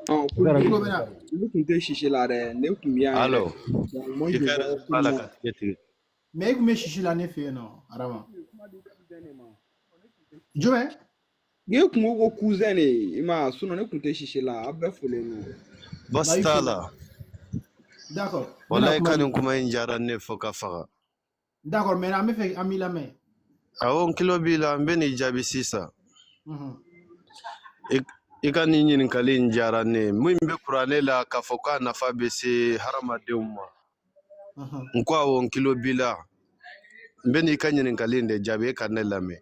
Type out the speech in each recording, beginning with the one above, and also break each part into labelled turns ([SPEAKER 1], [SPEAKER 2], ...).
[SPEAKER 1] Ɔ
[SPEAKER 2] I
[SPEAKER 1] Kulji
[SPEAKER 2] tulo bɛ na.
[SPEAKER 1] ne kun tɛ sisi la dɛ, ne kun bɛ yan yɛrɛ.
[SPEAKER 3] Allo.
[SPEAKER 1] Donc moi
[SPEAKER 3] I
[SPEAKER 1] je
[SPEAKER 3] ka
[SPEAKER 1] vois
[SPEAKER 3] réseau
[SPEAKER 1] tout
[SPEAKER 3] b'a
[SPEAKER 1] le
[SPEAKER 3] la
[SPEAKER 1] monde.
[SPEAKER 3] ka tigɛ tigɛ.
[SPEAKER 2] Mais i kun bɛ sisi la ne fɛ yen nɔ, Arama. Jumɛn?
[SPEAKER 1] Ne kun ko ko cousin de i ma, sinon ne kun tɛ sisi la, a bɛɛ folen don.
[SPEAKER 3] Baasi
[SPEAKER 2] Bah, i
[SPEAKER 3] t'a
[SPEAKER 2] fo.
[SPEAKER 3] la.
[SPEAKER 2] D'accord. N bɛna
[SPEAKER 3] Walayi
[SPEAKER 2] kuma
[SPEAKER 3] ka
[SPEAKER 2] di.
[SPEAKER 3] nin kuma in diyara ne fo ka faga.
[SPEAKER 2] D'accord, maintenant an bɛ fɛ an b'i lamɛn.
[SPEAKER 3] Awɔ, n tulo b'i la, n bɛ n'i jaabi sisan. I ka nin ɲininkali in diyara ne ye. Min bɛ kuranɛ la k'a fɔ k'a nafa bɛ se hadamadenw ma. N ko awɔ, n tulo b'i la. N bɛ n'i ka ɲininkali in de jaabi, e ka ne lamɛn.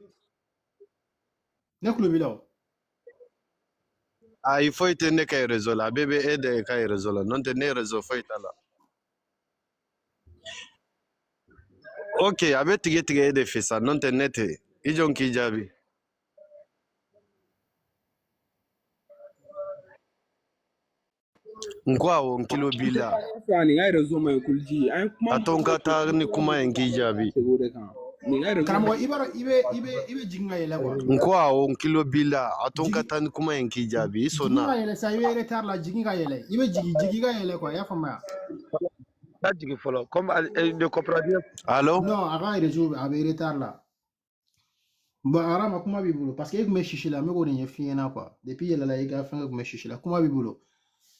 [SPEAKER 2] Ne tulo b'i la o.
[SPEAKER 3] Ayi, foyi tɛ ne ka réseau la, a bɛɛ bɛ e de ka réseau la, n'o tɛ ne réseau foyi t'a la. Ok, a bɛ tigɛ tigɛ e de fɛ sa, n'o tɛ ne tɛ. I jɔn k'i jaabi. N ko awɔ, n tulo
[SPEAKER 1] An
[SPEAKER 3] b'i
[SPEAKER 1] tɛ
[SPEAKER 3] la.
[SPEAKER 1] taa ɲɛfɛ yan, nin ka réseau man ɲi Kulji. An ye kuma
[SPEAKER 3] A
[SPEAKER 1] min
[SPEAKER 3] to n
[SPEAKER 1] fɔ
[SPEAKER 3] ka taa ni kuma ye, n k'i jaabi.
[SPEAKER 1] segin o de kan. Nin ka réseau man
[SPEAKER 2] Karamɔgɔ,
[SPEAKER 1] ɲi.
[SPEAKER 2] i b'a dɔn i bɛ jigin ka yɛlɛ quoi.
[SPEAKER 3] N ko awɔ, n tulo b'i la. A to n ka
[SPEAKER 2] Jigin
[SPEAKER 3] taa ni kuma ye, n k'i jaabi. I
[SPEAKER 2] jigin
[SPEAKER 3] sɔnna.
[SPEAKER 2] ka yɛlɛ sa, i bɛ retard la, jigin ka yɛlɛ. I bɛ jigin jigin ka yɛlɛ quoi, i y'a faamuya?
[SPEAKER 4] Taa jigin fɔlɔ comme ne comprend bien.
[SPEAKER 3] Allo?
[SPEAKER 2] Non, a ka réseau a bɛ retard la. Bon, Arama, kuma b'i bolo parce que e kun bɛ sisi la, n bɛ k'o de ɲɛf'i ɲɛna quoi. Depuis yɛlɛla i ka fɛnkɛ kun bɛ sisi la, kuma b'i bolo.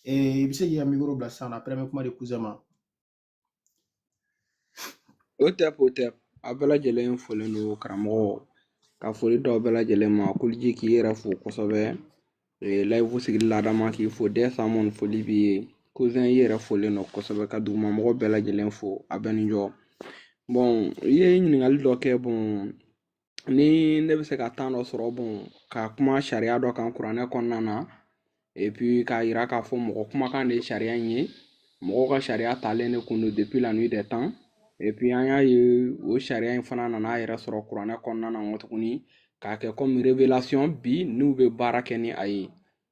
[SPEAKER 2] I bɛ se k'i ka micro bila sisan nɔ, après n bɛ kuma di cousin ma.
[SPEAKER 1] O tɛ o tɛ, a bɛɛ lajɛlen folen don karamɔgɔ. Ka foli d'aw bɛɛ lajɛlen ma. Kulji, k'i yɛrɛ fo kosɛbɛ. Layifu sigili la Adama k'i fo dɛ, Samɔn foli b'i ye. Cousin, i yɛrɛ folen don kosɛbɛ, ka dugumamɔgɔ bɛɛ lajɛlen fo, a bɛɛ ni jɔ. Bon, i ye ɲininkali dɔ kɛ. Bon, ni ne bɛ se ka temps dɔ sɔrɔ, bon, ka kuma sariya dɔ kan kuranɛ kɔnɔna na, et puis k'a yira k'a fɔ mɔgɔ kumakan de ye sariya in ye, mɔgɔw ka sariya talen de kun don depuis la nuit des temps. Et puis an y'a ye, o sariya in fana nana a yɛrɛ sɔrɔ kuranɛ kɔnɔna na nkɔ tuguni k'a kɛ comme révélation bi n'u bɛ baara kɛ ni a ye.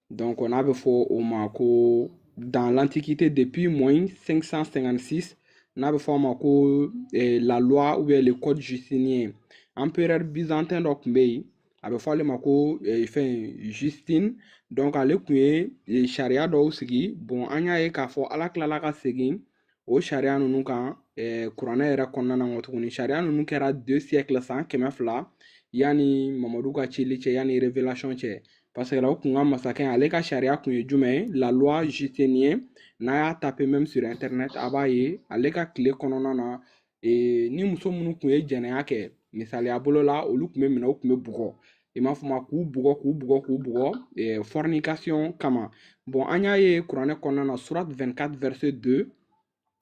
[SPEAKER 1] Donc n'a bɛ fɔ o ma ko dans l'antiquité, depuis moins 556, n'a bɛ fɔ a ma ko la loi ou bien le code justinien. Empereur byzantin dɔ tun bɛ yen, a bɛ fɔ ale ma ko fɛn Justine. Donc ale tun ye sariya dɔw sigi. Bon, an y'a ye k'a fɔ Ala tilala ka segin o sariya ninnu kan kuranɛ yɛrɛ kɔnɔna na nkɔ tuguni. Sariya ninnu kɛra 2 siècles, san 200 yanni Mamadu ka cili cɛ, yanni révélation cɛ, parce que la o kun ka masakɛ, ale ka sariya kun ye jumɛn ye? La loi justinien, n'a y'a tapé même sur internet, a b'a ye. Ale ka tile kɔnɔna na, ni muso minnu kun ye jɛnɛya kɛ, misaliya bolo la, olu kun bɛ minɛ, u kun bɛ bugɔ, i m'a fɔ ma, k'u bugɔ, k'u bugɔ, k'u bugɔ fornication kama. Bon, an y'a ye kuranɛ kɔnɔna na, surat 24 verset 2,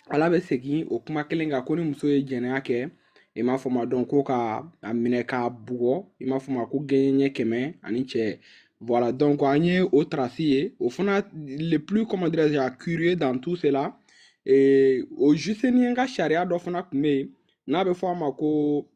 [SPEAKER 1] Ala bɛ segin o kuma kelen kan ko ni muso ye jɛnɛya kɛ, i m'a fɔ ma, dɔn ko ka a minɛ k'a bugɔ, i m'a fɔ ma, ko gɛɲɛ ɲɛ 100 ani cɛ. Voilà, donc an ye o trace ye. O fana, le plus, comment dirais-je, curieux dans tout cela, et o Justinien ka sariya dɔ fana tun bɛ yen n'a bɛ fɔ a ma ko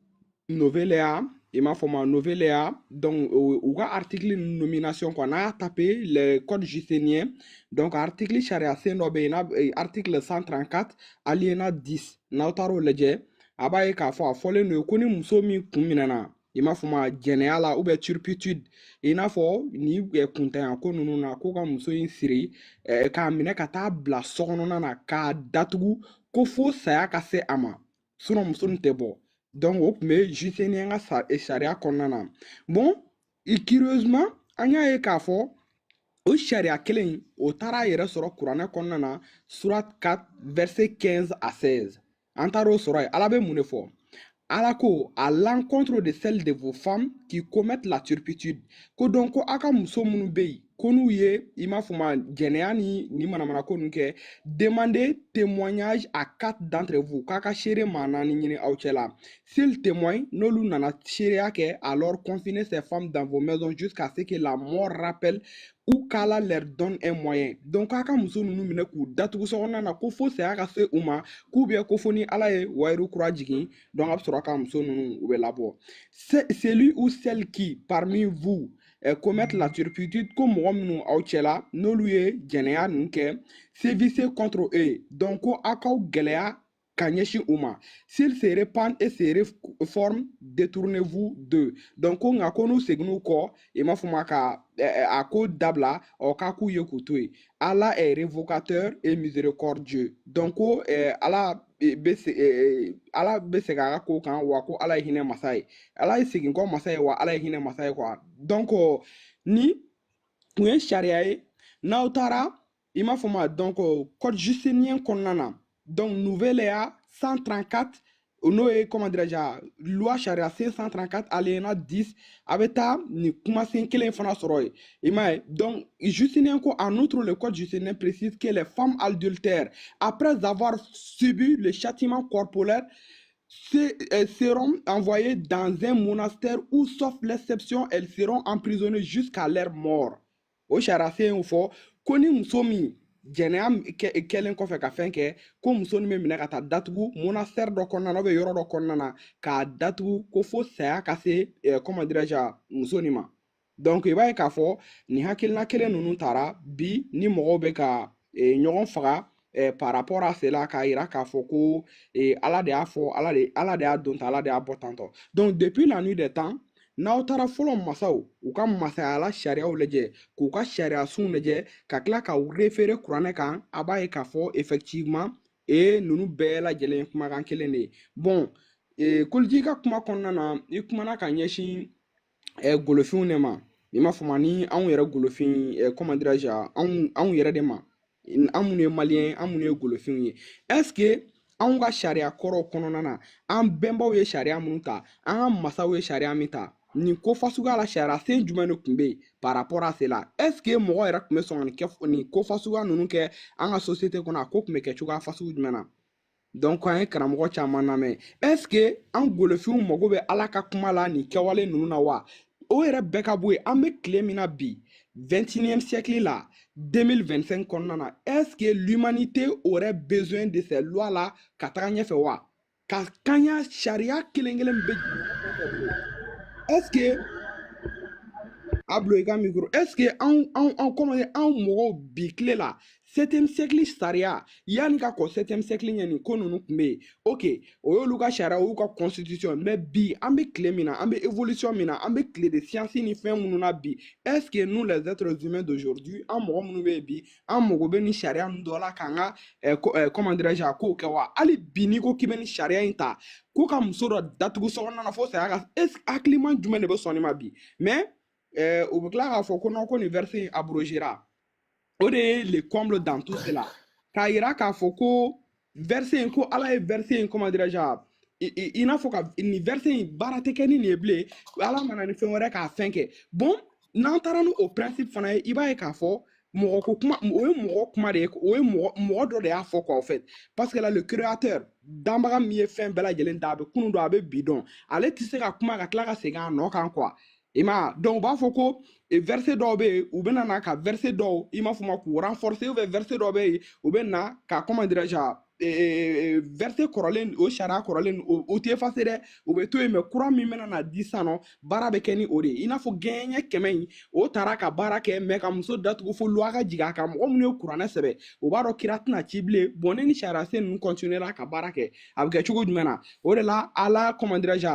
[SPEAKER 1] Novelea, i m'a fɔ ma, Novelea. Donc u ka article nomination quoi, n'a y'a tapé le code justinien, donc article sariya sen dɔ bɛ yen n'a article 134 alinéa 10, n'aw taar'o lajɛ, a b'a ye k'a fɔ a fɔlen don ko ni muso min kun minɛna, i m'a fɔ ma, jɛnɛya la ou bien turpitude, i n'a fɔ ni kuntanya ko ninnu na, ko ka muso in siri, k'a minɛ ka taa bila so kɔnɔna na k'a datugu ko fo saya ka se a ma, sinon muso nin tɛ bɔ. Donc o tun bɛ Justinien ka sariya kɔnɔna na. Bon, curieusement, an y'a ye k'a fɔ o sariya kelen in, o taara a yɛrɛ sɔrɔ kuranɛ kɔnɔna na, surat 4 verset 15 à 16. An taar'o sɔrɔ yen. Ala bɛ mun de fɔ? Ala ko: à l'encontre de celles de vos femmes qui commettent la turpitude, ko donc ko aw ka muso minnu bɛ yen ko n'u ye, i m'a fɔ ma, jɛnɛya ni manamana ko ninnu kɛ, demandez témoignage à quatre d'entre vous, k'a ka seere maa naani ɲini aw cɛ la. S'ils témoignent, n'olu nana seereya kɛ, alors confinez ces femmes dans vos maisons jusqu'à ce que la mort rappelle ou qu'Allah leur donne un moyen. Donc k'a ka muso ninnu minɛ k'u datugu sokɔnɔna na ko fo saya ka se u ma, k'u bɛ ko fo ni Ala ye wayiru kura jigin, donc a bɛ sɔrɔ ka muso ninnu u bɛ labɔ. Celui ou celle qui parmi vous commettent la turpitude, ko mɔgɔ minnu aw cɛla n'olu ye jɛnɛya ninnu kɛ, sévissez contre eux, donc ko aw k'aw gɛlɛya. Ka ɲɛsin u ma, s'ils se repentent et se réforment, détournez-vous d'eux. Donc ko nka ko n'u seginn'u kɔ, i m'a fɔ ma, ka a ko dabila, ɔ k'a k'u ye k'u to yen. Allah est révocateur et miséricordieux. Donc ko Ala bɛ segin a ka ko kan, wa ko Ala ye hinɛ masa ye, Ala ye segin kɔ masa ye, wa Ala ye hinɛ masa ye quoi. Donc ni kun ye sariya ye, n'aw taara, i m'a fɔ ma, donc code justinien kɔnɔna na, donc nouvelle ya 134, n'o ye, comment dirais-je, loi charia 534 alinéa 10, a bɛ taa nin kumasen kelen fana sɔrɔ yen, i m'a ye. Donc Justinien ko, en outre, le code justinien précise que les femmes adultères, après avoir subi le châtiment corporel, seront envoyées dans un monastère où, sauf l'exception, elles seront emprisonnées jusqu'à leur mort. O sariya sen y'o fɔ ko ni muso min jɛnɛya kɛlen kɔfɛ ka fɛn kɛ, ko muso nin bɛ minɛ ka taa datugu monastère dɔ kɔnɔna na, yɔrɔ dɔ kɔnɔna na, k'a datugu ko fo saya ka se, comment dirais-je, muso nin ma. Donc i b'a ye k'a fɔ nin hakilina kelen ninnu taara bi ni mɔgɔw bɛ ka ɲɔgɔn faga par rapport à cela, k'a yira k'a fɔ ko Ala de y'a fɔ, Ala de y'a don tan, Ala de y'a bɔ tantɔ. Donc depuis la nuit des temps, n'aw taara fɔlɔ masaw u ka masayala sariyaw lajɛ, k'u ka sariya sunw lajɛ, ka tila ka référer kuranɛ kan, a b'a ye k'a fɔ effectivement e ninnu bɛɛ lajɛlen ye kumakan kelen de ye. Bon, Koliji ka kuma kɔnɔna na, i kumana ka ɲɛsin golofinw de ma, i m'a fɔ ma, ni anw yɛrɛ golofin, comment dirais-je, anw yɛrɛ de ma, an minnu ye maliyɛn, an minnu ye golofinw ye. Est ce que anw ka sariya kɔrɔw kɔnɔna na, an bɛnbaw ye sariya minnu ta, an ka masaw ye sariya min ta, nin ko fasuguya la, sariya sen jumɛn de tun bɛ yen par rapport à cela? Est ce que mɔgɔ yɛrɛ tun bɛ sɔn ka nin kɛ, nin ko fasuguya ninnu kɛ an ka société kɔnɔ? A ko tun bɛ kɛ cogoya fasugu jumɛn na? Donc an ye karamɔgɔ caman lamɛn. Est ce que an golofinw mago bɛ Ala ka kuma la nin kɛwale ninnu na wa? O yɛrɛ bɛɛ ka bɔ yen, an bɛ tile min na bi, 21e siècle la, 2025 kɔnɔna na, est ce que l'humanité aurait besoin de ces lois là ka taga ɲɛfɛ wa? Ka kaɲa sariya kelen kelen bɛ jamana fɛn fɛn bolo, est ce que a bulon i ka micro, est ce que anw comment dire, anw mɔgɔw bi tile la, 7e siècle sariya, yanni ka kɔn 7e siècle ɲɛ, nin ko ninnu tun bɛ yen, ok, o y'olu ka sariya, o y'u ka constitution. Mais bi, an bɛ tile min na, an bɛ évolution min na, an bɛ tile de science ni fɛn minnu na bi, est ce que nous, les êtres humains d'aujourd'hui, an mɔgɔ minnu bɛ yen bi, an mago bɛ nin sariya ninnu dɔ la k'an ka comment dirais-je, a kow kɛ wa? Hali bi, n'i ko k'i bɛ nin sariya in ta ko ka muso dɔ datugu sokɔnɔna na fo saya ka, est ce que hakilima jumɛn de bɛ sɔn nin ma bi? Mais u bɛ tila k'a fɔ ko non, ko nin verset in abrogera. O de ye le comble dans tout cela, k'a yira k'a fɔ ko verset in, ko Ala ye verset in, comment dirais-je, i n'a fɔ ka nin verset in baara tɛ kɛ ni nin ye bilen, Ala mana ni fɛn wɛrɛ k'a fɛn kɛ. Bon, n'an taara ni o principe fana ye, i b'a ye k'a fɔ mɔgɔ ko kuma, o ye mɔgɔ kuma de ye, o ye mɔgɔ dɔ de y'a fɔ quoi, en fait, parce que là, le créateur, danbaga min ye fɛn bɛɛ lajɛlen da, a bɛ kunun dɔn, a bɛ bi dɔn, ale tɛ se ka kuma ka tila ka segin a nɔ kan quoi, i ma ye. Donc u b'a fɔ ko verset dɔw bɛ yen, u bɛ na ka verset dɔw, i m'a fɔ ma, k'u renforcer, ou bien verset dɔw bɛ yen, u bɛ na ka, comment dirais-je, verset kɔrɔlen, o sariya kɔrɔlen, o tɛ effacer dɛ, o bɛ to yen, mais kura min bɛna na di sisan nɔ, baara bɛ kɛ ni o de ye. I n'a fɔ gɛɲɛ 100 in, o taara ka baara kɛ, mais ka muso datugu fo loi ka jigin a kan. Mɔgɔ minnu ye kuranɛ sɛbɛn, o b'a dɔn kira tɛna ci bilen. Bon, ne ni sariya sen ninnu continuer ka baara kɛ, a bɛ kɛ cogo jumɛn na? O de la, Ala, comment dirais-je,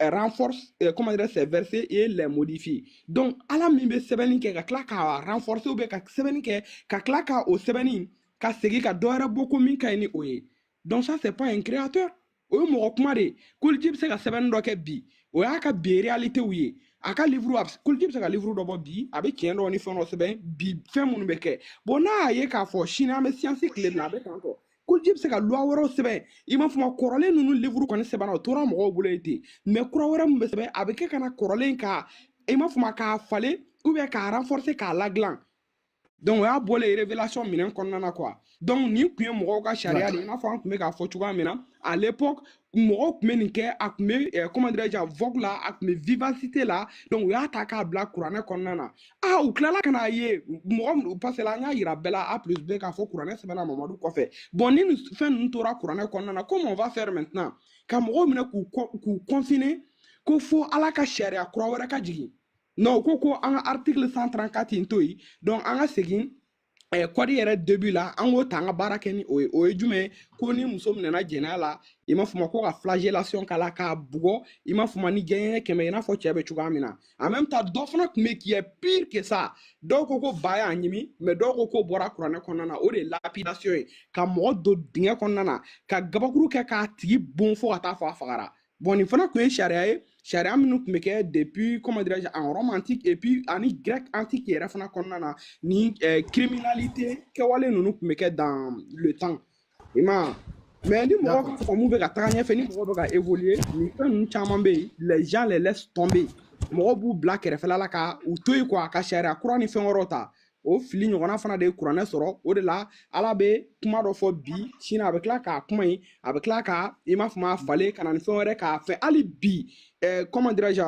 [SPEAKER 1] renforce, comment dire, ces versets et les modifie. Donc Ala min bɛ sɛbɛnni kɛ ka tila k'a renforcer, ou bien ka sɛbɛnni kɛ ka tila ka o sɛbɛnni ka segin ka dɔ wɛrɛ bɔ ko min ka ɲi ni o ye, donc ça, c'est pas un créateur, o ye mɔgɔ kuma de ye. Koliji bɛ se ka sɛbɛnni dɔ kɛ bi, o y'a ka bi réalité ye. A ka livre, a koliji bɛ se ka livre dɔ bɔ bi, a bɛ tiɲɛ dɔ ni fɛn dɔ sɛbɛn bi, fɛn minnu bɛ kɛ. Bon, n'a y'a ye k'a fɔ sini an bɛ science tile la, a bɛ tan tɔ, koliji bɛ se ka loi wɛrɛw sɛbɛn. I m'a fɔ ma, kɔrɔlen ninnu livre kɔni sɛbɛnna, o tora mɔgɔw bolo yen ten, mais kura wɛrɛ min bɛ sɛbɛn, a bɛ kɛ ka na kɔrɔlen ka, i m'a fɔ ma, k'a falen ou bien k'a renforcer, k'a ladilan. Donc o y'a bɔlen révélation minɛn kɔnɔna na quoi. Donc nin tun ye mɔgɔw ka sariya de ye, i n'a fɔ an tun bɛ k'a fɔ cogoya min na, à l'époque, mɔgɔw tun bɛ nin kɛ, a tun bɛ comment dirais-je, vogue la, a tun bɛ vivacité la. Donc u y'a ta k'a bila kuranɛ kɔnɔna na. Ah, u tilala ka n'a ye mɔgɔ, parce que an y'a yira bɛɛ la A plus B k'a fɔ kuranɛ sɛbɛnna Mamadu kɔfɛ. Bon, ni nin fɛn ninnu tora kuranɛ kɔnɔna na, comment on va faire maintenant ka mɔgɔw minɛ k'u confiner ko fo Ala ka sariya kura wɛrɛ ka jigin? Non, u ko ko an ka article 134 in to yen. Donc an ka segin Code yɛrɛ début la, an k'o ta, an ka baara kɛ ni o ye. O ye jumɛn ye? Ko ni muso minɛna jɛnɛya la, i m'a fɔ ma ko ka flagellation k'a la, k'a bugɔ, i m'a fɔ ma ni gɛɲɛ 100, i n'a fɔ cɛ bɛ cogoya min na. En même temps, dɔ fana tun bɛ qui est pire que ça. Dɔw ko ko ba y'a ɲimi, mais dɔw ko k'o bɔra kuranɛ kɔnɔna na. O de ye lapidation ye, ka mɔgɔ don dingɛ kɔnɔna na, ka gabakuru kɛ k'a tigi bon fo ka taa fɔ a fagara. Bon, nin fana tun ye sariya ye, sariya minnu tun bɛ kɛ depuis, comment dirais-je, en Rome antique et puis ani grec antique yɛrɛ fana kɔnɔna na. Ni criminalité kɛwale ninnu tun bɛ kɛ dans le temps, i ma ye. Mais ni mɔgɔ ka faamu bɛ ka taga ɲɛfɛ, ni mɔgɔ bɛ ka évoluer, nin fɛn ninnu caman bɛ yen, les gens les laissent tomber. Mɔgɔw b'u bila kɛrɛfɛla la ka u to yen quoi, ka sariya kura ni fɛn wɛrɛw ta. O fili ɲɔgɔnna fana de ye kuranɛ sɔrɔ. O de la, Ala bɛ kuma dɔ fɔ bi, sini a bɛ tila k'a kuma in, a bɛ tila ka, i m'a fɔ ma, falen ka na ni fɛn wɛrɛ k'a fɛ. Hali bi, comment dirais-je,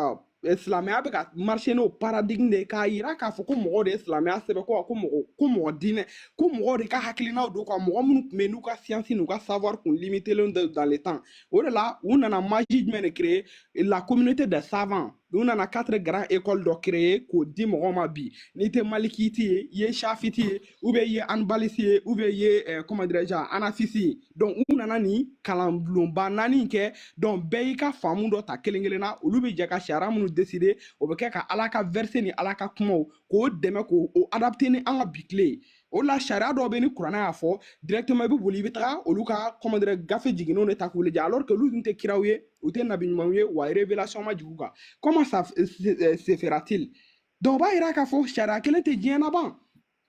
[SPEAKER 1] silamɛya bɛ ka marcher n'o paradigme de ye, k'a yira k'a fɔ ko mɔgɔw de ye silamɛya sɛbɛn, ko mɔgɔ diinɛ, ko mɔgɔw de ka hakilinaw don quoi, mɔgɔ minnu tun bɛ yen n'u ka science n'u ka savoir kun limitelen dans le temps. O de la, u nana magie jumɛn de créer? La communauté des savants. U nana quatre grandes écoles dɔ créer k'o di mɔgɔw ma. Bi, n'i tɛ malikiti ye, i ye shafiti ye, ou bien i ye hanbalisi ye, ou bien i ye comment dirais-je, hanafisi ye. Donc u nana nin kalanbulonba naani kɛ. Donc bɛɛ y'i ka faamu dɔ ta kelen kelen na. Olu bɛ jɛ ka sariya minnu décider, o bɛ kɛ ka Ala ka verset ni Ala ka kumaw k'o dɛmɛ, k'o o adapter ni an ka bi tile ye. O la, sariya dɔw bɛ, ni kuranɛ y'a fɔ directement, i bɛ boli, i bɛ taga olu ka, comment dirais, gafe jiginnenw de ta k'u lajɛ, alors que olu dun tɛ kiraw ye, u tɛ nabi ɲumanw ye, wa révélation ma jigin u kan. Comment ça se fera-t-il? Donc o b'a yira k'a fɔ sariya kelen tɛ diɲɛ laban.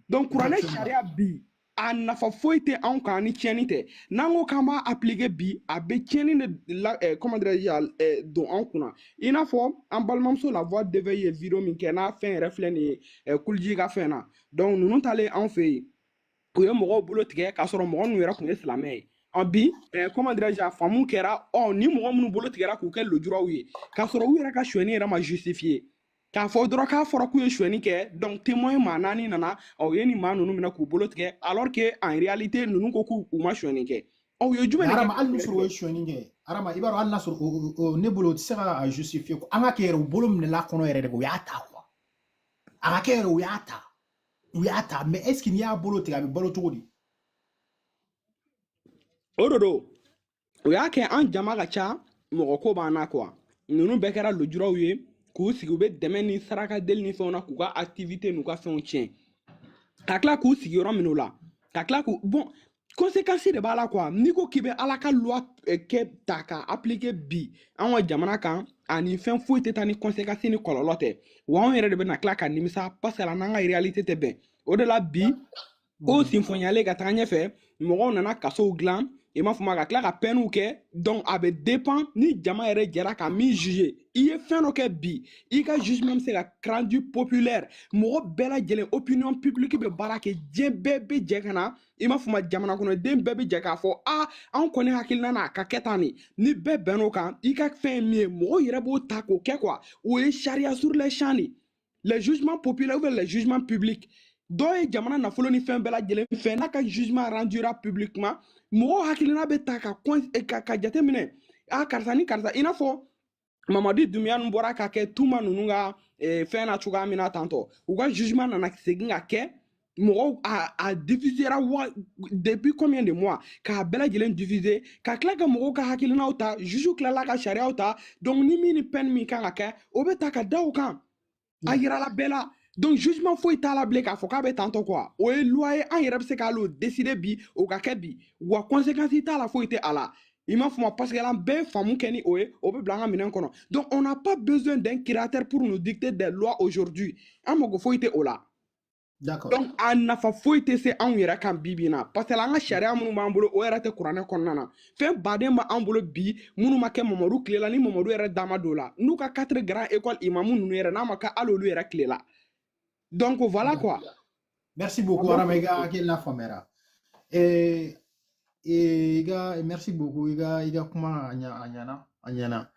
[SPEAKER 1] Donc kuranɛ sariya bi, a nafa foyi tɛ anw kan ni tiɲɛni tɛ. N'an ko k'an b'a appliquer bi, a bɛ tiɲɛni de la, comment dirais-je, don anw kunna. I n'a fɔ an balimamuso La Voix d'éveil ye vidéo min kɛ n'a fɛn yɛrɛ filɛ nin ye, Kuliji ka fɛn na. Donc ninnu talen anw fɛ yen, u ye mɔgɔw bolo tigɛ k'a sɔrɔ mɔgɔ ninnu yɛrɛ tun ye silamɛ ye. Ɔ bi, comment dirais-je, a faamu kɛra, ɔ ni mɔgɔ minnu bolo tigɛra k'u kɛ lujuraw ye, k'a sɔrɔ u yɛrɛ ka sonyɛni yɛrɛ ma justifier, k'a fɔ dɔrɔn k'a fɔra k'u ye sonyɛni kɛ. Donc témoin maa naani nana, ɔ u ye nin maa ninnu minɛ k'u bolo tigɛ, alors que en réalité ninnu ko k'u u ma sonyɛni kɛ. Ɔ u ye jumɛn de kɛ?
[SPEAKER 2] Arama, hali n'u sɔrɔ o ye sonyɛni kɛ, Arama, i b'a dɔn, hali n'a sɔrɔ o ne bolo, o tɛ se ka justifier. An ka kɛ yɛrɛ, u bolo minɛla kɔnɔ yɛrɛ de, u y'a ta quoi. A ka kɛ yɛrɛ, u y'a ta, u y'a ta, mais est ce que n'i y'a bolo tigɛ, a bɛ balo cogo di?
[SPEAKER 1] O de don, o y'a kɛ an jama ka ca, mɔgɔ ko b'an na quoi. Ninnu bɛɛ kɛra lujuraw ye k'u sigi, u bɛ dɛmɛ ni saraka deli ni fɛnw na, k'u ka activité n'u ka fɛnw tiɲɛ, ka tila k'u sigiyɔrɔ minɛ u la, ka tila k'u bon. Conséquence de b'a la quoi. N'i ko k'i bɛ Ala ka loi kɛ ta k'a appliquer bi an ka jamana kan, ani fɛn foyi tɛ taa ni conséquence ni kɔlɔlɔ tɛ. Wa anw yɛrɛ de bɛna tila ka nimisa, parce que n'an ka réalité tɛ bɛn. O de la bi, ko sinfɔnyalen ka taga ɲɛfɛ, mɔgɔw nana kasow dilan, i m'a fɔ ma, ka tila ka peinew kɛ. Donc a bɛ dépend ni jama yɛrɛ jɛra ka min juger. I ye fɛn dɔ kɛ bi, i ka jugement bɛ se ka rendu populaire, mɔgɔ bɛɛ lajɛlen, opinion publique bɛ baara kɛ, diɲɛ bɛɛ bɛ jɛ ka na, i m'a fɔ ma, jamana kɔnɔden bɛɛ bɛ jɛ k'a fɔ a an kɔni hakilina na a ka kɛ tan de. Ni bɛɛ bɛnn'o kan, i ka fɛn ye min ye, mɔgɔw yɛrɛ b'o ta k'o kɛ quoi. O ye sariya sur les champs de, les jugements populaires ou bien les jugements publics. Dɔw ye jamana nafolo ni fɛn bɛɛ lajɛlen fɛn n'a ka jugement rendura publiquement, mɔgɔw hakilina bɛ ta ka jateminɛ, a karisa ni karisa, i n'a fɔ Mamadi Dunbiya ninnu bɔra ka kɛ Tuma ninnu ka fɛn na cogoya min na tantɔ, u ka jugement nana segin ka kɛ, mɔgɔw a diffusera wa depuis combien de mois, k'a bɛɛ lajɛlen diffuser, ka tila ka mɔgɔw ka hakilinaw ta, juge tilala ka sariyaw ta. Donc ni min ni peine min kan ka kɛ, o bɛ ta ka da o kan, a yirala bɛɛ la. Donc jugement foyi t'a la bilen k'a fɔ k'a bɛ tantɔ quoi. O ye loi ye, an yɛrɛ bɛ se k'ale décider bi, o ka kɛ bi, wa conséquence t'a la, foyi tɛ a la, i m'a fɔ ma, parce que an bɛɛ ye faamu kɛ ni o ye, o bɛ bila an ka minɛn kɔnɔ. Donc on n'a pas besoin d'un créateur pour nous dicter des lois aujourd'hui. An mago foyi tɛ o la. Donc a nafa foyi tɛ se anw yɛrɛ kan bi bi in na, parce que an ka sariya minnu b'an bolo, o yɛrɛ tɛ kuranɛ kɔnɔna na. Fɛn baden b'an bolo bi minnu ma kɛ Mamadu tile la, ni Mamadu yɛrɛ da ma don o la, n'u ka quatre grands écoles imamu ninnu yɛrɛ, n'a ma kɛ hali olu yɛrɛ tile la. Donc voilà quoi.
[SPEAKER 2] Merci beaucoup, Arama, i ka hakilina faamuyara. I ka merci beaucoup, i ka kuma a ɲa, a ɲɛna, a ɲɛna.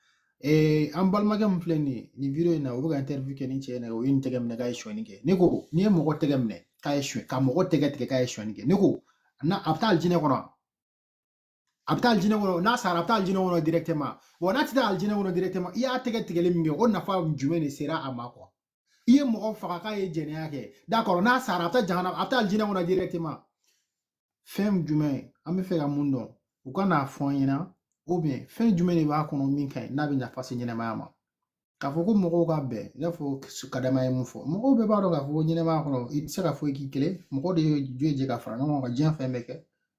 [SPEAKER 2] An balimakɛ min filɛ nin ye nin vidéo in na, o bɛ ka interview kɛ ni cɛ in na, o ye nin tɛgɛ minɛ k'a ye sonyɛni kɛ. Ne ko n'i ye mɔgɔ tɛgɛ minɛ k'a ye suɲɛ, ka mɔgɔ tɛgɛ tigɛ k'a ye sonyɛni kɛ, ne ko n'a a bɛ taa alijinɛ kɔnɔ, a bɛ taa alijinɛ kɔnɔ, n'a sara a bɛ taa alijinɛ kɔnɔ directement. Wa n'a tɛ taa alijinɛ kɔnɔ directement, i y'a tɛgɛ tigɛli min kɛ, o nafa jumɛn de sera a ma quoi? I ye mɔgɔ faga k'a ye jɛnɛya kɛ, d'accord, n'a sara, a bɛ taa jahanama, a bɛ taa alijinɛ kɔnɔ directement. Fɛn jumɛn an bɛ fɛ ka mun dɔn, u ka n'a fɔ an ɲɛna, ou bien fɛn jumɛn de b'a kɔnɔ min ka ɲi n'a bɛ nafa se ɲɛnɛmaya ma? K'a fɔ ko mɔgɔw ka bɛn, i n'a fɔ Kadama ye mun fɔ, mɔgɔw bɛɛ b'a dɔn k'a fɔ ko ɲɛnɛmaya kɔnɔ i tɛ se ka foyi k'i kelen. Mɔgɔw de ye jɛ ka fara ɲɔgɔn kan ka diɲɛ fɛn bɛɛ kɛ,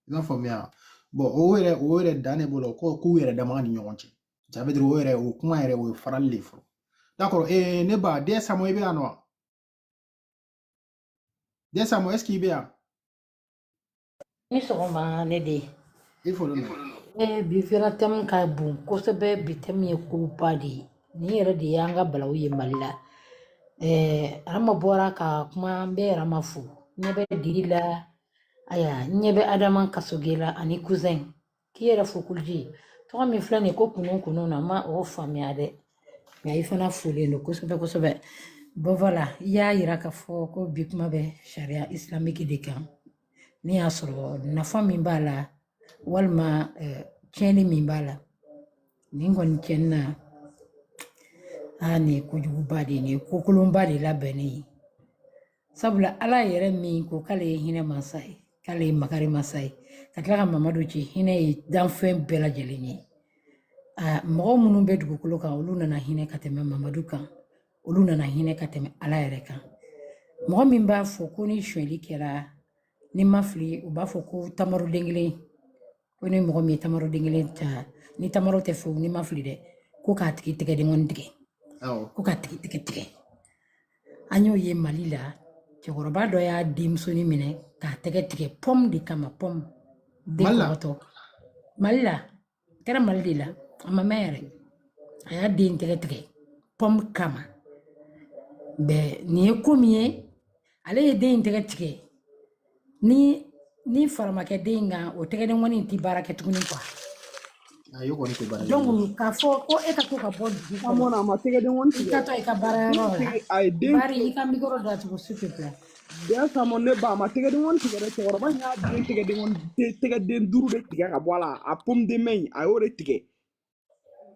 [SPEAKER 2] i m'a faamuya? Bon, o yɛrɛ dan de b'o la ko k'u yɛrɛ dama ni ɲɔgɔn cɛ. Ça veut dire o yɛrɛ, o kuma yɛrɛ, o ye farali de ye fɔlɔ. D'accord, ne ba den Samo, i bɛ yan nɔ? Den Samo, est ce que i bɛ yan?
[SPEAKER 5] Ni sɔgɔma, ne de.
[SPEAKER 2] I folo don.
[SPEAKER 5] Bi fana thème ka bon kosɛbɛ. Bi thème ye koba de ye. Nin yɛrɛ de y'an ka balawu ye Mali la. Arama bɔra ka kuma, n bɛ Arama fo. N ɲɛ bɛ Diri la, aya, n ɲɛ bɛ Adama Kasoge la ani cousin. K'i yɛrɛ fo Kuliji. Tɔgɔ min filɛ nin ye ko kunu kunu na, n ma o faamuya dɛ. Nka i fana folen don kosɛbɛ kosɛbɛ. Bon voilà, i y'a yira k'a fɔ ko bi kuma bɛ sariya islamique de kan. Ne y'a sɔrɔ nafa min b'a la walima tiɲɛni min b'a la, nin kɔni tiɲɛni na, aa, nin ye kojuguba de ye, nin ye kokolonba de labɛnnen ye. Sabula Ala yɛrɛ min ko k'ale ye hinɛ masa ye, k'ale ye makari masa ye, ka tila ka Mamadu ci hinɛ ye danfɛn bɛɛ lajɛlen ye. Aa, mɔgɔ minnu bɛ dugukolo kan, olu nana hinɛ ka tɛmɛ Mamadu kan, olu nana hinɛ ka tɛmɛ Ala yɛrɛ kan. Mɔgɔ min b'a fɔ ko ni sonyɛli kɛra, ni ma fili, u b'a fɔ ko tamaroden kelen, ko ni mɔgɔ min ye tamaroden kelen ta, ni tamaro tɛ fewu, ni ma fili dɛ, ko k'a tigi tɛgɛ denkɔni tigɛ, ko k'a tigi tɛgɛ tigɛ. An y'o ye Mali la, cɛkɔrɔba dɔ y'a denmusonin minɛ k'a tɛgɛ tigɛ pomme de kama, pomme den
[SPEAKER 2] Mali la?
[SPEAKER 5] kɔgɔtɔ. Mali la, a kɛra Mali de la, a ma mɛn yɛrɛ. A y'a den tɛgɛ tigɛ pomme kama. Bɛn nin ye ko min ye, ale ye den in tɛgɛ tigɛ, ni fara ma kɛ den in kan, o tɛgɛdenkɔni in ti baara kɛ tuguni quoi.
[SPEAKER 2] Ayi, o kɔni tɛ baara kɛ.
[SPEAKER 5] Donc k'a fɔ ko e ka to ka bɔ dugu kɔnɔ,
[SPEAKER 1] Amona, a ma tɛgɛdenkɔni
[SPEAKER 5] i
[SPEAKER 1] tigɛ.
[SPEAKER 5] ka to i ka
[SPEAKER 1] Den
[SPEAKER 5] baarayɔrɔ la.
[SPEAKER 1] tigɛ, a ye den
[SPEAKER 5] Bari i ka micro datugu, s'il te plaît.
[SPEAKER 1] Den Samo, ne ba, a ma tɛgɛdenkɔni tigɛ dɛ. Cɛkɔrɔba in y'a den tɛgɛdenkɔni, tɛgɛden duuru de tigɛ ka bɔ a la. A pomme de main in, a y'o de tigɛ.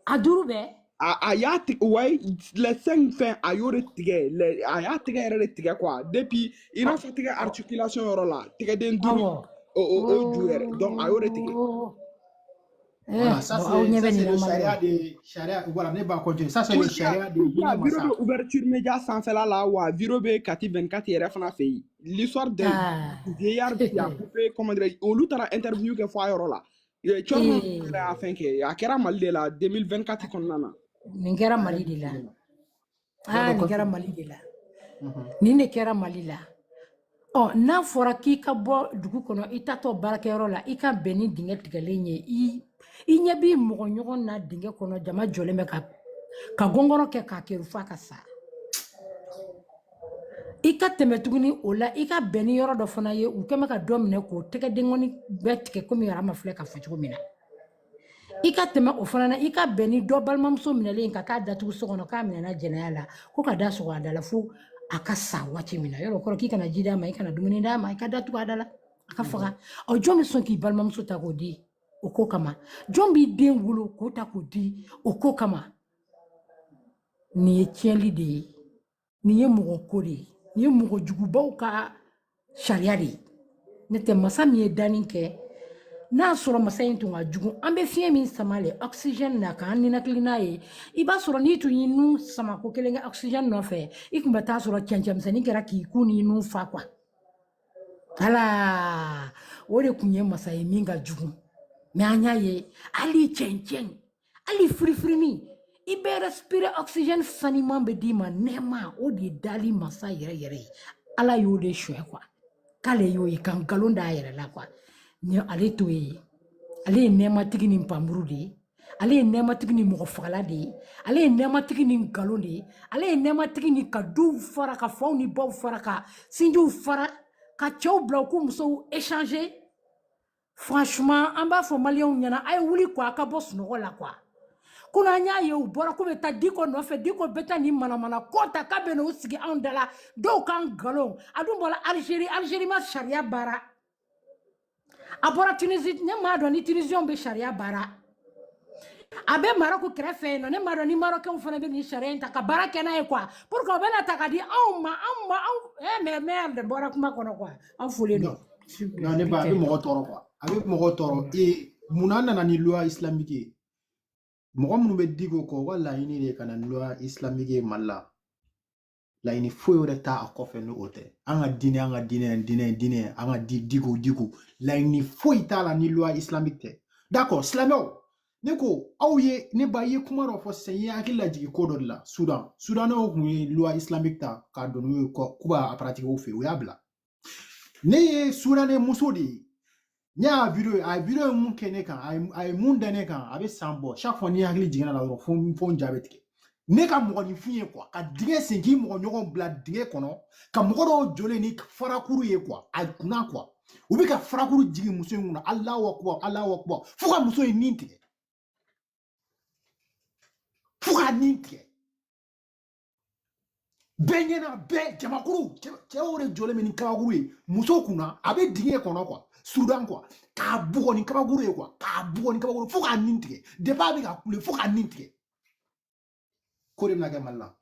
[SPEAKER 5] A duuru bɛɛ?
[SPEAKER 1] A y'a tigɛ, ouais, les cinq fɛn, a y'o de tigɛ. A y'a tigɛ yɛrɛ de tigɛ quoi. Depuis i n'a fɔ tigɛ articulation yɔrɔ la, tɛgɛden duuru, o ju yɛrɛ. Donc a y'o de tigɛ.
[SPEAKER 2] Voilà, ça
[SPEAKER 5] Bon, aw
[SPEAKER 2] c'est
[SPEAKER 5] ɲɛ
[SPEAKER 2] ça
[SPEAKER 5] bɛ
[SPEAKER 2] c'est
[SPEAKER 5] nin na
[SPEAKER 2] le
[SPEAKER 5] Mali
[SPEAKER 2] charia
[SPEAKER 5] la.
[SPEAKER 2] de charia. Voilà, ne b'a continuer. Ça c'est le charia de
[SPEAKER 1] Kulija
[SPEAKER 2] hinɛ
[SPEAKER 1] vidéo
[SPEAKER 2] masa.
[SPEAKER 1] bɛ ouverture média sanfɛla la, wa vidéo bɛ Kati 24 yɛrɛ fana fɛ yen. L'histoire d'un vieillard qui a coupé, comment dire, olu taara interview kɛ fɔ a yɔrɔ la. Cɔrɔnɔ yɛrɛ y'a fɛn kɛ, a kɛra Mali de la 2024 kɔnɔna na.
[SPEAKER 5] Nin kɛra Mali de la. Ah, nin kɛra Mali de la. Nin de kɛra Mali la. Ɔ, n'a fɔra k'i ka bɔ dugu kɔnɔ, i tatɔ baarakɛyɔrɔ la, i ka bɛn ni dingɛ tigɛlen ye, i ɲɛ b'i mɔgɔ ɲɔgɔn na dingɛ kɔnɔ, jama jɔlen bɛ ka gɔngɔrɔ kɛ k'a kɛ f'a ka sa. I ka tɛmɛ tuguni o la, i ka bɛn ni yɔrɔ dɔ fana ye, u kɛn bɛ ka dɔ minɛ k'o tɛgɛ denkɔni bɛɛ tigɛ komi Arama filɛ ka fɔ cogo min na. I ka tɛmɛ o fana na, i ka bɛn ni dɔ balimamuso minɛlen ka taa datugu so kɔnɔ k'a minɛna jɛnɛya la, ko ka da sɔgɔ a da la fo a ka sa waati min na. Yɔrɔ o kɔrɔ k'i kana ji d'a ma, i kana dumuni d'a ma, i ka datugu a da la a ka faga. Ɔ, jɔn bɛ sɔn k'i balimamuso ta k'o di o ko kama? Jɔn b'i den wolo k'o ta k'o di o ko kama? Nin ye tiɲɛli de ye, nin ye mɔgɔ ko de ye, nin ye mɔgɔ jugubaw ka sariya de ye. Ne tɛ masa min ye danni kɛ, n'a sɔrɔ masa in tun ka jugu, an bɛ fiɲɛ min sama le oxygène na k'an ninakili n'a ye, i b'a sɔrɔ n'i tun y'i nun sama ko kelen kɛ oxygène nɔfɛ, i tun bɛ taa sɔrɔ cɛncɛnmisɛnnin kɛra k'i kun n'i nun fa quoi. Ala o de tun ye masa ye min ka jugu. Mais an y'a ye, hali cɛncɛn, hali firifirini, i bɛ respirer oxygène saniman bɛ d'i ma, nɛɛma o de ye dali masa yɛrɛ yɛrɛ ye. Ala y'o de suɲɛ quoi, k'ale y'o ye ka nkalon d'a yɛrɛ la quoi. Ni ale t'o ye, ale ye nɛɛmatigi ni npanmuru de ye, ale ye nɛɛmatigi ni mɔgɔ fagala de ye, ale ye nɛɛmatigi ni nkalon de ye, ale ye nɛɛmatigi ni ka duw fara, ka faw ni baw fara, ka sinjiw fara, ka cɛw bila u k'u musow échanger. Franchement, an b'a fɔ maliyɛnw ɲɛna, a ye wuli quoi, a ka bɔ sunɔgɔ la quoi. Kunun an y'a ye, u bɔra k'u bɛ taa Diko nɔfɛ, Diko bɛ taa nin manamana ko ta k'a bɛ n'o sigi anw da la, dɔw k'an nkalon. A dun bɔra Algérie, Algérie ma sariya baara. A bɔra Tunisie, ne m'a dɔn ni Tunisiyɛnw bɛ sariya baara. A bɛ Marɔku kɛrɛfɛ yen nɔ. Ne m'a dɔn ni Marɔkɛnw fana bɛ nin sariya in ta ka baara kɛ n'a ye quoi, pour que o bɛna ta ka di anw ma, anw ma anw mais merde, bɔra kuma kɔnɔ quoi. Aw folen
[SPEAKER 2] Non,
[SPEAKER 5] don, s'il vous plaît.
[SPEAKER 2] Non, ne ba, a bɛ
[SPEAKER 5] Putain.
[SPEAKER 2] mɔgɔ tɔɔrɔ quoi. A bɛ mɔgɔ tɔɔrɔ. Ee, munna an nana ni loi islamique ye? Mɔgɔ minnu bɛ Diko kɔ, u ka laɲini de ye ka na ni loi islamique ye Mali la. Laɲini foyi wɛrɛ t'a a kɔfɛ ni o tɛ. An ka diinɛ, an ka diinɛ, diinɛ, diinɛ, an ka di Diko, Diko. Laɲini foyi t'a la ni loi islamique tɛ. D'accord, silamɛw, ne ko aw ye, ne ba, i ye kuma dɔ fɔ sisan, i ye hakili lajigin ko dɔ de la. Sudan, Sudanɛw kun ye loi islamique ta k'a don n'u ye kɔ k'u b'a pratiquer u fɛ yen, u y'a bila. Ne ye Sudanɛ muso de ye. Ne y'a vidéo ye, a ye vidéo ye mun kɛ ne kan, a ye mun da ne kan, a bɛ san bɔ. Chaque fois n'i hakili jiginna la dɔrɔn, fo n ja bɛ tigɛ. Ne ka mɔgɔninfin ye quoi, ka dingɛ sen k'i mɔgɔ ɲɔgɔn bila dingɛ kɔnɔ, ka mɔgɔ dɔw jɔlen ni farakuru ye quoi, a kunna quoi. U bɛ ka farakuru jigin muso in kunna, Alahu akubar, Alahu akubar, fo ka muso in nin tigɛ. Fo k'a nin tigɛ. Bɛɛ ɲɛna, bɛɛ jamakuru, cɛw de jɔlen bɛ ni kabakuru ye muso kunna, a bɛ dingɛ kɔnɔ quoi, Sudan quoi, k'a bugɔ ni kabakuru ye quoi, k'a bugɔ ni kabakuru fo k'a nin tigɛ. Depuis a bɛ ka kule fo k'a nin tigɛ. Ko de bɛna kɛ Mali la.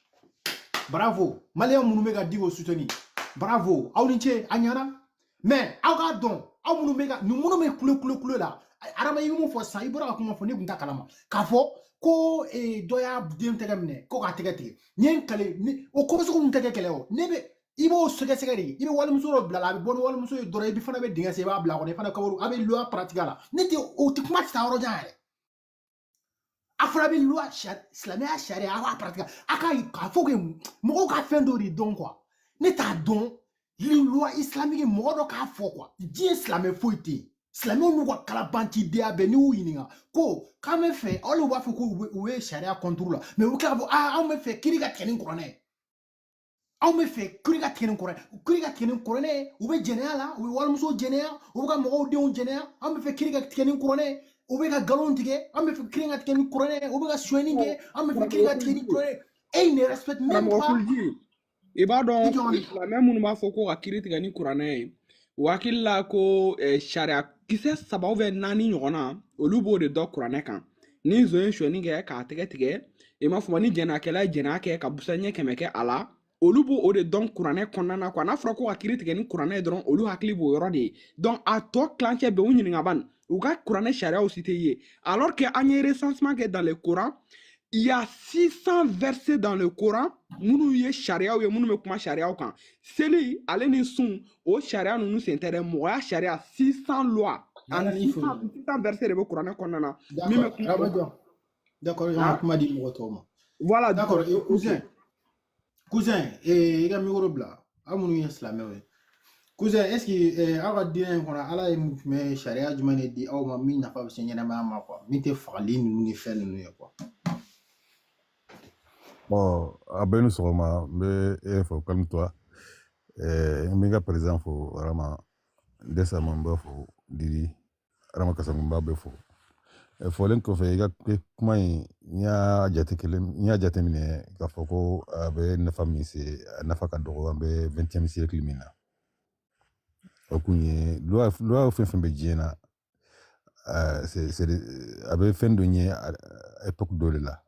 [SPEAKER 2] Bravo, Maliyɛn minnu bɛ ka Diko soutenir. Bravo, aw ni ce, a ɲɛna. Mais aw k'a dɔn, aw minnu bɛ ka nin minnu bɛ kule kule kule la, Adama, i bɛ mun fɔ sisan? I bɔra ka kuma fɔ, ne tun t'a kalama. K'a fɔ ko dɔ y'a den tɛgɛ minɛ ko k'a tɛgɛ tigɛ. N ye n kale ni o ko sugu ninnu tɛ kɛ kɛlɛ o. Ne bɛ i b'o sɛgɛsɛgɛ de, i bɛ walimuso dɔ bila la, a bɛ bɔ ni walimuso ye dɔrɔn, i bɛ fana bɛ dingɛ sen, i b'a bila a kɔnɔ, i fana kaburu, a bɛ loi pratique la. Ne tɛ o tɛ kuma tɛ taa yɔrɔ jan yɛrɛ. A fana bɛ loi silamɛya sariya, a b'a pratique, a ka k'a fɔ que mɔgɔw ka fɛn dɔ de dɔn quoi. Ne t'a dɔn ni loi islamique mɔgɔ dɔ k'a fɔ quoi. Diɲɛ silamɛ foyi tɛ yen. Silamɛw n'u ka kalabancidenya bɛɛ, n'i y'u ɲininka ko k'an bɛ fɛ, hali u b'a fɔ ko u bɛ sariya contre la, mais u bɛ tila k'a fɔ aa, anw bɛ fɛ kiiri ka tigɛ ni kuranɛ ye. Anw bɛ fɛ kiiri ka tigɛ ni kuranɛ, kiiri ka tigɛ ni kuranɛ ye. U bɛ jɛnɛya la, u bɛ walimuso jɛnɛya, u bɛ ka mɔgɔw denw jɛnɛya. An bɛ fɛ kiiri ka tigɛ ni kuranɛ ye. U bɛ ka nkalon tigɛ. An bɛ fɛ kiiri ka tigɛ ni kuranɛ ye. U bɛ ka sonyɛni kɛ. An bɛ fɛ kiiri ka tigɛ ni kuranɛ ye. Et ils ne respectent même
[SPEAKER 1] Karamɔgɔ
[SPEAKER 2] pas.
[SPEAKER 1] Kulji, i b'a
[SPEAKER 2] I
[SPEAKER 1] dɔn
[SPEAKER 2] jɔ.
[SPEAKER 1] silamɛ minnu b'a fɔ ko ka kiiri tigɛ ni kuranɛ ye, u hakili la ko sariya kisɛ 3 ou bien 4 ɲɔgɔnna, olu b'o de dɔn kuranɛ kan. Ni zon ye sonyɛni kɛ k'a tɛgɛ tigɛ, i m'a fɔ ni jɛnɛyakɛla ye jɛnɛya kɛ ka busan ɲɛ 100 kɛ a la, olu b'o o de dɔn kuranɛ kɔnɔna na quoi. N'a fɔra ko ka kiiri tigɛ ni kuranɛ ye dɔrɔn, olu hakili b'o yɔrɔ de ye. Donc a tɔ tilancɛ bɛɛ, u ɲininka bani, u ka kuranɛ sariyaw si tɛ ye, alors que an ye recensement kɛ dans le Coran, il y a 600 versets dans le Coran minnu ye sariyaw ye, minnu bɛ kuma sariyaw kan. Seli ale ni sun, o sariya ninnu sen tɛ dɛ, mɔgɔya sariya, 600 lois en
[SPEAKER 2] Ala ni
[SPEAKER 1] 600
[SPEAKER 2] foli.
[SPEAKER 1] 600 versets de bɛ kuranɛ kɔnɔna na min bɛ
[SPEAKER 2] D'accord,
[SPEAKER 1] kuma o
[SPEAKER 2] Rama
[SPEAKER 1] kan.
[SPEAKER 2] jɔ. D'accord, an ka
[SPEAKER 1] Ah,
[SPEAKER 2] kuma di mɔgɔ tɔw ma.
[SPEAKER 1] Voilà.
[SPEAKER 2] D'accord, et
[SPEAKER 1] Ok.
[SPEAKER 2] cousin, cousin, i ka micro bila. Aw minnu ye silamɛw ye. Cousin, est-ce que aw ka diinɛ in kɔnɔ, Ala ye mun jumɛn, sariya jumɛn de di aw ma min nafa bɛ se ɲɛnamaya ma quoi, min tɛ fagali ninnu ni fɛn ninnu ye quoi?
[SPEAKER 6] Bon, a bɛɛ ni sɔgɔma. N bɛ e fo, calme-toi. N bɛ n ka président fo, Rama Desa, n b'a fo, Didi Rama Kasango, n b'a bɛɛ fo. Fɔlen kɔfɛ, i ka kuma in, n y'a jate kelen, n y'a jateminɛ k'a fɔ ko a bɛ nafa min se, a nafa ka dɔgɔ an bɛ 20e siècle min na. O kun ye loi fɛn fɛn bɛ diɲɛ na, a bɛ fɛn dɔ ɲɛ époque dɔ de la.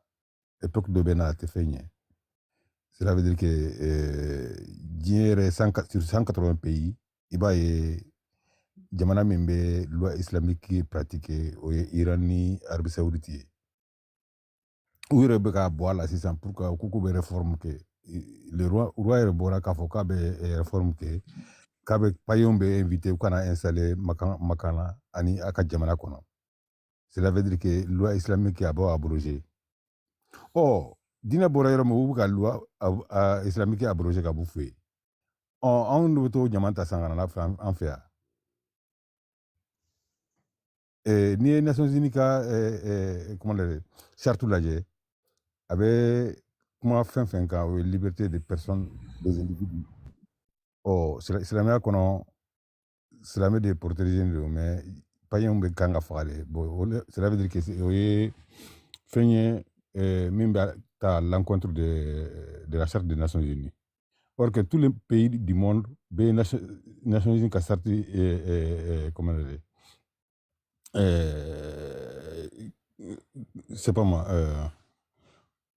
[SPEAKER 6] Époque dɔ bɛ na, a tɛ fɛn ɲɛ. Cela veut dire que diɲɛ yɛrɛ 100 sur 180 pays, i b'a ye jamana min bɛ loi islamique pratiquer, o ye Iran ni Arabie Saoudite ye. U yɛrɛ bɛ ka bɔ a la sisan pour que k'u bɛ réforme kɛ. Le roi yɛrɛ bɔra k'a fɔ k'a bɛ réforme kɛ, k'a bɛ païens bɛ invité u kana installer Makan, Makan na ani a ka jamana kɔnɔ. Cela veut dire que loi islamique a b'o abrogé. Ɔ, diinɛ bɔra yɔrɔ min, u bɛ ka loi islamique abrogé ka b'u fɛ yen. Ɔ, anw de bɛ t'o ɲama ta san ka na n'a fɛ an fɛ yan. N'i ye Nations Unies ka comment dire, charte lajɛ, a bɛ kuma fɛn fɛn kan, o ye liberté de personne, des individus. Ɔ, silamɛya kɔnɔ, silamɛ de protégé don, mais païens bɛ kan ka faga de. Bon, cela veut dire que o ye fɛn ye min bɛ ta à l'encontre de la charte des Nations Unies. Or que tous les pays du monde bɛ Nations Unies ka charte comment dire, C'est pas moi.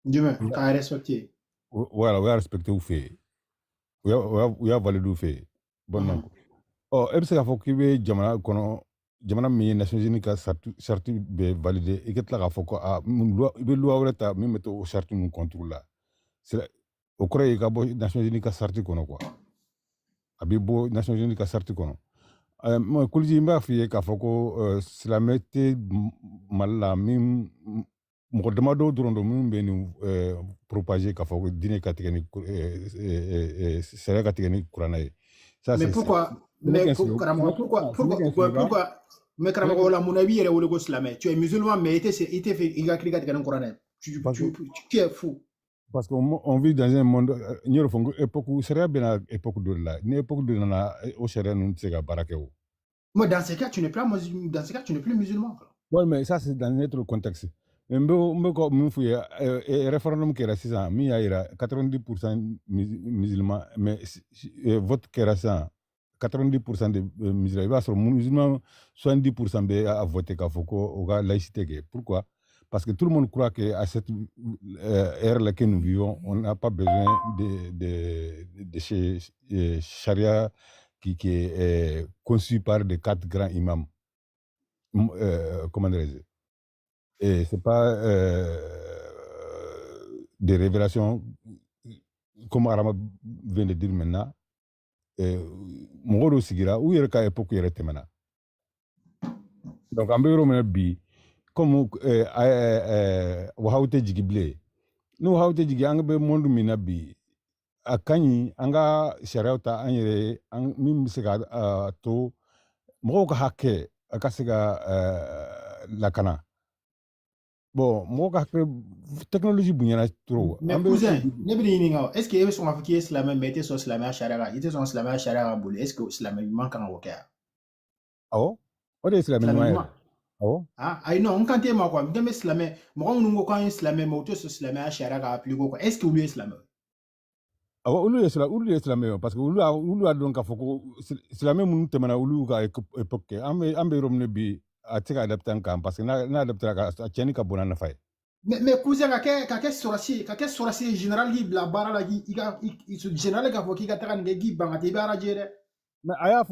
[SPEAKER 2] Jumɛn k'a respecter?
[SPEAKER 6] Voilà, u y'a respecté u fɛ yen, u y'a validé u fɛ yen. Bon, donc ɔ e bɛ se k'a fɔ k'i bɛ jamana kɔnɔ, jamana min ye Nations Unies ka charte bɛɛ validé, i ka tila k'a fɔ ko a i bɛ loi wɛrɛ ta min bɛ to o charte ninnu contre la. O kɔrɔ ye i ka bɔ Nations Unies ka charte kɔnɔ quoi. A bɛ bɔ Nations Unies ka charte kɔnɔ. Koliji, n b'a f'i ye k'a fɔ ko silamɛ tɛ Mali la, min mɔgɔ damadɔ dɔrɔn don minnu bɛ nin propager k'a fɔ ko diinɛ ka tigɛ ni sariya ka tigɛ ni kuranɛ ye. Ça,
[SPEAKER 2] Mais
[SPEAKER 6] c'est
[SPEAKER 2] pourquoi?
[SPEAKER 6] ce n'est
[SPEAKER 2] Mais
[SPEAKER 6] qu'un slogan.
[SPEAKER 2] karamɔgɔ, pourquoi
[SPEAKER 6] Ce n'est
[SPEAKER 2] pourquoi
[SPEAKER 6] qu'un slogan.
[SPEAKER 2] Pourquoi? Mais karamɔgɔ, o la mun na i b'i yɛrɛ wele ko silamɛ? Tu es musulman, mais i tɛ fɛ i ka kiiri ka tigɛ ni kuranɛ. Tu
[SPEAKER 6] Parce que
[SPEAKER 2] tu es fou.
[SPEAKER 6] Parce qu'on on vit dans un monde, n y'o de fɔ, n ko époque sariya bɛna époque dɔ de la, ni époque dɔ nana, o sariya ninnu tɛ se ka baara kɛ o.
[SPEAKER 2] Mais dans ce cas, tu n'es pas musulman. Dans ce cas, tu n'es plus musulman.
[SPEAKER 6] Ouais, mais ça, c'est dans notre contexte. Mais n bɛ ka min f'u ye, référendum kɛra sisan min y'a yira 90% musulmans, mais vote kɛra sisan, 90% de musulmans, i b'a sɔrɔ musulmans 70% bɛ a voté k'a fɔ ko o ka laïcité kɛ. Pourquoi? Parce que tout le monde croit qu'à cette ère-là que nous vivons, on n'a pas besoin de ces charia qui est conçue par des quatre grands imams. Comment dirais-je? Et c'est pas des révélations comme Arama vient de dire maintenant. Mɔgɔ dɔw sigira u yɛrɛ ka époque yɛrɛ tɛmɛna. Donc an bɛ yɔrɔ min na bi, comme wahaw tɛ jigin bilen, ni wahaw tɛ jigin, an bɛ monde min na bi, a ka ɲi an ka sariyaw ta an yɛrɛ ye, an min bɛ se ka to mɔgɔw ka hakɛ a ka se ka lakana. Bon, mɔgɔw ka hakɛ, technologie bonyana trop.
[SPEAKER 2] Mais
[SPEAKER 6] An bɛ
[SPEAKER 2] cousin, ne bɛ ɲininka o, est ce que e bɛ sɔn k'a fɔ k'i ye silamɛ, mais i tɛ sɔn silamɛya sariya kan, i tɛ sɔn silamɛya sariya ka boli? Est ce que silamɛ ɲuman kan k'o kɛ wa?
[SPEAKER 6] Awɔ, o de ye silamɛ
[SPEAKER 2] Silamɛ
[SPEAKER 6] ɲuman yɛrɛ.
[SPEAKER 2] ɲuman.
[SPEAKER 6] Awɔ.
[SPEAKER 2] Ah, ayi, non, n kan t'e ma quoi. N bɛ silamɛ mɔgɔ minnu ko k'an ye silamɛ, mais u tɛ sɔn silamɛya sariya ka appliquer quoi. Est ce que olu ye silamɛ ye?
[SPEAKER 6] Awɔ, olu ye silamɛ ye, parce que olu y'a dɔn k'a fɔ ko silamɛ minnu tɛmɛna olu ka époque kɛ, an bɛ yɔrɔ min na bi, a tɛ se ka adapter an kan, parce que n'a adapter ka a tiɲɛni ka bon n'a nafa ye.
[SPEAKER 2] Mais cousin, ka kɛ sɔrɔsi ye, ka kɛ sɔrɔsi ye, général k'i bila baara la, k'i i ka général k'a fɔ k'i ka taga nin kɛ, k'i ban ka taa, i bɛ araje dɛ.
[SPEAKER 6] Mais a y'a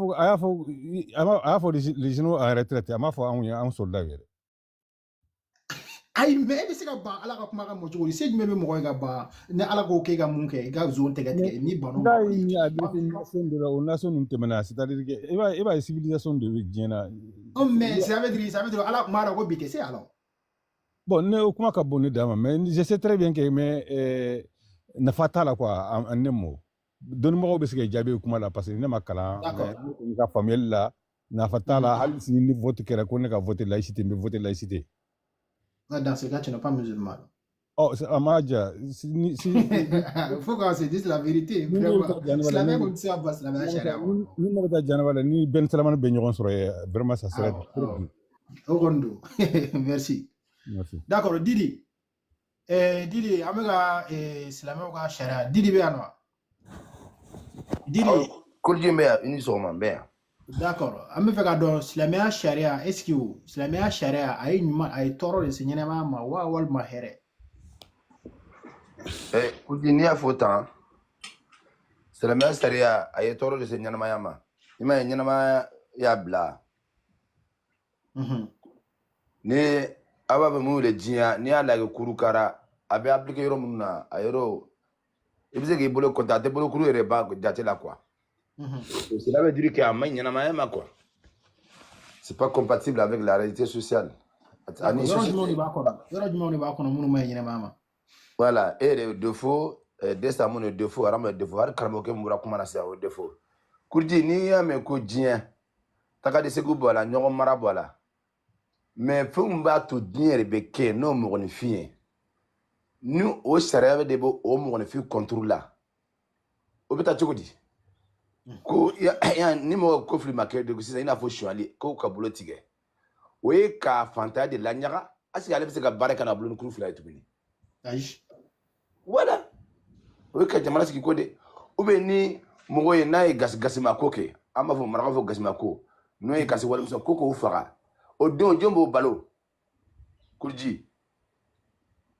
[SPEAKER 6] fɔ les généraux en retraite, a m'a fɔ anw ye, anw soldats yɛrɛ.
[SPEAKER 2] Ayi, mais e bɛ se ka ban Ala ka kuma ka mɔ cogo di? Se jumɛn bɛ mɔgɔ ye ka ban ni Ala ko k'e ka mun kɛ, i ka zon tɛgɛ
[SPEAKER 6] Mais
[SPEAKER 2] tigɛ n'i bann'o
[SPEAKER 6] n'a
[SPEAKER 2] ma
[SPEAKER 6] ye
[SPEAKER 2] kɔni?
[SPEAKER 6] nin adressé nation de la, o nation ninnu tɛmɛna, c'est à dire que i b'a ye civilisation de bɛ diɲɛ na.
[SPEAKER 2] Oh, mais ça veut dire Ala tun b'a dɔn ko bi tɛ se alors.
[SPEAKER 6] Bon, ne o kuma ka bon ne da ma, mais je sais très bien que, mais nafa t'a la quoi, en un mot. Dɔnnibagaw bɛ se ka jaabi o kuma la, parce que ne ma kalan, mais ne kɔni ka faamuyali la, nafa t'a la. Hali sini ni vote kɛra ko ne ka vote laïcité, n bɛ vote laïcité.
[SPEAKER 2] Ah, dans ce cas, tu n'es pas musulman.
[SPEAKER 6] Ɔ, a ma ja si ni si
[SPEAKER 2] Il faut qu'on se dise la vérité,
[SPEAKER 6] ni ne bɛ
[SPEAKER 2] vraiment.
[SPEAKER 6] taa janaba la
[SPEAKER 2] Silamɛ
[SPEAKER 6] ni
[SPEAKER 2] kɔni tɛ se ka ban silamɛya sariya kɔnɔ.
[SPEAKER 6] Ni ne bɛ taa janaba la ni Ben Salamani bɛ ɲɔgɔn sɔrɔ ye, vraiment, ça serait
[SPEAKER 2] Awɔ,
[SPEAKER 6] très
[SPEAKER 2] awɔ.
[SPEAKER 6] bien.
[SPEAKER 2] O kɔni don. Merci.
[SPEAKER 6] Merci.
[SPEAKER 2] D'accord, Didi. Didi, an bɛ ka silamɛw ka sariya. Didi bɛ yan nɔ? Didi.
[SPEAKER 7] Koliji, n bɛ yan, i ni sɔgɔma, n bɛ yan.
[SPEAKER 2] D'accord. An bɛ fɛ k'a dɔn silamɛya sariya, est ce que o silamɛya sariya a ye ɲuman, a ye tɔɔrɔ de se ɲɛnɛmaya ma wa, walima hɛrɛ?
[SPEAKER 7] Koliji, n'i y'a fɔ tan, silamɛya sariya a ye tɔɔrɔ de se ɲɛnamaya ma. I m'a ye, ɲɛnamaya y'a bila. Ni a b'a fɛ mun wele diɲɛ, n'i y'a lajɛ kurukara, a bɛ appliquer yɔrɔ minnu na, a yɔrɔ i bɛ se k'i bolo kɔnta, a tɛ bolokuru yɛrɛ ba jate la quoi. Cela veut dire que a ma ɲi ɲɛnamaya ma quoi. C'est pas compatible avec la réalité sociale.
[SPEAKER 2] D'accord.
[SPEAKER 7] Ani
[SPEAKER 2] Yɔrɔ jumɛnw de
[SPEAKER 7] société.
[SPEAKER 2] b'a kɔnɔ? Yɔrɔ jumɛnw de b'a kɔnɔ minnu ma ɲi ɲɛnɛmaya ma?
[SPEAKER 7] Voilà, e yɛrɛ ye défaut, desa mun ye défaut, Arama ye défaut, hali karamɔgɔkɛ min bɔra kuma na sisan, o ye défaut. Kurji, n'i y'a mɛn ko diɲɛ, taga de segu bɔ a la, ɲɔgɔn mara bɔ a la. Mais fɛn min b'a to diɲɛ yɛrɛ bɛ kɛ n'o mɔgɔninfin ye, ni o sariya de bɛ o mɔgɔninfin contre la, o bɛ taa cogo di? Ko ni mɔgɔ ko fili ma kɛ de sisan, i n'a fɔ sonyali, ko ka bolo tigɛ, o ye ka fantanya de laɲaga. Est ce que ale bɛ se ka baara kɛ n'a bolo ni kuru fila ye tuguni?
[SPEAKER 2] Ayi.
[SPEAKER 7] Voilà, o ye ka jamana sigi ko de. Ou bien ni mɔgɔ ye n'a ye gasi gasima ko kɛ, an b'a fɔ marakaw fɔ gasima ko, n'o ye gasi walimuso ko k'o faga, o denw jɔn b'o balo? Kurji.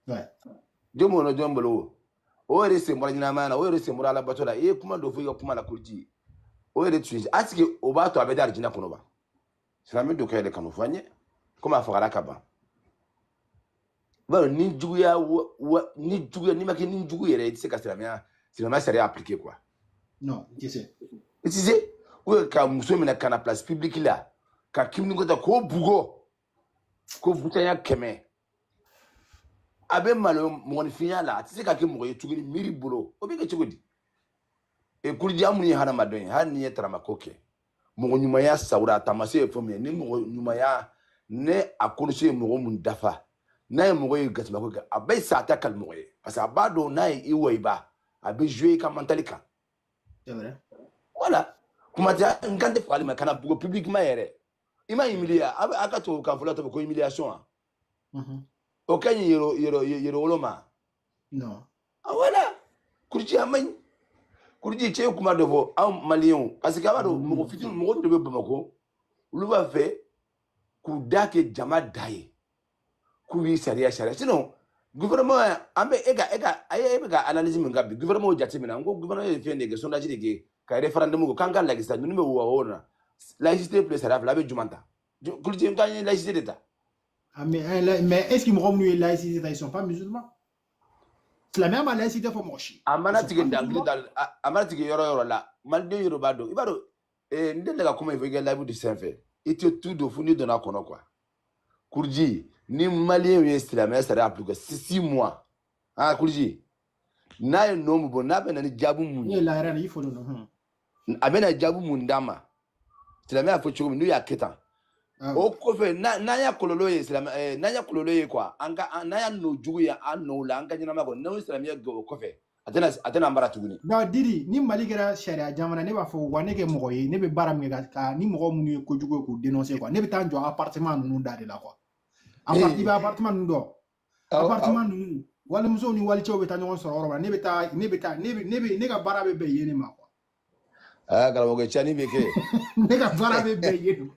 [SPEAKER 2] Ouais.
[SPEAKER 7] Jɔn b'o jɔn bolo o yɛrɛ sen bɔra ɲɛnamaya la, o yɛrɛ sen bɔra alabato la. I ye kuma dɔ fɔ i ka kuma la, Kurji, o yɛrɛ tun est ce que o b'a to a bɛ da arijinɛ kɔnɔ wa? Silamɛ dɔ kɛ yɛrɛ kanu fɔ an ye komi a fagara ka ban. B'a dɔn ni juguya ni juguya n'i ma kɛ ni jugu yɛrɛ, i tɛ se ka silamɛya sariya appliquer quoi.
[SPEAKER 2] Non, i tɛ se.
[SPEAKER 7] I tɛ se. Ou bien ka muso minɛ ka na place publique la ka kimini ko ta k'o bugɔ ko butanya 100, a bɛ malo mɔgɔninfinya la, a tɛ se ka kɛ mɔgɔ ye tuguni miiri bolo. O bɛ kɛ cogo di? E Kurji, an minnu ye hadamaden ye, hali n'i ye taramako kɛ, mɔgɔ ɲumanya sawura a taamasiyɛn ye fɛn min ye, ni mɔgɔ ɲumanya ne a kɔlɔsi ye mɔgɔ mun dafa, n'a ye mɔgɔ ye gasimako kɛ, a bɛ sa, a tɛ kali mɔgɔ ye, parce que a b'a dɔn n'a ye i wayiba, a bɛ jouer i ka mentali kan.
[SPEAKER 2] C'est vrai.
[SPEAKER 7] Voilà, kuma tɛ n kan tɛ fagali ma, ka na bugɔ publiquement yɛrɛ, i ma humilier. A bɛ a ka tubabukan fɔlɔ tɔgɔ ko humiliation wa? O ka ɲi yɛrɛ yɛrɛ yɛrɛ wolo ma.
[SPEAKER 2] Non.
[SPEAKER 7] Ah voilà, Kurji, a man ɲi. Kurji, cɛ ye kuma dɔ fɔ anw maliyɛnw, parce que a b'a dɔn mɔgɔ fitinin, mɔgɔ dɔ bɛ Bamakɔ, olu b'a fɛ k'u da kɛ jama da ye k'u ye sariya sariya. Sinon gouvernement, an bɛ e ka a ye, e bɛ ka analyse min kɛ bi, gouvernement y'o jateminɛ. N ko gouvernement ye fɛn de kɛ, sondage de kɛ ka référendum kɛ k'an ka lajɛ sisan ninnu bɛ wa o na laïcité plus sariya fila, a bɛ jumɛn ta? Kurji, n k'an ye laïcité de ta.
[SPEAKER 2] Ah, mais, mais est-ce que mɔgɔ minnu ye laïcité ta, ils sont pas musulmans? Silamɛya ma laïcité fɔ mɔgɔ si.
[SPEAKER 7] A
[SPEAKER 2] Ils
[SPEAKER 7] mana
[SPEAKER 2] sont
[SPEAKER 7] tigɛ
[SPEAKER 2] pas
[SPEAKER 7] dankili
[SPEAKER 2] musulmans.
[SPEAKER 7] Da a mana tigɛ yɔrɔ yɔrɔ la, maliden yɔrɔ b'a dɔn, i b'a dɔn n delila ka kuma in fɔ i ka live de sanfɛ, i tɛ tu don fo n'i donna a kɔnɔ quoi. Kurji, ni maliyɛnw ye silamɛya sariya appliquer 6 mois, ah Kurji, n'a ye nɔ mun bɔ, n'a bɛ na ni jaabi mun
[SPEAKER 2] Ne ye
[SPEAKER 7] ye,
[SPEAKER 2] lahara ni i fɔlen don.
[SPEAKER 7] A bɛ na jaabi mun d'a ma, silamɛya fɔ cogo min, n'u y'a kɛ tan, o kɔfɛ n'an y'a kɔlɔlɔ ye, silamɛ n'an y'a kɔlɔlɔ ye quoi, an ka n'an y'a nɔ jugu ye an nɔw la, an ka ɲɛnamaya kɔnɔ, n'o ye silamɛya gɛn, o kɔfɛ a tɛna an bara tuguni.
[SPEAKER 2] Non, Didi, ni Mali kɛra sariya jamana, ne b'a fɔ wa ne kɛ mɔgɔ ye, ne bɛ baara min kɛ ka ni mɔgɔ minnu ye kojugu ye k'u dénoncer quoi. Ne bɛ taa n jɔ appartement ninnu da de la quoi. I bɛ appartement ninnu dɔn.
[SPEAKER 7] Awɔ.
[SPEAKER 2] Appartement ninnu, walimusow ni walicɛw bɛ taa ɲɔgɔn sɔrɔ yɔrɔ min na, ne bɛ taa, ne bɛ taa, ne bɛ, ne bɛ, ne ka baara bɛ bɛn yen de ma quoi.
[SPEAKER 7] Aa karamɔgɔ, cɛnni bɛ kɛ.
[SPEAKER 2] Ne ka baara bɛ bɛn yen de ma.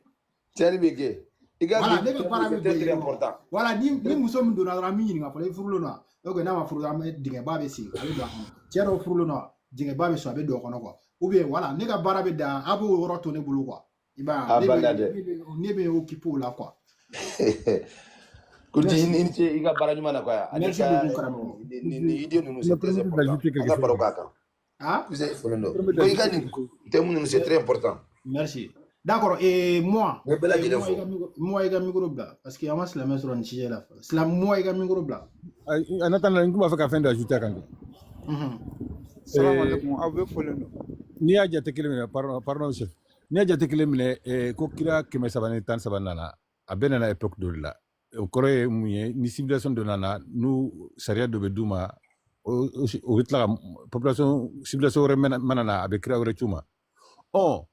[SPEAKER 7] Cɛnni bɛ kɛ i ka
[SPEAKER 2] Voilà,
[SPEAKER 7] bi
[SPEAKER 2] ne ka baara
[SPEAKER 7] c'est
[SPEAKER 2] bɛ
[SPEAKER 7] très
[SPEAKER 2] bɛn
[SPEAKER 7] très
[SPEAKER 2] yen de ma.
[SPEAKER 7] important.
[SPEAKER 2] Voilà, ni muso min donna dɔrɔn, an b'i ɲininka fɔlɔ, i furulen don wa? Ok, n'a ma furu, an bɛ dingɛba bɛ sen, a bɛ don a kɔnɔ. Cɛ dɔw furulen don wa? Dingɛba bɛ sɔn, a bɛ don a kɔnɔ quoi. Ou bien voilà, ne ka baara bɛ dan, a b'o yɔrɔ to ne bolo quoi. I b'a
[SPEAKER 7] A
[SPEAKER 2] ye, ne bɛ
[SPEAKER 7] bada dɛ.
[SPEAKER 2] ne bɛ occuper o la quoi.
[SPEAKER 7] Kurji,
[SPEAKER 2] Merci.
[SPEAKER 7] i ni ce i ka baara ɲuman na quoi, ani
[SPEAKER 2] Merci
[SPEAKER 7] ka
[SPEAKER 2] beaucoup, karamɔgɔ.
[SPEAKER 7] ni idée ninnu,
[SPEAKER 6] Je me
[SPEAKER 7] c'est très
[SPEAKER 6] permets
[SPEAKER 7] important.
[SPEAKER 6] d'ajouter
[SPEAKER 7] An
[SPEAKER 6] quelque
[SPEAKER 7] ka
[SPEAKER 6] chose.
[SPEAKER 7] baro k'a kan.
[SPEAKER 2] Ah?
[SPEAKER 7] Cousin fɔlɔ
[SPEAKER 6] Je
[SPEAKER 7] don
[SPEAKER 6] me permets
[SPEAKER 7] ko i ka
[SPEAKER 6] d'ajouter
[SPEAKER 7] nin
[SPEAKER 6] quelque chose.
[SPEAKER 7] thème ninnu, c'est très important.
[SPEAKER 2] Merci. D'accord, et moi,
[SPEAKER 7] N bɛ bɛɛ
[SPEAKER 2] et
[SPEAKER 7] lajɛlen
[SPEAKER 2] moi, i
[SPEAKER 7] fo.
[SPEAKER 2] ka micro, moi, i ka micro bila, parce que an ma silamɛ sɔrɔ nin sujet la fɔlɔ. Silamɛ, moi, i ka micro bila.
[SPEAKER 6] En attendant, n tun b'a fɛ ka fɛn dɔ ajouter a kan.
[SPEAKER 8] Salam alaikum, aw bɛ folen don.
[SPEAKER 6] N'i y'a jate kelen minɛ, pardon, pardon chef, n'i y'a jate kelen minɛ, ko kira 313 nana, a bɛɛ nana époque dɔ de la. O kɔrɔ ye mun ye? Ni civilisation dɔ nana, n'u sariya dɔ bɛ d'u ma, o bɛ tila ka population, civilisation wɛrɛ mana na, a bɛ kira wɛrɛ c'u ma. Ɔ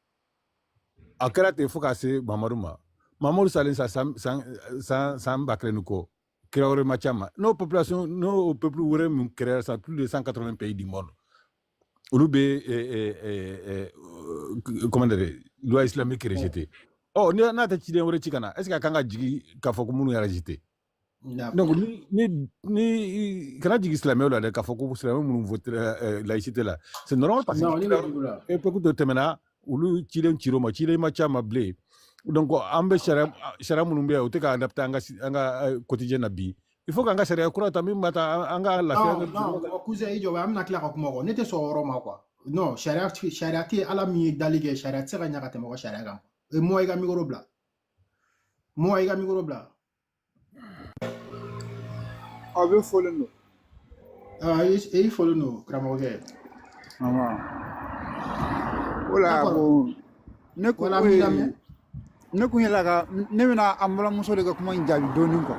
[SPEAKER 6] a kɛra ten fo ka se Mamadu ma. Mamadu salen sa, san 1000 ni kɔ, kira wɛrɛ ma ca ma. N'o population, n'o peuple wɛrɛ min créera sa, plus de 180 pays du monde, olu bɛ comment dire, loi islamique rejeté. Ɔ ni n'a tɛ ciden wɛrɛ ci ka na, est ce que a kan ka jigi k'a fɔ ko minnu y'a rejeté? Donc ni kana jigi silamɛw la dɛ, k'a fɔ ko silamɛ minnu voté laïcité la, c'est normal, parce que
[SPEAKER 2] Non, ne bɛ jigi o la.
[SPEAKER 6] époque dɔ tɛmɛna, olu ciden cir'o ma, ciden ma ca ma bilen. Donc an bɛ sariya minnu bɛ yan, o tɛ ka adapté an ka quotidien na bi. Il faut k'an ka sariya kura ta min b'a ta an ka lafiya.
[SPEAKER 2] Non, non, cousin, i jɔ, an bɛna tila ka kuma o kɔ. Ne tɛ sɔn o yɔrɔ ma quoi. Non, sariya tɛ Ala min ye dali kɛ, sariya tɛ se ka ɲa ka tɛmɛ o ka sariya kan. Et moi, i ka micro bila. Moi, i ka micro bila.
[SPEAKER 8] Aw bɛ folen don.
[SPEAKER 2] Ah, i folen don, karamɔgɔkɛ.
[SPEAKER 8] Awɔ. O la
[SPEAKER 2] D'accord.
[SPEAKER 8] bon, ne ko
[SPEAKER 2] Voilà, an b'i lamɛn.
[SPEAKER 8] Ne kun yɛlɛ ka ne bɛna an balimamuso de ka kuma in jaabi dɔɔni quoi.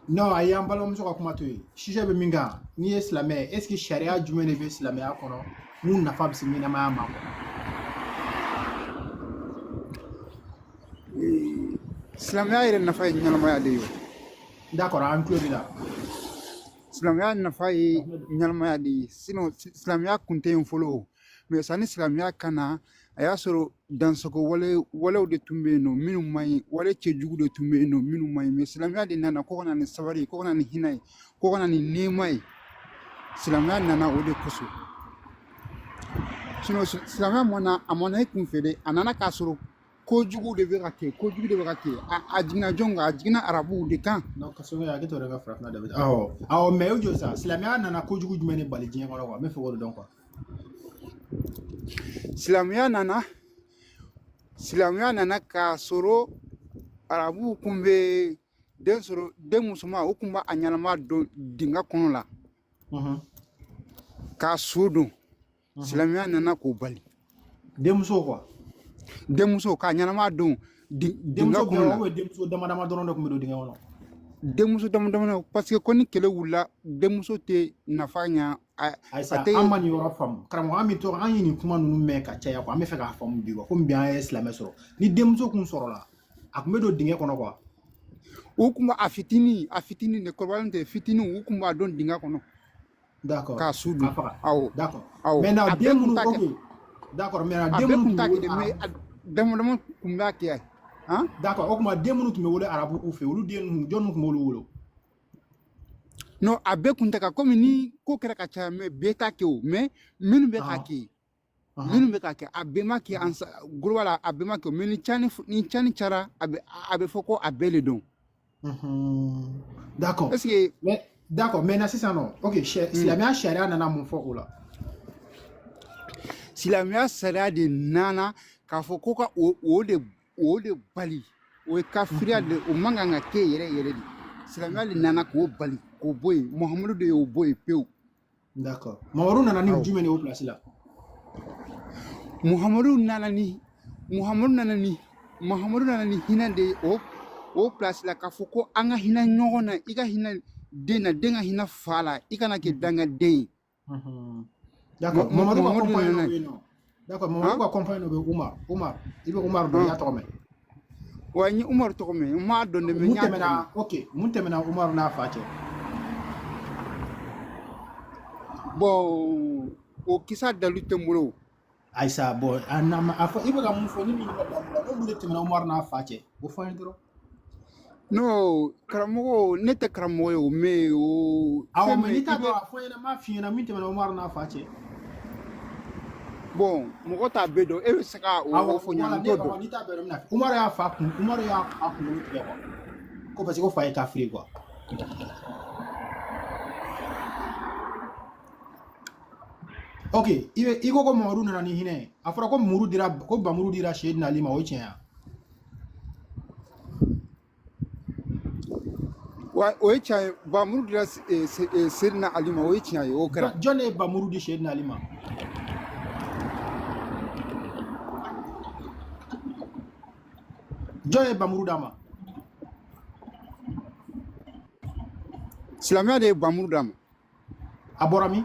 [SPEAKER 2] Non, ayi, an balimamuso ka kuma to yen. Sujet bɛ min kan, n'i ye silamɛ ye, est ce que sariya jumɛn de bɛ silamɛya kɔnɔ mun nafa bɛ se ɲɛnamaya ma quoi?
[SPEAKER 8] Silamɛya yɛrɛ nafa ye ɲɛnamaya de ye o.
[SPEAKER 2] D'accord, an tulo b'i la.
[SPEAKER 8] Silamɛya nafa ye ɲɛnamaya de ye. Sinon silamɛya kun tɛ yen fɔlɔ o. Mais sanni silamɛya ka na, A y'a sɔrɔ dansago walew de tun bɛ yen nɔ minnu man ɲi, wale cɛjugu de tun bɛ yen nɔ minnu man ɲi. Mais silamɛya de nana ko ka na ni sabali ye, ko ka na ni hinɛ ye, ko ka na ni nɛɛma ye. Silamɛya nana o de kosɔn. Sinon silamɛya ma na, a ma na e kun fɛ dɛ, a nana k'a sɔrɔ kojugu de bɛ ka kɛ, kojugu de bɛ ka kɛ. A jiginna jɔn kan? A jiginna arabuw de kan.
[SPEAKER 2] Non, kasɔrɔ a kɛ to yɛrɛ ka farafinna dɛmɛ. Awɔ, awɔ, mais o jɔ sa, silamɛya nana kojugu jumɛn de bali diɲɛ kɔnɔ quoi? N bɛ fɛ k'o de dɔn quoi.
[SPEAKER 8] Silamɛya nana k'a sɔrɔ arabuw kun bɛ den sɔrɔ, den musoman, u kun b'a a ɲɛnama don dingɛ kɔnɔ la k'a so don. Silamɛya nana k'o bali.
[SPEAKER 2] Denmuso quoi?
[SPEAKER 8] Denmuso k'a ɲɛnama don dingɛ
[SPEAKER 2] Denmuso
[SPEAKER 8] kɔnɔ
[SPEAKER 2] bɛɛ
[SPEAKER 8] la.
[SPEAKER 2] ou bien denmuso dama dama dɔrɔn de tun bɛ don dingɛ kɔnɔ?
[SPEAKER 8] Denmuso dama dama, parce que ko ni kɛlɛ wulila, denmuso tɛ nafa ɲa a
[SPEAKER 2] Ayisa,
[SPEAKER 8] tɛ.
[SPEAKER 2] An ma nin yɔrɔ faamu, karamɔgɔ. An bɛ to, an ye nin kuma ninnu mɛn ka caya quoi. An bɛ fɛ k'a faamu bi quoi, komi bi an ye silamɛ sɔrɔ. Ni denmuso kun sɔrɔla, a kun bɛ don dingɛ kɔnɔ quoi?
[SPEAKER 8] U kun b'a a fitinin, a fitinin de, kɔrɔbalen tɛ, fitinin, u kun b'a don dingɛ kɔnɔ k'a su
[SPEAKER 2] K'a
[SPEAKER 8] dun.
[SPEAKER 2] faga.
[SPEAKER 8] Awɔ.
[SPEAKER 2] D'accord.
[SPEAKER 8] Awɔ.
[SPEAKER 2] Maintenant,
[SPEAKER 8] A
[SPEAKER 2] den
[SPEAKER 8] bɛɛ kun
[SPEAKER 2] minnu
[SPEAKER 8] t'a kɛ.
[SPEAKER 2] Ok, d'accord. Maintenant,
[SPEAKER 8] A
[SPEAKER 2] den
[SPEAKER 8] bɛɛ
[SPEAKER 2] minnu
[SPEAKER 8] kun
[SPEAKER 2] tun
[SPEAKER 8] t'a
[SPEAKER 2] bɛ
[SPEAKER 8] kɛ
[SPEAKER 2] wolo
[SPEAKER 8] dɛ, mais
[SPEAKER 2] arabu
[SPEAKER 8] a dama dama kun b'a kɛ han.
[SPEAKER 2] D'accord, o tuma den minnu tun bɛ wolo arabu fɛ, olu den ninnu, jɔn tun b'olu wolo?
[SPEAKER 8] Non, a bɛɛ kun tɛ ka, komi ni ko kɛra ka caya, mais bɛɛ t'a kɛ o. Mais minnu bɛ k'a kɛ, minnu bɛ k'a kɛ, a bɛɛ ma kɛ an global la, a bɛɛ ma kɛ. Mais ni cani cayara, a bɛ fɔ ko a bɛɛ le don.
[SPEAKER 2] D'accord.
[SPEAKER 8] Est ce que
[SPEAKER 2] Mais d'accord, maintenant sisan nɔ, ok, silamɛya sariya nana mun fɔ o la?
[SPEAKER 8] Silamɛya sariya de nana k'a fɔ ko ka o de bali. O ye kafiriya de, o man kan ka kɛ yɛrɛ yɛrɛ de. Silamɛya de nana k'o bali, k'o bɔ yen. Muhamadu de y'o bɔ yen pewu.
[SPEAKER 2] D'accord, Mamadu nana ni
[SPEAKER 8] Awɔ.
[SPEAKER 2] jumɛn de ye o place la?
[SPEAKER 8] Muhamadu nana ni hinɛ de ye o place la, k'a fɔ ko an ka hinɛ ɲɔgɔn na, i ka hinɛ den na, den ka hinɛ fa la, i kana kɛ dangaden ye.
[SPEAKER 2] D'accord, Mamadu ka
[SPEAKER 8] Muhamadu
[SPEAKER 2] compagnon
[SPEAKER 8] nana
[SPEAKER 2] dɔ
[SPEAKER 8] n'a
[SPEAKER 2] bɛ
[SPEAKER 8] ye.
[SPEAKER 2] yen nɔ. D'accord, Mamadu
[SPEAKER 8] Han.
[SPEAKER 2] ka compagnon dɔ bɛ yen, Umar. Umar, i bɛ Umar dɔn, i y'a tɔgɔ mɛn?
[SPEAKER 8] Wa n ye Umaru tɔgɔ mɛn, n m'a dɔn dɛ, mais n
[SPEAKER 2] Mun
[SPEAKER 8] y'a tɔgɔ mɛn.
[SPEAKER 2] tɛmɛna, ok, mun tɛmɛna Umar n'a fa cɛ?
[SPEAKER 8] Bon, o kisa dalu tɛ n bolo.
[SPEAKER 2] Ayisa, bon, a na ma a fɔ i bɛ ka mun fɔ ni min ka dalu la, mun de tɛmɛna Umar n'a fa cɛ? O fɔ an ye dɔrɔn.
[SPEAKER 8] Non, karamɔgɔ, ne tɛ karamɔgɔ ye o, mais o
[SPEAKER 2] Awɔ,
[SPEAKER 8] fɛn
[SPEAKER 2] mais
[SPEAKER 8] min
[SPEAKER 2] n'i
[SPEAKER 8] i
[SPEAKER 2] t'a
[SPEAKER 8] bɛ
[SPEAKER 2] dɔn, a fɔ n ɲɛna, n b'a f'i ɲɛna min tɛmɛna Umar n'a fa cɛ.
[SPEAKER 8] Bon, mɔgɔ t'a bɛɛ dɔn, e bɛ se ka o
[SPEAKER 2] Awɔ,
[SPEAKER 8] fɔ ɲɛna,
[SPEAKER 2] voilà,
[SPEAKER 8] n
[SPEAKER 2] ne
[SPEAKER 8] t'o
[SPEAKER 2] awɔ,
[SPEAKER 8] dɔn.
[SPEAKER 2] n'i t'a bɛɛ dɔn, n bɛna fɔ. Umar y'a fa kunkolo tigɛ quoi. Ko parce que ko fa ye kafiri ye quoi. Ok, i bɛ i ko ko Mamadu nana ni hinɛ ye. A fɔra ko muru dira, ko bamuru dira Seydina Ali ma, o ye tiɲɛ ye wa?
[SPEAKER 8] Wa, o ye tiɲɛ ye, bamuru dira Seydina Ali ma, o ye tiɲɛ ye, o kɛra.
[SPEAKER 2] Jɔn de ye bamuru di Seydina Ali ma? Jɔn ye bamuru d'a ma?
[SPEAKER 8] Silamɛya de ye bamuru d'a ma.
[SPEAKER 2] A bɔra min?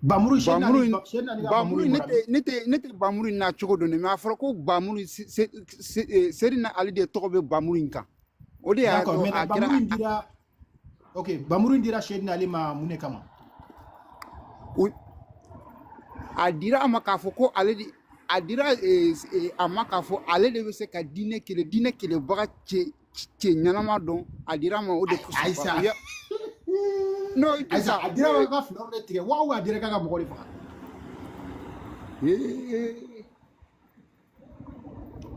[SPEAKER 2] Bamuru, Seydina
[SPEAKER 8] Bamuru
[SPEAKER 2] Ali,
[SPEAKER 8] in
[SPEAKER 2] Seydina Ali ka
[SPEAKER 8] bamuru
[SPEAKER 2] bamuru in
[SPEAKER 8] in ne
[SPEAKER 2] bɔra
[SPEAKER 8] tɛ
[SPEAKER 2] min?
[SPEAKER 8] ne tɛ bamuru in na cogo dɔn dɛ, mais a fɔra ko bamuru Seydina Ali de tɔgɔ bɛ bamuru in kan, o de y'a
[SPEAKER 2] D'accord,
[SPEAKER 8] to
[SPEAKER 2] maintenant
[SPEAKER 8] a kɛra.
[SPEAKER 2] bamuru in dira, ok, bamuru in dira Seydina Ali ma mun de kama?
[SPEAKER 8] A dira a ma k'a fɔ ko ale de a dira a ma k'a fɔ ale de bɛ se ka diinɛ kɛlɛ, diinɛ kɛlɛbaga cɛ ɲɛnama dɔn. A dira a ma o de kosɔn quoi.
[SPEAKER 2] Ayisa.
[SPEAKER 8] U ya non, i tɛ
[SPEAKER 2] Ayisa,
[SPEAKER 8] sa.
[SPEAKER 2] a dira ma ka fila de tigɛ wa, a dira k'a ka mɔgɔ de faga?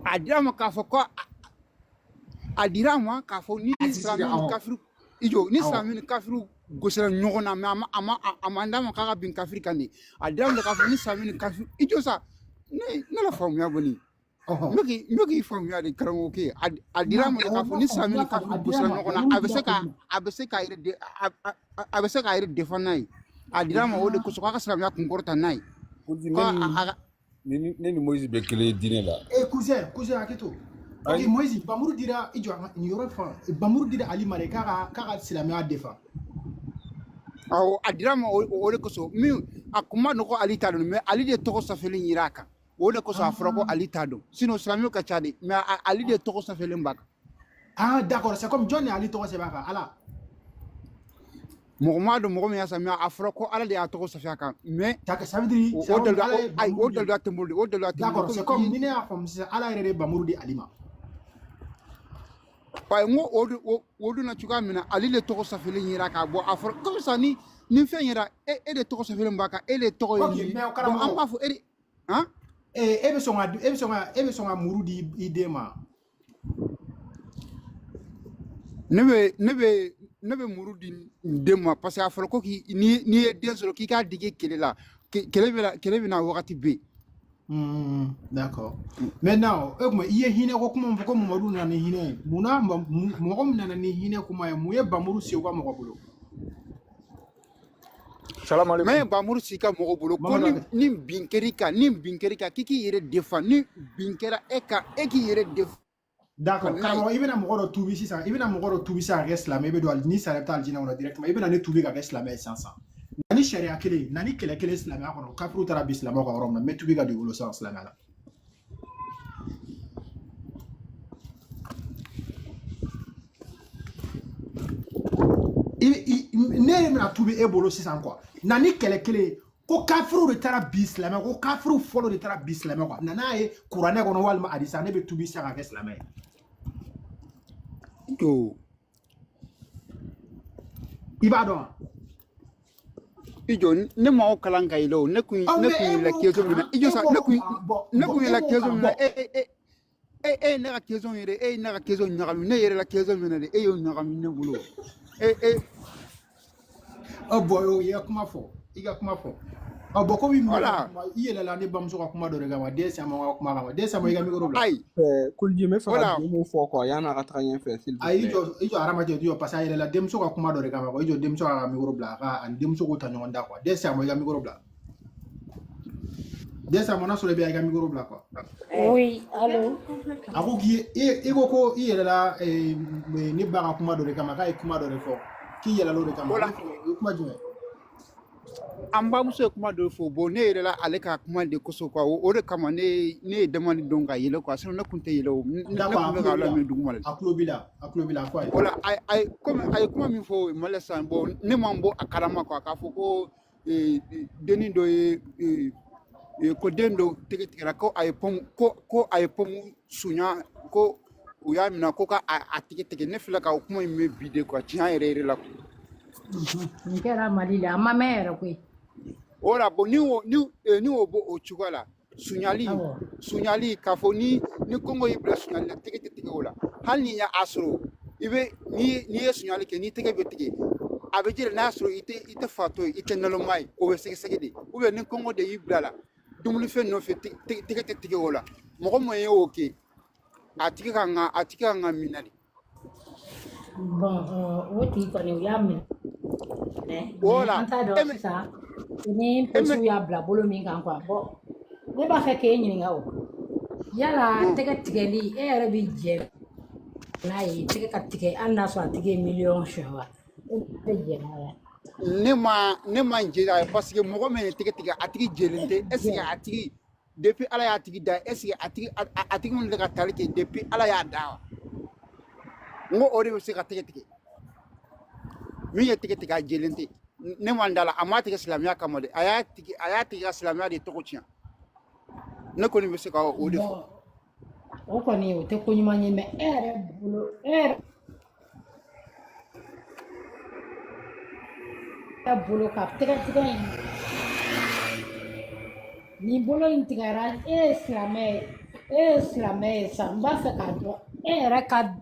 [SPEAKER 8] A dira a ma k'a fɔ ko a dira a ma k'a fɔ ni
[SPEAKER 2] A ti sigi
[SPEAKER 8] silamɛ ni
[SPEAKER 2] awɔ.
[SPEAKER 8] kafiri, i jɔ, ni
[SPEAKER 2] Awɔ.
[SPEAKER 8] silamɛ ni kafiri gosira ɲɔgɔn na, mais a ma d'a ma k'a ka bin kafiri kan de. A dira a ma k'a fɔ ni silamɛ ni kafiri, i jɔ sa, ne la faamuya kɔni, n bɛ k'i faamuya de, karamɔgɔkɛ. A dira a ma de
[SPEAKER 2] Awɔ,
[SPEAKER 8] k'a
[SPEAKER 2] n
[SPEAKER 8] fɔ
[SPEAKER 2] b'a
[SPEAKER 8] ni
[SPEAKER 2] faamu, n
[SPEAKER 8] silamɛ
[SPEAKER 2] b'a
[SPEAKER 8] ni
[SPEAKER 2] faamu.
[SPEAKER 8] kafiri
[SPEAKER 2] A dira
[SPEAKER 8] gosira
[SPEAKER 2] ma,
[SPEAKER 8] ɲɔgɔn na,
[SPEAKER 2] bamuru
[SPEAKER 8] a bɛ
[SPEAKER 2] dira
[SPEAKER 8] se
[SPEAKER 2] kun
[SPEAKER 8] ka
[SPEAKER 2] min na.
[SPEAKER 8] a bɛ se k'a yɛrɛ de a bɛ se k'a yɛrɛ défend n'a ye. A dira a ma o de kosɔn k'a ka silamɛya kunkɔrɔta n'a ye.
[SPEAKER 6] Koji
[SPEAKER 8] Ko
[SPEAKER 6] ne
[SPEAKER 8] a
[SPEAKER 6] ni ne ni Moïse bɛ kelen ye diinɛ la.
[SPEAKER 2] Eh cousin, cousin hakɛ to. Ok,
[SPEAKER 6] Ayi.
[SPEAKER 2] Moïse, bamuru dira, i jɔ an ka nin yɔrɔ fa. Bamuru dira Ali ma de k'a ka silamɛya défend.
[SPEAKER 8] Awɔ, a dira a ma o de kosɔn. Min a kun ma nɔgɔ, Ali t'a dɔn, mais Ali de tɔgɔ safelen yira a kan, o de kosɔn a fɔra ko Ali t'a dɔn. Sinon silamɛw ka ca de, mais Ali de tɔgɔ safelen b'a kan.
[SPEAKER 2] Ah d'accord, c'est comme jɔn ni Ali tɔgɔ sɛbɛn a kan, Ala.
[SPEAKER 8] Mɔgɔ m'a dɔn mɔgɔ min y'a san, mais a fɔra ko Ala de y'a tɔgɔ safe a kan, mais
[SPEAKER 2] Ça veut dire
[SPEAKER 8] o
[SPEAKER 2] c'est
[SPEAKER 8] o
[SPEAKER 2] comme
[SPEAKER 8] daluya
[SPEAKER 2] Ala
[SPEAKER 8] o
[SPEAKER 2] ye
[SPEAKER 8] ayi
[SPEAKER 2] bamuru
[SPEAKER 8] o
[SPEAKER 2] di.
[SPEAKER 8] daluya tɛ n bolo de, o daluya tɛ n bolo.
[SPEAKER 2] D'accord, c'est
[SPEAKER 8] Komi
[SPEAKER 2] comme
[SPEAKER 8] i
[SPEAKER 2] ni ne y'a faamu sisan, Ala yɛrɛ de ye bamuru di Ali ma.
[SPEAKER 8] Ayi, n ko o dun o donna cogoya min na, ale de tɔgɔ safelen yera k'a bɔ a fɔra comme ça ni fɛn yera e de tɔgɔ safelen b'a kan, e de tɔgɔ ye
[SPEAKER 2] Ok,
[SPEAKER 8] nin ye.
[SPEAKER 2] mais o
[SPEAKER 8] Bon, an
[SPEAKER 2] karamɔgɔ,
[SPEAKER 8] b'a fɔ e de han.
[SPEAKER 2] E bɛ sɔn ka muru di i den ma?
[SPEAKER 8] Ne bɛ muru di n den ma, parce que a fɔra ko k'i n'i ye den sɔrɔ, k'i k'a dege kɛlɛ la, kɛlɛ bɛ na wagati bɛɛ.
[SPEAKER 2] D'accord. Maintenant, e kuma i ye hinɛ ko kuma min fɔ ko Mamadu nana ni hinɛ ye. Munna mɔgɔ min nana ni hinɛ kuma ye, mun ye bamuru se u ka mɔgɔ bolo?
[SPEAKER 4] Salam
[SPEAKER 8] Mais
[SPEAKER 4] alaikum.
[SPEAKER 8] bamuru s'i ka mɔgɔ bolo ko
[SPEAKER 2] Mamadu
[SPEAKER 8] ni
[SPEAKER 2] a
[SPEAKER 8] ni bin kɛr'i kan, ni bin kɛr'i kan, k'i k'i yɛrɛ defa. Ni bin kɛra e kan, e k'i yɛrɛ defa
[SPEAKER 2] D'accord.
[SPEAKER 8] n'a ye.
[SPEAKER 2] Karamɔgɔ, i bɛna mɔgɔ dɔ tuubi sisan, i bɛna mɔgɔ dɔ tuubi sisan ka kɛ silamɛ, i bɛ don ni sara i bɛ taa alijinɛ kɔnɔ directement. I bɛna ne tuubi ka kɛ silamɛ ye sisan sisan. Na ni sariya kelen, na ni kɛlɛ kelen silamɛya kɔnɔ, kafiriw taara bin silamɛw kan yɔrɔ min na, n bɛ tuubi ka don i bolo sisan silamɛya la. Ne yɛrɛ bɛna tuubi e bolo sisan quoi. Na ni kɛlɛ kelen ko kafiriw de taara bin silamɛ, ko kafiriw fɔlɔ de taara bin silamɛ quoi. Na n'a ye kuranɛ kɔnɔ walima hadisa, ne bɛ tuubi sisan ka kɛ silamɛ ye.
[SPEAKER 8] Jo.
[SPEAKER 2] I b'a dɔn wa?
[SPEAKER 8] I jɔ, ne ma o kalan ka yɛlɛ o ne kun
[SPEAKER 2] Ɔ
[SPEAKER 8] ne
[SPEAKER 2] mais
[SPEAKER 8] kun
[SPEAKER 2] e
[SPEAKER 8] yɛlɛ
[SPEAKER 2] m'o
[SPEAKER 8] question min na
[SPEAKER 2] kalan,
[SPEAKER 8] i jɔ
[SPEAKER 2] e
[SPEAKER 8] sa
[SPEAKER 2] m'o
[SPEAKER 8] ne kun
[SPEAKER 2] kalan, bon
[SPEAKER 8] ne
[SPEAKER 2] bon
[SPEAKER 8] kun
[SPEAKER 2] e
[SPEAKER 8] yɛlɛ
[SPEAKER 2] m'o
[SPEAKER 8] question
[SPEAKER 2] kalan
[SPEAKER 8] min na
[SPEAKER 2] bon.
[SPEAKER 8] e ye ne ka question yɛrɛ, e ye ne ka question ɲagami. Ne yɛrɛ la question min na de, e y'o ɲagami ne bolo e.
[SPEAKER 2] Ɔ bon, o i ka kuma fɔ, i ka kuma fɔ. Ɔ bon, komi mɔgɔ ka
[SPEAKER 8] Voilà.
[SPEAKER 2] kuma, i yɛlɛla ne bamuso ka kuma dɔ de kama, den sama ka kuma kama, den sama i ka micro bila.
[SPEAKER 8] Ayi.
[SPEAKER 1] Kulji, n bɛ fɛ ka
[SPEAKER 8] Voilà.
[SPEAKER 1] deux mots fɔ quoi, yan'a ka taga ɲɛfɛ, s'il vous
[SPEAKER 2] Ayi, i
[SPEAKER 1] plaît.
[SPEAKER 2] jɔ, i jɔ hadamaden, i jɔ, parce que a yɛlɛla denmuso ka kuma dɔ de kama quoi. I jɔ, denmuso ka micro bila, a ka ani denmuso k'o ta ɲɔgɔn da quoi. Den sama i ka micro bila. Den sama n'a sɔrɔ i bɛ i ka micro bila quoi.
[SPEAKER 5] Oui, allo.
[SPEAKER 2] A ko k'i e i ko ko i yɛlɛla ne ba ka kuma dɔ de kama, k'a ye kuma dɔ de fɔ k'i yɛlɛla o de kama.
[SPEAKER 8] Voilà.
[SPEAKER 2] Ne fɛ o ye kuma jumɛn?
[SPEAKER 8] An bamuso ye kuma dɔ fɔ. Bon, ne yɛrɛ la ale ka kuma de kosɔn quoi, o de kama ne ye demande dɔn ka yɛlɛ quoi, sinon ne kun tɛ yɛlɛ o. Ne
[SPEAKER 2] D'accord,
[SPEAKER 8] kun
[SPEAKER 2] a
[SPEAKER 8] bɛ
[SPEAKER 2] tulo
[SPEAKER 8] ka
[SPEAKER 2] b'i la.
[SPEAKER 8] lamɛn duguma de.
[SPEAKER 2] A tulo b'i la, a tulo b'i la, a fɔ a ye.
[SPEAKER 8] Voilà, a ye komi a ye kuma min fɔ Mali la sisan, bon, ne m'an bɔ a kalama quoi, k'a fɔ ko dennin dɔ ye ko den dɔ tɛgɛ tigɛra, ko a ye pɔmu ko a ye pɔmu sunya, ko u y'a minɛ ko ka a tɛgɛ tigɛ. Ne filɛ ka o kuma in mɛn bi de quoi, tiɲɛ yɛrɛ yɛrɛ la quoi.
[SPEAKER 5] Nin kɛra Mali la, a ma mɛn yɛrɛ koyi.
[SPEAKER 8] O la, bon, ni o b'o o cogoya la, sunyali
[SPEAKER 5] Awɔ.
[SPEAKER 8] sunyali k'a fɔ ni kɔngɔ y'i bila sunyali la, tɛgɛ tɛ tigɛ o la. Hali ni y'a sɔrɔ i bɛ n'i ye sunyali kɛ, n'i tɛgɛ bɛ tigɛ, a bɛ jira n'a sɔrɔ i tɛ fatɔ ye, i tɛ naloma ye, o bɛ sɛgɛsɛgɛ de. Ou bien ni kɔngɔ de y'i bila la dumunifɛn nɔfɛ, tɛgɛ tɛ tigɛ o la. Mɔgɔ min ye o kɛ, a tigi kan ka minɛ de.
[SPEAKER 5] Bon, o tigi kɔni u y'a minɛ, mais
[SPEAKER 8] O la
[SPEAKER 5] an t'a
[SPEAKER 8] e
[SPEAKER 5] dɔn
[SPEAKER 8] mɛ
[SPEAKER 5] sisan ni
[SPEAKER 8] e mɛ
[SPEAKER 5] polisiw y'a bila bolo min kan quoi. Bon, ne b'a fɛ k'e ɲininka o. Yala tɛgɛ tigɛli, e yɛrɛ bɛ jɛ n'a ye tɛgɛ ka tigɛ hali n'a sɔrɔ a tigi ye miliyɔn suɲɛ wa? E bɛ jɛ n'a ye?
[SPEAKER 8] Ne ma n jɛ a ye, parce que mɔgɔ min ye tɛgɛ tigɛ, a tigi jɛlen tɛ. Est ce que
[SPEAKER 5] Jɛ.
[SPEAKER 8] a tigi depuis Ala y'a tigi da, est ce que a tigi min bɛ ka tali kɛ depuis Ala y'a da wa? N ko o de bɛ se ka tɛgɛ tigɛ. Min ye tɛgɛ tigɛ, a jɛlen tɛ. Ne ma da la a m'a tigɛ silamɛya kama dɛ, a y'a tigɛ ka silamɛya de tɔgɔ tiɲɛ. Ne kɔni bɛ se ka o de fɔ.
[SPEAKER 5] Bon, o kɔni o tɛ ko ɲuman ye, mais e yɛrɛ bolo, e yɛrɛ bolo ka tɛgɛ tigɛ in, nin bolo in tigɛra, e ye silamɛ ye, e ye silamɛ ye sa, n b'a fɛ k'a dɔn e yɛrɛ ka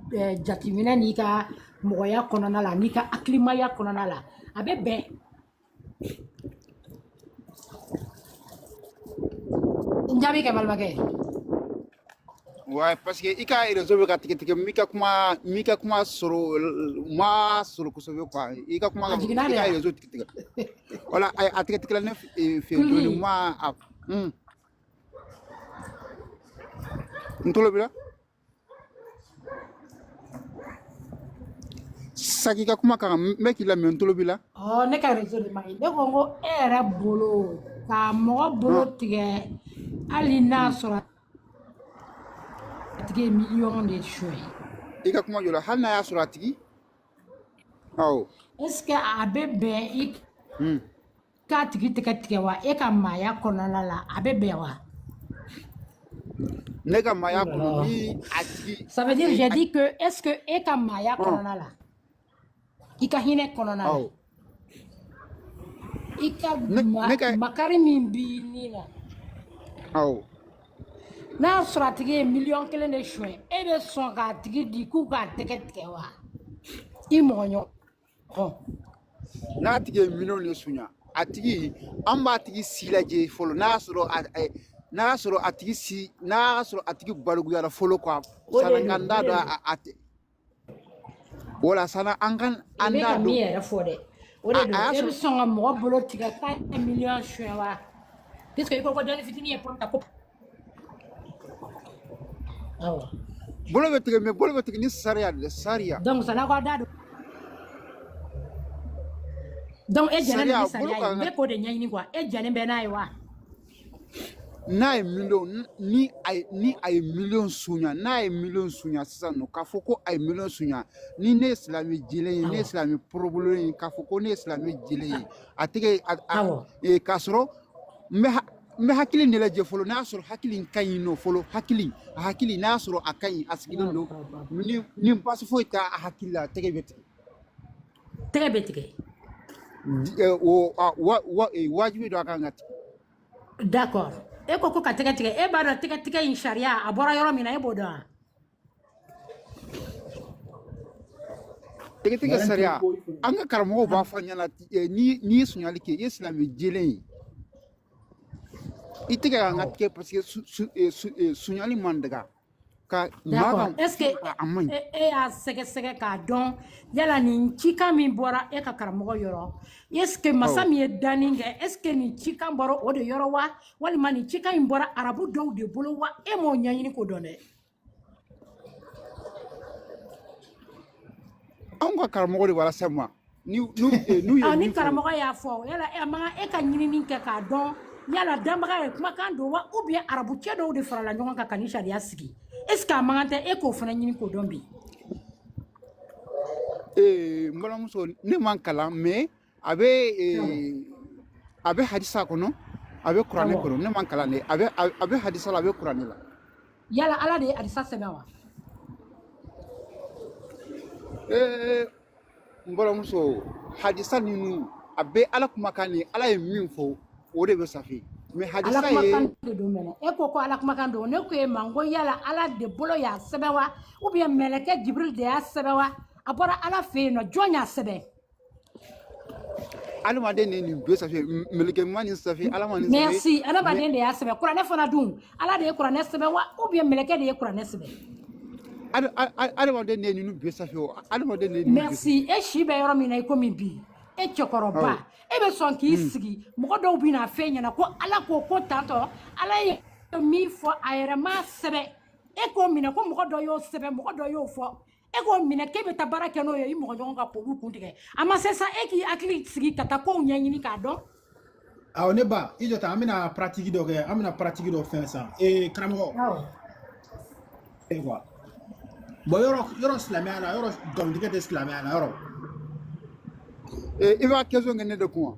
[SPEAKER 5] jateminɛ n'i ka mɔgɔya kɔnɔna la, n'i ka hakilimaya kɔnɔna la, a bɛ bɛn. N jaabi kɛ, balimakɛ.
[SPEAKER 8] Ouais, parce que i ka réseau bɛ ka tigɛ tigɛ, n m'i ka kuma sɔrɔ, n ma sɔrɔ kosɛbɛ quoi. I ka kuma
[SPEAKER 5] A jiginna
[SPEAKER 8] i
[SPEAKER 5] de
[SPEAKER 8] ka
[SPEAKER 5] wa?
[SPEAKER 8] réseau tigɛ tigɛ. Voilà, a tigɛ tigɛla ne fɛ yen dɔɔni.
[SPEAKER 5] Kulji.
[SPEAKER 8] Ma a n tulo b'i la. Saki ka kuma kan, n bɛ k'i lamɛn, n tulo b'i la.
[SPEAKER 5] Ɔ, ne ka réseau de ma ɲi. Ne ko n ko e yɛrɛ bolo ka mɔgɔ bolo tigɛ, hali n'a sɔrɔ a tigi ye miliyɔn de suɲɛ.
[SPEAKER 8] I ka kuma jɔ la, hali n'a y'a sɔrɔ a tigi Awɔ.
[SPEAKER 5] Est ce que a bɛ bɛn i k'a tigi tɛgɛ tigɛ wa e ka maaya kɔnɔna la a bɛ bɛn wa?
[SPEAKER 8] Ne ka maaya
[SPEAKER 5] Oh là
[SPEAKER 8] kɔnɔ
[SPEAKER 5] là.
[SPEAKER 8] ni a tigi
[SPEAKER 5] Ça veut dire,
[SPEAKER 8] eh,
[SPEAKER 5] j'ai
[SPEAKER 8] a
[SPEAKER 5] dit que est-ce que e ka maaya
[SPEAKER 8] hɔn
[SPEAKER 5] kɔnɔna la, i ka hinɛ kɔnɔna la,
[SPEAKER 8] awɔ
[SPEAKER 5] i ka
[SPEAKER 8] ne ne ka
[SPEAKER 5] makari min b'i ni la,
[SPEAKER 8] awɔ
[SPEAKER 5] n'a y'a sɔrɔ a tigi ye miliyɔn 1 de suɲɛ, e bɛ sɔn k'a tigi di k'u k'a tɛgɛ tigɛ wa? I mɔgɔ ɲɔgɔn.
[SPEAKER 8] N'a tigi ye miliyɔn de suɲa, a tigi, an b'a tigi si lajɛ fɔlɔ, n'a y'a sɔrɔ n'a y'a sɔrɔ a tigi si, n'a y'a sɔrɔ a tigi balikuyara fɔlɔ quoi.
[SPEAKER 5] O de
[SPEAKER 8] Sanni
[SPEAKER 5] don,
[SPEAKER 8] k'an
[SPEAKER 5] o
[SPEAKER 8] t'a
[SPEAKER 5] de
[SPEAKER 8] dɔn
[SPEAKER 5] don.
[SPEAKER 8] a tɛ wala sanni an kan
[SPEAKER 5] I
[SPEAKER 8] an
[SPEAKER 5] bɛ
[SPEAKER 8] t'a
[SPEAKER 5] ka min
[SPEAKER 8] dɔn
[SPEAKER 5] yɛrɛ fɔ dɛ, o
[SPEAKER 8] a
[SPEAKER 5] de
[SPEAKER 8] a
[SPEAKER 5] don.
[SPEAKER 8] y'a
[SPEAKER 5] E bɛ
[SPEAKER 8] sɔrɔ
[SPEAKER 5] sɔn ka mɔgɔ bolo tigɛ k'a ye miliyɔn suɲɛ wa? Puisque i ko ko dɔnni fitinin ye pɔn ta ko awɔ.
[SPEAKER 8] Bolo bɛ tigɛ, mais bolo bɛ tigɛ ni sariya de sariya.
[SPEAKER 5] Donc san'a ko a da don. Donc e jɛnnen don
[SPEAKER 8] Sariya
[SPEAKER 5] ni
[SPEAKER 8] bolo
[SPEAKER 5] sariya ye.
[SPEAKER 8] kan
[SPEAKER 5] N
[SPEAKER 8] ka
[SPEAKER 5] bɛ k'o de ɲɛɲini quoi. E jɛnnen bɛ n'a ye wa?
[SPEAKER 8] N'a ye miliyɔn ni a ye miliyɔn suɲa, n'a ye miliyɔn suɲa sisan nɔ, k'a fɔ ko a ye miliyɔn suɲa, ni ne ye silamɛ jɛlen ye, ne ye
[SPEAKER 5] Awɔ.
[SPEAKER 8] silamɛ porobolo ye, k'a fɔ ko ne ye silamɛ jɛlen ye, a tɛgɛ a
[SPEAKER 5] Awɔ.
[SPEAKER 8] k'a sɔrɔ n bɛ hakili de lajɛ fɔlɔ, n'a y'a sɔrɔ hakili in ka ɲi nɔ fɔlɔ, hakili a hakili n'a y'a sɔrɔ a ka ɲi, a sigilen don, ni baasi foyi t'a hakili la, a tɛgɛ bɛ tigɛ.
[SPEAKER 5] Tɛgɛ bɛ tigɛ.
[SPEAKER 8] O a wa wa wajibi don a kan ka tigɛ.
[SPEAKER 5] D'accord. E ko ko ka tɛgɛ tigɛ. E b'a dɔn tɛgɛ tigɛ in sariya a bɔra yɔrɔ min na, e b'o dɔn wa?
[SPEAKER 8] Tɛgɛ tigɛ
[SPEAKER 2] Madame
[SPEAKER 8] sariya,
[SPEAKER 2] Kiriko, il faut-
[SPEAKER 8] an ka karamɔgɔw b'a fɔ an ɲɛna, ni ye suɲali kɛ, i ye silamɛ jɛlen ye, i tɛgɛ kan ka
[SPEAKER 5] Awɔ.
[SPEAKER 8] tigɛ parce que suɲali man daga ka maa
[SPEAKER 5] D'accord.
[SPEAKER 8] ka
[SPEAKER 5] Est-ce que
[SPEAKER 8] fɛn ta, a man ɲi.
[SPEAKER 5] e y'a sɛgɛsɛgɛ k'a dɔn yala nin cikan min bɔra e ka karamɔgɔ yɔrɔ, est-ce que masa
[SPEAKER 8] Awɔ.
[SPEAKER 5] min ye danni kɛ, est-ce que nin cikan bɔra o de yɔrɔ wa, walima nin cikan in bɔra arabu dɔw de bolo wa? E m'o ɲɛɲini k'o dɔn dɛ.
[SPEAKER 8] Anw ka karamɔgɔ de b'a se ma ni n'u ye
[SPEAKER 5] Ah, ni
[SPEAKER 8] min fɔ.
[SPEAKER 5] Karamɔgɔ y'a fɔ, yala e man kan e ka ɲinini kɛ k'a dɔn yala danbaga ye kumakan don wa, ou bien arabu cɛ dɔw de farala ɲɔgɔn kan ka nin sariya sigi? Est-ce que a man kan tɛ e k'o fana ɲini k'o dɔn bi?
[SPEAKER 8] N balimamuso, ne man kalan, mais a bɛ a bɛ hadisa kɔnɔ, a bɛ kuranɛ kɔnɔ. Ne man kalan dɛ, a bɛ hadisa la, a bɛ kuranɛ la.
[SPEAKER 5] Yala Ala de ye hadisa sɛbɛn wa?
[SPEAKER 8] N balimamuso, hadisa ninnu a bɛ Ala kumakan de, Ala ye min fɔ, o de bɛ safe, mais
[SPEAKER 5] Ala
[SPEAKER 8] hadisa ye
[SPEAKER 5] kumakan de don mɛnɛ. E ko ko Ala kumakan don. Ne ko e ma n ko yala Ala de bolo y'a sɛbɛn wa, ou bien mɛlɛkɛ Jibril de y'a sɛbɛn wa? A bɔra Ala fɛ yen nɔ, jɔn y'a sɛbɛn?
[SPEAKER 8] Adamaden de ye nin bɛɛ safe, mɛlɛkɛ ma nin safe, Ala ma nin safe.
[SPEAKER 5] Merci.
[SPEAKER 8] Mais
[SPEAKER 5] Adamaden de y'a sɛbɛn. Kuranɛ fana dun, Ala de ye kuranɛ sɛbɛn wa, ou bien mɛlɛkɛ de ye kuranɛ sɛbɛn?
[SPEAKER 8] Adamaden de ye ninnu bɛɛ safe, o adamaden de ye ninnu bɛɛ safe.
[SPEAKER 5] Merci. E si bɛ yɔrɔ min na i komi bi, e cɛkɔrɔba, e bɛ sɔn k'i sigi, mɔgɔ dɔw bɛ n'a f'e ɲɛna ko Ala ko ko tantɔ, Ala ye min fɔ a yɛrɛ m'a sɛbɛn, e k'o minɛ ko mɔgɔ dɔ y'o sɛbɛn, mɔgɔ dɔ y'o fɔ, e k'o minɛ k'e bɛ taa baara kɛ n'o ye i mɔgɔ ɲɔgɔn kan k'olu kun tigɛ. A ma se sa e k'i hakili sigi ka taa kow ɲɛɲini k'a dɔn?
[SPEAKER 2] Awɔ, ne ba, i jɔ ta, an bɛna pratique dɔ kɛ, an bɛna pratique dɔ fɛn san. Karamɔgɔ, quoi. Bon, yɔrɔ yɔrɔ silamɛya la, yɔrɔ nkalontigɛ tɛ silamɛya la yɔrɔ?
[SPEAKER 8] I b'a question kɛ ne de kun wa?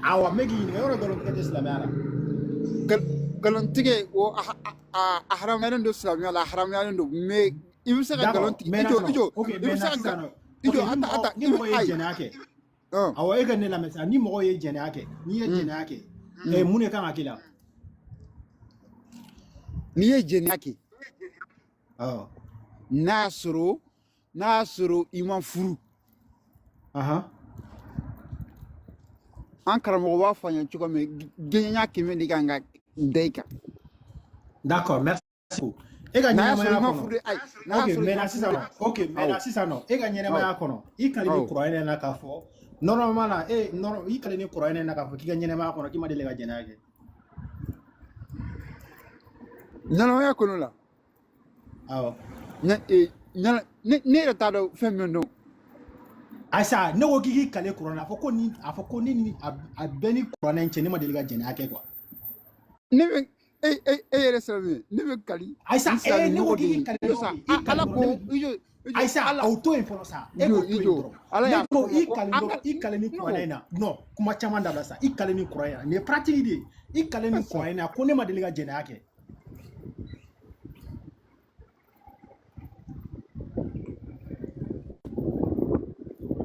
[SPEAKER 2] Awɔ, n bɛ k'i ɲininka, yɔrɔ nkalontigɛ tɛ silamɛya la?
[SPEAKER 8] Nkalontigɛ o a haramuyalen don silamɛya la, a haramuyalen don, mais i bɛ se ka nkalon
[SPEAKER 2] D'accord,
[SPEAKER 8] tigɛ. I jɔ,
[SPEAKER 2] maintenant
[SPEAKER 8] i jɔ,
[SPEAKER 2] ok,
[SPEAKER 8] i bɛ se
[SPEAKER 2] maintenant
[SPEAKER 8] ka
[SPEAKER 2] sisan nɔ,
[SPEAKER 8] i
[SPEAKER 2] ok,
[SPEAKER 8] jɔ,
[SPEAKER 2] ni
[SPEAKER 8] ata
[SPEAKER 2] mɔgɔ
[SPEAKER 8] ata
[SPEAKER 2] ni
[SPEAKER 8] i bɛ
[SPEAKER 2] mɔgɔ ye
[SPEAKER 8] ayi
[SPEAKER 2] jɛnɛya kɛ, awɔ, e ka ne lamɛn sisan, ni mɔgɔ ye jɛnɛya kɛ, n'i ye jɛnɛya kɛ, mun de kan ka k'i la?
[SPEAKER 8] N'i ye jɛnɛya kɛ,
[SPEAKER 2] Awɔ.
[SPEAKER 8] n'a y'a sɔrɔ i ma furu, an karamɔgɔ b'a fɔ an ye cogo min, gɛɲɛ 100 de kan ka da i kan.
[SPEAKER 2] D'accord, merci. E ka
[SPEAKER 8] N'a y'a sɔrɔ
[SPEAKER 2] ɲɛnamaya
[SPEAKER 8] i ma
[SPEAKER 2] kɔnɔ.
[SPEAKER 8] furu de, ayi, n'a y'a
[SPEAKER 2] Ok,
[SPEAKER 8] sɔrɔ i ma
[SPEAKER 2] maintenant
[SPEAKER 8] furu
[SPEAKER 2] sisan
[SPEAKER 8] de.
[SPEAKER 2] nɔ. Ok, maintenant sisan nɔ. E ka ɲɛnamaya kɔnɔ, i kali ni kuranɛ na k'a fɔ normalement la, e nɔrɔ i kali ni kuranɛ na k'a fɔ k'i ka ɲɛnamaya kɔnɔ k'i ma deli ka jɛnɛya kɛ.
[SPEAKER 8] Ɲɛnamaya kɔnɔ la?
[SPEAKER 2] Awɔ.
[SPEAKER 8] Ne yɛrɛ t'a dɔn fɛn min don.
[SPEAKER 2] Ayisa, ne ko k'i k'i kale kuranɛ na, a fɔ ko ni a fɔ ko ne ni a bɛɛ ni kuranɛ in cɛ, ne ma deli ka jɛnɛya kɛ quoi.
[SPEAKER 8] Ne bɛ e yɛrɛ silamɛ ye, ne bɛ kali
[SPEAKER 2] Ayisa,
[SPEAKER 8] n silamɛ
[SPEAKER 2] ne ko
[SPEAKER 8] ɲɔgɔn de
[SPEAKER 2] k'i k'i
[SPEAKER 8] ye
[SPEAKER 2] kale
[SPEAKER 8] sa
[SPEAKER 2] dɔrɔn, i kale
[SPEAKER 8] Ala
[SPEAKER 2] dɔrɔn,
[SPEAKER 8] ko
[SPEAKER 2] ne bɛ
[SPEAKER 8] i jɔ.
[SPEAKER 2] Ayi sa,
[SPEAKER 8] Ala
[SPEAKER 2] o to yen fɔlɔ sa, e
[SPEAKER 8] i
[SPEAKER 2] k'o
[SPEAKER 8] jɔ
[SPEAKER 2] to
[SPEAKER 8] i
[SPEAKER 2] yen
[SPEAKER 8] jɔ
[SPEAKER 2] dɔrɔn.
[SPEAKER 8] Ala
[SPEAKER 2] Ne
[SPEAKER 8] y'a
[SPEAKER 2] ko
[SPEAKER 8] fɔ ma
[SPEAKER 2] i
[SPEAKER 8] ko
[SPEAKER 2] kalen
[SPEAKER 8] an
[SPEAKER 2] dɔrɔn,
[SPEAKER 8] ka
[SPEAKER 2] i kalen ni
[SPEAKER 8] non
[SPEAKER 2] kuranɛ in na. Non, kuma caman dabila sa, i kalen ni kuranɛ in na. Nin ye pratique de ye. I kalen ni
[SPEAKER 8] Asa
[SPEAKER 2] kuranɛ in na ko ne ma deli ka jɛnɛya kɛ.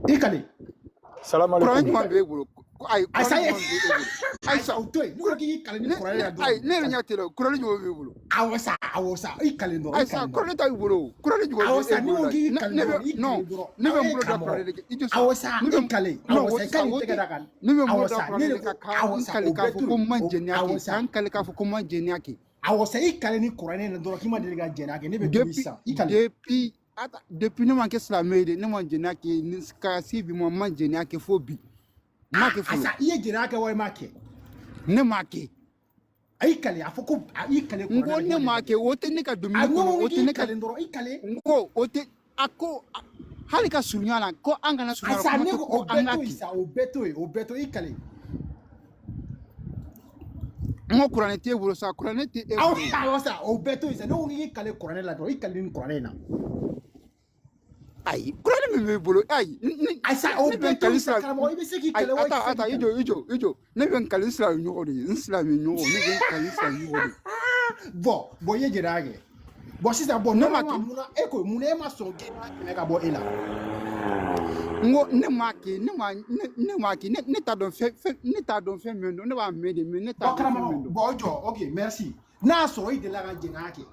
[SPEAKER 2] I kalen.
[SPEAKER 9] Salam
[SPEAKER 8] kuranɛ
[SPEAKER 9] alaikum.
[SPEAKER 8] jumɛn b'e bolo? Ayi,
[SPEAKER 2] Ayi
[SPEAKER 8] kuranɛ
[SPEAKER 2] sa ye.
[SPEAKER 8] jumɛn b'e bolo?
[SPEAKER 2] Ayi
[SPEAKER 8] Ayi
[SPEAKER 2] sa,
[SPEAKER 8] sa,
[SPEAKER 2] o to yen. Ne ko k'i kalen ni
[SPEAKER 8] ne
[SPEAKER 2] kuranɛ
[SPEAKER 8] ne
[SPEAKER 2] la
[SPEAKER 8] ayi
[SPEAKER 2] dɔrɔn.
[SPEAKER 8] ne
[SPEAKER 2] I
[SPEAKER 8] yɛrɛ
[SPEAKER 2] kalen.
[SPEAKER 8] ɲɛ tɛ dɛ, kuranɛ jumɛn b'e bolo?
[SPEAKER 2] Awɔ sa, awɔ sa, i kalen dɔrɔn,
[SPEAKER 8] Ayi
[SPEAKER 2] i
[SPEAKER 8] sa,
[SPEAKER 2] kalen dɔrɔn.
[SPEAKER 8] kuranɛ ta b'i bolo o, kuranɛ jumɛn
[SPEAKER 2] Awɔ
[SPEAKER 8] b'e
[SPEAKER 2] sa, ne
[SPEAKER 8] bolo
[SPEAKER 2] ko
[SPEAKER 8] la?
[SPEAKER 2] k'i
[SPEAKER 8] Ne
[SPEAKER 2] kalen
[SPEAKER 8] ne bɛ
[SPEAKER 2] dɔrɔn, i
[SPEAKER 8] non
[SPEAKER 2] kalen dɔrɔn.
[SPEAKER 8] ne
[SPEAKER 2] Awɔ
[SPEAKER 8] bɛ n
[SPEAKER 2] e
[SPEAKER 8] bolo da
[SPEAKER 2] karamɔgɔ.
[SPEAKER 8] kuranɛ de kan, i jɔ sa.
[SPEAKER 2] Awɔ sa,
[SPEAKER 8] Ne
[SPEAKER 2] i
[SPEAKER 8] bɛ
[SPEAKER 2] kalen.
[SPEAKER 8] non
[SPEAKER 2] Awɔ
[SPEAKER 8] o
[SPEAKER 2] sa, i
[SPEAKER 8] tɛ sa
[SPEAKER 2] ka n'i
[SPEAKER 8] o
[SPEAKER 2] tɛgɛ
[SPEAKER 8] tɛ
[SPEAKER 2] da kan.
[SPEAKER 8] ne bɛ n bolo
[SPEAKER 2] Awɔ
[SPEAKER 8] da
[SPEAKER 2] sa, ne
[SPEAKER 8] kuranɛ
[SPEAKER 2] de
[SPEAKER 8] de
[SPEAKER 2] ko
[SPEAKER 8] kan ka
[SPEAKER 2] awɔ
[SPEAKER 8] n
[SPEAKER 2] sa,
[SPEAKER 8] kali
[SPEAKER 2] o
[SPEAKER 8] k'a
[SPEAKER 2] bɛɛ
[SPEAKER 8] fɔ
[SPEAKER 2] to
[SPEAKER 8] ko
[SPEAKER 2] yen.
[SPEAKER 8] n ma
[SPEAKER 2] O
[SPEAKER 8] jɛnɛya
[SPEAKER 2] awɔ
[SPEAKER 8] kɛ,
[SPEAKER 2] sa.
[SPEAKER 8] ka n kali k'a fɔ ko n ma jɛnɛya kɛ.
[SPEAKER 2] Awɔ sa, i kalen ni kuranɛ in na dɔrɔn k'i ma deli ka jɛnɛya kɛ, ne bɛ tugu
[SPEAKER 8] Depuis
[SPEAKER 2] sisan. I kalen.
[SPEAKER 8] depuis ata depuis ne ma kɛ silamɛ ye de, ne ma jɛnɛya kɛ ni ka se bi ma, n ma jɛnɛya kɛ fo bi, n m'a kɛ
[SPEAKER 2] A
[SPEAKER 8] fɔlɔ.
[SPEAKER 2] sa, i ye jɛnɛya kɛ wa i m'a kɛ?
[SPEAKER 8] Ne m'a kɛ.
[SPEAKER 2] A y'i kalen, a fɔ ko a y'i kalen
[SPEAKER 8] N
[SPEAKER 2] kuranɛ
[SPEAKER 8] ko
[SPEAKER 2] la k'i
[SPEAKER 8] ne
[SPEAKER 2] ma deli
[SPEAKER 8] m'a
[SPEAKER 2] ka
[SPEAKER 8] kɛ, o tɛ ne ka
[SPEAKER 2] A
[SPEAKER 8] domini
[SPEAKER 2] ne
[SPEAKER 8] kɔnɔ,
[SPEAKER 2] ko
[SPEAKER 8] o tɛ
[SPEAKER 2] k'i
[SPEAKER 8] ne ka
[SPEAKER 2] kalen dɔrɔn, i kalen.
[SPEAKER 8] n ko o tɛ a ko hali ka surunya la ko an kana
[SPEAKER 2] A
[SPEAKER 8] surunya la
[SPEAKER 2] sa,
[SPEAKER 8] kuma
[SPEAKER 2] ne
[SPEAKER 8] tɛ
[SPEAKER 2] ko
[SPEAKER 8] ko
[SPEAKER 2] o
[SPEAKER 8] an
[SPEAKER 2] bɛɛ
[SPEAKER 8] k'a
[SPEAKER 2] to yen
[SPEAKER 8] kɛ.
[SPEAKER 2] sa, o bɛɛ to yen, o bɛɛ to yen, i kalen.
[SPEAKER 8] N ko kuranɛ t'e bolo sa, kuranɛ tɛ e
[SPEAKER 2] Awɔ
[SPEAKER 8] bolo.
[SPEAKER 2] awɔ sa, o bɛɛ to yen sa, ne ko k'i kalen kuranɛ la dɔrɔn, i kalen ni kuranɛ in na.
[SPEAKER 8] Ayi, kuranɛ min b'i bolo, ayi ne
[SPEAKER 2] Ayi sa, o
[SPEAKER 8] ne bɛ
[SPEAKER 2] bɛɛ
[SPEAKER 8] n
[SPEAKER 2] to
[SPEAKER 8] kali
[SPEAKER 2] yen sa,
[SPEAKER 8] silamɛ
[SPEAKER 2] karamɔgɔ, i bɛ se k'i
[SPEAKER 8] ayi
[SPEAKER 2] kalen wa i tɛ
[SPEAKER 8] ata
[SPEAKER 2] se
[SPEAKER 8] ata
[SPEAKER 2] k'i
[SPEAKER 8] i
[SPEAKER 2] kalen?
[SPEAKER 8] jɔ i jɔ i jɔ, ne bɛ n kali silamɛ ɲɔgɔn de ye, n silamɛ ɲɔgɔn, ne bɛ n kali silamɛ ɲɔgɔn de ye.
[SPEAKER 2] Bon, i ye jɛnɛya kɛ. Bon, sisan, bon,
[SPEAKER 8] Ne m'a
[SPEAKER 2] normalement,
[SPEAKER 8] kɛ.
[SPEAKER 2] munna e ko munna e ma sɔn gɛɲɛ kɛmɛ ka bɔ e la?
[SPEAKER 8] N ko ne m'a kɛ, ne ma ne ne m'a kɛ, ne t'a dɔn fɛn fɛn, ne t'a dɔn fɛn min don, ne b'a mɛn de, mais ne t'a
[SPEAKER 2] Bon,
[SPEAKER 8] dɔn fɛn
[SPEAKER 2] karamɔgɔ,
[SPEAKER 8] min don.
[SPEAKER 2] bon, o jɔ, ok, merci. N'a y'a sɔrɔ i delila ka jɛnɛya kɛ,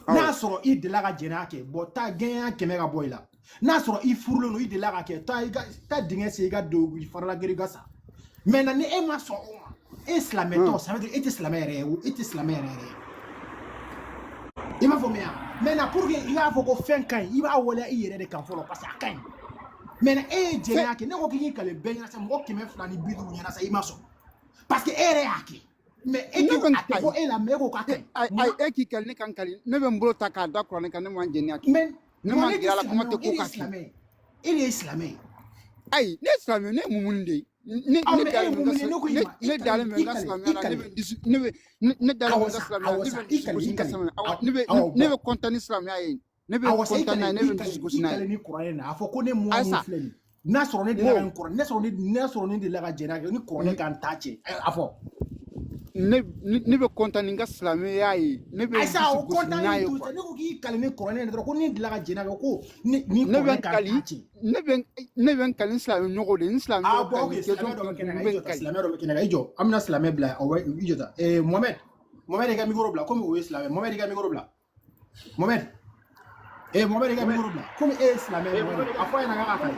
[SPEAKER 2] n'a
[SPEAKER 8] Awɔ.
[SPEAKER 2] y'a sɔrɔ i delila ka jɛnɛya kɛ, bon, taa gɛɲɛ kɛmɛ ka bɔ i la. N'a sɔrɔ i furulen don, i delila ka kɛ, taa i ka taa dingɛ sen i ka don i farala gere i ka sa. Maintenant, ni e ma sɔn o ma, e silamɛtɔ, ça veut dire e tɛ silamɛ yɛrɛ ye, e tɛ silamɛ yɛrɛ yɛrɛ ye. I m'a faamuya? Maintenant, pour que i k'a fɔ ko fɛn ka ɲi, i b'a waleya i yɛrɛ de kan fɔlɔ, parce que a ka ɲi. Maintenant, e ye
[SPEAKER 8] Fɛn
[SPEAKER 2] jɛnɛya kɛ, ne ko k'i k'i kale bɛɛ ɲɛna sa, mɔgɔ 250 ɲɛna sa, i ma sɔn. Parce que e yɛrɛ y'a kɛ. Mais e
[SPEAKER 8] ne
[SPEAKER 2] tɛ
[SPEAKER 8] bɛ n
[SPEAKER 2] a tɛ
[SPEAKER 8] ayi
[SPEAKER 2] bɔ e la, mais e ko k'a ka ɲi.
[SPEAKER 8] ayi ayi
[SPEAKER 2] Munna?
[SPEAKER 8] e k'i kali ne kan kali, ne bɛ n bolo ta k'a da kuranɛ kan, ne ma jɛnɛya kɛ,
[SPEAKER 2] Mais
[SPEAKER 8] ne
[SPEAKER 2] bon,
[SPEAKER 8] ma
[SPEAKER 2] ne tɛ
[SPEAKER 8] gɛrɛ a la, kuma
[SPEAKER 2] silamɛ
[SPEAKER 8] tɛ
[SPEAKER 2] o, e
[SPEAKER 8] ko
[SPEAKER 2] de ye
[SPEAKER 8] k'a kɛ.
[SPEAKER 2] silamɛ ye. E de ye silamɛ ye.
[SPEAKER 8] Ayi, ne ye silamɛ, ne ye mumuni de ye. Ne
[SPEAKER 2] Ah,
[SPEAKER 8] ne
[SPEAKER 2] mais e ye
[SPEAKER 8] dalen bɛ n ka
[SPEAKER 2] mun ye? Ne ko i
[SPEAKER 8] ne
[SPEAKER 2] ma, i
[SPEAKER 8] ne
[SPEAKER 2] kalen,
[SPEAKER 8] dalen bɛ
[SPEAKER 2] i
[SPEAKER 8] n ka
[SPEAKER 2] kalen,
[SPEAKER 8] silamɛya
[SPEAKER 2] i
[SPEAKER 8] la, ne bɛ
[SPEAKER 2] kalen.
[SPEAKER 8] n dusu ne bɛ ne dalen bɛ
[SPEAKER 2] Awɔ
[SPEAKER 8] n ka
[SPEAKER 2] sa,
[SPEAKER 8] silamɛya la,
[SPEAKER 2] awɔ
[SPEAKER 8] ne
[SPEAKER 2] sa,
[SPEAKER 8] bɛ n
[SPEAKER 2] i
[SPEAKER 8] dusu
[SPEAKER 2] kalen,
[SPEAKER 8] gosi
[SPEAKER 2] i
[SPEAKER 8] n ka
[SPEAKER 2] kalen.
[SPEAKER 8] silamɛya, awɔ,
[SPEAKER 2] Awɔ,
[SPEAKER 8] ne bɛ
[SPEAKER 2] awɔ,
[SPEAKER 8] ne
[SPEAKER 2] bon.
[SPEAKER 8] bɛ kɔntan ni silamɛya ye, ne bɛ
[SPEAKER 2] Awɔ sa, i
[SPEAKER 8] kɔntan n'a
[SPEAKER 2] kalen,
[SPEAKER 8] ye, ne
[SPEAKER 2] i
[SPEAKER 8] bɛ n dusu
[SPEAKER 2] kalen,
[SPEAKER 8] gosi
[SPEAKER 2] i
[SPEAKER 8] n'a ye.
[SPEAKER 2] kalen ni kuranɛ in na. A fɔ ko ne mɔgɔ
[SPEAKER 8] Ayi
[SPEAKER 2] mun
[SPEAKER 8] sa,
[SPEAKER 2] filɛ nin ye. N'a sɔrɔ ne
[SPEAKER 8] n
[SPEAKER 2] delila ka
[SPEAKER 8] ko
[SPEAKER 2] nin kuranɛ, n'a sɔrɔ ne n'a sɔrɔ ne delila ka jɛnɛya kɛ, ni kuranɛ ka n ta cɛ. A fɔ.
[SPEAKER 8] Ne ne bɛ kɔntan ni n ka silamɛya ye, ne bɛ
[SPEAKER 2] Ayi
[SPEAKER 8] n
[SPEAKER 2] sa,
[SPEAKER 8] dusu
[SPEAKER 2] o
[SPEAKER 8] gosi
[SPEAKER 2] kɔntan
[SPEAKER 8] n'a
[SPEAKER 2] ni
[SPEAKER 8] ye
[SPEAKER 2] to
[SPEAKER 8] quoi.
[SPEAKER 2] sa, ne ko k'i kalen ni kuranɛ in na dɔrɔn, ko ne delila ka jɛnɛya kɛ, ko ni
[SPEAKER 8] Ne bɛ
[SPEAKER 2] kuranɛ
[SPEAKER 8] n
[SPEAKER 2] ka n
[SPEAKER 8] kali
[SPEAKER 2] ta cɛ.
[SPEAKER 8] ne bɛ n kali n silamɛ ɲɔgɔn de ye, n silamɛ
[SPEAKER 2] Ah
[SPEAKER 8] ɲɔgɔn
[SPEAKER 2] bon,
[SPEAKER 8] ka
[SPEAKER 2] ok,
[SPEAKER 8] nin
[SPEAKER 2] silamɛ
[SPEAKER 8] question
[SPEAKER 2] dɔ bɛ
[SPEAKER 8] kun
[SPEAKER 2] kɛnɛ
[SPEAKER 8] n
[SPEAKER 2] kan,
[SPEAKER 8] bɛ
[SPEAKER 2] i
[SPEAKER 8] n
[SPEAKER 2] jɔ ta,
[SPEAKER 8] kali.
[SPEAKER 2] silamɛ dɔ bɛ kɛnɛ kan, i jɔ. An bɛna silamɛ bila, awɔ, i jɔ ta. Mohamed, Mohamed i ka micro bila, komi o ye silamɛ. Mohamed i ka micro bila. Mohamed, Mohamed i ka micro bila. Komi e ye silamɛ ye, Mohamed, a fɔ a ɲɛna k'a ka kali.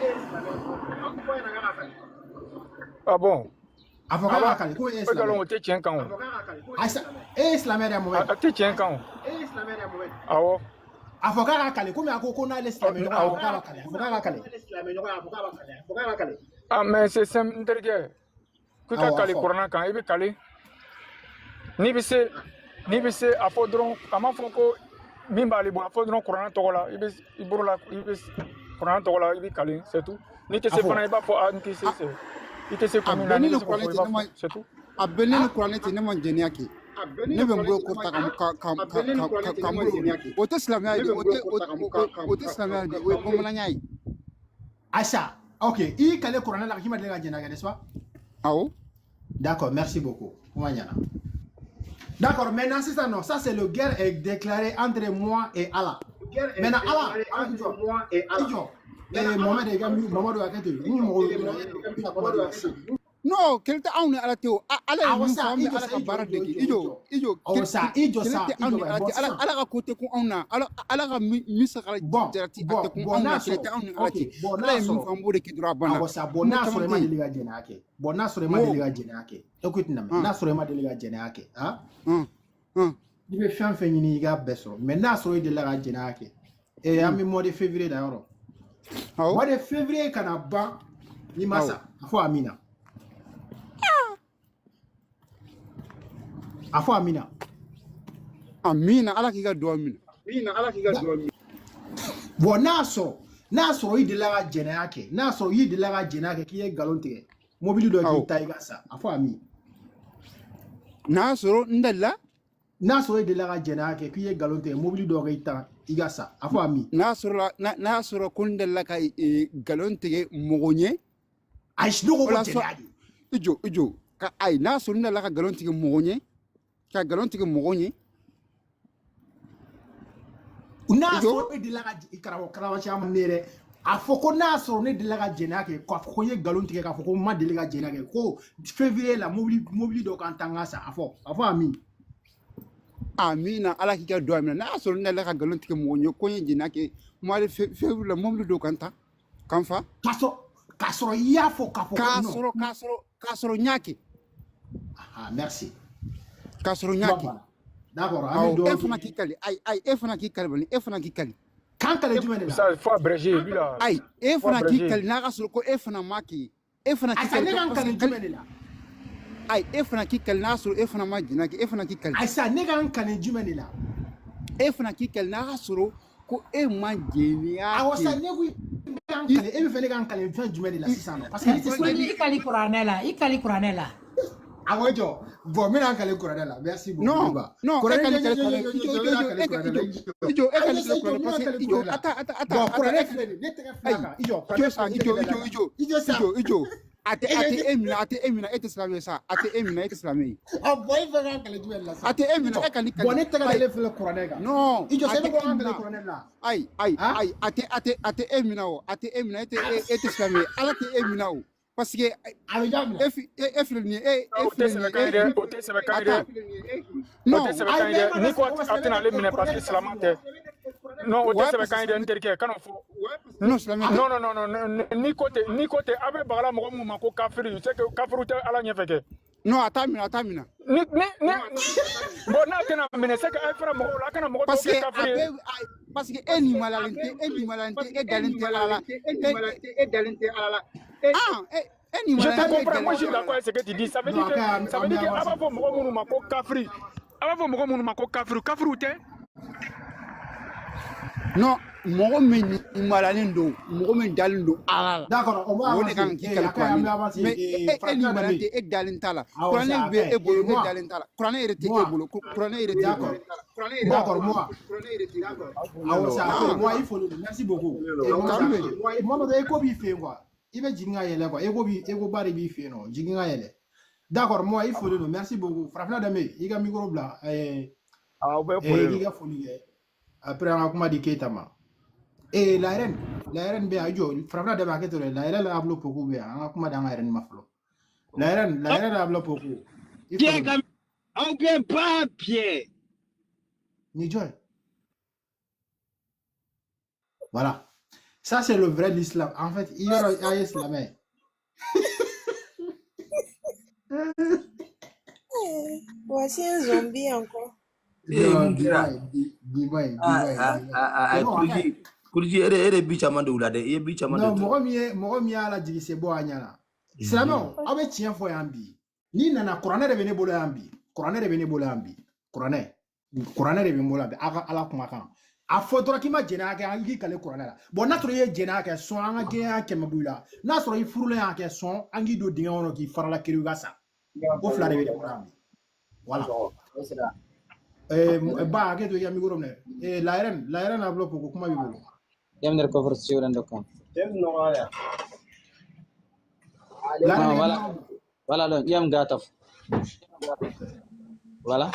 [SPEAKER 9] Ah bon?
[SPEAKER 2] A fɔ
[SPEAKER 9] A
[SPEAKER 2] k'a
[SPEAKER 9] b'a
[SPEAKER 2] ka kali, komi e ye
[SPEAKER 9] e
[SPEAKER 2] silamɛ
[SPEAKER 9] galon
[SPEAKER 2] ye.
[SPEAKER 9] o tɛ tiɲɛ kan o.
[SPEAKER 2] Ayi sa, e ye silamɛ de ye, Mohamed.
[SPEAKER 9] A tɛ tiɲɛ kan o. Awɔ.
[SPEAKER 2] A fɔ k'a ka kali, komi a ko ko n'ale silamɛ ɲɔgɔn ye, a
[SPEAKER 9] Awɔ.
[SPEAKER 2] fɔ k'a ka kali, a fɔ k'a ka kali.
[SPEAKER 9] Ah mais c'est simple n terikɛ. Ko i ka
[SPEAKER 2] Awɔ, a
[SPEAKER 9] kali
[SPEAKER 2] fɔ.
[SPEAKER 9] kuranna kan, i bɛ kali. N'i bɛ se n'i bɛ se a fɔ dɔrɔn, a ma fɔ ko min b'ale bolo, a fɔ dɔrɔn kuranna tɔgɔ la, i bɛ i bolo la, i bɛ kuranna tɔgɔ la, i bɛ kali, c'est tout. N'i tɛ
[SPEAKER 2] A
[SPEAKER 9] se
[SPEAKER 2] fɔ.
[SPEAKER 9] fana, i b'a fɔ a n tɛ se, c'est i tɛ se
[SPEAKER 8] A
[SPEAKER 9] kun min
[SPEAKER 8] bɛ
[SPEAKER 9] na,
[SPEAKER 8] ne
[SPEAKER 9] n'i
[SPEAKER 8] ni
[SPEAKER 9] bɛ se k'o
[SPEAKER 8] kuranɛ
[SPEAKER 9] fɔ, i
[SPEAKER 8] cɛ,
[SPEAKER 9] b'a
[SPEAKER 8] ne ma
[SPEAKER 9] fɔ, c'est tout.
[SPEAKER 8] a bɛ ne ni kuranɛ cɛ, ne ma jɛnɛya kɛ, ne bɛ n bolo kɔrɔta ka ka ka ka ka ka n bolo o tɛ silamɛya ye dɛ, o tɛ o o tɛ silamɛya ye dɛ, o ye bamananya ye.
[SPEAKER 2] Aïssa, ok, i y'i kale kuranɛ la k'i ma deli ka jɛnɛya kɛ, n'est-ce pas?
[SPEAKER 8] Awɔ.
[SPEAKER 2] D'accord, merci beaucoup. Kuma ɲɛna. D'accord, maintenant c'est ça, non, ça c'est le guerre est déclarée entre moi et Allah. Maintenant Allah, Allah i jɔ, i jɔ. Mohamed i ka Mamadu hakɛ to yen. Ni mɔgɔ bɛ na kuma di ma sisan.
[SPEAKER 8] Non, kɛlɛ tɛ anw ni Ala tɛ o. Ala ye
[SPEAKER 2] Awɔ
[SPEAKER 8] min fɔ,
[SPEAKER 2] sa,
[SPEAKER 8] an
[SPEAKER 2] i
[SPEAKER 8] bɛ
[SPEAKER 2] jɔ
[SPEAKER 8] Ala
[SPEAKER 2] sa,
[SPEAKER 8] ka
[SPEAKER 2] i jɔ,
[SPEAKER 8] baara
[SPEAKER 2] i jɔ,
[SPEAKER 8] dege.
[SPEAKER 2] i
[SPEAKER 8] I
[SPEAKER 2] jɔ, i
[SPEAKER 8] jɔ,
[SPEAKER 2] jɔ.
[SPEAKER 8] i jɔ,
[SPEAKER 2] Awɔ sa, i jɔ
[SPEAKER 8] kɛlɛ
[SPEAKER 2] sa,
[SPEAKER 8] tɛ
[SPEAKER 2] i
[SPEAKER 8] anw
[SPEAKER 2] jɔ
[SPEAKER 8] ni
[SPEAKER 2] bani.
[SPEAKER 8] Ala
[SPEAKER 2] Bon
[SPEAKER 8] tɛ. Ala
[SPEAKER 2] sisan,
[SPEAKER 8] Ala ka ko tɛ kun anw na. Ala ka min sakara
[SPEAKER 2] bon,
[SPEAKER 8] jarati a
[SPEAKER 2] bon,
[SPEAKER 8] tɛ kun
[SPEAKER 2] bon
[SPEAKER 8] anw
[SPEAKER 2] n'a
[SPEAKER 8] na. Kɛlɛ
[SPEAKER 2] sɔrɔ,
[SPEAKER 8] tɛ anw ni Ala
[SPEAKER 2] ok,
[SPEAKER 8] cɛ.
[SPEAKER 2] bon
[SPEAKER 8] Ala
[SPEAKER 2] n'a
[SPEAKER 8] ye min
[SPEAKER 2] sɔrɔ,
[SPEAKER 8] fɔ, an b'o de kɛ dɔrɔn, a banna.
[SPEAKER 2] awɔ sa, bon
[SPEAKER 8] Kuma
[SPEAKER 2] n'a
[SPEAKER 8] caman
[SPEAKER 2] sɔrɔ i
[SPEAKER 8] tɛ
[SPEAKER 2] ma
[SPEAKER 8] yen.
[SPEAKER 2] deli ka jɛnɛya kɛ. Bon n'a sɔrɔ i
[SPEAKER 8] N
[SPEAKER 2] ma deli
[SPEAKER 8] ko,
[SPEAKER 2] ka jɛnɛya kɛ. Écoute na mɛn, n'a sɔrɔ i ma deli ka jɛnɛya kɛ, han? I bɛ fɛn fɛn ɲini i k'a bɛɛ sɔrɔ. Mais n'a sɔrɔ i delila ka jɛnɛya kɛ. An bɛ mois de février la yɔrɔ.
[SPEAKER 8] Awɔ.
[SPEAKER 2] Mois de février kana ban n'i ma
[SPEAKER 8] Awɔ.
[SPEAKER 2] sa, a fɔ Amina. A fɔ Amina.
[SPEAKER 8] Amina, Ala k'i ka duwawu minɛ.
[SPEAKER 2] Bon n'a sɔrɔ i delila ka jɛnɛya kɛ, n'a sɔrɔ i delila ka jɛnɛya kɛ k'i ye nkalon tigɛ, mobili dɔ k'i ta i ka sa, a fɔ Ami.
[SPEAKER 8] N'a sɔrɔ n delila
[SPEAKER 2] N'a sɔrɔ i delila ka jɛnɛya kɛ k'i ye nkalon tigɛ, mobili dɔ k'i ta I ka sa, a fɔ ami.
[SPEAKER 8] N'a sɔrɔla n'a y'a sɔrɔ ko n delila ka nkalon tigɛ mɔgɔ ɲɛ.
[SPEAKER 2] Ayi, ne ko
[SPEAKER 8] O
[SPEAKER 2] ko
[SPEAKER 8] la sɔ
[SPEAKER 2] jɛnɛya de.
[SPEAKER 8] I jɔ, i jɔ ka ayi, n'a sɔrɔ n delila ka nkalon tigɛ mɔgɔ ɲɛ, ka nkalon tigɛ mɔgɔ ɲɛ.
[SPEAKER 2] N'a
[SPEAKER 8] I jɔ.
[SPEAKER 2] sɔrɔ e delila ka karamɔgɔ, karamɔgɔ caman ne yɛrɛ a fɔ ko n'a sɔrɔ ne delila ka jɛnɛya kɛ, k'a fɔ ko n ye nkalon tigɛ, k'a fɔ ko n ma deli ka jɛnɛya kɛ, ko février la mobili dɔ kan tan ka sa, a fɔ, a fɔ ami.
[SPEAKER 8] Amina, ala k'i ka duwawu minɛ. N'a y'a sɔrɔ n delila ka nkalon tigɛ mɔgɔ ɲɛ ko n ye jɛnɛya kɛ mois de février la, mobili dɔw kan ta kan fa.
[SPEAKER 2] K'a sɔrɔ i y'a fɔ k'a fɔ ko
[SPEAKER 8] K'a
[SPEAKER 2] non.
[SPEAKER 8] sɔrɔ k'a sɔrɔ n y'a kɛ.
[SPEAKER 2] Ah, merci.
[SPEAKER 8] K'a sɔrɔ n y'a
[SPEAKER 2] Kuma
[SPEAKER 8] kɛ.
[SPEAKER 2] banna. D'accord, an bɛ
[SPEAKER 8] Awɔ, e
[SPEAKER 2] dugawu
[SPEAKER 8] fana
[SPEAKER 2] kɛ.
[SPEAKER 8] k'i kali. Ayi, ayi, e fana k'i kali bani, e fana k'i kali.
[SPEAKER 2] K'an kale jumɛn de la?
[SPEAKER 9] Ça, il faut abréger, lui là.
[SPEAKER 8] Ayi, e
[SPEAKER 9] Faut
[SPEAKER 8] fana k'i
[SPEAKER 9] abréger.
[SPEAKER 8] kali n'a ka sɔrɔ ko e fana ma kɛ, e fana k'i
[SPEAKER 2] Ayisa,
[SPEAKER 8] kali
[SPEAKER 2] ne k'an
[SPEAKER 8] parce que
[SPEAKER 2] kale
[SPEAKER 8] kali
[SPEAKER 2] jumɛn de la?
[SPEAKER 8] Ayi, e fana k'i kali n'a sɔrɔ e fana ma jɛnɛ kɛ, e fana k'i kali.
[SPEAKER 2] Ayisa, ne k'an kale jumɛn de la?
[SPEAKER 8] E fana k'i kali n'a ka sɔrɔ ko e ma jɛnɛya
[SPEAKER 2] Awɔ sa,
[SPEAKER 8] kɛ.
[SPEAKER 2] ne ko i k'an
[SPEAKER 8] I
[SPEAKER 2] kale, e bɛ fɛ ne k'an kale fɛn jumɛn de la
[SPEAKER 8] i
[SPEAKER 2] sisan nɔ? Parce que ne tɛ
[SPEAKER 5] Ko
[SPEAKER 2] silamɛ.
[SPEAKER 5] i kali kuranɛ la, i kali kuranɛ la.
[SPEAKER 2] Awɔ, jɔ. Bon, n bɛna n kale kuranɛ la. Merci beaucoup,
[SPEAKER 8] Non,
[SPEAKER 2] Iba.
[SPEAKER 8] non, e
[SPEAKER 2] Kuranɛ
[SPEAKER 8] kali
[SPEAKER 2] jɔ
[SPEAKER 8] kali
[SPEAKER 2] jɔ
[SPEAKER 8] kuranɛ.
[SPEAKER 2] jɔ
[SPEAKER 8] I
[SPEAKER 2] jɔ
[SPEAKER 8] jɔ,
[SPEAKER 2] jɔ,
[SPEAKER 8] i
[SPEAKER 2] n bɛna
[SPEAKER 8] jɔ,
[SPEAKER 2] kale
[SPEAKER 8] e ka
[SPEAKER 2] kuranɛ
[SPEAKER 8] i
[SPEAKER 2] la,
[SPEAKER 8] jɔ,
[SPEAKER 2] i jɔ.
[SPEAKER 8] i jɔ, e
[SPEAKER 2] Ayi,
[SPEAKER 8] kali
[SPEAKER 2] jɔ sa,
[SPEAKER 8] kali
[SPEAKER 2] i jɔ,
[SPEAKER 8] kuranɛ
[SPEAKER 2] n bɛna
[SPEAKER 8] parce que
[SPEAKER 2] kale
[SPEAKER 8] i jɔ,
[SPEAKER 2] kuranɛ la.
[SPEAKER 8] attends, attends,
[SPEAKER 2] Bon,
[SPEAKER 8] attends, attends,
[SPEAKER 2] kuranɛ
[SPEAKER 8] e
[SPEAKER 2] filɛ nin ye, ne tɛgɛ filɛ a
[SPEAKER 8] ayi,
[SPEAKER 2] kan. I jɔ,
[SPEAKER 8] jɔ
[SPEAKER 2] kuranɛ
[SPEAKER 8] sa,
[SPEAKER 2] filɛ nin
[SPEAKER 8] i
[SPEAKER 2] ye, n
[SPEAKER 8] jɔ,
[SPEAKER 2] tɛgɛ
[SPEAKER 8] i
[SPEAKER 2] da
[SPEAKER 8] jɔ,
[SPEAKER 2] kan.
[SPEAKER 8] i jɔ,
[SPEAKER 2] I jɔ
[SPEAKER 8] i
[SPEAKER 2] sa.
[SPEAKER 8] jɔ, i jɔ. A tɛ
[SPEAKER 2] E
[SPEAKER 8] a tɛ
[SPEAKER 2] jɔ.
[SPEAKER 8] e minɛ, a tɛ e minɛ, e tɛ silamɛ ye sa, a tɛ e minɛ, e tɛ silamɛ ye.
[SPEAKER 2] Ah, bon, e fɛ k'an kale jumɛn de la
[SPEAKER 8] A
[SPEAKER 2] sa?
[SPEAKER 8] tɛ e
[SPEAKER 2] I
[SPEAKER 8] minɛ,
[SPEAKER 2] jɔ.
[SPEAKER 8] e ka nin
[SPEAKER 2] Bon,
[SPEAKER 8] kali.
[SPEAKER 2] ne tɛgɛ
[SPEAKER 8] Ayi,
[SPEAKER 2] dalen filɛ kuranɛ kan.
[SPEAKER 8] non,
[SPEAKER 2] I jɔ
[SPEAKER 8] a
[SPEAKER 2] sa, e
[SPEAKER 8] tɛ
[SPEAKER 2] bɛ ko
[SPEAKER 8] e
[SPEAKER 2] k'an kale
[SPEAKER 8] minɛ.
[SPEAKER 2] kuranɛ la.
[SPEAKER 8] Ayi, ayi,
[SPEAKER 2] Han?
[SPEAKER 8] ayi, a tɛ e minɛ o, a tɛ e minɛ, e tɛ silamɛ ye. Ala tɛ e minɛ o. Parce que
[SPEAKER 2] A bɛ jaa minɛ.
[SPEAKER 8] e filɛ nin ye, e
[SPEAKER 9] O tɛ
[SPEAKER 8] filɛ nin ye,
[SPEAKER 9] sɛbɛkan ye
[SPEAKER 8] e
[SPEAKER 9] dɛ, o tɛ sɛbɛkan ye dɛ.
[SPEAKER 8] attends,
[SPEAKER 9] O
[SPEAKER 8] non,
[SPEAKER 9] tɛ
[SPEAKER 2] Ayi,
[SPEAKER 9] sɛbɛkan ye
[SPEAKER 2] mais e
[SPEAKER 9] dɛ.
[SPEAKER 2] ma
[SPEAKER 9] N'i
[SPEAKER 2] dɛ
[SPEAKER 9] ko
[SPEAKER 2] o
[SPEAKER 9] a tɛna
[SPEAKER 2] silamɛ
[SPEAKER 9] ale
[SPEAKER 2] bɛ
[SPEAKER 9] minɛ parce
[SPEAKER 2] kuranɛ
[SPEAKER 9] que
[SPEAKER 2] bɛ
[SPEAKER 9] silamɛ
[SPEAKER 2] kafiri
[SPEAKER 9] tɛ.
[SPEAKER 2] wa?
[SPEAKER 9] Non, o tɛ
[SPEAKER 8] ouais, parce que
[SPEAKER 9] sɛbɛkan ye dɛ, n terikɛ, kan'o fɔ.
[SPEAKER 8] Non, silamɛ tɛ.
[SPEAKER 9] Non, non, non, non, non, n'i ko ten, a bɛ bagala mɔgɔ minnu ma ko kafiri, c'est que kafiriw tɛ Ala ɲɛfɛ kɛ.
[SPEAKER 8] Non, a t'a minɛ, a t'a minɛ.
[SPEAKER 9] Ni bon, n'a tɛna minɛ, c'est que a ye fɛrɛ mɔgɔw la, a kana mɔgɔ tɔw
[SPEAKER 8] Parce
[SPEAKER 9] kɛ
[SPEAKER 8] que a
[SPEAKER 9] kafiri ye.
[SPEAKER 8] bɛɛ parce que e ni malalen tɛ, e ni malalen tɛ, e dalen tɛ Ala la. E dalen tɛ Ala la. Ah, e ni
[SPEAKER 9] Je
[SPEAKER 8] malalen
[SPEAKER 9] te
[SPEAKER 8] tɛ, e
[SPEAKER 9] comprends, moi
[SPEAKER 8] dalen
[SPEAKER 9] je suis
[SPEAKER 8] tɛ Ala
[SPEAKER 9] d'accord
[SPEAKER 8] la.
[SPEAKER 9] avec ce que tu dis. Ça veut
[SPEAKER 2] Non,
[SPEAKER 9] dire que
[SPEAKER 2] a ka ɲi,
[SPEAKER 9] ça
[SPEAKER 2] an
[SPEAKER 9] veut
[SPEAKER 2] bɛ
[SPEAKER 9] dire que a
[SPEAKER 2] avancer.
[SPEAKER 9] b'a fɔ mɔgɔ minnu ma ko kafiri, a b'a fɔ mɔgɔ minnu ma ko kafiri, kafiriw tɛ.
[SPEAKER 8] Non, mɔgɔ min ni malalen don, mɔgɔ min dalen don Ala la.
[SPEAKER 2] D'accord, on va
[SPEAKER 8] O de kan
[SPEAKER 2] avancer.
[SPEAKER 8] k'i
[SPEAKER 2] Eh,
[SPEAKER 8] kali
[SPEAKER 2] a ka ɲi, an
[SPEAKER 8] kuranɛ
[SPEAKER 2] bɛ
[SPEAKER 8] la.
[SPEAKER 2] avancer.
[SPEAKER 8] Mais
[SPEAKER 2] Eh,
[SPEAKER 8] e ni
[SPEAKER 2] Farafina
[SPEAKER 8] malalen
[SPEAKER 2] danbe.
[SPEAKER 8] tɛ, e dalen t'a la.
[SPEAKER 2] Awɔ
[SPEAKER 8] Kuranɛ
[SPEAKER 2] sa, a
[SPEAKER 8] bɛ
[SPEAKER 2] ka
[SPEAKER 8] e
[SPEAKER 2] ɲi.
[SPEAKER 8] bolo,
[SPEAKER 2] Eh,
[SPEAKER 8] e
[SPEAKER 2] moi,
[SPEAKER 8] dalen t'a la. Kuranɛ yɛrɛ tɛ e
[SPEAKER 2] moi,
[SPEAKER 8] bolo, kuranɛ yɛrɛ tɛ e bolo.
[SPEAKER 2] d'accord. D'accord, moi. Awɔ sa, a ka ɲi.
[SPEAKER 8] Ah,
[SPEAKER 2] Moi, il faut le merci beaucoup. Eh, Mohamed,
[SPEAKER 8] kanu
[SPEAKER 2] a
[SPEAKER 8] bɛ
[SPEAKER 2] ka ɲi. Mohamed, e ko b'i fɛ yen quoi. I bɛ jigin ka yɛlɛ quoi. E ko ba de b'i fɛ yen nɔ. Jigin ka yɛlɛ. D'accord, moi, il faut le merci beaucoup. Farafina danbe, i ka micro bila. Eh,
[SPEAKER 4] Aw bɛɛ
[SPEAKER 2] eh,
[SPEAKER 4] folen
[SPEAKER 2] i
[SPEAKER 4] don.
[SPEAKER 2] ka foli kɛ. Après, an ka kuma di Keita ma. Eh, la reine bɛ yan, i jɔ. Farafina danbe, hakɛ to dɛ. La reine Ablo Poku bɛ yan. An ka kuma di an ka reine ma fɔlɔ. La reine Ablo Poku. I
[SPEAKER 10] Pierre
[SPEAKER 2] foli don.
[SPEAKER 10] Aw bɛ ba Pierre.
[SPEAKER 2] Ni jɔn ye? Voilà. Ça, c'est le vrai l'islam. En fait, il y a un silamɛ.
[SPEAKER 11] Eh, voici un zombie encore.
[SPEAKER 7] Eh,
[SPEAKER 2] Non,
[SPEAKER 7] mun kɛra?
[SPEAKER 2] dis-moi, dis-moi,
[SPEAKER 7] Ah,
[SPEAKER 2] dis-moi,
[SPEAKER 7] ah,
[SPEAKER 2] dis-moi.
[SPEAKER 7] ah, ah,
[SPEAKER 2] C'est bon, a ka ɲi.
[SPEAKER 7] Kuruji, Kuruji, e de bi caman de wula dɛ. I ye bi caman de
[SPEAKER 2] Non,
[SPEAKER 7] to.
[SPEAKER 2] mɔgɔ min y'a lajigin, c'est bɔ a ɲɛ na. Silamɛw, aw bɛ tiɲɛ fɔ yan bi. N'i nana, kuranɛ de bɛ ne bolo yan bi. Kuranɛ de bɛ ne bolo yan bi. Kuranɛ de bɛ n bolo yan bi. Aw ka Ala kumakan. A fɔ dɔrɔn k'i ma jɛnɛya kɛ, i k'i kale kuranɛ la. Bon, n'a sɔrɔ i ye jɛnɛya kɛ, sɔn an ka gɛlɛya 100 bɔ i la. N'a sɔrɔ i furulen y'a kɛ, sɔn an k'i don dingɛ kɔnɔ k'i farala kiri i ka sa. O fila de bɛ ne bolo yan bi. Voilà. Eh, ba hakɛ to i ka micro minɛ. Eh, la reine Ablo Poku, kuma b'i bolo.
[SPEAKER 12] Yamner kofar siwrando kam.
[SPEAKER 2] La
[SPEAKER 12] Ah,
[SPEAKER 2] reine, i ka
[SPEAKER 12] voilà,
[SPEAKER 2] micro bila.
[SPEAKER 12] voilà donc yam gataf. Voilà,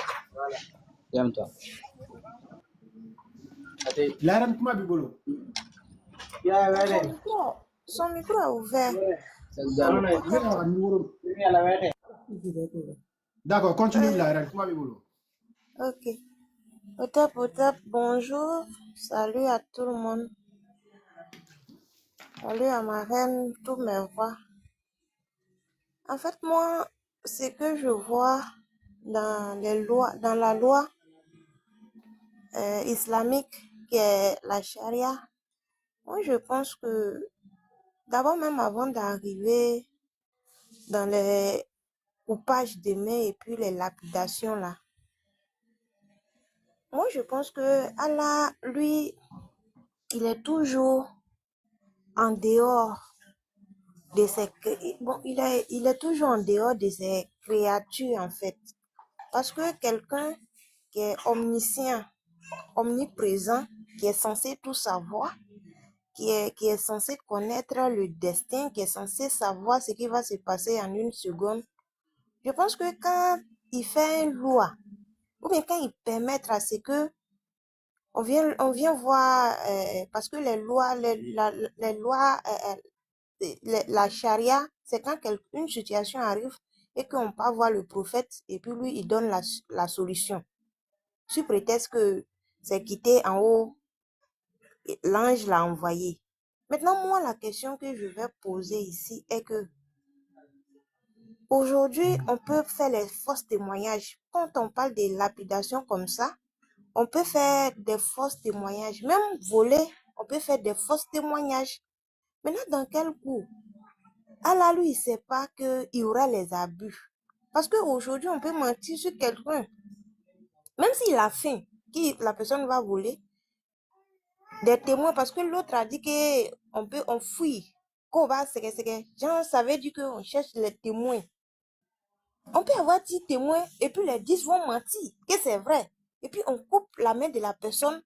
[SPEAKER 12] yam to.
[SPEAKER 2] La reine, kuma b'i bolo.
[SPEAKER 11] Son micro est ouvert.
[SPEAKER 2] Ne ka ka micro. D'accord, continue la reine, kuma b'i bolo.
[SPEAKER 11] Ok. Otap, otap, bonjour. Salut à tout le monde. Salut à ma reine, tous mes rois. En fait, moi, ce que je vois dans les lois, dans la loi islamique, qui est la charia, moi, je pense que d'abord, même avant d'arriver dans les coupages de mains et puis les lapidations là, moi, je pense que Allah, lui, il est toujours en dehors de ses, bon, il est toujours en dehors de ses créatures, en fait. Parce que quelqu'un qui est omniscient, omniprésent, qui est censé tout savoir, qui est censé connaître le destin, qui est censé savoir ce qui va se passer en une seconde, je pense que quand il fait une loi, ou bien quand il permet à ce que on vient voir, parce que les lois, les lois, la charia, c'est quand une situation arrive et qu'on part voir le prophète et puis lui, il donne la solution. Sous prétexte que c'est quitté en haut, l'ange l'a envoyé. Maintenant, moi, la question que je vais poser ici est que aujourd'hui, on peut faire les fausses témoignages. Quand on parle de lapidation comme ça, on peut faire des fausses témoignages. Même voler, on peut faire des fausses témoignages. Maintenant, dans quel coup? Allah, lui, il ne sait pas qu'il y aura les abus. Parce qu'aujourd'hui, on peut mentir sur quelqu'un. Même s'il a faim, que la personne va voler, des témoins, parce que l'autre a dit qu'on peut, on fuit, qu'on va genre, ça veut dire qu'on cherche les témoins. On peut avoir 10 témoins et puis les 10 vont mentir, que c'est vrai. Et puis on coupe la main de la personne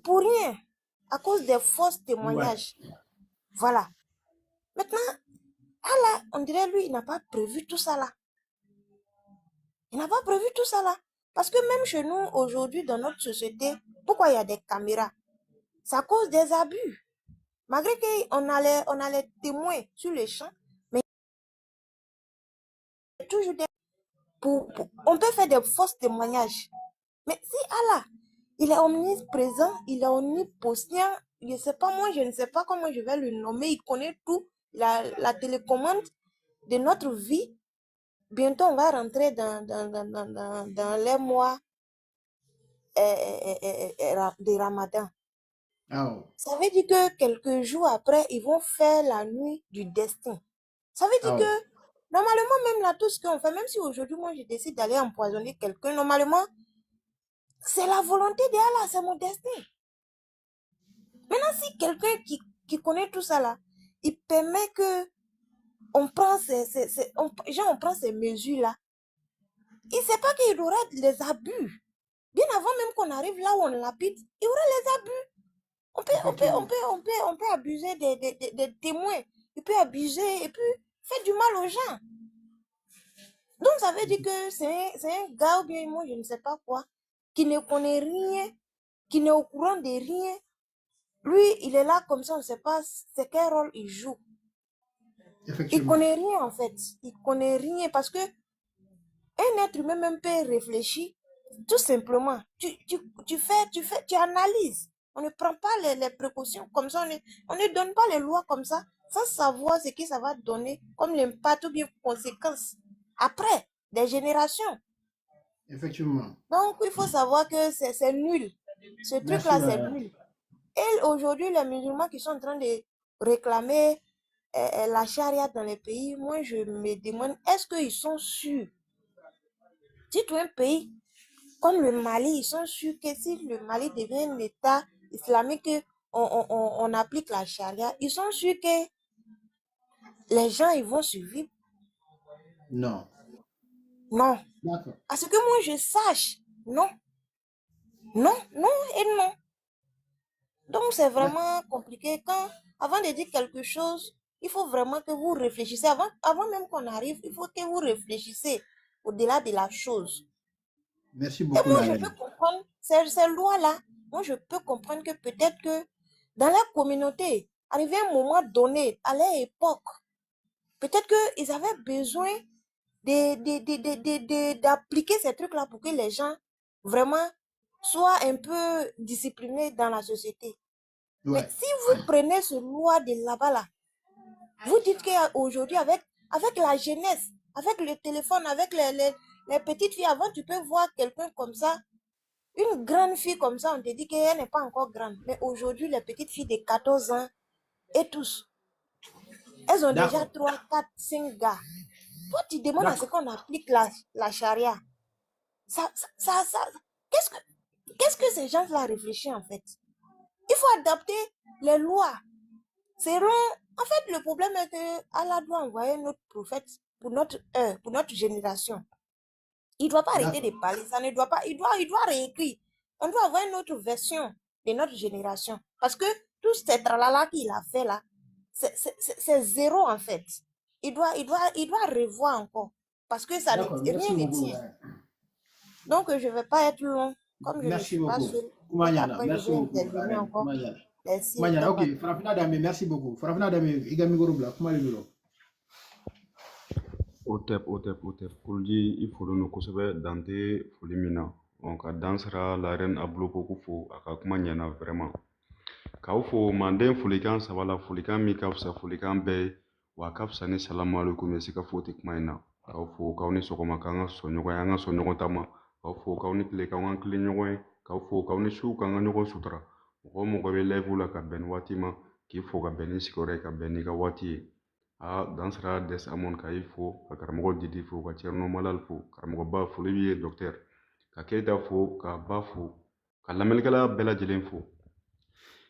[SPEAKER 11] pour rien, à cause des fausses témoignages.
[SPEAKER 2] Ouais.
[SPEAKER 11] Voilà. Maintenant, Allah, on dirait lui, il n'a pas prévu tout ça là. Il n'a pas prévu tout ça là. Parce que même chez nous, aujourd'hui, dans notre société, pourquoi il y a des caméras? C'est à cause des abus. Malgré qu'on a les témoins sur les champs, mais toujours des... on peut faire des fausses témoignages. Mais si Allah, il est omniprésent, il est omnipotent, je ne sais pas, moi, je ne sais pas comment je vais le nommer, il connaît tout, la télécommande de notre vie. Bientôt, on va rentrer dans les mois de Ramadan.
[SPEAKER 2] Oh.
[SPEAKER 11] Ça veut dire que quelques jours après, ils vont faire la nuit du destin. Ça veut dire que, normalement, même là, tout ce qu'on fait, même si aujourd'hui, moi, je décide d'aller empoisonner quelqu'un, normalement, c'est la volonté d'Allah, c'est mon destin. Maintenant, si quelqu'un qui connaît tout ça là, il permet que on prend on prend ces mesures-là, il ne sait pas qu'il y aura des abus. Bien avant même qu'on arrive là où on lapide, il y aura les abus. On peut abuser des témoins. Il peut abuser et puis faire du mal aux gens. Donc, ça veut dire que c'est un gars ou bien moi, je ne sais pas quoi, qui ne connaît rien, qui n'est au courant de rien. Lui, il est là comme ça, on ne sait pas c'est quel rôle il joue. Il ne connaît rien en fait. Il ne connaît rien parce que un être humain même peut réfléchir tout simplement. Tu analyses. On ne prend pas les précautions comme ça. On ne donne pas les lois comme ça sans savoir ce que ça va donner comme l'impact ou bien conséquence après des générations.
[SPEAKER 2] Effectivement.
[SPEAKER 11] Donc, il faut savoir que c'est nul. Ce truc-là, c'est nul. Et aujourd'hui, les musulmans qui sont en train de réclamer la charia dans les pays, moi, je me demande, est-ce qu'ils sont sûrs? Dites-toi un pays comme le Mali, ils sont sûrs que si le Mali devient un État islamique, on applique la charia, ils sont sûrs que les gens, ils vont survivre?
[SPEAKER 2] Non.
[SPEAKER 11] Non.
[SPEAKER 2] D'accord.
[SPEAKER 11] À ce que moi, je sache, non. Non, non et non. Donc, c'est vraiment compliqué. Avant de dire quelque chose, il faut vraiment que vous réfléchissez. Avant même qu'on arrive, il faut que vous réfléchissez au-delà de la chose.
[SPEAKER 2] Merci beaucoup.
[SPEAKER 11] Et moi, je peux comprendre ces lois-là. Moi, je peux comprendre que peut-être que dans la communauté, arrivé à un moment donné, à l'époque, peut-être qu'ils avaient besoin d'appliquer ces trucs-là pour que les gens vraiment soient un peu disciplinés dans la société.
[SPEAKER 2] Ouais.
[SPEAKER 11] Mais si vous prenez ce loi de là-bas, là, vous dites qu'aujourd'hui, avec la jeunesse, avec le téléphone, avec les petites filles, avant, tu peux voir quelqu'un comme ça, une grande fille comme ça, on te dit qu'elle n'est pas encore grande. Mais aujourd'hui, les petites filles de 14 ans, et tous, elles ont déjà 3, 4, 5 gars. Toi, tu demandes à ce qu'on applique la charia. Ça, qu'est-ce que ces gens-là réfléchissent en fait? Il faut adapter les lois. En fait, le problème est que Allah doit envoyer notre prophète pour notre heure, pour notre génération. Il ne doit pas arrêter de parler, ça ne doit pas. Il doit réécrire. On doit avoir une autre version de notre génération. Parce que tout ce tralala qu'il a fait là, c'est zéro en fait. Il doit revoir encore. Parce que ça,
[SPEAKER 2] D'accord,
[SPEAKER 11] rien
[SPEAKER 2] merci
[SPEAKER 11] ne
[SPEAKER 2] beaucoup.
[SPEAKER 11] tient. Donc, je ne vais pas être long. Comme je ne
[SPEAKER 2] Merci
[SPEAKER 11] suis pas
[SPEAKER 2] beaucoup.
[SPEAKER 11] seule,
[SPEAKER 2] Kuma
[SPEAKER 11] peut-être
[SPEAKER 2] ɲana,
[SPEAKER 11] après, je
[SPEAKER 2] merci
[SPEAKER 11] vais
[SPEAKER 2] beaucoup.
[SPEAKER 11] intervenir
[SPEAKER 2] Arrête,
[SPEAKER 11] encore.
[SPEAKER 2] kuma ɲana.
[SPEAKER 11] Merci.
[SPEAKER 2] Kuma ɲana,
[SPEAKER 11] Au revoir.
[SPEAKER 2] ok. Farafina Dame, merci beaucoup. Farafina Dame, i ka micro bila, kuma b'i bolo.
[SPEAKER 13] Otep, otep, otep. Koliji i folen don kosɛbɛ, dan tɛ foli min na. Ɔ, ka dan sera la reine Aboloko ko fo a ka kuma ɲɛna vraiment. K'aw fo manden folikan saba la, folikan min ka fisa folikan bɛɛ ye, wa a ka fisa ni salamu aleykum ye, siga foyi tɛ kuma in na. K'aw fo k'aw ni sɔgɔma, k'an ka sɔn ɲɔgɔn ye, an ka sɔn ɲɔgɔn ta ma. K'aw fo k'aw ni tile, k'aw ka tilen ɲɔgɔn ye. K'aw fo k'aw ni su, k'an ka ɲɔgɔn sutura. Mɔgɔ o mɔgɔ bɛ live la ka bɛn ni waati ma, k'i fo ka bɛn ni sigiyɔrɔ ye, ka bɛn n'i ka waati ye. Aa, dan sera Des Amon, ka i fo, ka karamɔgɔ Didi fo, ka Thierno Malal fo, karamɔgɔba foli b'i ye docteur, ka Keyita fo, ka ba fo, ka lamɛnnikɛla bɛɛ lajɛlen fo.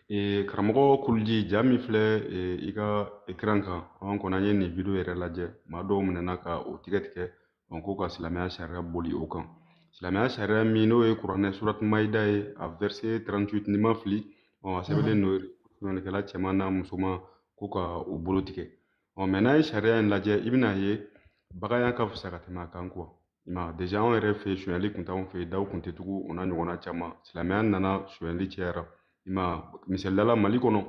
[SPEAKER 13] Karamɔgɔ Koliji, ja min filɛ i ka écran kan, an kɔni an ye nin vidéo yɛrɛ lajɛ, maa dɔw minɛna ka o tigɛ tigɛ, ko ka silamɛya sariya boli o kan. Silamɛya sariya min n'o ye kuranɛ surat Maïda ye, a verset 38 n'i ma fili, a sɛbɛnlen don sonyɛlikɛla cɛman n'a musoman ko ka o bolo tigɛ. Ɔ, mais n'a ye sariya in lajɛ, i bɛna ye baganya ka fisa ka tɛmɛ a kan quoi. I ma déjà anw yɛrɛ fɛ yen, sonyɛli kun t'anw fɛ yen, daw kun tɛ tugu, o n'a ɲɔgɔnna caman. Silamɛya nana, sonyɛli cayara. I ma misalila la, Mali kɔnɔ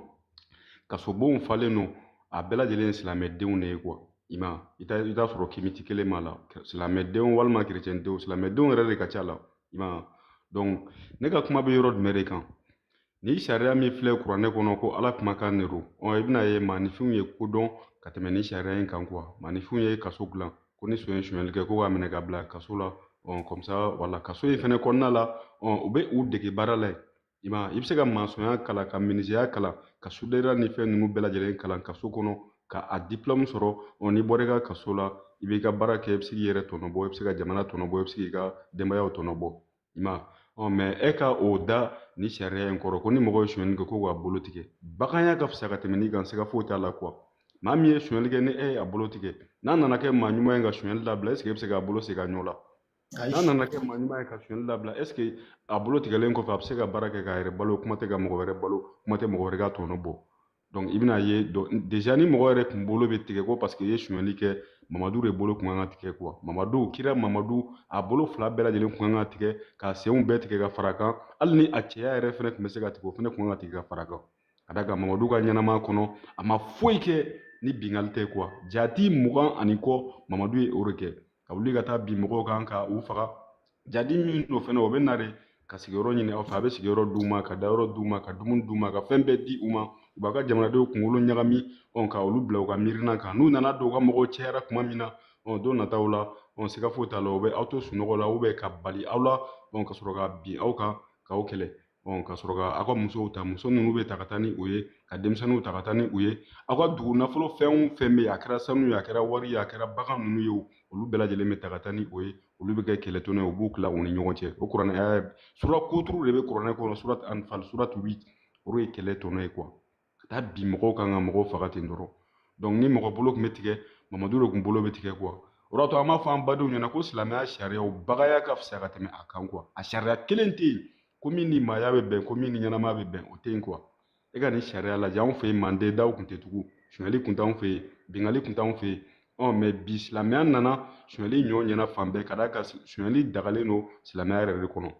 [SPEAKER 13] kasobonw falen don, a bɛɛ lajɛlen ye silamɛdenw de ye quoi. I ma i t'a sɔrɔ kimiti kelen b'a la, silamɛdenw walima kerecɛndenw, silamɛdenw yɛrɛ de ka ca la. I ma donc ne ka kuma bɛ yɔrɔ jumɛn de kan? Ni sariya min filɛ kuranɛ kɔnɔ ko Ala kumakan de don, ɔ, i bɛna ye maaninfinw ye ko dɔn ka tɛmɛ ni sariya in kan quoi. Maaninfinw ye kaso dilan ko ni son ye sonyɛli kɛ, ko k'a minɛ ka bila kaso la. Ɔ, comme ça wala kaso in fɛnɛ kɔnɔna la, ɔ, u bɛ u dege baara la yen. I ma i bɛ se ka masɔnya kalan, ka miniziya kalan, ka sudera ni fɛn ninnu bɛɛ lajɛlen kalan kaso kɔnɔ, ka a diplôme sɔrɔ. Ɔ, n'i bɔra i ka kaso la, i b'i ka baara kɛ, i bɛ se k'i yɛrɛ tɔnɔ bɔ, i bɛ se ka jamana tɔnɔ bɔ, i bɛ se k'i ka denbayaw tɔnɔ bɔ. I ma ɔ, mais e ka o da ni sariya in kɔrɔ ko ni mɔgɔ ye sonyɛli kɛ ko k'a bolo tigɛ, baganya ka fisa ka tɛmɛ n'i kan, siga foyi t'a la quoi. Maa min ye sonyɛli kɛ, ni e ye a bolo tigɛ, n'a nana kɛ maa ɲuman ye ka sonyɛli dabila, est ce que e bɛ se k'a bolo segin a ɲɔ la? N'a nana kɛ maa ɲuman ye ka sonyɛli dabila, est ce que a bolo tigɛlen kɔfɛ a bɛ se ka baara kɛ k'a yɛrɛ balo? Kuma tɛ ka mɔgɔ wɛrɛ balo, kuma tɛ mɔgɔ wɛrɛ ka tɔnɔ bɔ. Donc i bɛna ye déjà ni mɔgɔ yɛrɛ kun bolo bɛ tigɛ ko parce que i ye sonyɛli kɛ, Mamadu de bolo kun kan ka tigɛ quoi. Mamadu, kira Mamadu, a bolo fila bɛɛ lajɛlen kun kan ka tigɛ, k'a senw bɛɛ tigɛ ka fara kan, hali ni a cɛya yɛrɛ fɛnɛ tun bɛ se ka tigɛ, o fɛnɛ kun kan ka tigɛ ka fara kan. Ka d'a kan Mamadu ka ɲɛnamaya kɔnɔ, a ma foyi kɛ ni bingali tɛ quoi. Jati 20 ani kɔ Mamadu ye o de kɛ, ka wuli ka taa bin mɔgɔw kan ka u faga. Jadi min don fɛnɛ, o bɛ na de ka sigiyɔrɔ ɲini aw fɛ, a bɛ sigiyɔrɔ d'u ma, ka dayɔrɔ d'u ma, ka dumuni d'u ma, ka fɛn bɛɛ di u ma. U b'a ka jamanadenw kunkolo ɲagami, ɔ, ka olu bila u ka miirina kan. N'u nana don u ka mɔgɔw cayara tuma min na, ɔ, don nataw la, ɔ, siga foyi t'a la, u bɛ aw to sunɔgɔ la, ka bali aw la, ɔ, ka sɔrɔ ka bin aw kan k'aw kɛlɛ, ɔ, ka sɔrɔ ka aw ka musow ta, muso ninnu bɛ ta ka taa ni u ye, ka denmisɛnninw ta ka taa ni u ye. Aw ka dugu nafolo fɛn o fɛn bɛ yen, a kɛra sanu ye, a kɛra wari ye, a kɛra bagan ninnu ye o, olu bɛɛ lajɛlen bɛ ta ka taa ni o ye. Olu bɛ kɛ kɛlɛtɔnɔ ye, u b'u tila u ni ɲɔgɔn cɛ. O kuranɛ aya sura kuturu de bɛ kuranɛ kɔnɔ, surat Anfal, surat 8, o ye kɛlɛ tɔnɔ ye quoi, ka taa bin mɔgɔw kan ka mɔgɔw faga ten dɔrɔn. Donc ni mɔgɔ bolo tun bɛ tigɛ, Mamadu de kun bolo bɛ tigɛ quoi. O de y'a to an b'a fɔ an badenw ɲɛna ko silamɛya sariyaw bagaya ka fisa ka tɛmɛ a kan quoi. A sariya kelen tɛ yen ko min ni maaya bɛ bɛn, ko min ni ɲɛnamaya bɛ bɛn, o tɛ yen quoi. E ka nin sariya lajɛ, anw fɛ yen manden daw kun tɛ tugu, sonyɛli kun t'anw fɛ yen, bingali kun t'anw fɛ yen. Ɔ, mais bi silamɛya nana, sonyɛli ɲɔ ɲɛna fan bɛɛ, ka d'a kan sonyɛli dagalen don silamɛya yɛrɛ de kɔnɔ.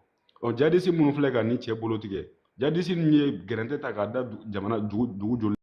[SPEAKER 13] Ɔ, jadisi minnu filɛ ka nin cɛ bolo tigɛ, jadisi ninnu ye gɛrɛntɛ ta k'a da jamana dugu joli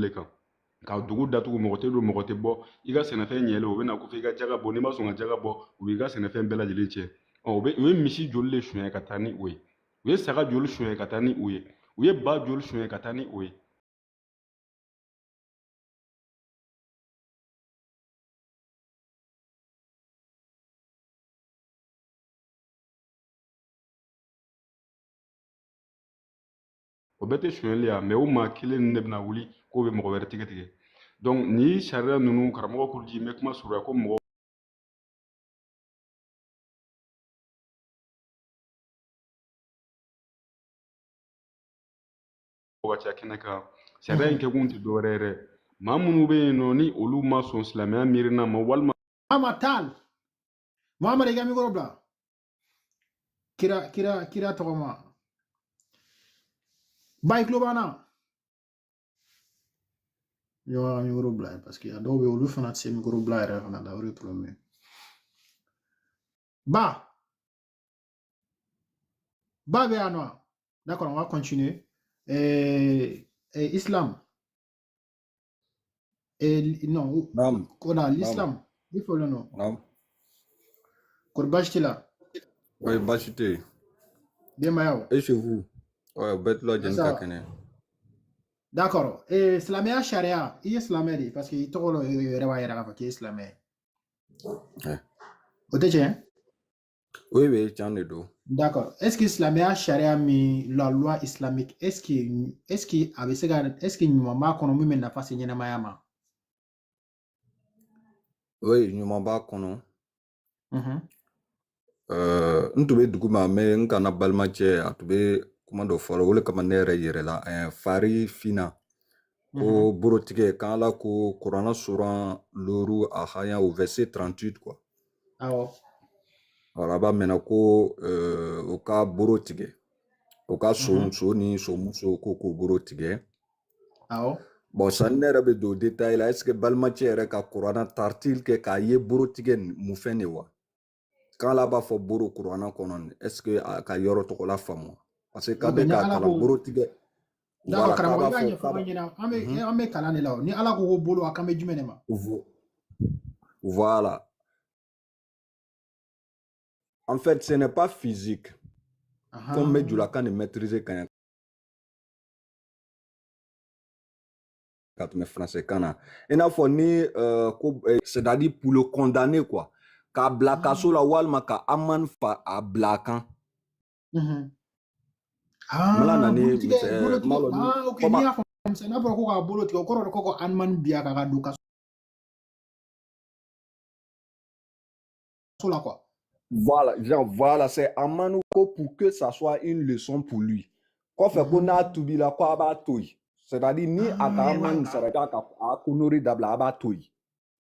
[SPEAKER 13] de kan ka dugu datugu, mɔgɔ tɛ don, mɔgɔ tɛ bɔ. I ka sɛnɛfɛn ɲɛlen, u bɛ na ko f'i ka jaga bɔ. N'i ma sɔn ka jaga bɔ, u b'i ka sɛnɛfɛn bɛɛ lajɛlen tiɲɛ. Ɔ, u ye misi joli de suɲɛ ka taa ni o ye, u ye saga joli suɲɛ ka taa ni o ye, u ye ba joli suɲɛ ka taa ni o ye. O bɛɛ tɛ suɲɛli ya, mɛ o maa kelen ninnu de bɛna wuli k'o bɛ mɔgɔ wɛrɛ tigɛ tigɛ. Donc nin sariya ninnu, karamɔgɔ Kuluji, n bɛ kuma surunya ko mɔgɔ ka ca kɛnɛ kan. Sariya in kɛkun tɛ dɔwɛrɛ ye dɛ, maa minnu bɛ yen nɔ ni olu ma sɔn silamɛya miirina ma walima
[SPEAKER 2] Muhammad Tal, Muhammad, i ka micro bila. Kira kira kira tɔgɔ ma. Ba, i tulo b'an na? Ɲɔgɔn ka micro bila yen parce que a dɔw bɛ yen, olu fana tɛ se micro bila yɛrɛ fana la, o de ye problème ye. Ba, ba bɛ yan nɔ. D'accord, on va continuer. Islam. Et, non,
[SPEAKER 14] Naam,
[SPEAKER 2] voilà,
[SPEAKER 14] naam,
[SPEAKER 2] l'islam. Il faut le nom.
[SPEAKER 14] Naam.
[SPEAKER 2] Kɔri baasi t'i la?
[SPEAKER 14] Oui, baasi tɛ yen.
[SPEAKER 2] Denbayaw?
[SPEAKER 14] Et chez vous? Ouais, bɛɛ tulo jɛni
[SPEAKER 2] Ça
[SPEAKER 14] ka
[SPEAKER 2] va.
[SPEAKER 14] kɛnɛ.
[SPEAKER 2] D'accord. Et silamɛya sariya, i ye silamɛ de ye parce que i tɔgɔ yɛrɛ b'a yira k'a fɔ k'i ye silamɛ ye.
[SPEAKER 14] Ouais.
[SPEAKER 2] O tɛ tiɲɛ?
[SPEAKER 14] Oui, oui, tiɲɛ de don.
[SPEAKER 2] D'accord. Est-ce que silamɛya sariya min, la loi islamique, est-ce que a bɛ se ka, est-ce que ɲuman b'a kɔnɔ min bɛ nafa se ɲɛnamaya ma?
[SPEAKER 14] Oui, ɲuman b'a kɔnɔ. N tun bɛ dugu ma, mais n kana balimacɛ, a tun bɛ kuma dɔ fɔ la, o de kama ne yɛrɛ yɛrɛla fari finna ko borotigɛ kan Ala ko kuranna suran 5 a haya au verset 38 quoi.
[SPEAKER 2] Awɔ.
[SPEAKER 14] Voilà, a b'a mɛnna ko o ka boro tigɛ, o ka so so ni somuso ko k'o boro tigɛ.
[SPEAKER 2] Awɔ.
[SPEAKER 14] Bon, sani ne yɛrɛ bɛ don détail la, est ce que balimacɛ yɛrɛ ka kuranna tartil kɛ k'a ye boro tigɛ mun fɛn de wa? K'ala b'a fɔ boro kuranna kɔnɔ, est ce que a ka yɔrɔ tɔgɔ la faamu? Parce que k'a
[SPEAKER 2] Ok,
[SPEAKER 14] bɛ
[SPEAKER 2] ni
[SPEAKER 14] k'a
[SPEAKER 2] Ala
[SPEAKER 14] kalan
[SPEAKER 2] ko
[SPEAKER 14] boro tigɛ.
[SPEAKER 2] D'accord,
[SPEAKER 14] Voilà, k'a
[SPEAKER 2] karamɔgɔ,
[SPEAKER 14] b'a
[SPEAKER 2] i b'a
[SPEAKER 14] fɔ
[SPEAKER 2] ɲɛfɔ
[SPEAKER 14] k'a
[SPEAKER 2] an
[SPEAKER 14] b'a
[SPEAKER 2] ɲɛna. An bɛ kalan de la o. Ni Ala ko ko bolo, a kan bɛ jumɛn de ma?
[SPEAKER 14] Voilà. En fait, ce n'est pas physique. Comme bɛ julakan de maîtriser ka ɲɛ ka tɛmɛ français kan na. I n'a fɔ ni ko c'est-à-dire pour le condamner quoi. K'a bila kaso la walima ka amende fa a bila a kan. N bɛna na
[SPEAKER 2] Ah,
[SPEAKER 14] ni
[SPEAKER 2] bolotigɛ,
[SPEAKER 14] n b'a
[SPEAKER 2] bolotigɛ.
[SPEAKER 14] lɔn ni
[SPEAKER 2] Ah, ok,
[SPEAKER 14] comme
[SPEAKER 2] n'i y'a faamu sisan, n'a fɔra ko k'a bolo tigɛ, o kɔrɔ de ko amende bi a kan ka don kaso la quoi.
[SPEAKER 14] Voilà, genre, voilà, c'est amende ko pour que ça soit une leçon pour lui. Kɔfɛ ko n'a tubila ko a b'a to yen. C'est-à-dire ni a ka amende sara k'a ka a konori dabila, a b'a to yen.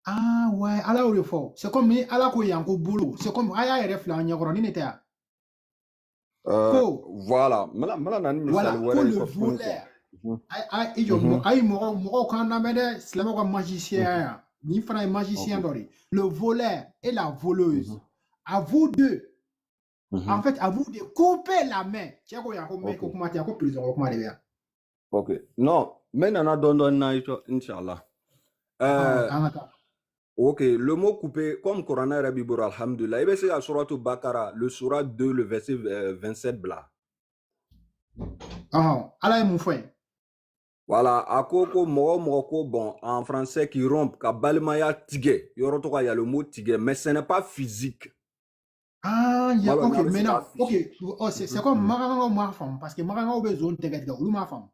[SPEAKER 2] Ah ouais, Ala y'o de fɔ. C'est comme ni Ala ko yan ko bolo, c'est comme a y'a yɛrɛ filɛ an ɲɛkɔrɔ ni ne tɛ yan. Ko
[SPEAKER 14] Voilà, n bɛna na ni
[SPEAKER 2] voilà,
[SPEAKER 14] misali
[SPEAKER 2] ko
[SPEAKER 14] wɛrɛ ye
[SPEAKER 2] le
[SPEAKER 14] kɔfɛ tuguni quoi.
[SPEAKER 2] voleur. Ay i jɔ, ayi, mɔgɔw k'an lamɛn dɛ, silamɛw ka magicien yan. Nin fana ye magicien dɔ de ye. Le voleur et la voleuse. À vous deux. En fait, à vous de couper la main. Cɛ ko yan ko mais ko kuma tɛ yan, ko prison ko kuma de bɛ yan.
[SPEAKER 14] Ok. Non, n bɛ nana dɔɔni dɔɔni na inshallah.
[SPEAKER 2] An ka taa.
[SPEAKER 14] Ok, le mot coupé, comme Coran yɛrɛ b'i bolo, alhamdulillah, i bɛ se ka suratu Bakara, le surat 2, le verset 27 bila.
[SPEAKER 2] Ɔhɔn, Ala ye mun fɔ yen?
[SPEAKER 14] Voilà, a ko ko mɔgɔ o mɔgɔ ko bon, en français qui rompt, ka balimaya tigɛ, yɔrɔ tɔgɔ il y a le mot tigɛ, mais ce n'est pas physique.
[SPEAKER 2] Ah, ya,
[SPEAKER 14] Malo
[SPEAKER 2] ok,
[SPEAKER 14] n'a bɛ se k'a
[SPEAKER 2] maintenant, ok,
[SPEAKER 14] physique.
[SPEAKER 2] oh, c'est comme Magangaw m'a faamu, parce que Magangaw bɛ zone tɛgɛ tigɛ, olu m'a faamu.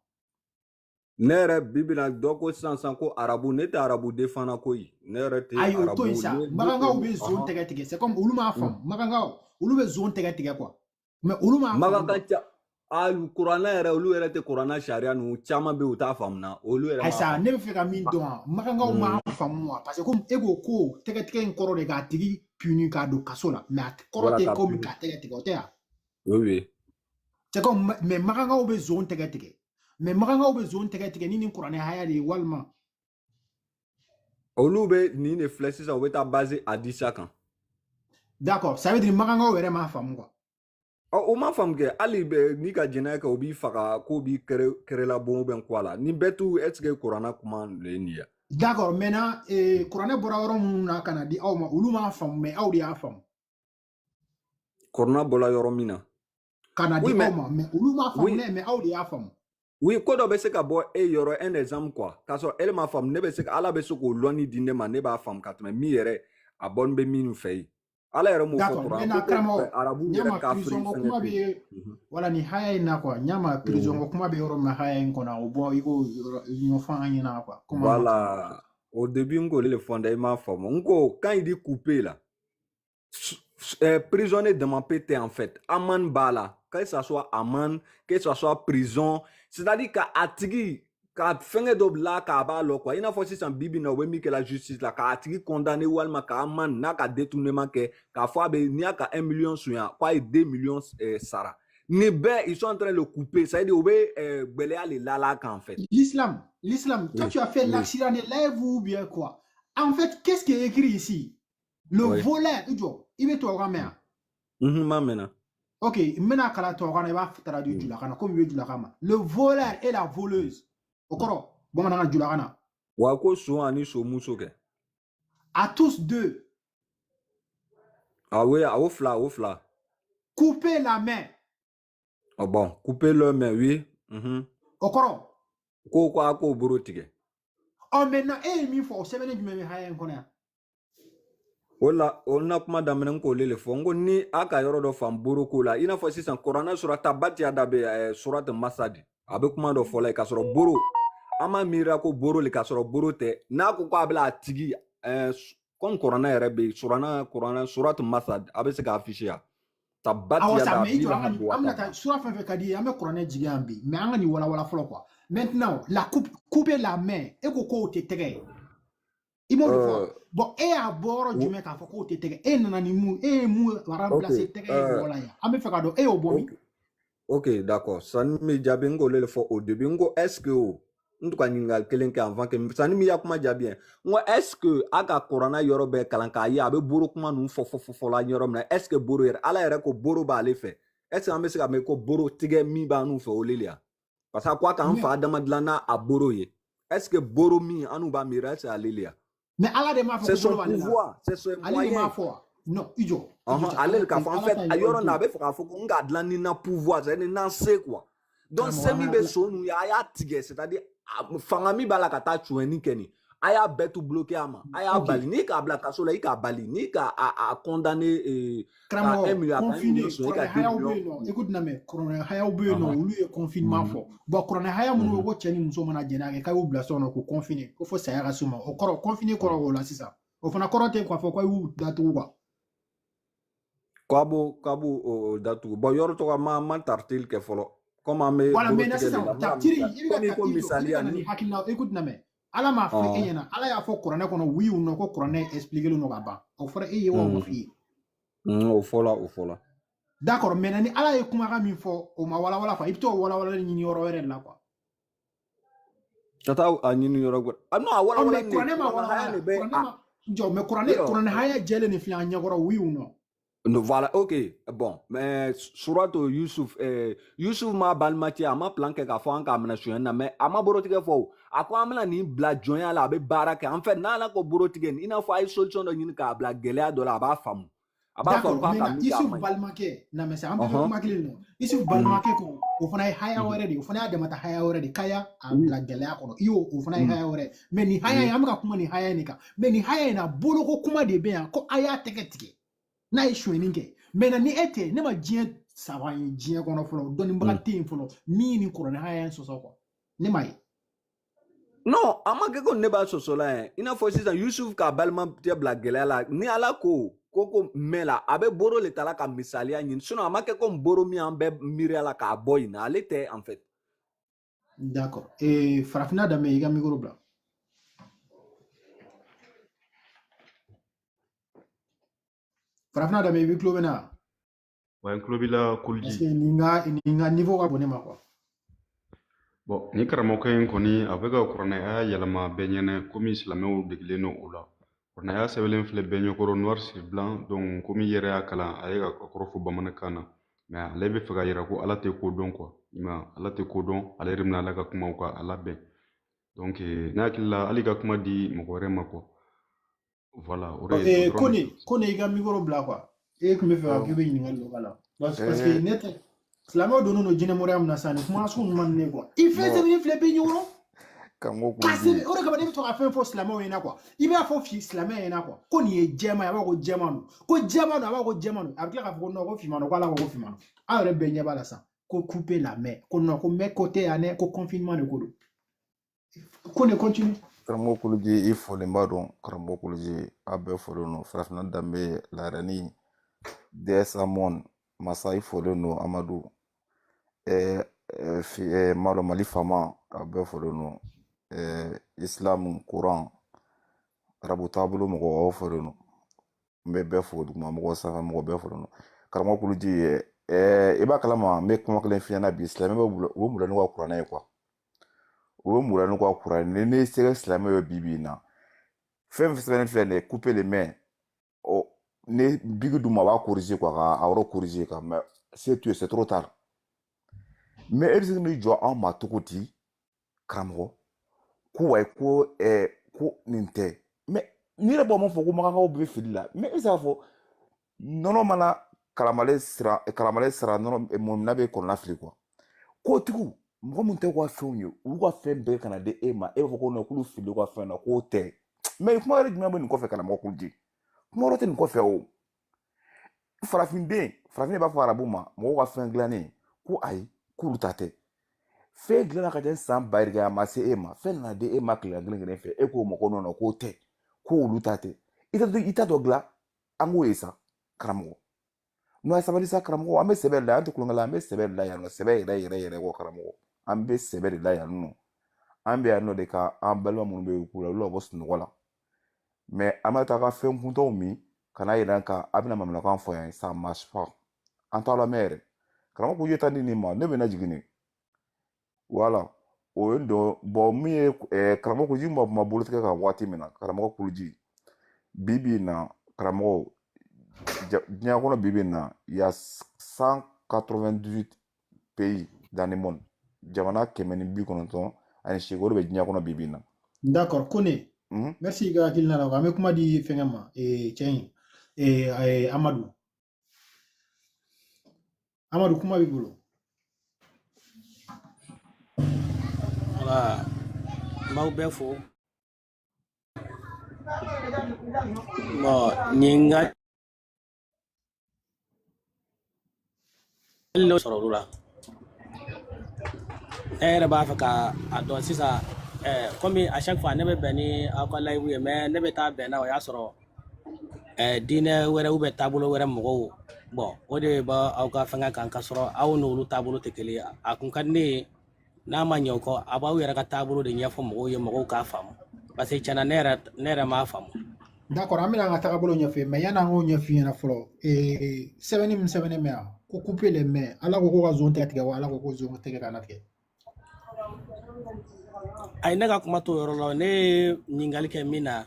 [SPEAKER 14] Ne yɛrɛ bi bi na dɔ ko sisan sisan ko arabu, ne tɛ arabu den fana koyi, ne yɛrɛ tɛ
[SPEAKER 2] Ayi, o to yen
[SPEAKER 14] arabu
[SPEAKER 2] sa,
[SPEAKER 14] ne
[SPEAKER 2] Magangaw bɛ zone tɛgɛ tigɛ, c'est comme olu m'a faamu, Magangaw, olu bɛ zone tɛgɛ tigɛ quoi. Mais olu m'a
[SPEAKER 14] Maga
[SPEAKER 2] faamu
[SPEAKER 14] ka
[SPEAKER 2] quoi.
[SPEAKER 14] ca a kuranna yɛrɛ, olu yɛrɛ tɛ kuranna sariya ninnu caman bɛ yen u t'a faamu olu yɛrɛ
[SPEAKER 2] Ayi
[SPEAKER 14] m'a
[SPEAKER 2] sa,
[SPEAKER 14] faamu.
[SPEAKER 2] ne bɛ fɛ ka min dɔn wa, Magangaw m'a faamu wa, parce que comme e ko ko tɛgɛ tigɛ in kɔrɔ de k'a tigi puni k'a don kaso la, mais a kɔrɔ
[SPEAKER 14] Voilà
[SPEAKER 2] tɛ
[SPEAKER 14] ka
[SPEAKER 2] komi
[SPEAKER 14] puni.
[SPEAKER 2] k'a tɛgɛ tigɛ, o tɛ yan.
[SPEAKER 14] Oui, oui.
[SPEAKER 2] C'est comme, mais Magangaw bɛ zone tɛgɛ tigɛ. Mais Magangaw bɛ zone tɛgɛ tigɛ ni nin kuranɛ haya de ye walima.
[SPEAKER 14] Olu bɛ nin de filɛ sisan, u bɛ taa basé hadisa kan.
[SPEAKER 2] D'accord, ça veut dire Magangaw yɛrɛ m'a faamu quoi.
[SPEAKER 14] Ɔ, o ma faamu kɛ hali bɛ n'i ka jɛnɛya kɛ o b'i faga k'o b'i kɛrɛ kɛrɛlabon bɛ kɔ a la nin bɛɛ t'u est ce que kuranna kuma de ye nin ye?
[SPEAKER 2] D'accord, maintenant kuranɛ bɔra yɔrɔ minnu na ka na di aw ma, olu m'a faamu, mais aw de y'a faamu.
[SPEAKER 14] Kuranna bɔra yɔrɔ min na
[SPEAKER 2] ka na
[SPEAKER 14] Oui,
[SPEAKER 2] di
[SPEAKER 14] mais
[SPEAKER 2] aw ma, mais olu m'a faamu
[SPEAKER 14] oui.
[SPEAKER 2] dɛ, mais aw de y'a faamu.
[SPEAKER 14] Oui, ko dɔ bɛ se ka bɔ e yɔrɔ, un exemple quoi, k'a sɔrɔ e m'a faamu, ne bɛ se ka Ala bɛ se k'o lɔnni di ne ma, ne b'a faamu ka tɛmɛ min yɛrɛ a bɔnni bɛ min fɛ yen. Ala yɛrɛ m'o fɔ
[SPEAKER 2] D'accord,
[SPEAKER 14] kuran
[SPEAKER 2] maintenant
[SPEAKER 14] ko ko
[SPEAKER 2] karamɔgɔ,
[SPEAKER 14] arabu yɛrɛ
[SPEAKER 2] ɲama
[SPEAKER 14] kafiri
[SPEAKER 2] prison ko
[SPEAKER 14] fɛngɛ
[SPEAKER 2] kuma
[SPEAKER 14] tɛ yen.
[SPEAKER 2] bɛ wala nin haya in na quoi, ɲama prison ko kuma bɛ yɔrɔ min na haya in kɔnɔ, o bɔ i k'o yɔrɔ ɲɛfɔ an ɲɛna quoi, komi an ma kalan.
[SPEAKER 14] Voilà, au début n k'o le fɔ dɛ, i m'a faamu. N ko quand il dit couper là, prisonnier dama pe tɛ en fait, amende b'a la, que ça soit amende, que ça soit prison, c'est-à-dire ka a tigi ka fɛngɛ dɔ bila k'a b'a lɔ quoi, i n'a fɔ sisan bi bi in na u bɛ min kɛ la justice la, k'a tigi condamné walima k'a amende n'a ka détournement kɛ, k'a fɔ a bɛ n'i y'a ka 1 million suɲɛ k'a ye 2 millions sara. Nin bɛɛ ils sont en train de le couper, c'est-à-dire u bɛ gbɛlɛya le lala kan en fait.
[SPEAKER 2] L'islam, l'islam, toi
[SPEAKER 14] Oui,
[SPEAKER 2] tu as fait
[SPEAKER 14] oui,
[SPEAKER 2] l'accident de lève ou bien quoi? En fait, qu'est-ce qui est écrit ici? Le
[SPEAKER 14] oui.
[SPEAKER 2] voleur, i jɔ, i bɛ tubabukan mɛn wa?
[SPEAKER 14] Mhm, ma mɛnna.
[SPEAKER 2] Ok, n bɛna kalan tubabukan na, i b'a traduit julakan na, komi i bɛ julakan ma. Le voleur et la voleuse. O kɔrɔ, bamanankan julakan na.
[SPEAKER 14] Wa ko son ani somuso kɛ.
[SPEAKER 2] À tous deux,
[SPEAKER 14] Ah oui, o fila, o fila.
[SPEAKER 2] Couper la main.
[SPEAKER 14] Ah bon, couper leur main, oui.
[SPEAKER 2] O kɔrɔ.
[SPEAKER 14] Ko a k'o boro tigɛ.
[SPEAKER 2] Ɔ, maintenant e ye min fɔ, o sɛbɛnni jumɛn bɛ haya in kɔnɔ yan?
[SPEAKER 14] O la, o na kuma daminɛ n k'o le fɔ n ko ni a ka yɔrɔ dɔ fan boro ko la, i n'a fɔ sisan kuranɛ sura Tabati yada bɛ surat Masadi, a bɛ kuma dɔ fɔ la yen k'a sɔrɔ boro, an m'a miiriya ko boro le k'a sɔrɔ boro tɛ, n'a ko k'a bɛna a tigi comme kuranɛ yɛrɛ bɛ yen, kuranɛ surat Masad a bɛ se k'a afficher yan. Tabati
[SPEAKER 2] Awɔ sa,
[SPEAKER 14] yada
[SPEAKER 2] mais i
[SPEAKER 14] abi
[SPEAKER 2] jɔ, an ka
[SPEAKER 14] lahab
[SPEAKER 2] nin
[SPEAKER 14] wa
[SPEAKER 2] an bɛna
[SPEAKER 14] taba.
[SPEAKER 2] taa sura fɛn fɛn ka di i ye, an bɛ kuranɛ jigin yan bi, mais an ka nin walawala fɔlɔ quoi. Maintenant, la coupe, couper la main, e ko k'o tɛ tɛgɛ ye. I m'o de fɔ wa? Bon, e y'a bɔ yɔrɔ jumɛn k'a fɔ k'o tɛ tɛgɛ? E nana ni mun, e ye mun
[SPEAKER 14] Ok,
[SPEAKER 2] remplacer tɛgɛ ye mɔgɔ la yan? An bɛ fɛ k'a dɔn e y'o bɔ min?
[SPEAKER 14] Ok. Ok, d'accord. Sani mi jaabi n k'o le fɔ au début n ko est-ce que o n tun ka ɲininkali kelen kɛ avant que sani mi ya kuma jaabi yɛ, n ko est-ce que a ka kuranna yɔrɔ bɛɛ kalan k'a ye a bɛ boro kuma ninnu fɔ fɔ fɔ fɔ la yɔrɔ min na, est-ce que boro yɛrɛ Ala yɛrɛ ko boro b'ale fɛ, est-ce que an bɛ se ka mɛn ko boro tigɛ min b'an fɛ o le ya? Parce que a ko a k'an
[SPEAKER 2] Mais
[SPEAKER 14] fa Adama dilan n'a a boro ye, est-ce que boro min an n'u b'a miiri, est-ce que ale le ya?
[SPEAKER 2] Mais Ala de m'a fɔ
[SPEAKER 14] C'est
[SPEAKER 2] ko bolo
[SPEAKER 14] son
[SPEAKER 2] b'ale la.
[SPEAKER 14] pouvoir, c'est son
[SPEAKER 2] Ale de m'a
[SPEAKER 14] moyen.
[SPEAKER 2] fɔ wa? Non, i jɔ, i jɔ
[SPEAKER 14] Ɔhɔn,
[SPEAKER 2] cɛ,
[SPEAKER 14] ale
[SPEAKER 2] Ala
[SPEAKER 14] le k'a fɔ en
[SPEAKER 2] Ala
[SPEAKER 14] fait
[SPEAKER 2] ta
[SPEAKER 14] a
[SPEAKER 2] in yɔrɔ
[SPEAKER 14] yɔrɔ
[SPEAKER 2] to
[SPEAKER 14] nin a
[SPEAKER 2] yen.
[SPEAKER 14] bɛ fɛ k'a fɔ ko n k'a dilan ni n na pouvoir, c'est à dire ni n se quoi. Donc
[SPEAKER 2] Karamɔgɔ
[SPEAKER 14] se
[SPEAKER 2] an
[SPEAKER 14] min
[SPEAKER 2] ka
[SPEAKER 14] bɛ so ninnu ye a y'a tigɛ, c'est à dire fanga min b'a la ka taa sonyɛni kɛ nin, a y'a bɛɛ tout bloqué a ma, a y'a
[SPEAKER 2] Ok.
[SPEAKER 14] bali, n'i k'a bila kaso la i k'a bali, n'i k'a a condamné ka 1
[SPEAKER 2] Karamɔgɔ,
[SPEAKER 14] million a ka 1
[SPEAKER 2] confiné,
[SPEAKER 14] million sonyɛ i
[SPEAKER 2] kuranɛ
[SPEAKER 14] ka 2
[SPEAKER 2] hayaw bɛ
[SPEAKER 14] millions.
[SPEAKER 2] yen nɔ, écoute na mɛn, kuranɛ hayaw bɛ yen nɔ, olu ye confinement fɔ. Bon, kuranɛ haya minnu bɛ ko cɛ ni muso mana jɛn'a kɛ k'a y'u bila so kɔnɔ k'u confiné, ko fo saya ka s'u ma, o kɔrɔ confiné kɔrɔ o la sisan. O fana kɔrɔ tɛ k'a fɔ k'a y'u datugu quoi.
[SPEAKER 14] K'a b'o o datugu. Bon, yɔrɔ tɔgɔ ma tartili kɛ fɔlɔ comme an bɛ
[SPEAKER 2] Voilà,
[SPEAKER 14] boro
[SPEAKER 2] maintenant
[SPEAKER 14] tigɛ de
[SPEAKER 2] sisan
[SPEAKER 14] la n bɛna
[SPEAKER 2] tafsiri,
[SPEAKER 14] misali
[SPEAKER 2] i bɛ ka
[SPEAKER 14] komi i ko
[SPEAKER 2] i jɔ, i bɛ
[SPEAKER 14] misaliya
[SPEAKER 2] ka na
[SPEAKER 14] ni
[SPEAKER 2] ni hakilina, écoute na mɛn. Ala m'a fɔ e ɲɛna, Ala y'a fɔ kuranɛ kɔnɔ oui ou non ko kuranɛ expliqué don ka ban. O fɔra e ye wa o ma f'i ye?
[SPEAKER 14] O fɔla, o fɔla.
[SPEAKER 2] D'accord, maintenant ni Ala ye kumakan min fɔ, o ma walawala quoi, i bɛ t'o walawalali ɲini yɔrɔ wɛrɛ de la quoi.
[SPEAKER 14] Ka taa a ɲini yɔrɔ wɛrɛ, ah non, a
[SPEAKER 2] Ɔ
[SPEAKER 14] walawala
[SPEAKER 2] mais
[SPEAKER 14] nin de
[SPEAKER 2] kuranɛ ma
[SPEAKER 14] kuranɛ haya
[SPEAKER 2] walawala,
[SPEAKER 14] de bɛ
[SPEAKER 2] kuranɛ
[SPEAKER 14] a
[SPEAKER 2] ma jɔ, mais kuranɛ
[SPEAKER 14] yɔrɔ
[SPEAKER 2] kuranɛ haya jɛlen de filɛ an ɲɛkɔrɔ, oui ou non?
[SPEAKER 14] No, voilà, ok. Bon, mais Surato Yusuf, Yusuf ma balimacɛ a ma plan kɛ k'a fɔ an k'a minɛ sonyɛni na, mais a ma borotigɛ fɔ o. A ko an bɛna nin bila jɔnya la, a bɛ baara kɛ. En fait, n'Ala ko borotigɛ nin, i n'a fɔ a ye solution dɔ ɲini k'a bila gɛlɛya dɔ la, a b'a faamu. A b'a faamu
[SPEAKER 2] D'accord,
[SPEAKER 14] k'a ka
[SPEAKER 2] maintenant
[SPEAKER 14] min kɛ a
[SPEAKER 2] Isuf
[SPEAKER 14] man ɲi.
[SPEAKER 2] balimakɛ, na mais an bɛɛ bɛ kuma kelen de la. Isuf balimakɛ ko o fana ye haya wɛrɛ de ye, o fana y'a damata haya wɛrɛ de ye, k'a y'a a bila gɛlɛya kɔnɔ. I y'o o fana ye haya wɛrɛ ye. Mais nin haya in, an bɛ ka kuma nin haya in de kan. Mais nin haya in na, boloko kuma de bɛ yan ko a y'a tɛgɛ tigɛ n'a ye sonyɛni kɛ. Maintenant ni e tɛ, ne ma diɲɛ saba ye diɲɛ kɔnɔ fɔlɔ, dɔnnibaga tɛ yen fɔlɔ min ye nin kuranɛ haya in sɔsɔ quoi. Ne m'a ye.
[SPEAKER 14] Non, a ma kɛ ko ne b'a sɔsɔ la yɛ. I n'a fɔ sisan Yusuf k'a balimacɛ bila gɛlɛya la, ni Ala ko ko mɛn la, a bɛ boro le ta la ka misaliya ɲini. Sinon a ma kɛ komi boro min an bɛɛ miiriya la k'a bɔ yen na, ale tɛ en fait.
[SPEAKER 2] D'accord. Et Farafinna Danbe, i ka micro bila. Farafinna Danbe, i b'i tulo bɛ ne wa?
[SPEAKER 13] Wa n tulo b'i la.
[SPEAKER 2] Parce
[SPEAKER 13] Koliji.
[SPEAKER 2] que nin ka niveau ka bon ne ma quoi.
[SPEAKER 13] Bon, ni karamɔgɔkɛ in kɔni a bɛ ka kuranɛya yɛlɛma bɛɛ ɲɛnɛ komi silamɛw degelen don o la. Kuranɛya sɛbɛnlen filɛ bɛɛ ɲɛkɔrɔ noir sur blanc, donc komi i yɛrɛ y'a kalan, a ye ka kɔrɔ fɔ bamanankan na. Mais ale bɛ fɛ ka yira ko Ala tɛ ko dɔn quoi. I m'a ye, Ala tɛ ko dɔn, ale yɛrɛ bɛna Ala ka kumaw ka a labɛn. Donc ne hakili la hali ka kuma di mɔgɔ wɛrɛ ma quoi. Voilà, o de ye o dɔrɔn de.
[SPEAKER 2] Kone i ka micro bila quoi. E tun bɛ fɛ ka k'i bɛ ɲininkali dɔ k'a la. Parce que ne tɛ silamɛw donnen don jinɛmɔrɔya min na sisan, nin kuma sugu ninnu man di ne ye quoi. I fɛn sɛbɛnnen filɛ bɛ ɲɔgɔn
[SPEAKER 15] Karamɔgɔ
[SPEAKER 2] ka
[SPEAKER 15] Kuluji.
[SPEAKER 2] sɛbɛn o de kama ne bɛ to ka fɛn fɔ silamɛw ɲɛna quoi. I b'a fɔ silamɛ ɲɛna quoi, ko nin ye jɛman ye, a b'a fɔ ko jɛman don, ko jɛman don, a b'a fɔ ko jɛman don, a bɛ tila k'a fɔ ko non, ko finman don, ko Ala ko ko finman don. Aw yɛrɛ bɛɛ ɲɛ b'a la sisan ko couper la main, ko non, ko main ko tɛ yan dɛ, ko confinement de ko don. Ko ne continue.
[SPEAKER 15] Karamɔgɔ Kuluji, i folenba don. Karamɔgɔ Kuluji, a bɛɛ folen don. Farafinna danbe larɛni DS Amon Masa, i folen don. Amadu Malo Mali fama, a bɛɛ folen don. Islam Kuran arabu taabolo mɔgɔ, aw folen don. N bɛ bɛɛ fo, duguma mɔgɔ, sanfɛ mɔgɔ, bɛɛ folen don. Karamɔgɔ Kuluji, i b'a kalama, n bɛ kuma kelen f'i ɲɛna bi. Silamɛ bɛ u bɛ mula n'u ka kuranɛ ye quoi. U bɛ mula n'u ka kuranɛ. Ni ne sera silamɛ ye bi bi in na, fɛn fɛn sɛbɛnnen filɛ nin ye, couper les mains, ɔ ne bigi d'u ma, a b'a corriger quoi, ka a yɔrɔ corriger quoi, mais c'est tout, c'est trop tard. Mais e bɛ se ka n'i jɔ anw ma cogo di, karamɔgɔ, ko wayi, ko ko nin tɛ? Mais n'i yɛrɛ b'o mun fɔ ko makankaw bɛ fili la, mais e bɛ se k'a fɔ nɔnɔ mana kalamalen sira, kalamalen sira nɔnɔ mɔmina bɛ kɔnɔna fili quoi. Kotigiw, mɔgɔ min tɛ ka fɛnw ye, olu ka fɛn bɛɛ kana di e ma, e b'a fɔ ko non, k'olu fili ka fɛn na, k'o tɛ. Mais kuma wɛrɛ jumɛn bɛ nin kɔfɛ, karamɔgɔ Kuluji? Kuma wɛrɛ tɛ nin kɔfɛ o. Farafinden, farafin b'a fɔ arabu ma, mɔgɔw ka fɛn dilannen, ko ayi, k'olu ta tɛ. Fɛn dilanna ka kɛ san 10 000, a ma se e ma, fɛn nana di e ma tile kelen kelen fɛ, e k'o ma ko non, k'o tɛ, k'olu ta tɛ. I ta dɔ dilan, an k'o ye sa, karamɔgɔ. N'o ye sabali sa, karamɔgɔ, an bɛ sɛbɛ de la, an tɛ kulonkɛ la, an bɛ sɛbɛ de la yan nɔ, sɛbɛ yɛrɛ yɛrɛ yɛrɛ kɔ, karamɔgɔ. An bɛ sɛbɛ de la yan nɔ. An bɛ yan nɔ de ka an balima minnu bɛ k'u la, olu ka bɔ sunɔgɔ la. Mais an bɛ taa ka fɛn kuntanw min ka n'a yira kan, a bɛna manamanakan fɔ yan, ça marche pas. An t'a lamɛn yɛrɛ. Karamɔgɔ ko i ye taa di nin ma, ne bɛ na jigin de. Voilà. O ye dɔn. Bon, min ye karamɔgɔ Kuluji ma kuma bolotigɛ kan waati min na, karamɔgɔ Kuluji, bi bi in na, karamɔgɔ, diɲɛ kɔnɔ bi bi in na, il y a 198 pays dans le monde. Jamana 198, o de bɛ diɲɛ kɔnɔ bi bi in na.
[SPEAKER 2] D'accord, Kone. Merci i ka hakilina la. An bɛ kuma di fɛnkɛ ma, cɛ in, Amadu. Amadu, kuma b'i bolo.
[SPEAKER 16] Voilà, n b'aw bɛɛ fo. Bon, ɲininkali dɔ sɔrɔ olu la. Ne yɛrɛ b'a fɛ ka a dɔn sisan, komi à chaque fois ne bɛ bɛn ni aw ka live ye, mais ne bɛ taa bɛn n'a o y'a sɔrɔ diinɛ wɛrɛ ou bien taabolo wɛrɛ mɔgɔw, bon, o de b'a aw ka fɛngɛ kan, k'a sɔrɔ aw n'olu taabolo tɛ kelen ye. A kun ka di ne ye, n'a ma ɲɛ o kɔ, a b'aw yɛrɛ ka taabolo de ɲɛfɔ mɔgɔw ye, mɔgɔw k'a faamu, parce que tiɲɛna ne yɛrɛ m'a faamu.
[SPEAKER 2] D'accord, an bɛna an ka tagabolo ɲɛfɔ ye, mais yanni an k'o ɲɛf'i ɲɛna fɔlɔ, sɛbɛnni min sɛbɛnnen bɛ yan, ko couper les mains, Ala ko ko ka zon tɛgɛ tigɛ wa Ala ko ko zon tɛgɛ kana tigɛ?
[SPEAKER 16] Ayi, ne ka kuma t'o yɔrɔ la, ne ye ɲininkali kɛ min na.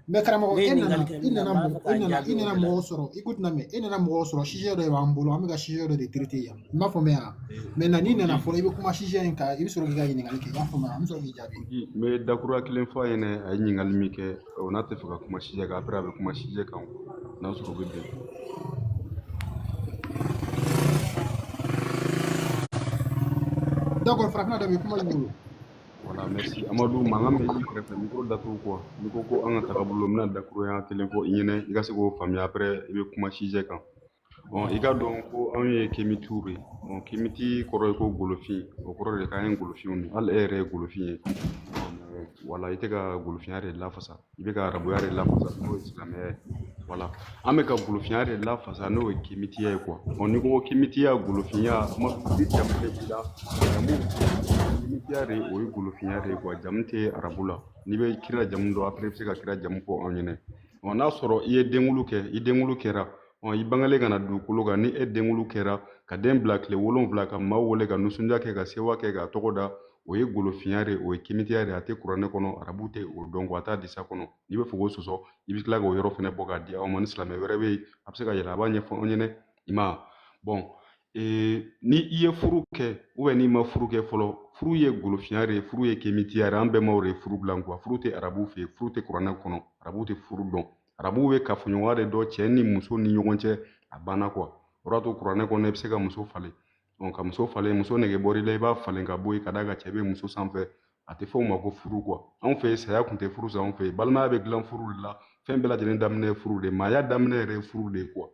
[SPEAKER 2] Mais karamɔgɔ,
[SPEAKER 16] Ne ye
[SPEAKER 2] e nana
[SPEAKER 16] ɲininkali kɛ
[SPEAKER 2] e
[SPEAKER 16] min na,
[SPEAKER 2] nana
[SPEAKER 16] n b'a
[SPEAKER 2] mɔgɔ
[SPEAKER 16] fɛ
[SPEAKER 2] e
[SPEAKER 16] k'a
[SPEAKER 2] nana
[SPEAKER 16] jaabi
[SPEAKER 2] i
[SPEAKER 16] o
[SPEAKER 2] nana
[SPEAKER 16] de la.
[SPEAKER 2] mɔgɔw sɔrɔ, écoute na mɛn, e nana mɔgɔw sɔrɔ, sujet dɔ de b'an bolo, an bɛ ka sujet dɔ de traiter yan, i m'a faamuya? Maintenant n'i nana
[SPEAKER 13] Kuluji,
[SPEAKER 2] fɔlɔ, i bɛ kuma sujet in kan, i bɛ sɔrɔ k'i ka ɲininkali kɛ, i b'a faamuya, an bɛ sɔrɔ k'i jaabi.
[SPEAKER 13] Kuluji, n bɛ dakuruya kelen fɔ a ɲɛna, a ye ɲininkali min kɛ, o n'a tɛ fɛ ka kuma sujet kan, après a bɛ kuma sujet kan, n'a sɔrɔ o bɛ bɛn.
[SPEAKER 2] D'accord, farafinna dɔ bɛ yen, kuma b'i bolo.
[SPEAKER 13] Voilà, merci. Amadou, mankan bɛ i kɛrɛfɛ, micro datugu quoi. N'i ko ko an ka tagabolo, n bɛna dakuruya kelen fɔ i ɲɛna, i ka se k'o faamuya, après i bɛ kuma sujet kan. Bon, i ka dɔn ko anw ye kemitiw de ye. Bon, kemiti kɔrɔ ye ko golofin, o kɔrɔ de k'an ye golofinw de ye. Hali e yɛrɛ ye golofin ye. Bon, voilà, i tɛ ka golofinya de lafasa, i bɛ ka arabuya de lafasa, n'o ye silamɛya ye. Voilà, an bɛ ka golofinya de lafasa, n'o ye kemitiya ye quoi. Bon, n'i ko ko kemitiya, golofinya, Amadu, ni jamu bɛ i la, jamu kemitiya de, o ye golofinya de ye quoi. Jamu tɛ arabu la. N'i bɛ kira jamu dɔn, après i bɛ se ka kira jamu fɔ anw ɲɛna. Bon, n'a sɔrɔ i ye denkulu kɛ, i denkulu kɛra, i bangelen ka na dugukolo kan, ni e denkulu kɛra ka den bila tile 7 ka maaw wele ka nisɔndiya kɛ ka sewa kɛ ka tɔgɔ da, o ye golofinya de, o ye kimitiya de, a tɛ kuranɛ kɔnɔ, arabu tɛ o dɔn quoi, a t'a disa kɔnɔ. N'i bɛ fɛ k'o sɔsɔ, i bɛ tila k'o yɔrɔ fɛnɛ bɔ k'a di aw ma. Ni silamɛ wɛrɛ bɛ yen, a bɛ se ka yɛlɛ, a b'a ɲɛfɔ anw ɲɛna, i ma ye. Bon, Ni i ye furu kɛ ou bien n'i ma furu kɛ fɔlɔ, furu ye golofinya de ye, furu ye kemitiya de ye, an bɛnbaw de ye furu dilan quoi. Furu tɛ arabuw fɛ yen, furu tɛ kuranɛ kɔnɔ, arabuw tɛ furu dɔn. Arabuw bɛ kafoɲɔgɔnya de dɔn cɛ ni muso ni ɲɔgɔn cɛ, a banna quoi. O de y'a to kuranɛ kɔnɔ i bɛ se ka muso falen. Ka muso falen, muso nege bɔr'i la, i b'a falen ka bɔ yen ka d'a kan cɛ bɛ muso sanfɛ, a tɛ fɔ o ma ko furu quoi. Anw fɛ yen saya kun tɛ furu sa anw fɛ yen, balimaya bɛ dilan furu de la, fɛn bɛɛ lajɛlen daminɛ ye furu de ye, maaya daminɛ yɛrɛ ye furu de ye quoi.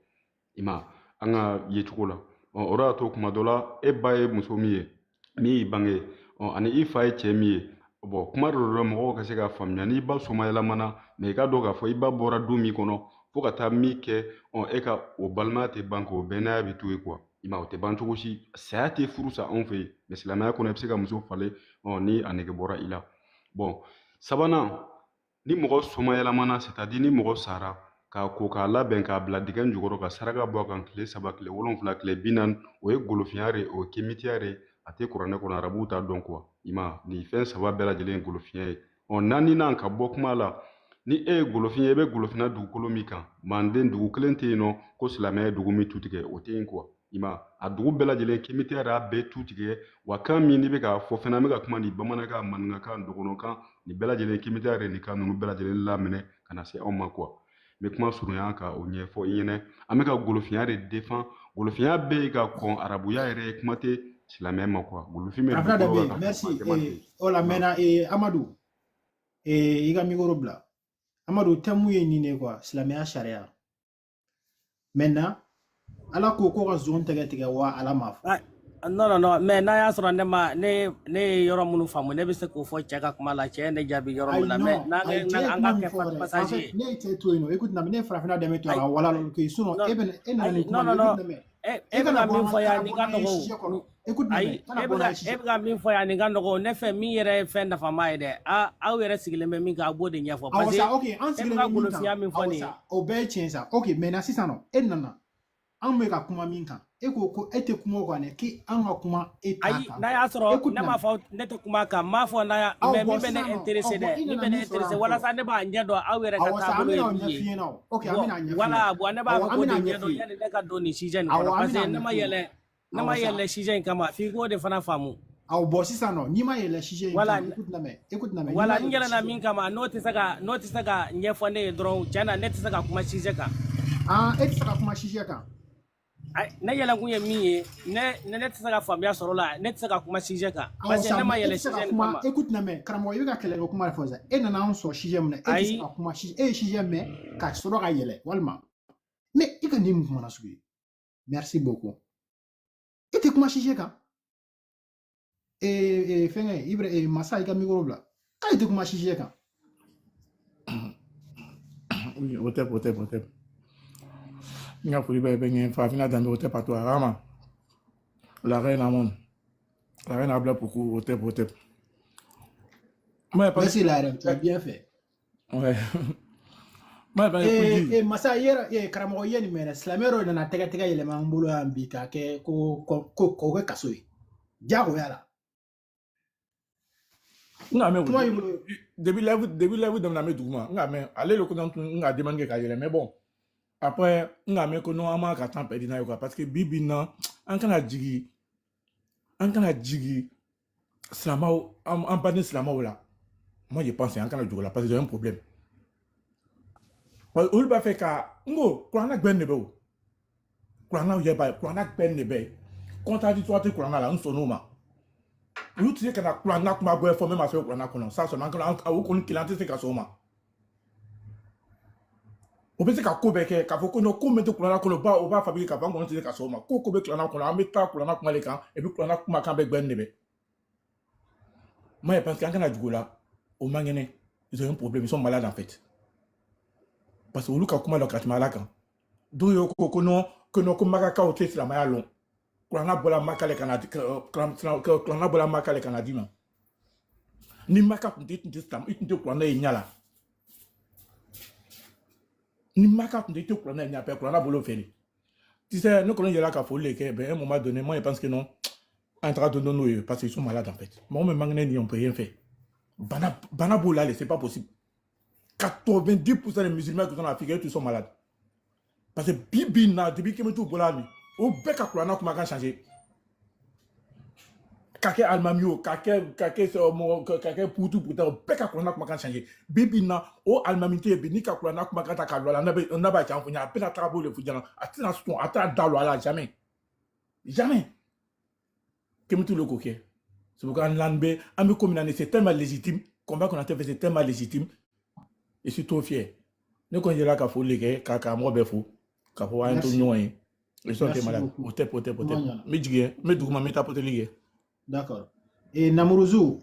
[SPEAKER 13] I ma an ka yecogo la. O de y'a to kuma dɔ la e ba ye muso min ye, min y'i bange, ani i fa ye cɛ min ye, bon kuma dɔ la mɔgɔw ka se k'a faamuya, n'i ba somayɛlɛmana, mais i k'a dɔn k'a fɔ i ba bɔra du min kɔnɔ fo ka taa min kɛ, e ka o balimaya tɛ ban, k'o bɛnnaya bɛ to yen quoi. I ma o tɛ ban cogo si, saya tɛ furu sa anw fɛ yen, mais silamɛya kɔnɔ i bɛ se ka muso falen, ni a nege bɔra i la. Bon, sabanan, ni mɔgɔ somayɛlɛmana, c'est à dire ni mɔgɔ sara, k'a ko k'a labɛn k'a bila dingɛ jukɔrɔ ka saraka bɔ a kan tile 3, tile 7, tile 40, o ye golofinya de ye, o ye kemitiya de ye, a tɛ kuranɛ kɔnɔ, arabuw t'a dɔn quoi. I ma nin fɛn 3 bɛɛ lajɛlen ye golofinya ye. Naaninan ka bɔ kuma la, ni e ye golofin ye, e bɛ golofinna dugukolo min kan, manden dugu kelen tɛ yen nɔ ko silamɛya ye dugu min tu tigɛ, o tɛ yen quoi. I ma a dugu bɛɛ lajɛlen kemitiya de y'a bɛɛ tu tigɛ, wa kan min n'i bɛ k'a fɔ fɛnɛ, an bɛ ka kuma ni bamanankan, maninkakan, dɔgɔnɔkan, nin bɛɛ lajɛlen kemitiya de nin kan ninnu bɛɛ lajɛlen laminɛ ka na se anw ma quoi. N bɛ kuma surunya ka o ɲɛfɔ i ɲɛna. An bɛ ka golofinya de défend, golofinya bɛ yen ka kɔn arabuya yɛrɛ ye, kuma tɛ silamɛ ma quoi. Golofin bɛ
[SPEAKER 2] Farafina
[SPEAKER 13] dugukolo
[SPEAKER 2] Danbe,
[SPEAKER 13] kan ka
[SPEAKER 2] merci.
[SPEAKER 13] kɔn a ma ten.
[SPEAKER 2] O la maintenant, Amadou, i ka micro bila. Amadou, thème ye nin de ye quoi, silamɛya sariya. Maintenant, Ala ko ko ka zon tɛgɛ tigɛ wa Ala m'a fɔ.
[SPEAKER 16] Ah, non non non, mais n'a y'a sɔrɔ ne ma ne ne ye yɔrɔ minnu faamu, ne bɛ se k'o fɔ cɛ ka kuma la, cɛ ye ne jaabi yɔrɔ min
[SPEAKER 2] Ayi
[SPEAKER 16] na, mais
[SPEAKER 2] non,
[SPEAKER 16] n'an
[SPEAKER 2] ayi cɛ ye
[SPEAKER 16] an
[SPEAKER 2] kuma
[SPEAKER 16] ka
[SPEAKER 2] min
[SPEAKER 16] kɛ
[SPEAKER 2] fɔ dɛ. En
[SPEAKER 16] passage
[SPEAKER 2] fait,
[SPEAKER 16] ye.
[SPEAKER 2] ne ye cɛ to yen nɔ, écoute na, ne ye Farafina Danbe to a
[SPEAKER 16] Ayi
[SPEAKER 2] ka wala kɛ sinon
[SPEAKER 16] non,
[SPEAKER 2] e bɛ e nana
[SPEAKER 16] ayi
[SPEAKER 2] ni kuma
[SPEAKER 16] non
[SPEAKER 2] min
[SPEAKER 16] non
[SPEAKER 2] ye,
[SPEAKER 16] non,
[SPEAKER 2] écoute na mɛ.
[SPEAKER 16] e
[SPEAKER 2] E
[SPEAKER 16] e bɛ
[SPEAKER 2] kana
[SPEAKER 16] ka
[SPEAKER 2] bɔ
[SPEAKER 16] min
[SPEAKER 2] an
[SPEAKER 16] fɔ
[SPEAKER 2] ka
[SPEAKER 16] yan
[SPEAKER 2] kana
[SPEAKER 16] nin
[SPEAKER 2] bɔ
[SPEAKER 16] ka
[SPEAKER 2] n'an ye
[SPEAKER 16] nɔgɔ
[SPEAKER 2] sujet
[SPEAKER 16] o.
[SPEAKER 2] kɔnɔ. Écoute na mɛ,
[SPEAKER 16] Ayi,
[SPEAKER 2] kana
[SPEAKER 16] e
[SPEAKER 2] bɔ
[SPEAKER 16] bɛ
[SPEAKER 2] n'an
[SPEAKER 16] ka
[SPEAKER 2] ye
[SPEAKER 16] e
[SPEAKER 2] sujet.
[SPEAKER 16] bɛ ka min fɔ yan nin ka nɔgɔ o. Ne fɛ min yɛrɛ ye fɛn nafama ye dɛ, a aw yɛrɛ sigilen bɛ min kan, a b'o de ɲɛfɔ
[SPEAKER 2] Awɔ
[SPEAKER 16] parce
[SPEAKER 2] sa,
[SPEAKER 16] que
[SPEAKER 2] ok, an
[SPEAKER 16] e bɛ
[SPEAKER 2] sigilen
[SPEAKER 16] ka
[SPEAKER 2] bɛ min kan,
[SPEAKER 16] golofinya min fɔ
[SPEAKER 2] awɔ
[SPEAKER 16] nin ye.
[SPEAKER 2] sa, o bɛɛ ye tiɲɛ sa. Ok, maintenant sisan nɔ, e nana, an bɛ ka kuma min kan, e ko ko e tɛ kuma o kan dɛ, k'an ka kuma e ta
[SPEAKER 16] Ayi,
[SPEAKER 2] kan
[SPEAKER 16] n'a
[SPEAKER 2] quoi.
[SPEAKER 16] y'a sɔrɔ
[SPEAKER 2] Écoute
[SPEAKER 16] ne
[SPEAKER 2] na
[SPEAKER 16] m'a
[SPEAKER 2] mɛ.
[SPEAKER 16] fɔ ne tɛ kuma kan, n m'a fɔ n'a y'a
[SPEAKER 2] Awɔ,
[SPEAKER 16] mais
[SPEAKER 2] bon
[SPEAKER 16] min bɛ ne
[SPEAKER 2] sisan nɔ,
[SPEAKER 16] intéressé
[SPEAKER 2] ɔ bon
[SPEAKER 16] dɛ,
[SPEAKER 2] i
[SPEAKER 16] min
[SPEAKER 2] nana
[SPEAKER 16] bɛ ne
[SPEAKER 2] min sɔrɔ
[SPEAKER 16] intéressé
[SPEAKER 2] yan fɔlɔ.
[SPEAKER 16] walasa ne b'a ɲɛ dɔn aw yɛrɛ ka
[SPEAKER 2] Awɔ sa, an
[SPEAKER 16] taabolo ye
[SPEAKER 2] bɛna o
[SPEAKER 16] min
[SPEAKER 2] ɲɛf'i
[SPEAKER 16] ye.
[SPEAKER 2] ɲɛna o. Ok, an
[SPEAKER 16] Bon
[SPEAKER 2] bɛna a ɲɛf'i ɲɛna.
[SPEAKER 16] voilà, bon ne b'a
[SPEAKER 2] Awɔ,
[SPEAKER 16] fɛ
[SPEAKER 2] an
[SPEAKER 16] k'o
[SPEAKER 2] bɛna
[SPEAKER 16] de
[SPEAKER 2] a
[SPEAKER 16] ɲɛ
[SPEAKER 2] ɲɛf'i
[SPEAKER 16] dɔn
[SPEAKER 2] ye.
[SPEAKER 16] yanni ne ka don nin sujet nin
[SPEAKER 2] Awɔ,
[SPEAKER 16] kɔnɔ
[SPEAKER 2] an
[SPEAKER 16] parce
[SPEAKER 2] bɛna
[SPEAKER 16] que
[SPEAKER 2] a
[SPEAKER 16] ne ma
[SPEAKER 2] ɲɛf'i ye.
[SPEAKER 16] yɛlɛ ne ma
[SPEAKER 2] Awɔ sa.
[SPEAKER 16] yɛlɛ sujet in kama f'i k'o de fana faamu.
[SPEAKER 2] Awɔ, bon sisan nɔ, n'i ma yɛlɛ sujet in
[SPEAKER 16] Voilà
[SPEAKER 2] kama, écoute na mɛ, écoute na mɛ, n'i
[SPEAKER 16] voilà,
[SPEAKER 2] ma
[SPEAKER 16] n
[SPEAKER 2] yɛlɛ
[SPEAKER 16] yɛlɛnna
[SPEAKER 2] sujet
[SPEAKER 16] min kama n'o tɛ se ka ɲɛfɔ ne ye dɔrɔn, tiɲɛ na ne tɛ se ka kuma sujet kan.
[SPEAKER 2] Ah, e tɛ se ka kuma sujet kan.
[SPEAKER 16] Ayi, ne yɛlɛkun ye min ye, ne ne ne tɛ se ka faamuya sɔrɔ o la, ne tɛ se ka kuma sujet kan
[SPEAKER 2] Awɔ
[SPEAKER 16] parce que
[SPEAKER 2] sa,
[SPEAKER 16] ne ma
[SPEAKER 2] mais e
[SPEAKER 16] yɛlɛ
[SPEAKER 2] tɛ se ka
[SPEAKER 16] sujet nin
[SPEAKER 2] kuma,
[SPEAKER 16] kama.
[SPEAKER 2] écoute na mɛ, karamɔgɔ, i bɛ ka kɛlɛ kɛ kuma de fɔ sisan. E nana an sɔrɔ sujet min na, e tɛ se
[SPEAKER 16] Ayi
[SPEAKER 2] ka kuma sujet, e ye sujet mɛn ka sɔrɔ ka yɛlɛ walima. Mais i ka nin mun kuma na sugu ye? Merci beaucoup. E tɛ kuma sujet kan. Fɛnkɛ, Ibra, Masa, i ka micro bila. K'ale tɛ kuma sujet kan.
[SPEAKER 17] Oui, o tɛ o tɛ o tɛ. N ka foli bɛ bɛ ɲɛ Farafina Danbe o tɛ partout Rama. La reine Amon. La reine Abla Pokou o tɛ o tɛ. Ouais, parce
[SPEAKER 2] Merci la reine, tu as bien fait.
[SPEAKER 17] Ouais. Ouais, parce que Kouldi.
[SPEAKER 2] Masa, yɛrɛ, karamɔgɔ ye nin mɛn dɛ, silamɛ dɔ nana tɛgɛ tɛgɛ yɛlɛma an bolo yan bi k'a kɛ ko ko ko k'o kɛ kaso ye. Diyagoya la.
[SPEAKER 17] N ka mɛn
[SPEAKER 2] Kuma b'i bolo.
[SPEAKER 17] Depuis live daminɛ an bɛ duguma. N ka mɛn ale le ko n ka demande kɛ ka yɛlɛ, mais bon. Après n ka mɛn ko non, an m'a ka temps perdu n'a ye quoi, parce que bi bi in na an kana jigi silamɛw an baden silamɛw la. Moi je pense an kana jigi o la parce que j'ai un problème. Parce que olu b'a fɛ ka n ko kuranɛ gbɛn de bɛ o. Kuranɛ yɛ ba ye, kuranɛ gbɛn de bɛ yen. Contradictoire tɛ kuranɛ la, n sɔnn'o ma. Olu tɛ se ka na kuranɛ kuma gbɛ fɔ min ma sɛbɛn kuranɛ kɔnɔ. Ça sɔnna an kana o kɔni kelen an tɛ se ka sɔn o ma. O bɛ se ka ko bɛɛ kɛ k'a fɔ ko non, ko min tɛ kuranɛ kɔnɔ ba o b'a fabriquer k'a fɔ an kɔni tɛ se ka sɔn o ma. Ko ko bɛ kuranɛ kɔnɔ, an bɛ taa kuranɛ kuma de kan et puis kuranɛ kumakan bɛ gbɛn de bɛ. Moi je pense qu'an kana jigi o la, o man kɛnɛ. Ils ont un problème, ils sont malades en fait. Parce que olu ka kuma dɔn ka tɛmɛ Ala kan. Dɔw ye ko ko non ko non ko Makakaw tɛ silamɛya lɔn. Kuranɛ bɔra Maka le ka na di, kuranɛ bɔra Maka le ka na d'i ma. Ni Maka tun tɛ, i tun tɛ silamɛ, i tun tɛ kuranɛ ye ɲɛ la. Ni Maka tun tɛ, i tɛ kuranɛ ye ɲɛ la, kuranɛ bolo fɛ de. Tu sais, ne kɔni yɛlɛla ka foli de kɛ, ben, à un moment donné, moi je pense que non, an taga dɔn n'o ye parce qu'ils sont malades en fait. Mɔgɔ min man kɛnɛ ni on peut rien faire. Bana bana b'o la, c'est pas possible. 90% des musulmans qui sont en Afrique, ils sont malades. Parce que bi bi in na, depuis kɛmɛ t'u bɔra nin, O bɛɛ ka kuranna kumakan changer ka kɛ alimami o, ka kɛ mɔgɔ, ka kɛ putu puta, o bɛɛ ka kuranna kumakan changer. Bi bi in na, o alimami tɛ yen bi n'i ka kuranna kumakan ta k'a don a la, n'a b'a can fɔ ɲɛna, a bɛna taga bolo de fɔ ɲɛna, a tɛna sɔn, a tɛna da don a la, jamais, jamais. Kemitu le k'o kɛ. C'est pourquoi an bɛ, an bɛ ko min na, c'est tellement légitime, combat qu'on a fait, c'est tellement légitime et suis trop fier. Ne kɔni yɛrɛ ka foli de kɛ ka karamɔgɔ bɛɛ fo k'a fɔ an ye to
[SPEAKER 2] Merci.
[SPEAKER 17] ɲɔgɔn ye. Ils sont
[SPEAKER 2] Merci
[SPEAKER 17] malades.
[SPEAKER 2] beaucoup.
[SPEAKER 17] O tɛ, o tɛ, o tɛ.
[SPEAKER 2] Kuma ɲɛna.
[SPEAKER 17] N bɛ jigin, n bɛ duguma, n bɛ taa poteli kɛ.
[SPEAKER 2] D'accord. Et Namuruzu,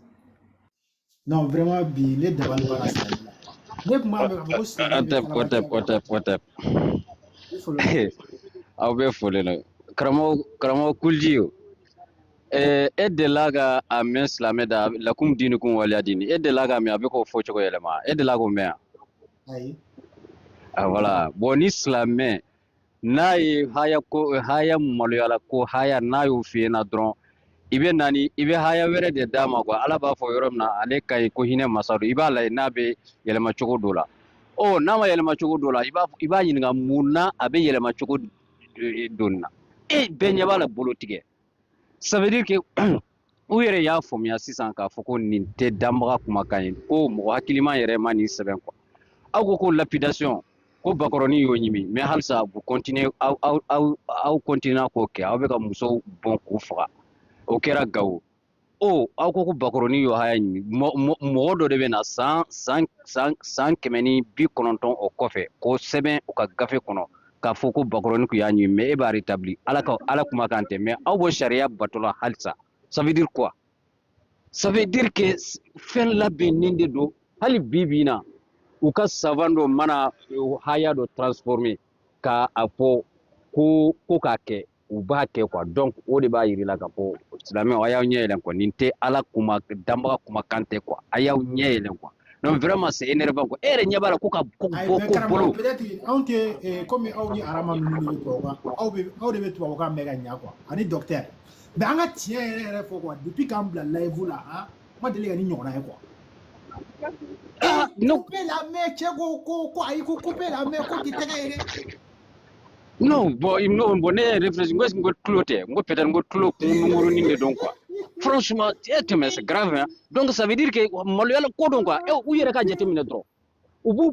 [SPEAKER 2] non, vraiment, bi ne dabali banna silamɛ la. Ne tun b'a mɛn k'a fɔ ko silamɛ bɛ
[SPEAKER 18] Otep, otep,
[SPEAKER 2] kalabanciya la.
[SPEAKER 18] Otep, otep.
[SPEAKER 2] I fɔlɔ la.
[SPEAKER 18] Aw bɛ foli la. Karamɔgɔ Kulji o. E delila ka a mɛn silamɛ da lakum dinukum waliya dini. E delila k'a mɛn a bɛ k'o fɔ cogo yɛlɛma. E delila k'o mɛn wa?
[SPEAKER 2] Ayi.
[SPEAKER 18] Ah, voilà. Bon, ni silamɛ n'a ye haya ko haya maloyala ko haya n'a y'o f'i ɲɛna dɔrɔn, i bɛ na ni i bɛ haya wɛrɛ de d'a ma quoi. Ala b'a fɔ yɔrɔ min na ale ka ɲi ko hinɛ masa don, i b'a lajɛ n'a bɛ yɛlɛma cogo dɔ la. Ɔ, n'a ma yɛlɛma cogo dɔ la, i b'a ɲininka mun na a bɛ yɛlɛma cogo dɔ nin na. E bɛɛ ɲɛ b'a la bolo tigɛ. Ça veut dire que u yɛrɛ y'a faamuya sisan k'a fɔ ko nin tɛ danbaga kumakan ye, ko mɔgɔ hakiliman yɛrɛ ma nin sɛbɛn quoi. Aw ko ko lapidation, ko bakɔrɔnin y'o ɲimi, mais halisa vous continuez, aw continuer k'o kɛ, aw bɛ ka musow bɔn k'u faga. O kɛra Gawo o. Aw ko ko bakɔrɔnin y'o haya ɲimi, mɔgɔ dɔ de bɛ na san 190 o kɔfɛ k'o sɛbɛn u ka gafe kɔnɔ k'a fɔ ko bakɔrɔnin kun y'a ɲimi, mais e b'a rétabli Ala ka Ala kumakan tɛ, mais aw b'o sariya bato la halisa. Ça veut dire quoi? Ça veut dire que fɛn labɛnnen de don. Hali bi bi in na, u ka savant dɔ mana haya dɔ transformer ka a fɔ ko k'a kɛ, u b'a kɛ quoi. Donc o de b'a yir'i la k'a fɔ silamɛw, a y'aw ɲɛ yɛlɛn quoi. Nin tɛ Ala kuma, danbaga kumakan tɛ quoi. A y'aw ɲɛ yɛlɛn quoi. Non, vraiment, c'est énervant quoi. E yɛrɛ ɲɛ b'a la ko ka ko
[SPEAKER 2] Ayi,
[SPEAKER 18] bɔ
[SPEAKER 2] mais
[SPEAKER 18] ko
[SPEAKER 2] karamɔgɔ,
[SPEAKER 18] bolo.
[SPEAKER 2] peut-être anw tɛ komi aw ni Arama ninnu de bɛ tubabukan, aw de bɛ tubabukan mɛn ka ɲa quoi, ani docteur. Mais an ka tiɲɛ yɛrɛ yɛrɛ fɔ quoi, depuis k'an bila live la, han, ma deli ka ni ɲɔgɔnna ye quoi.
[SPEAKER 18] Ah non.
[SPEAKER 2] Couper la main, cɛ ko ayi, ko couper la main, ko tɛ tɛgɛ ye dɛ.
[SPEAKER 18] Non, bon, non, bon, ne ye réfléchi, n ko est-ce que n ko tulo tɛ, n ko peut-être n ko tulo kun nunkurunin de don quoi. Franchement, e tɛmɛ, c'est grave hein. Donc ça veut dire que maloyala ko don quoi. E u yɛrɛ ka jateminɛ dɔrɔn, u b'u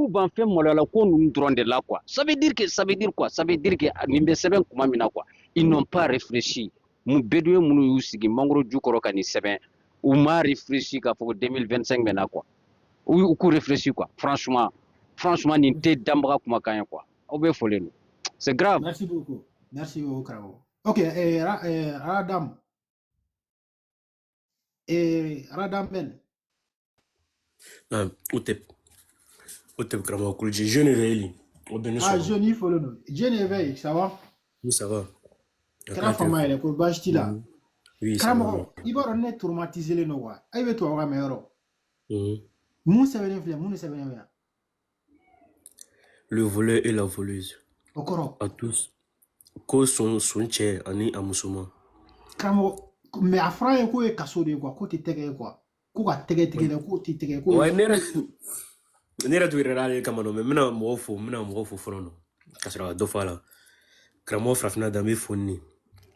[SPEAKER 18] ban fɛn maloyala ko ninnu dɔrɔn de la quoi. Ça veut dire que, ça veut dire quoi? Ça veut dire que nin bɛ sɛbɛn kuma min na quoi, ils n'ont pas réfléchi. Mun bédouin minnu y'u sigi mangoro ju kɔrɔ ka nin sɛbɛn, u ma réfléchi k'a fɔ ko 2025 bɛ na quoi. U k'u réfléchi quoi. Franchement, franchement, nin tɛ danbaga kumakan ye quoi. Aw bɛ fɔlen don, c'est grave.
[SPEAKER 2] Merci beaucoup. Merci beaucoup, karamɔgɔ. Ok, Radam. Radam Ben.
[SPEAKER 19] Ah, Otep. Otep karamɔgɔ Kulji, jeune réel. O bɛ ne
[SPEAKER 2] Ah,
[SPEAKER 19] sɔrɔ.
[SPEAKER 2] jeune, il faut le nom. Jeune éveil, ça va?
[SPEAKER 19] Oui, ça va. A
[SPEAKER 2] Kɛra
[SPEAKER 19] kana tɛ.
[SPEAKER 2] fama yɛrɛ, ko baasi t'i la.
[SPEAKER 19] Oui, ça va.
[SPEAKER 2] Karamɔgɔ, i b'a dɔn ne traumatisé len don quoi. E bɛ tubabukan mɛn yɔrɔ. Mun sɛbɛnnen filɛ, mun de sɛbɛnnen bɛ yan?
[SPEAKER 19] Le voleur et la voleuse.
[SPEAKER 2] O kɔrɔ?
[SPEAKER 19] À tous. Ko son cɛ ani a musoman.
[SPEAKER 2] Karamɔgɔ, mais a fɔra ye k'o ye kaso de ye quoi, k'o tɛ tɛgɛ ye quoi. Ko ka tɛgɛ tigɛ dɛ, k'o tɛ tigɛ, k'o
[SPEAKER 19] Ouais,
[SPEAKER 2] ye.
[SPEAKER 19] ne yɛrɛ tun yɛrɛ ale kama nɔ, mais n bɛna mɔgɔw fo, n bɛna mɔgɔw fo fɔlɔ nɔ. Ka sɔrɔ ka dɔ fɔ a la. Karamɔgɔ farafinna dan bɛ fo ni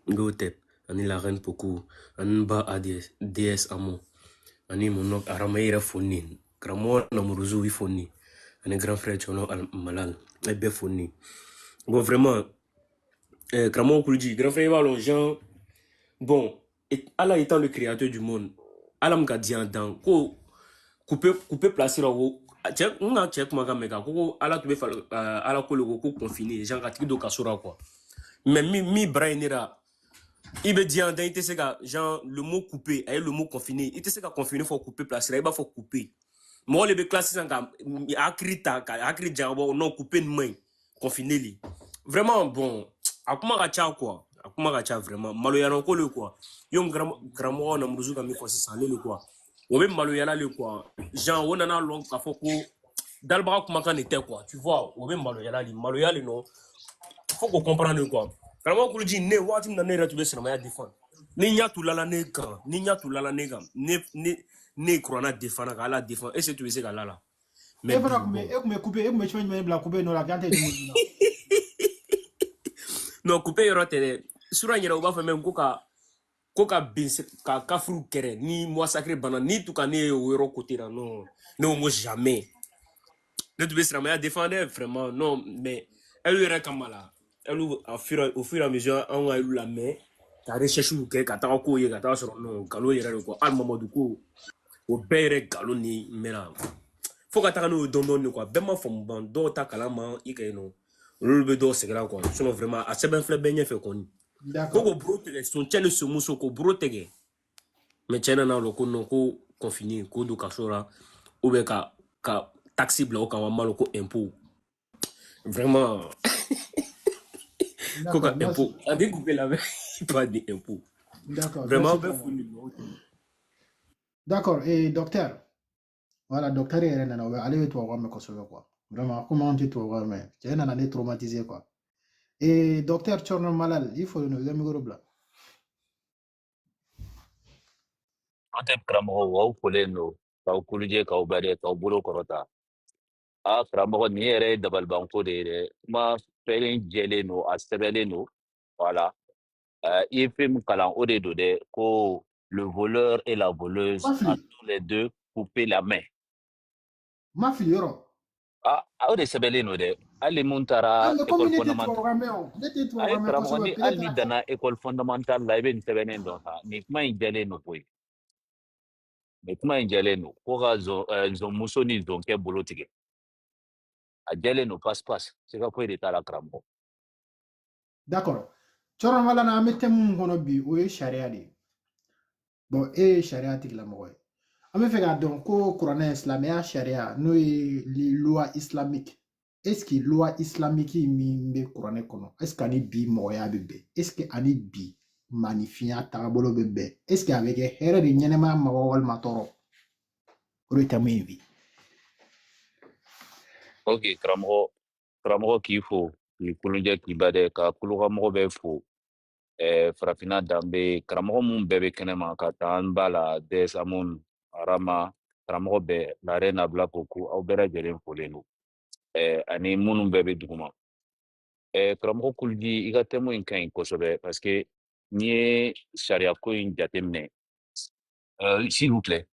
[SPEAKER 19] n b'o tɛ ani la reine Poku ani n ba ADS DS Amo ani mon oncle Arama, i yɛrɛ fo ni karamɔgɔ Namuruzu, i fo ni ani grand frère Tchɔnɔ Malal, e bɛɛ fo ni. Bon, vraiment, karamɔgɔ Kulji, grand frère, i b'a dɔn, Jean, bon, et, Allah étant le créateur du monde, Ala min ka diɲɛ dan ko couper place la, o cɛ n ka cɛ kumakan mɛn kan ko Ala tun bɛ fɛ Ala ko le ko confiner Jean ka tigi don kaso la quoi. Mais min bara ye ne la, i bɛ diɲɛ dan, i tɛ se ka genre le mot couper a ye le mot confiner, i tɛ se ka confiner fɔ couper place la, i b'a fɔ couper. Mɔgɔ de bɛ tila sisan ka hakili ta ka hakili jagabɔ, non, couper nin man ɲi, confiner le. Vraiment, bon, a kuma ka ca quoi, a kuma ka ca vraiment, maloyala ko le quoi. Yo karamɔgɔ Namuruzu ka min fɔ sisan, ale le quoi, o bɛ maloyala le quoi. Genre o nana lɔn k'a fɔ ko dalibaga kumakan de tɛ quoi, tu vois, o bɛ maloyala le, maloya le nɔ, faut qu'on comprenne quoi. Karamɔgɔ Kuluji, ne waati min na ne yɛrɛ tun bɛ silamɛya défendre, ni ɲa tun lala ne kan, ni ɲa tun lala ne kan, ne ye kuranna défendre ka Ala défendre, est ce que tu bɛ se ka la la? Mais
[SPEAKER 2] E fana
[SPEAKER 19] bi
[SPEAKER 2] tun bɛ
[SPEAKER 19] bon
[SPEAKER 2] e tun bɛ couper, e tun bɛ fɛn jumɛn bila couper nɔ la k'an tɛ dumuni na?
[SPEAKER 19] Non, couper yɔrɔ tɛ dɛ. Sura in yɛrɛ u b'a fɔ même ko ka bin ka kafuru kɛrɛ ni mois sacré banna ni tout ka ne ye o yɔrɔ côté la, non, ne ko n ko jamais ne tun bɛ silamɛya défend dɛ, vraiment. Non, mais elu yɛrɛ kama la, elu au fur et à mesure anw ka elu lamɛn ka recherche kɛ ka taga kow ye ka taga sɔrɔ non, nkalon yɛrɛ de quoi. Hali Mamadu ko o bɛɛ yɛrɛ nkalon ni mɛnna fo ka taga n'o ye dɔɔni dɔɔni quoi. Bɛɛ ma faamu ban, dɔw ta kalama i ka yen nɔ, olu bɛ dɔw sɛgɛrɛ quoi. Sinon vraiment a sɛbɛn filɛ bɛɛ ɲɛfɛ kɔni ko
[SPEAKER 2] D'accord.
[SPEAKER 19] k'o bolo tigɛ, soncɛ ni somuso k'o bolo tigɛ. Mais cɛ nana lɔ ko non, ko confiné, k'o don kaso la ou bien ka taxe bila o kan wa, n m'a lɔn ko impôt, vraiment, ko ka
[SPEAKER 2] D'accord, merci.
[SPEAKER 19] impôt a bɛ couper la, pas di impôt.
[SPEAKER 2] D'accord,
[SPEAKER 19] Vraiment
[SPEAKER 2] merci
[SPEAKER 19] bɛɛ
[SPEAKER 2] Karamɔgɔ.
[SPEAKER 19] fo ni dugawu tɛ.
[SPEAKER 2] D'accord, et docteur, voilà, docteur yɛrɛ nana, o bɛ ale bɛ tubabukan mɛn kosɛbɛ quoi. Vraiment, komi anw tɛ tubabukan mɛn, cɛ nana ne traumatiser quoi. Et docteur Thierno Malal, il faut i ka micro bila.
[SPEAKER 20] An tɛ karamɔgɔ, aw folen don k'aw kulujɛ, k'aw bɛɛ k'aw bolo kɔrɔta. A karamɔgɔ, nin yɛrɛ ye dabalibanko de ye dɛ. Kuma fɛlen jɛlen don, a sɛbɛnlen don. Voilà. I ye fɛn min kalan, o de don dɛ, ko le voleur et la voleuse
[SPEAKER 2] Ma
[SPEAKER 20] à
[SPEAKER 2] fili,
[SPEAKER 20] tous les deux couper la main.
[SPEAKER 2] Ma fili yɔrɔ.
[SPEAKER 20] Ah, o de sɛbɛnlen don dɛ. Hali mun
[SPEAKER 2] Ah,
[SPEAKER 20] taara
[SPEAKER 2] mais komi
[SPEAKER 20] école
[SPEAKER 2] ne tɛ
[SPEAKER 20] fondamentale
[SPEAKER 2] tubabukan mɛn o, ne tɛ
[SPEAKER 20] a ye
[SPEAKER 2] tubabukan mɛn
[SPEAKER 20] karamɔgɔ
[SPEAKER 2] kosɛbɛ,
[SPEAKER 20] ni hali
[SPEAKER 2] peut-être
[SPEAKER 20] ni
[SPEAKER 2] a ka.
[SPEAKER 20] danna école fondamentale la, i bɛ nin sɛbɛnnen dɔn sa. Nin kuma in jɛlen don koyi. Nin kuma in jɛlen don ko ka zon muso ni zonkɛ bolo tigɛ, a jɛlen don passe passe, siga foyi de t'a la karamɔgɔ.
[SPEAKER 2] D'accord. Thierno Malal, an bɛ thème mun kɔnɔ bi, o ye sariya de ye. Bon, e ye sariya tigilamɔgɔ ye. An bɛ fɛ k'a dɔn ko kuranɛ, silamɛya sariya, n'o ye loi islamique. Est-ce que loi islamique min bɛ kuranɛ kɔnɔ, est-ce que ani bi mɔgɔya bɛ bɛn? Est-ce que ani bi maanifinya taabolo bɛ bɛn? Est-ce que a bɛ kɛ hɛrɛ de ɲɛnɛmaya ma wa walima tɔɔrɔ? O de ye thème ye bi.
[SPEAKER 20] Ok karamɔgɔ, karamɔgɔ k'i fo, k'i kulujɛ, k'i ba dɛ, ka kulukamɔgɔ bɛɛ fo. Farafinna danbe karamɔgɔ mun bɛɛ bɛ kɛnɛma ka taa an ba la, Des Amun, Arama, karamɔgɔ bɛɛ, la reine Abla ko ko aw bɛɛ lajɛlen folen don. Ani minnu bɛɛ bɛ duguma. Karamɔgɔ Kuliji, i ka thème in ka ɲi kosɛbɛ parce que n'i ye sariya ko in jateminɛ, s'il vous plaît,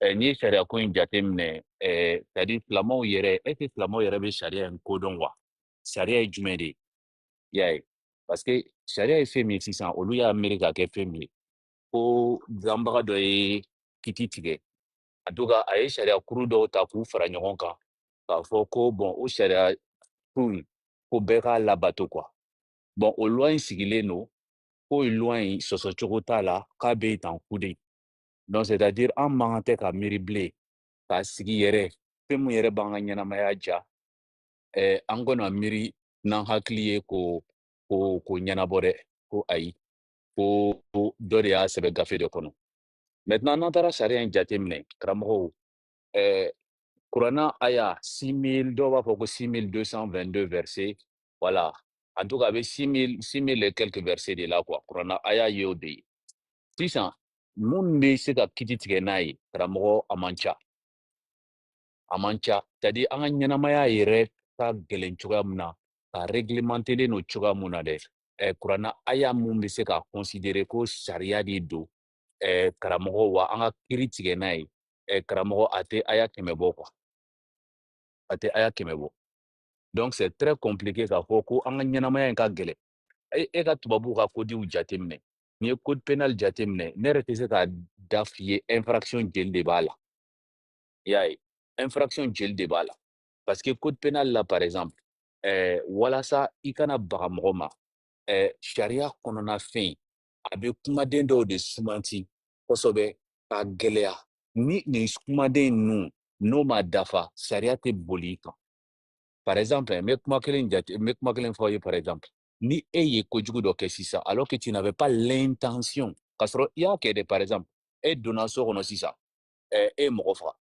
[SPEAKER 20] n'i ye sariya ko in jateminɛ, c'est à dire silamɛw yɛrɛ, est ce que silamɛw yɛrɛ bɛ sariya in kodɔn wa? Sariya ye jumɛn de ye? I y'a ye, parce que sariya ye fɛn min ye sisan, olu y'a miiri k'a kɛ fɛn min ye, ko dilanbaga dɔ ye kiti tigɛ, en tout cas a ye sariya kuru dɔw ta k'u fara ɲɔgɔn kan k'a fɔ ko bon, o sariya kuru in, ko bɛɛ k'a labato quoi. Bon, o loi in sigilen don k'o loi in sɔsɔcogo t'a la, k'a bɛ tan kude. Donc c'est à dire an man kan tɛ ka miiri bilen k'a sigi yɛrɛ fɛn mun yɛrɛ b'an ka ɲɛnamaya ja, an kana miiri n'an hakili ye ko ɲɛnabɔ dɛ, ko ayi, ko dɔ de y'a sɛbɛn gafe de kɔnɔ. Maintenant n'an taara sariya in jateminɛ, karamɔgɔw, kuranna aya 6000, dɔw b'a fɔ ko 6222 versets, voilà, en tout cas a bɛ 6000, 6000 et quelques versets de la quoi. Kuranna aya y'o de ye. Sisan mun bɛ se ka kiti tigɛ n'a ye, karamɔgɔ, a man ca, a man ca. C'est à dire an ka ɲɛnamaya yɛrɛ ka gɛlɛn cogoya min na, ka réglementelen don cogoya mun na dɛ, kuranna aya mun bɛ se ka considérer ko sariya de don, karamɔgɔ, wa an ka kiiri tigɛ n'a ye, karamɔgɔ, a tɛ aya 100 bɔ quoi, a tɛ aya 100 bɔ. Donc c'est très compliqué k'a fɔ ko an ka ɲɛnamaya in ka gɛlɛn. E ka tubabuw ka codew jateminɛ, n'i ye code pénal jateminɛ, ne yɛrɛ tɛ se ka da f'i ye infraction jeli de b'a la. I y'a ye, infraction jeli de b'a la? Parce que code pénal la, par exemple, walasa i kana baga mɔgɔ ma, sariya kɔnɔna fɛn, a bɛ kumaden dɔw de sumanti kosɛbɛ k'a gɛlɛya. Ni nin kumaden ninnu n'o ma dafa, sariya tɛ boli i kan. Par exemple, n bɛ kuma kelen jate, n bɛ kuma kelen fɔ aw ye. Par exemple, ni e ye kojugu dɔ kɛ sisan, alors que tu n'avais pas l'intention, k'a sɔrɔ i y'a kɛ dɛ, par exemple e donna so kɔnɔ sisan, e ye mɔgɔ faga,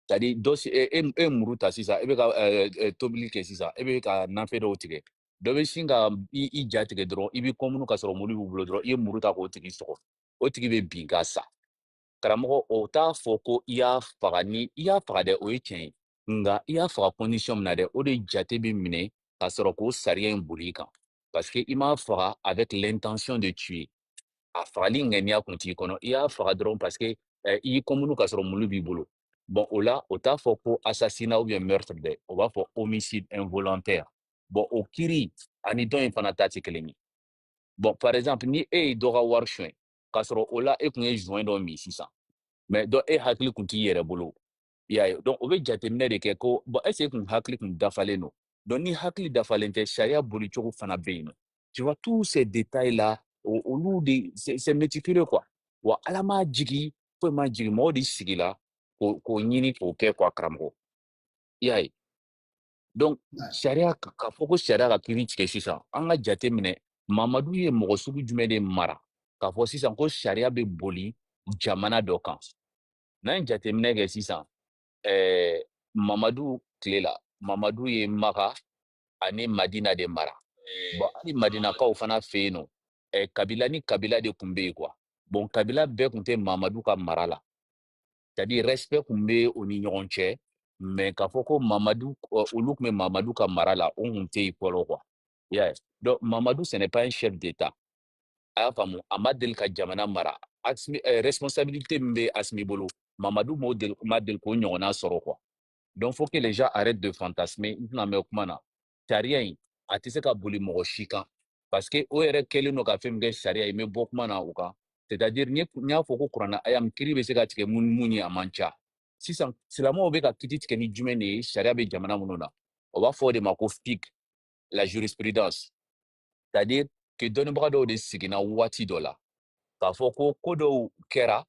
[SPEAKER 20] c'est à dire dɔ si e ye muru ta sisan, e bɛ ka tobili kɛ sisan, e bɛ ka nafɛn dɔw tigɛ, dɔ bɛ sin ka i ja tigɛ dɔrɔn, i b'i kɔmunu ka sɔrɔ muru b'i bolo dɔrɔn, i ye muru ta k'o tigi sɔgɔ, o tigi bɛ bin ka sa. Karamɔgɔ, o t'a fɔ ko i y'a faga. Ni i y'a faga dɛ, o ye tiɲɛ ye, nka i y'a faga condition min na dɛ, o de jate bɛ minɛ ka sɔrɔ k'o sariya in boli i kan. Parce que i m'a faga avec l'intention de tuer. A fagali ŋaniya kun t'i kɔnɔ, i y'a faga dɔrɔn parce que i y'i kɔmunu k'a sɔrɔ mulu b'i bolo. Bon, o la, o t'a fɔ ko assassinat ou bien meurtre dɛ, o b'a fɔ homicide involontaire. Bon, o kiri ani dɔ in fana ta tɛ kelen ye. Bon, par exemple, ni e ye dɔ ka wari suɲɛ k'a sɔrɔ o la e kun ye joint dɔ min sisan, mais dɔ e hakili kun t'i yɛrɛ bolo, i y'a ye. Donc o bɛ jateminɛ de kɛ ko bon, est ce que e kun hakili kun dafalen don? Donc ni hakili dafalen tɛ, sariya bolicogo fana bɛ yen nɔ. Tu vois, tous ces détails là, olu de c'est méticuleux quoi. Wa Ala m'a jigi, foyi ma jigi, mɔgɔw de sigila k'o ɲini k'o kɛ quoi, karamɔgɔ, i y'a ye. Donc sariya k'a fɔ ko sariya ka kiiri tigɛ sisan, an ka jate minɛ Mamadu ye mɔgɔ sugu jumɛn de mara k'a fɔ sisan ko sariya bɛ boli jamana dɔ kan. N'an ye jateminɛ kɛ sisan, Mamadu tile la, Mamadu ye Maka ani Madina de mara. Bon, hali Madinakaw fana fɛ yen nɔ, kabila ni kabila de tun bɛ yen quoi. Bon, kabila bɛɛ tun tɛ Mamadu ka mara la, c'est-à-dire respect tun bɛ u ni ɲɔgɔn cɛ, mais k'a fɔ ko Mamadu, olu tun bɛ Mamadu ka mara la, o tun tɛ yen fɔlɔ quoi. I y'a ye. Donc Mamadu, ce n'est pas un chef d'État, a y'a faamu, a ma deli ka jamana mara. Asimi, responsabilité min bɛ Asimi bolo, Mamadu m'o deli, ma deli k'o ɲɔgɔnna sɔrɔ quoi. Donc faut que les gens arrêtent de fantasmer. N tɛna mɛn kuma na. Sariya in, a tɛ se ka boli mɔgɔ si kan, parce que o yɛrɛ kɛlen don ka fɛn min kɛ sariya ye, n bɛ bɔ kuma na o kan. C'est-à-dire n y'a fɔ ko kuranna aya min kiiri bɛ se ka tigɛ mun ye, a man ca. Sisan silamɛw bɛ ka kiiri tigɛ ni jumɛn de ye sariya bɛ jamana minnu na? O b'a fɔ o de ma ko fiqh, la jurisprudence. C'est-à-dire que dɔnnibaga dɔw de seginna waati dɔ la k'a fɔ ko ko dɔw kɛra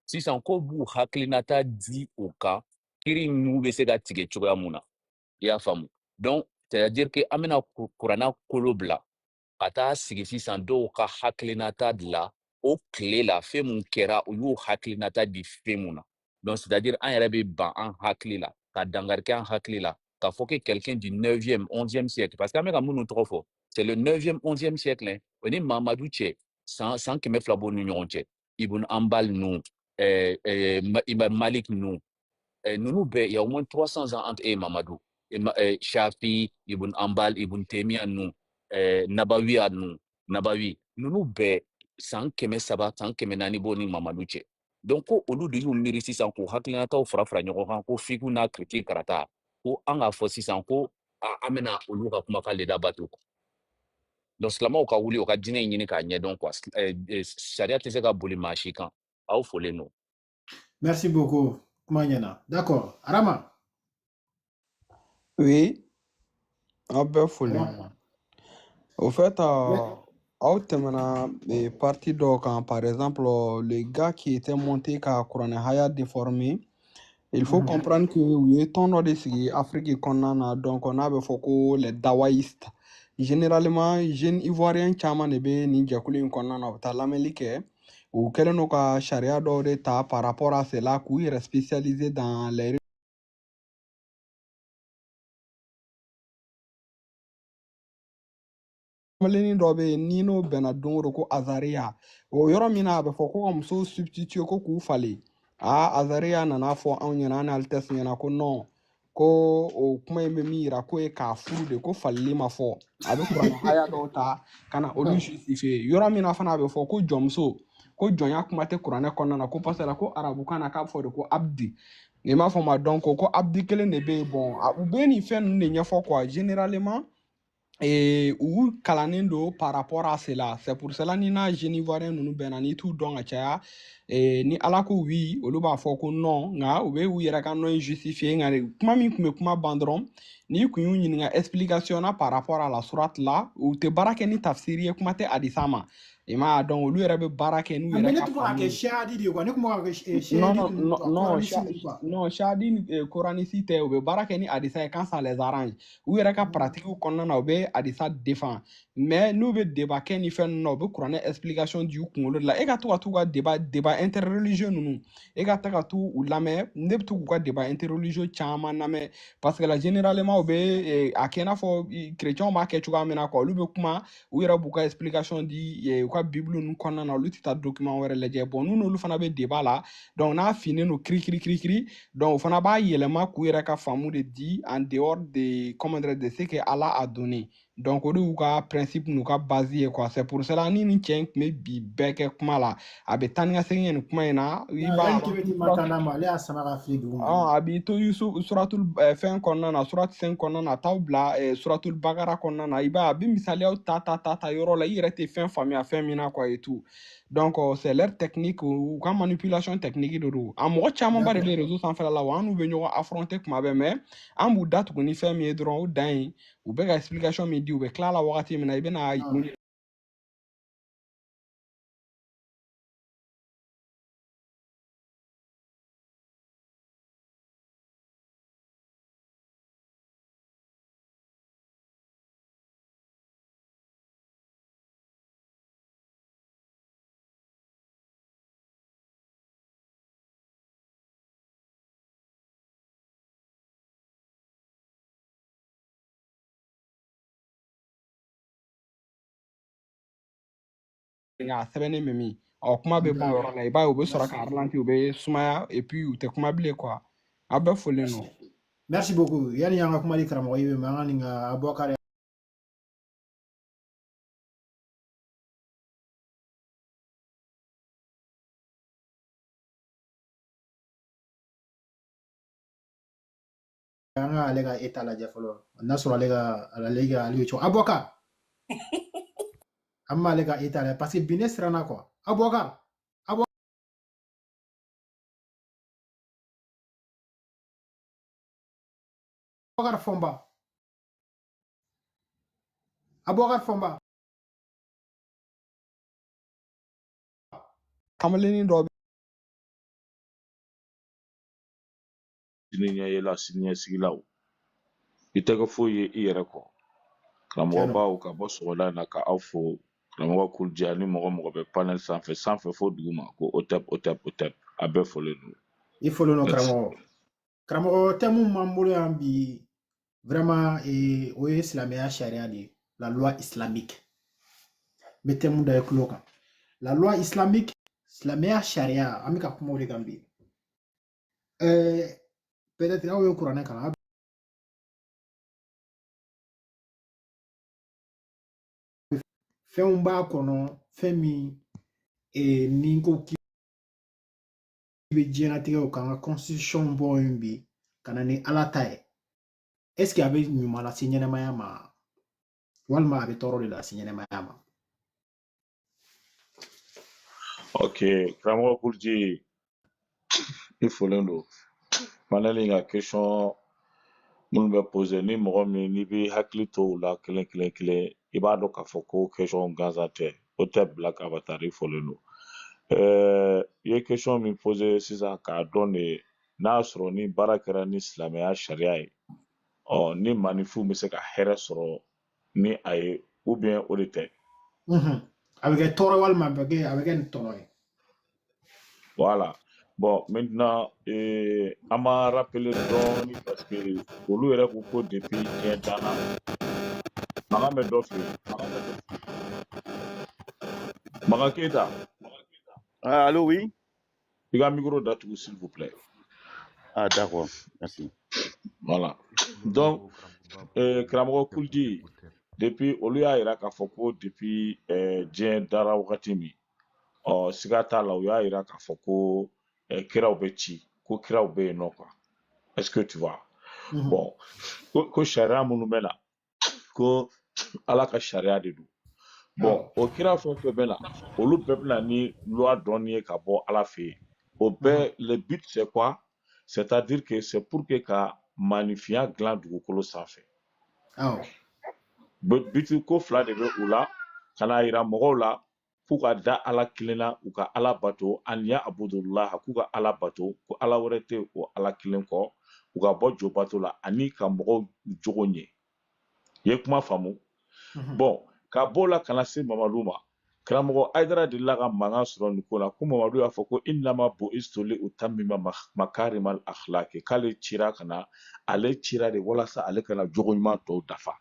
[SPEAKER 20] sisan, ko b'u hakilinata di o kan, kiiri ninnu bɛ se ka tigɛ cogoya mun na, i y'a faamu. Donc c'est-à-dire que an bɛna kuranna kolo bila ka taa sigi sisan dɔw ka hakilinata de la, o tile la fɛn mun kɛra, u y'u hakilinata di fɛn mun na. Donc c'est-à-dire an yɛrɛ bɛ ban an hakili la ka dankari kɛ an hakili la k'a fɔ que quelqu'un du 9e 11e siècle, parce que an bɛ ka minnu tɔgɔ fɔ, c'est le 9e 11e siècle hein, o ni Mamadu cɛ san 200 b'o ni ɲɔgɔn cɛ. Ibn Hanbal ninnu, Imam Malik ninnu, ninnu bɛɛ, il y a au moins 300 ans entre eux et Mamadou. Shafi, Ibn Hanbal, Ibn Taymiyyah ninnu, Nabawiya ninnu, Nabawi ninnu bɛɛ san 300, san 400 b'o ni Mamadu cɛ. Donc ko olu de y'u miiri sisan k'u hakilinataw fara fara ɲɔgɔn kan, ko fiku n'a critique karata, ko an k'a fɔ sisan ko an bɛna olu ka kumakan de labato. Donc silamɛw ka wuli, u ka diinɛ in ɲini k'a ɲɛdɔn quoi. Sariya tɛ se ka boli maa si kan. Aw folen don.
[SPEAKER 2] Merci beaucoup. Kuma ɲɛna. D'accord. Arama.
[SPEAKER 1] Oui, aw bɛɛ folen
[SPEAKER 2] Arama.
[SPEAKER 1] don. Au fait,
[SPEAKER 2] Ouais.
[SPEAKER 1] aw tɛmɛna partie dɔw kan, par exemple, le gars qui était monté ka kuranɛ haya déformé, il faut comprendre que u ye tɔn dɔ de sigi Afrique kɔnɔna na, donc n'a bɛ fɔ ko les dawaïstes. Généralement, jeunes ivoiriens caman de bɛ nin jɛkulu in kɔnɔna na, u bɛ taa lamɛnli kɛ. U kɛlen don ka sariya dɔw de ta par rapport à cela, k'u yɛrɛ spécialiser dans les kamalennin dɔ bɛ yen ni n'o bɛnna don o don ko Azariya, o yɔrɔ min na a bɛ fɔ ko ka musow substituer ko k'u falen. Aa, Azariya nana fɔ anw ɲɛna, an ni Altesse ɲɛna, ko non, ko o kuma in bɛ min yira, k'o ye k'a furu de, ko falili ma fɔ. A bɛ kuranɛ haya dɔw ta ka na olu justifier. Yɔrɔ min na fana a bɛ fɔ ko jɔnmuso, ko jɔnya kuma tɛ kuranɛ kɔnɔna na, ko parce que la ko arabukan na k'a bɛ fɔ de ko abdi, i m'a fɔ ma. Donc ko abdi kelen de bɛ yen. Bon, u bɛ nin fɛn ninnu de ɲɛfɔ quoi. Généralement, et u kalannen don par rapport à cela. C'est pour cela ni n'a jeune ivoirien ninnu bɛnna, n'i t'u dɔn ka caya, ni Ala ko oui, olu b'a fɔ ko non, nka u bɛ u yɛrɛ ka non in justifier. Nka kuma min tun bɛ kuma ban dɔrɔn, n'i kun y'u ɲininka explication na par rapport à la sourate la, u tɛ baara kɛ ni tafsiri ye, kuma tɛ hadisa ma, i m'a ye. Donc olu yɛrɛ bɛ baara kɛ n'u
[SPEAKER 2] Ah, mais
[SPEAKER 1] yɛrɛ
[SPEAKER 2] ne
[SPEAKER 1] ka
[SPEAKER 2] tun bɛ k'a
[SPEAKER 1] faamu
[SPEAKER 2] kɛ
[SPEAKER 1] ye.
[SPEAKER 2] shahadi de ye quoi. Ne tun bɛ k'a kɛ
[SPEAKER 1] Non,
[SPEAKER 2] shahidi
[SPEAKER 1] non,
[SPEAKER 2] ninnu
[SPEAKER 1] non,
[SPEAKER 2] quoi.
[SPEAKER 1] non,
[SPEAKER 2] Coranisi ninnu quoi.
[SPEAKER 1] non, Shadi ni Coranisi tɛ, u bɛ baara kɛ ni hadisa ye quand ça les arrange. U yɛrɛ ka pratique kɔnɔna na, u bɛ hadisa défend. Mais n'u bɛ débat kɛ ni fɛn ninnu na, u bɛ kuranɛ explication di u kunkolo de la. E ka to ka t'u ka débat interreligieux ninnu, e ka taa ka t'u u lamɛn, ne bɛ to k'u ka débat interreligieux caman lamɛn, parce que la généralement u bɛ a kɛ i n'a fɔ chrétiens b'a kɛ cogoya min na quoi. Olu bɛ kuma, u yɛrɛ b'u ka explication di u ka bible ninnu kɔnɔna na, olu tɛ taa document wɛrɛ lajɛ. Bon, n'u n'olu fana bɛ débat la, donc n'a finnen don kiri kiri kiri kiri, donc o fana b'a yɛlɛma k'u yɛrɛ ka faamu de di en dehors de, comment dire, de ce que Allah a donné. Donc o de y'u ka principe n'u ka base ye quoi. C'est pour cela ni nin cɛ in tun bɛ bi bɛɛ kɛ kuma la, a bɛ taa ni ka segin kɛ nin kuma in na, i b'a
[SPEAKER 2] Yanni k'i bɛ ma taa n'a ma, ale y'a sama ka fili dugu ma.
[SPEAKER 1] A b'i to Yusuf suratul fɛn kɔnɔna na, surat 5 kɔnɔna na, a t'aw bila suratul Bakara kɔnɔna na, i b'a ye a bɛ misaliyaw ta ta ta ta yɔrɔ la, i yɛrɛ tɛ fɛn faamuya fɛn min na quoi et tout. Donc c'est leur technique, u ka manipulation technique de don. A mɔgɔ camanba de bɛ réseau sanfɛla la wa, an n'u bɛ ɲɔgɔn affronter kuma bɛɛ, mais an b'u datugu ni fɛn min ye dɔrɔn, o dan ye u bɛ ka explication min di, u bɛ tila la wagati min na, i bɛna a sɛbɛnnen bɛ min, ɔ kuma bɛ ban o yɔrɔ la, i b'a ye u bɛ sɔrɔ ka ralenti, u bɛ sumaya et puis u tɛ kuma bilen quoi. Aw bɛɛ folen don.
[SPEAKER 2] Merci beaucoup. Yani an ka kuma di karamɔgɔ Ibe ma, an ka nin ka Abubakar an ka ale ka état lajɛ fɔlɔ, n'a sɔrɔ ale ye cogo. Abubakar, an b'ale ka état lajɛ parce que bi ne siranna quoi. Abubakar Fɔnba, Abubakar Fɔnba.
[SPEAKER 1] Kamalennin dɔ
[SPEAKER 21] Sini ɲɛyela, sini ɲɛsigilaw, i tɛ kɛ foyi ye i yɛrɛ kɔ. Karamɔgɔbaw ka bɔ sɔgɔla in na ka aw fo, karamɔgɔ Kulidiya ni mɔgɔ mɔgɔ bɛ panel sanfɛ sanfɛ fo duguma, ko OTEP OTEP OTEP, a bɛɛ folen don.
[SPEAKER 2] I folen don karamɔgɔ. Karamɔgɔ, thème mun b'an bolo yan bi vraiment, o ye silamɛya sariya de ye, la loi islamique. N bɛ thème da i tulo kan. La loi islamique, silamɛya sariya, an bɛ ka kuma o de kan bi. Peut-être aw ye kuranɛ kalan, fɛnw b'a kɔnɔ, fɛn min ni ko k'i bɛ diɲɛlatigɛ o kan, ka constitution bɔ yen bi ka na ni Ala ta ye, est ce que a bɛ ɲuman lase ɲɛnɛmaya ma walima a bɛ tɔɔrɔ de lase ɲɛnɛmaya ma?
[SPEAKER 21] Ok, karamɔgɔ Kuliji, i folen don. Panel in ka question minnu bɛ poser, ni mɔgɔ min n'i b'i hakili to u la kelen kelen kelen, i b'a dɔn k'a fɔ ko question gansan tɛ. O tɛ Black Avatar, i folen don. I ye question min poser sisan, k'a dɔn de n'a y'a sɔrɔ ni baara kɛra ni silamɛya sariya ye, ɔ ni maninfinw bɛ se ka hɛrɛ sɔrɔ ni a ye, ou bien o de tɛ.
[SPEAKER 2] A bɛ kɛ tɔɔrɔ walima a bɛ kɛ nin tɔnɔ ye.
[SPEAKER 21] Voilà. Bon, maintenant, an b'a rappeler dɔɔni parce que olu yɛrɛ ko ko depuis diɲɛ danna, mankan bɛ dɔ fɛ yen. Makan Keyita.
[SPEAKER 22] Ah, allô, oui?
[SPEAKER 21] I ka micro datugu s'il vous plaît.
[SPEAKER 22] Ah, d'accord, merci.
[SPEAKER 21] Voilà. Donc, karamɔgɔ Kuliji, depuis olu y'a yira k'a fɔ ko depuis diɲɛ dara wagati min, ɔ siga t'a la, u y'a yira k'a fɔ ko kiraw bɛ ci, ko kiraw bɛ yen nɔ quoi. Est-ce que tu vois? Bon, ko sariya minnu bɛ na, ko Ala ka sariya de don. Bon, o kira fɛn fɛn bɛ na, olu bɛɛ bɛ na ni loi dɔɔni ye ka bɔ Ala fɛ yen. O bɛɛ, le but c'est quoi? C'est-à-dire que c'est pour que ka maanifinya dilan dugukolo sanfɛ. But ko fila de bɛ u la, ka n'a yira mɔgɔw la k'u ka da Ala kelen na, u ka Ala bato, an ya abudullaha, k'u ka Ala bato, ko Ala wɛrɛ tɛ o Ala kelen kɔ, u ka bɔ jo bato la, ani ka mɔgɔw jogo ɲɛ. I ye kuma faamu? Bon, ka b'o la ka na se Mamadu ma, karamɔgɔ Hayidara delila ka mankan sɔrɔ nin ko la, ko Mamadu y'a fɔ ko innama bu'istu li utammima makarimal akhlaqi, k'ale cira ka na, ale cira de walasa ale kana jogo ɲuman tɔw dafa.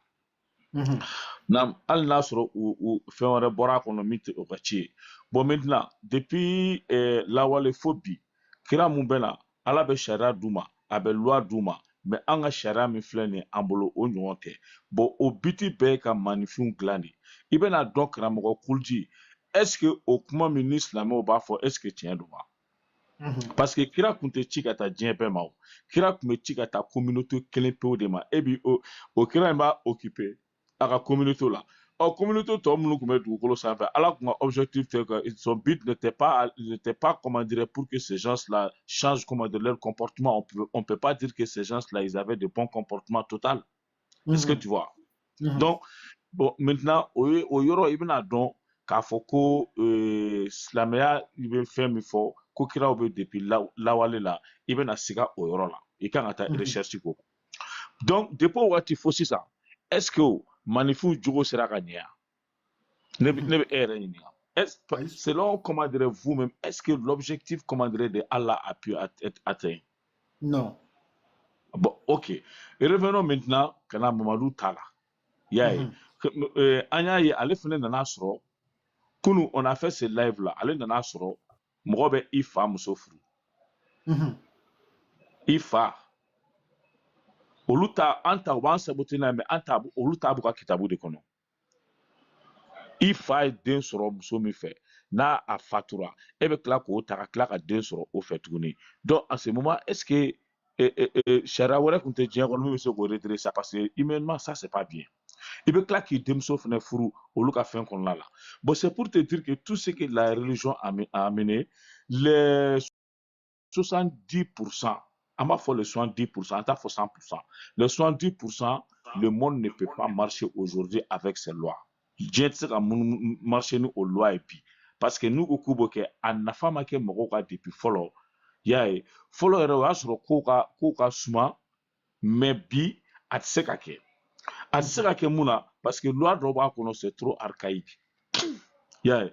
[SPEAKER 21] Naam, hali n'a sɔrɔ u fɛn wɛrɛ bɔra a kɔnɔ min tɛ o ka ci ye. Bon, maintenant, depuis lawale fo bi, kira mun bɛ na, Ala bɛ sariya d'u ma, a bɛ loi d'u ma, Mais an ka sariya min filɛ nin ye an bolo, o ɲɔgɔn tɛ. Bon, o but bɛɛ ye ka maanifinw dilan de. I bɛna dɔn, karamɔgɔ Kulji, est ce que o kuma min ni silamɛw b'a fɔ, est ce que tiɲɛ don wa? Parce que kira kun tɛ ci ka taa diɲɛ bɛɛ ma, o kira kun bɛ ci ka taa communauté kelen pewu de ma. E bi o kira in b'a occuper a ka communauté la. Ɔ, communauté tɔ minnu tun bɛ dugukolo sanfɛ, Ala kun ka objectif tɛ que son but n'était pas, comment dire, pour que ces gens-là changent, comment dire, leur comportement. On peut pas dire que ces gens-là, ils avaient de bons comportements total. Est-ce que tu vois? Donc bon, maintenant, o ye o yɔrɔ, i bɛna dɔn k'a fɔ ko silamɛya, i bɛ fɛn min fɔ ko kiraw bɛ depuis lawale la, i bɛna siga o yɔrɔ la. I kan ka taa recherche k'o. Donc depuis o waati fo sisan, est ce que maanifinw jogo sera ka ɲɛ? Ne bɛ e yɛrɛ ɲininka, est selon, comment dire, vous-même, est ce que l'objectif, comment dire, de Allah a pu être atteint?
[SPEAKER 2] Non.
[SPEAKER 21] Bon, ok, revenons maintenant ka na Mamadu ta la. I y'a ye, an y'a ye, ale fana nana sɔrɔ kunu, on a fait ce live là, ale nana sɔrɔ mɔgɔ bɛ i fa muso furu. I fa, olu ta, an ta, u b'an saboter n'a ye, mais an ta, olu ta b'u ka kitabu de kɔnɔ. I fa ye den sɔrɔ muso min fɛ, n'a a fatura, e bɛ tila k'o ta ka tila ka den sɔrɔ o fɛ tuguni. Donc en ce moment, est ce que sariya wɛrɛ tun tɛ diɲɛ kɔnɔ min bɛ se k'o redresser? Parce que humainement, ça, c'est pas bien. I bɛ tila k'i denmuso fana furu olu ka fɛn kɔnɔna la. Bon, c'est pour te dire que tout ce que la religion a amené, les 70%, an b'a fɔ le 70%, an t'a fɔ 100%, le 70%, le monde ne peut pas marcher aujourd'hui avec ces lois. Diɲɛ tɛ se ka marcher ni o loi ye bi, parce que n'u ko k'u b'o kɛ, a nafa ma kɛ mɔgɔw ka depuis fɔlɔ. I y'a ye, fɔlɔ yɛrɛ, o y'a sɔrɔ kow ka suma, mais bi, a tɛ se ka kɛ. A tɛ se ka kɛ mun na? Parce que loi dɔw b'a kɔnɔ, c'est trop archaïque. I y'a ye,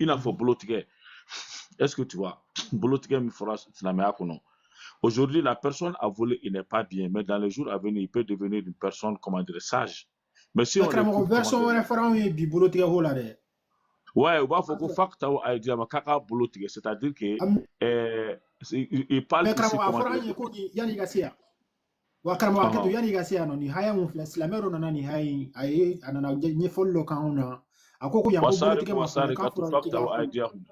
[SPEAKER 21] i n'a fɔ bolotigɛ. Est-ce que tu vois, bolotigɛ min fɔra silamɛya kɔnɔ, aujourd'hui, la personne a volé, il n'est pas bien, mais dans les jours à venir, il peut devenir une personne, comment dire, sage. Mais si on
[SPEAKER 2] Karamɔgɔ, version wɛrɛ fɔra anw ye bi bolotigɛ ko la dɛ.
[SPEAKER 21] Ouais, u b'a fɔ ko faqta'u aydiyahum, k'a k'a bolo tigɛ, c'est-à-dire que il parle
[SPEAKER 2] Mais
[SPEAKER 21] ici,
[SPEAKER 2] karamɔgɔ, a
[SPEAKER 21] comment
[SPEAKER 2] fɔra an
[SPEAKER 21] dire.
[SPEAKER 2] ye ko nin, yanni i ka se yan wa, karamɔgɔ, hakɛ to, yanni i ka se yan nɔ, nin haya mun filɛ, silamɛ dɔ nana nin haya in, a ye, a nana ɲɛfɔli dɔ k'anw na. A ko yan, ko
[SPEAKER 21] wasariqu
[SPEAKER 2] bolotigɛ ma fɔ k'a
[SPEAKER 21] wasariqatu
[SPEAKER 2] fɔra k'i
[SPEAKER 21] faqta'u
[SPEAKER 2] k'a fɔ.
[SPEAKER 21] aydiyahum.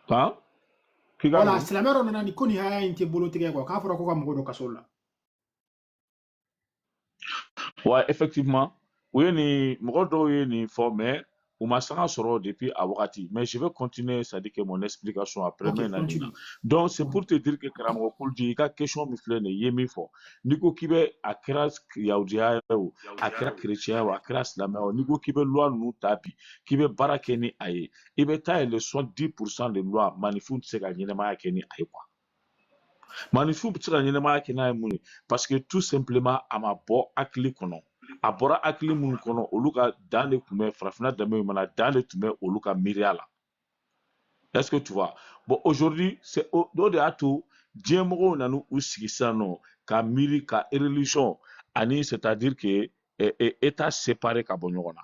[SPEAKER 21] Han, k'i ka
[SPEAKER 2] Wala
[SPEAKER 21] mun?
[SPEAKER 2] silamɛ dɔ nana nin ko nin haya in tɛ bolotigɛ quoi, k'a fɔra ko ka mɔgɔ dɔ kaso la.
[SPEAKER 21] Ouais, effectivement, u ye nin, mɔgɔ dɔw ye nin fɔ, mais u ma sanga sɔrɔ depuis a wagati. Mais je vais continuer, c'est-à-dire que mon explication après,
[SPEAKER 2] Ok,
[SPEAKER 21] mais na nin na.
[SPEAKER 2] continue.
[SPEAKER 21] Donc c'est pour te dire que, karamɔgɔ Kulji, i ka question min filɛ nin ye, i ye min fɔ, n'i ko k'i bɛ, a kɛra yahudiya ye o, a kɛra chrétien o, a kɛra silamɛ o, n'i ko k'i bɛ loi ninnu ta bi, k'i bɛ baara kɛ ni a ye, i bɛ taa ye, le 70% de loi, maninfinw tɛ se ka ɲɛnɛmaya kɛ ni a ye quoi. Maninfinw bɛ se ka ɲɛnɛmaya kɛ n'a ye mun ye? Parce que tout simplement, a ma bɔ hakili kɔnɔ. A bɔra hakili minnu kɔnɔ, olu ka dan de tun bɛ farafinna danbe min na, dan de tun bɛ olu ka miiriya la. Est-ce que tu vois? Bon, aujourd'hui, c'est o de y'a to diɲɛ mɔgɔw nana u sigi sisan nɔ ka miiri ka religion ani, c'est-à-dire que état séparé ka bɔ ɲɔgɔn na.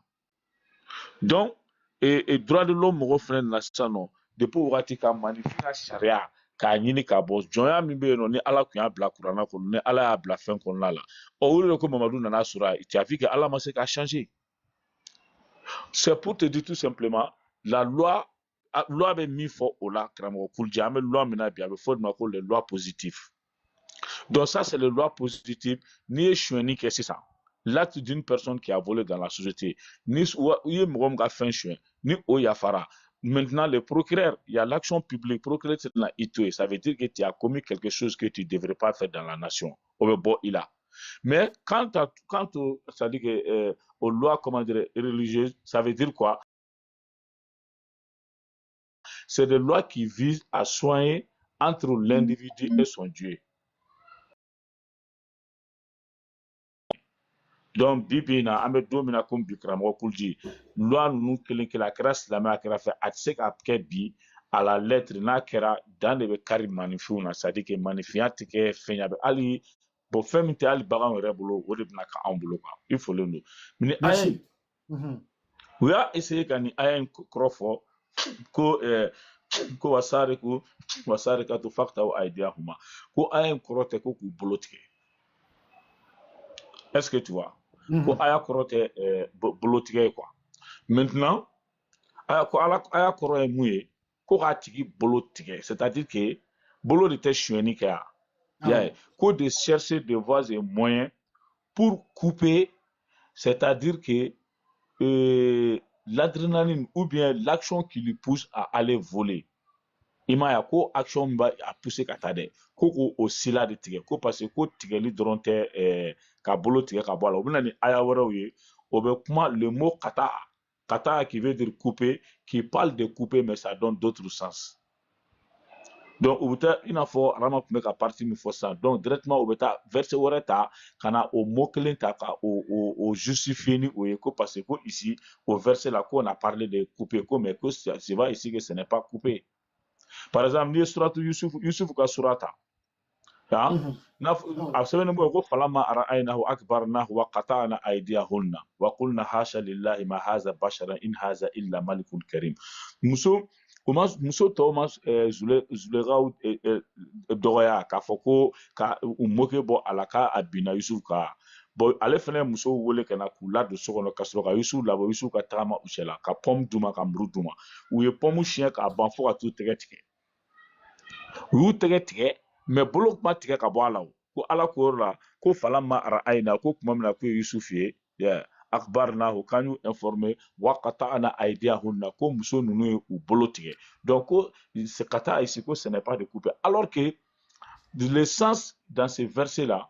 [SPEAKER 21] Donc et droit de l'homme mɔgɔw fana nana sisan nɔ depuis o wagati ka maninfin ka sariya k'a ɲini k'a bɔ jɔnya min bɛ yen nɔ, ni Ala tun y'a bila kuranna kɔnɔ, ni Ala y'a bila fɛn kɔnɔna la. Ɔ, o de ko Mamadu nana sɔrɔ a, tu as vu que Ala ma se k'a changer. C'est pour te dire tout simplement, la loi, loi bɛ min fɔ o la, karamɔgɔ Kulji, an bɛ loi min na bi, a bɛ fɔ o de ma ko les lois positives. Donc ça, c'est les lois positives. N'i ye sonyɛni kɛ sisan, l'acte d'une personne qui a volé dans la société, ni i ye mɔgɔ min ka fɛn suɲɛ, ni o yafara, maintenant le procureur, il y a l'action publique, procureur tɛna i to yen. Ça veut dire que tu as commis quelque chose que tu ne devrais pas faire dans la nation, o bɛ bɔ i la. Mais quant au, c'est-à-dire que aux lois, comment dire, religieuses, ça veut dire quoi? C'est des lois qui visent à soigner entre l'individu et son Dieu. Donc bi bi in na, an bɛ don min na komi bi, karamɔgɔ Kulji, loi ninnu kelen kelen, a kɛra silamɛ, a kɛra fɛn, a tɛ se ka kɛ bi à la lettre. N'a kɛra, dan de bɛ kari maninfinw na, c'est à dire que maninfinya tɛ kɛ fɛn ye, a bɛ hali bon, fɛn min tɛ hali baganw yɛrɛ bolo, o de bɛna kɛ anw bolo quoi. I folen don ni aya in.
[SPEAKER 2] Merci.
[SPEAKER 21] U y'a essayer ka nin aya in kɔrɔ fɔ ko Ko wasariku wasarikatu faqta'u aydiyahuma, ko aya in kɔrɔ tɛ ko k'u bolo tigɛ. Est-ce que tu vois? Ko aya kɔrɔ tɛ bolo tigɛ ye quoi. Maintenant aya ko ala aya kɔrɔ ye mun ye? Ko k'a tigi bolo tigɛ, c'est-à-dire que bolo de tɛ sonyɛni kɛ yan. I y'a ye, ko de chercher des voies et moyens pour couper, c'est-à-dire que l'adrénaline ou bien l'action qui lui pousse à aller voler. I m'a ye, ko action min b'a a pousser ka taa dɛ, ko k'o o sila de tigɛ, ko parce que ko tigɛli dɔrɔn tɛ ka bolo tigɛ ka bɔ a la. O bɛ na ni aya wɛrɛw ye, o bɛ kuma le mot kata, kata qui veut dire couper, qui parle de couper, mais ça donne d'autres sens. Donc u bɛ taa i n'a fɔ Arama tun bɛ ka partie min fɔ sisan, donc directement u bɛ taa verset wɛrɛ ta ka na o mot kelen ta ka o justifier ni o ye, ko parce que ko ici au verset là qu'on a parlé de couper, ko mais ko c'est va ici que ce n'est pas coupé. Par exemple, n'i ye suratu Yusuf, Yusuf ka sura ta, ah, n'a a sɛbɛnnen bɔ ko falama ra'aynahu akbarnahu wa qata'na aydiyahunna wa qulna hasha lillahi ma haza basharan in haza illa malikun karim. Muso u ma muso tɔw ma Zulegaw dɔgɔya k'a fɔ ko ka u moke bɔ a la k'a binna Yusuf kan. Bon, ale fana ye musow wele ka na k'u ladon so kɔnɔ ka sɔrɔ ka Yusuf labɔ, Yusuf ka tagama u cɛ la, ka pɔmu d'u ma, ka muru d'u ma. U ye pɔmu siɲɛ k'a ban fo ka t'u tɛgɛ tigɛ. U y'u tɛgɛ tigɛ, mais bolo ma tigɛ ka bɔ a la. O ko Ala ko yɔrɔ la ko falamma ra'ayna, ko tuma min na k'o ye Yusuf ye, akbarnahu, k'an y'u informé, wa qata'na aydiyahunna, ko muso ninnu ye u bolo tigɛ. Donc ko kata ici ko ce n'est pas de couper, alors que le sens dans ce verset là,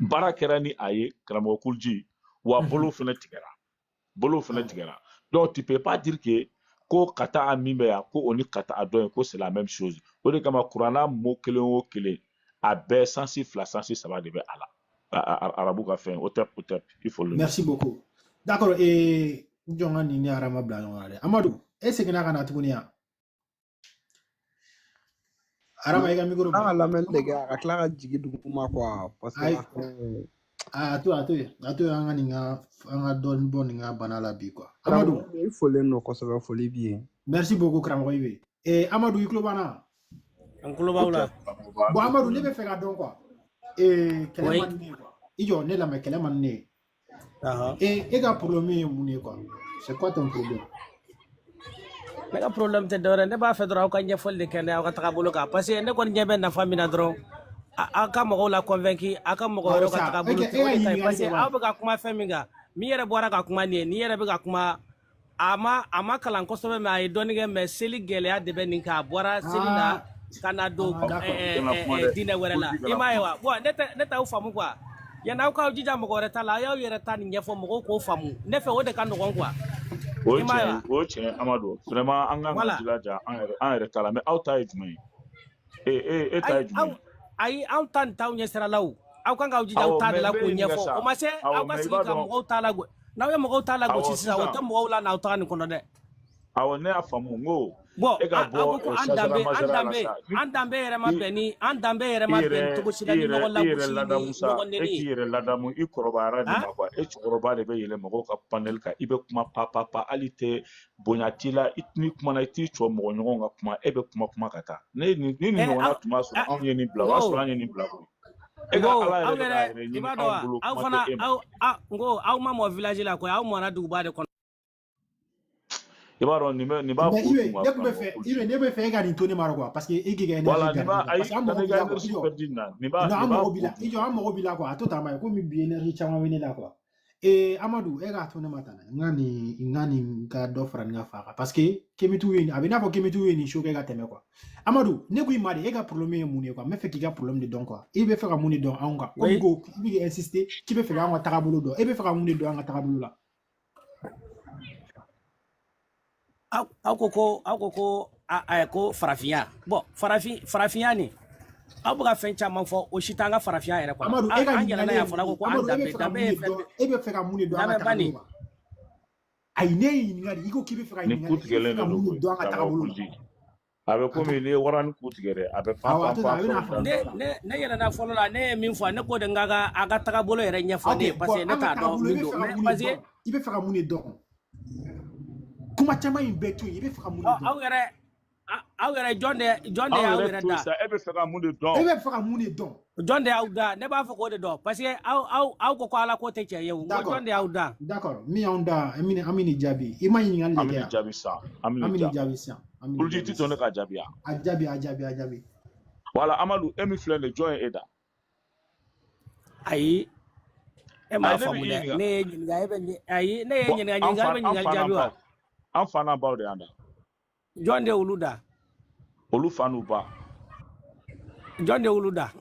[SPEAKER 21] baara kɛra ni a ye, karamɔgɔ Kulji, wa bolo fana tigɛra, bolo fana tigɛra. Donc tu peux pas dire que ko kata min bɛ yan ko o ni kata dɔ in ko c'est la même chose. O de kama kuranna mot kelen o kelen a bɛɛ sens fila, sens saba de bɛ a la. Arabu ka fɛn o tɛ, o tɛ, il faut le
[SPEAKER 2] Merci beaucoup. D'accord, et jɔn ka nin ni Arama bila ɲɔgɔn na dɛ. Amadu, e seginna ka na tuguni yan. Arama, i ka micro
[SPEAKER 1] An ka
[SPEAKER 2] bila.
[SPEAKER 1] lamɛnni de kɛ a ka tila ka jigin duguma quoi, parce que
[SPEAKER 2] Ayi,
[SPEAKER 1] a fɛn
[SPEAKER 2] a to yen, a to yen, an ka nin ka an ka dɔɔnin bɔ nin ka bana la bi quoi. Amadu,
[SPEAKER 1] karamɔgɔ i folen don kosɛbɛ, foli b'i ye.
[SPEAKER 2] Merci beaucoup karamɔgɔ Ibe. Eh, Amadu, i tulo b'an na?
[SPEAKER 16] An tulo
[SPEAKER 21] O
[SPEAKER 16] b'aw
[SPEAKER 21] tɛ
[SPEAKER 16] la.
[SPEAKER 21] karamɔgɔba
[SPEAKER 2] Bon
[SPEAKER 21] i
[SPEAKER 2] Amadu, ne
[SPEAKER 21] folen
[SPEAKER 2] bɛ fɛ ka dɔn quoi. Eh, kɛlɛ
[SPEAKER 16] Oui.
[SPEAKER 2] man di ne ye quoi. I jɔ ne lamɛn, kɛlɛ man di ne ye.
[SPEAKER 16] Ahan.
[SPEAKER 2] Eh, e ka problème ye mun ye quoi? C'est quoi ton problème?
[SPEAKER 16] Ne ka problème tɛ dɔwɛrɛ ye, ne b'a fɛ dɔrɔn aw ka ɲɛfɔli de kɛ ne aw ka tagabolo kan, parce que ne kɔni ɲɛ bɛ nafa min na dɔrɔn, aw ka mɔgɔw la convaincu, aw ka mɔgɔ
[SPEAKER 2] Awɔ
[SPEAKER 16] wɛrɛw ka
[SPEAKER 2] sa, e
[SPEAKER 16] tagabolo
[SPEAKER 2] ka
[SPEAKER 16] tɛ
[SPEAKER 2] e
[SPEAKER 16] o
[SPEAKER 2] ka
[SPEAKER 16] de ka ɲi,
[SPEAKER 2] ɲininkali
[SPEAKER 16] parce que
[SPEAKER 2] kɛ
[SPEAKER 16] aw
[SPEAKER 2] wa?
[SPEAKER 16] bɛ ka kuma fɛn min kan, min yɛrɛ bɔra ka kuma nin ye, nin yɛrɛ bɛ ka kuma, a ma kalan kosɛbɛ, mais a ye dɔɔnin kɛ, mais seli gɛlɛya de bɛ nin kan, a bɔra seli la
[SPEAKER 2] Ah,
[SPEAKER 16] ka na don
[SPEAKER 2] ah d'accord.
[SPEAKER 21] Kana kuma dɛ,
[SPEAKER 16] diinɛ wɛrɛ la.
[SPEAKER 21] Kulji
[SPEAKER 16] I
[SPEAKER 21] kana
[SPEAKER 16] m'a ye
[SPEAKER 21] kuma.
[SPEAKER 16] wa? Bon, ne t'aw faamu quoi. Yanni aw k'aw jija mɔgɔ wɛrɛ ta la, aw y'aw yɛrɛ ta nin ɲɛfɔ mɔgɔw k'o faamu, ne fɛ o de ka nɔgɔn quoi.
[SPEAKER 21] O
[SPEAKER 16] I
[SPEAKER 21] ye
[SPEAKER 16] m'a ye
[SPEAKER 21] tiɲɛ ye,
[SPEAKER 16] wa?
[SPEAKER 21] o ye tiɲɛ ye Amadu. Vraiment an kan ka
[SPEAKER 16] Voilà.
[SPEAKER 21] jilaja an yɛrɛ ta la, mais aw ta ye jumɛn ye? E ta
[SPEAKER 16] Ayi,
[SPEAKER 21] ye jumɛn
[SPEAKER 16] aw
[SPEAKER 21] ye?
[SPEAKER 16] ayi, aw ta nin t'aw ɲɛsira la o. Aw kan k'aw jija aw
[SPEAKER 21] Awɔ,
[SPEAKER 16] ta de
[SPEAKER 21] mais
[SPEAKER 16] la
[SPEAKER 21] n bɛ
[SPEAKER 16] k'o
[SPEAKER 21] ɲininka
[SPEAKER 16] ɲɛfɔ.
[SPEAKER 21] sa.
[SPEAKER 16] O ma se
[SPEAKER 21] Awɔ,
[SPEAKER 16] aw ka
[SPEAKER 21] mais i
[SPEAKER 16] sigi
[SPEAKER 21] b'a
[SPEAKER 16] ka
[SPEAKER 21] dɔn,
[SPEAKER 16] mɔgɔw ta lagosi. N'aw ye mɔgɔw ta lagosi
[SPEAKER 21] awɔ
[SPEAKER 16] sisan, o tɛ
[SPEAKER 21] sisan,
[SPEAKER 16] mɔgɔw la n'aw taga nin kɔnɔ dɛ.
[SPEAKER 21] Awɔ, ne y'a faamu n ko
[SPEAKER 16] Bon,
[SPEAKER 21] e ka
[SPEAKER 16] aw ko
[SPEAKER 21] bɔ
[SPEAKER 16] ko an
[SPEAKER 21] sazara
[SPEAKER 16] danbe an
[SPEAKER 21] mazara la
[SPEAKER 16] danbe
[SPEAKER 21] sa ni
[SPEAKER 16] an danbe yɛrɛ ma
[SPEAKER 21] i
[SPEAKER 16] bɛn ni an danbe yɛrɛ
[SPEAKER 21] i
[SPEAKER 16] ma bɛn
[SPEAKER 21] yɛrɛ
[SPEAKER 16] cogo si
[SPEAKER 21] i
[SPEAKER 16] la ni
[SPEAKER 21] yɛrɛ
[SPEAKER 16] ɲɔgɔn
[SPEAKER 21] i yɛrɛ
[SPEAKER 16] lagosi ni
[SPEAKER 21] ladamu sa,
[SPEAKER 16] ɲɔgɔn
[SPEAKER 21] e
[SPEAKER 16] neni
[SPEAKER 21] k'i
[SPEAKER 16] ye.
[SPEAKER 21] yɛrɛ ladamu, i kɔrɔbayara nin
[SPEAKER 16] Han?
[SPEAKER 21] ma quoi. E cɛkɔrɔba de bɛ yɛlɛ mɔgɔw ka panel kan, i bɛ kuma pa pa pa, hali tɛ bonya t'i la, i n'i kumana i t'i jɔ mɔgɔ ɲɔgɔn ka kuma, e bɛ kuma kuma ka taa. Ne ni nin
[SPEAKER 16] Ɛ
[SPEAKER 21] ɲɔgɔnna
[SPEAKER 16] aw
[SPEAKER 21] tun b'a sɔrɔ
[SPEAKER 16] a
[SPEAKER 21] anw ye nin bila, o y'a sɔrɔ
[SPEAKER 16] n ko
[SPEAKER 21] an ye nin bila koyi. E
[SPEAKER 16] n
[SPEAKER 21] ka
[SPEAKER 16] ko
[SPEAKER 21] Ala
[SPEAKER 16] aw
[SPEAKER 21] yɛrɛ bɛ k'a
[SPEAKER 16] yɛrɛ
[SPEAKER 21] yɛrɛ
[SPEAKER 16] i
[SPEAKER 21] ɲini
[SPEAKER 16] b'a dɔn
[SPEAKER 21] anw
[SPEAKER 16] wa,
[SPEAKER 21] bolo,
[SPEAKER 16] aw
[SPEAKER 21] kuma tɛ
[SPEAKER 16] fana
[SPEAKER 21] e ma.
[SPEAKER 16] aw a n ko aw ma mɔ village la koyi, aw mɔna duguba de kɔnɔ.
[SPEAKER 21] I b'a dɔn nin bɛ nin b'a
[SPEAKER 2] Mais
[SPEAKER 21] ko
[SPEAKER 2] Ibe,
[SPEAKER 21] dun ka
[SPEAKER 2] ne tun bɛ
[SPEAKER 21] karamɔgɔ
[SPEAKER 2] fɛ,
[SPEAKER 21] Kulji.
[SPEAKER 2] Ibe, ne bɛ fɛ e ka nin to ne ma quoi, parce que e k'i ka énergie
[SPEAKER 21] Voilà, nin
[SPEAKER 2] garder
[SPEAKER 21] b'a
[SPEAKER 2] quoi.
[SPEAKER 21] ayi
[SPEAKER 2] Parce que an
[SPEAKER 21] ka
[SPEAKER 2] mago
[SPEAKER 21] ne
[SPEAKER 2] b'i
[SPEAKER 21] ka
[SPEAKER 2] la quoi. I
[SPEAKER 21] énergie
[SPEAKER 2] jɔ.
[SPEAKER 21] perdu nin na, nin b'a
[SPEAKER 2] Non,
[SPEAKER 21] nin
[SPEAKER 2] an
[SPEAKER 21] b'a
[SPEAKER 2] mago b'i
[SPEAKER 21] ko
[SPEAKER 2] la.
[SPEAKER 21] dun.
[SPEAKER 2] I jɔ, an mago b'i la quoi. A to tan ma ye, komi bi énergie caman bɛ ne la quoi. Eh, Amadu, e k'a to ne ma tan. N ka nin ka dɔ fara nin ka fa kan. Parce que Kemituw ye nin, a bɛ i n'a fɔ Kemituw ye nin show kɛ ka tɛmɛ quoi. Amadu, ne ko i ma de, e ka problème ye mun ye quoi? N bɛ fɛ k'i ka problème de dɔn quoi. I bɛ fɛ ka mun de dɔn anw kan? Komi
[SPEAKER 16] Oui.
[SPEAKER 2] ko i bɛ ka insister k'i bɛ fɛ k'anw ka tagabolo dɔn. E bɛ fɛ ka mun de dɔn an ka tagabolo la?
[SPEAKER 16] Aw ko a ko farafinya, bon, farafinya nin, aw bɛ ka fɛn caman fɔ, o si t'an ka farafinya yɛrɛ kɔnɔ.
[SPEAKER 2] Amadu, e ka
[SPEAKER 16] An
[SPEAKER 2] ɲininkali
[SPEAKER 16] yɛlɛla
[SPEAKER 2] ye
[SPEAKER 16] yan
[SPEAKER 2] mun
[SPEAKER 16] fɔlɔ
[SPEAKER 2] ye?
[SPEAKER 16] ko an
[SPEAKER 2] Amadu, e bɛ
[SPEAKER 16] danbe
[SPEAKER 2] fɛ ka
[SPEAKER 16] danbe
[SPEAKER 2] mun
[SPEAKER 16] ye
[SPEAKER 2] de
[SPEAKER 16] fɛn
[SPEAKER 2] dɔn? E bɛ fɛ ka mun de dɔn an ka
[SPEAKER 16] lamɛnba
[SPEAKER 2] tagabolo
[SPEAKER 16] nin
[SPEAKER 2] ma? Ayi, ne ye ɲininkali, i ko k'i bɛ fɛ ka
[SPEAKER 21] Nin ku
[SPEAKER 2] ɲininkali, i bɛ fɛ
[SPEAKER 21] tigɛlen
[SPEAKER 2] ka
[SPEAKER 21] de don
[SPEAKER 2] mun de
[SPEAKER 21] koyi,
[SPEAKER 2] dɔn an ka
[SPEAKER 21] karamɔgɔ
[SPEAKER 2] tagabolo la?
[SPEAKER 21] Kulji. A bɛ
[SPEAKER 2] A to,
[SPEAKER 21] komi n'i ye warani ku tigɛ dɛ, a bɛ pan
[SPEAKER 2] awɔ, a
[SPEAKER 21] pan
[SPEAKER 2] to tan,
[SPEAKER 21] pan
[SPEAKER 2] a bɛna
[SPEAKER 21] fɛnw
[SPEAKER 2] faamu
[SPEAKER 21] da
[SPEAKER 16] ne
[SPEAKER 21] da.
[SPEAKER 2] sisan.
[SPEAKER 16] ne yɛlɛnna fɔlɔ la, ne ye min fɔ, ne ko de n ka a ka tagabolo yɛrɛ ɲɛfɔ
[SPEAKER 2] Ok,
[SPEAKER 16] ne ye, parce
[SPEAKER 2] bon,
[SPEAKER 16] que ne
[SPEAKER 2] an ka
[SPEAKER 16] t'a dɔn
[SPEAKER 2] tagabolo, i
[SPEAKER 16] min
[SPEAKER 2] bɛ
[SPEAKER 16] don,
[SPEAKER 2] fɛ ka
[SPEAKER 16] mais
[SPEAKER 2] mun de
[SPEAKER 16] parce que
[SPEAKER 2] dɔn? I bɛ fɛ ka mun de dɔn? Kuma caman in bɛɛ to yen, i bɛ fɛ ka mun de dɔn?
[SPEAKER 16] Aw yɛrɛ Aw yɛrɛ jɔn de
[SPEAKER 21] Anw
[SPEAKER 16] y'aw
[SPEAKER 21] yɛrɛ
[SPEAKER 16] yɛrɛ
[SPEAKER 21] to
[SPEAKER 16] da?
[SPEAKER 21] sa, e bɛ fɛ ka mun de
[SPEAKER 2] E
[SPEAKER 21] dɔn?
[SPEAKER 2] bɛ fɛ ka mun de dɔn?
[SPEAKER 16] Jɔn de y'aw da? Ne b'a fɔ k'o de dɔn parce que aw ko ko Ala ko tɛ tiɲɛ ye o. N ko
[SPEAKER 2] D'accord.
[SPEAKER 16] jɔn de y'aw da?
[SPEAKER 2] D'accord. Min y'anw da, an bɛ nin jaabi. I ma ɲininkali
[SPEAKER 21] An
[SPEAKER 2] de
[SPEAKER 21] bɛ
[SPEAKER 2] kɛ
[SPEAKER 21] nin
[SPEAKER 2] yan.
[SPEAKER 21] jaabi sisan, an bɛ
[SPEAKER 2] An
[SPEAKER 21] nin
[SPEAKER 2] bɛ nin
[SPEAKER 21] jaabi.
[SPEAKER 2] jaabi sisan. An bɛ nin
[SPEAKER 21] Kuliji
[SPEAKER 2] jaabi
[SPEAKER 21] ti to ne
[SPEAKER 2] sisan.
[SPEAKER 21] ka jaabi yan.
[SPEAKER 2] A jaabi, a jaabi, a jaabi.
[SPEAKER 21] Voilà, Amadu, e min filɛ nin ye, jɔn ye e da?
[SPEAKER 16] Ayi, e m'a
[SPEAKER 21] Ayi, ne bɛ
[SPEAKER 16] faamu
[SPEAKER 21] i
[SPEAKER 16] dɛ.
[SPEAKER 21] ɲininka.
[SPEAKER 16] Ne ye ɲininka, e bɛ ayi, ne ye
[SPEAKER 21] Bon,
[SPEAKER 16] ɲininka,
[SPEAKER 21] an
[SPEAKER 16] ɲininkali
[SPEAKER 21] fa
[SPEAKER 16] bɛ
[SPEAKER 21] an
[SPEAKER 16] ɲininkali
[SPEAKER 21] fa n'an
[SPEAKER 16] jaabi wa?
[SPEAKER 21] baw. An fa n'an baw de y'an da.
[SPEAKER 16] Jɔn de y'olu da?
[SPEAKER 21] Olu fa n'u ba.
[SPEAKER 16] Jɔn de y'olu da?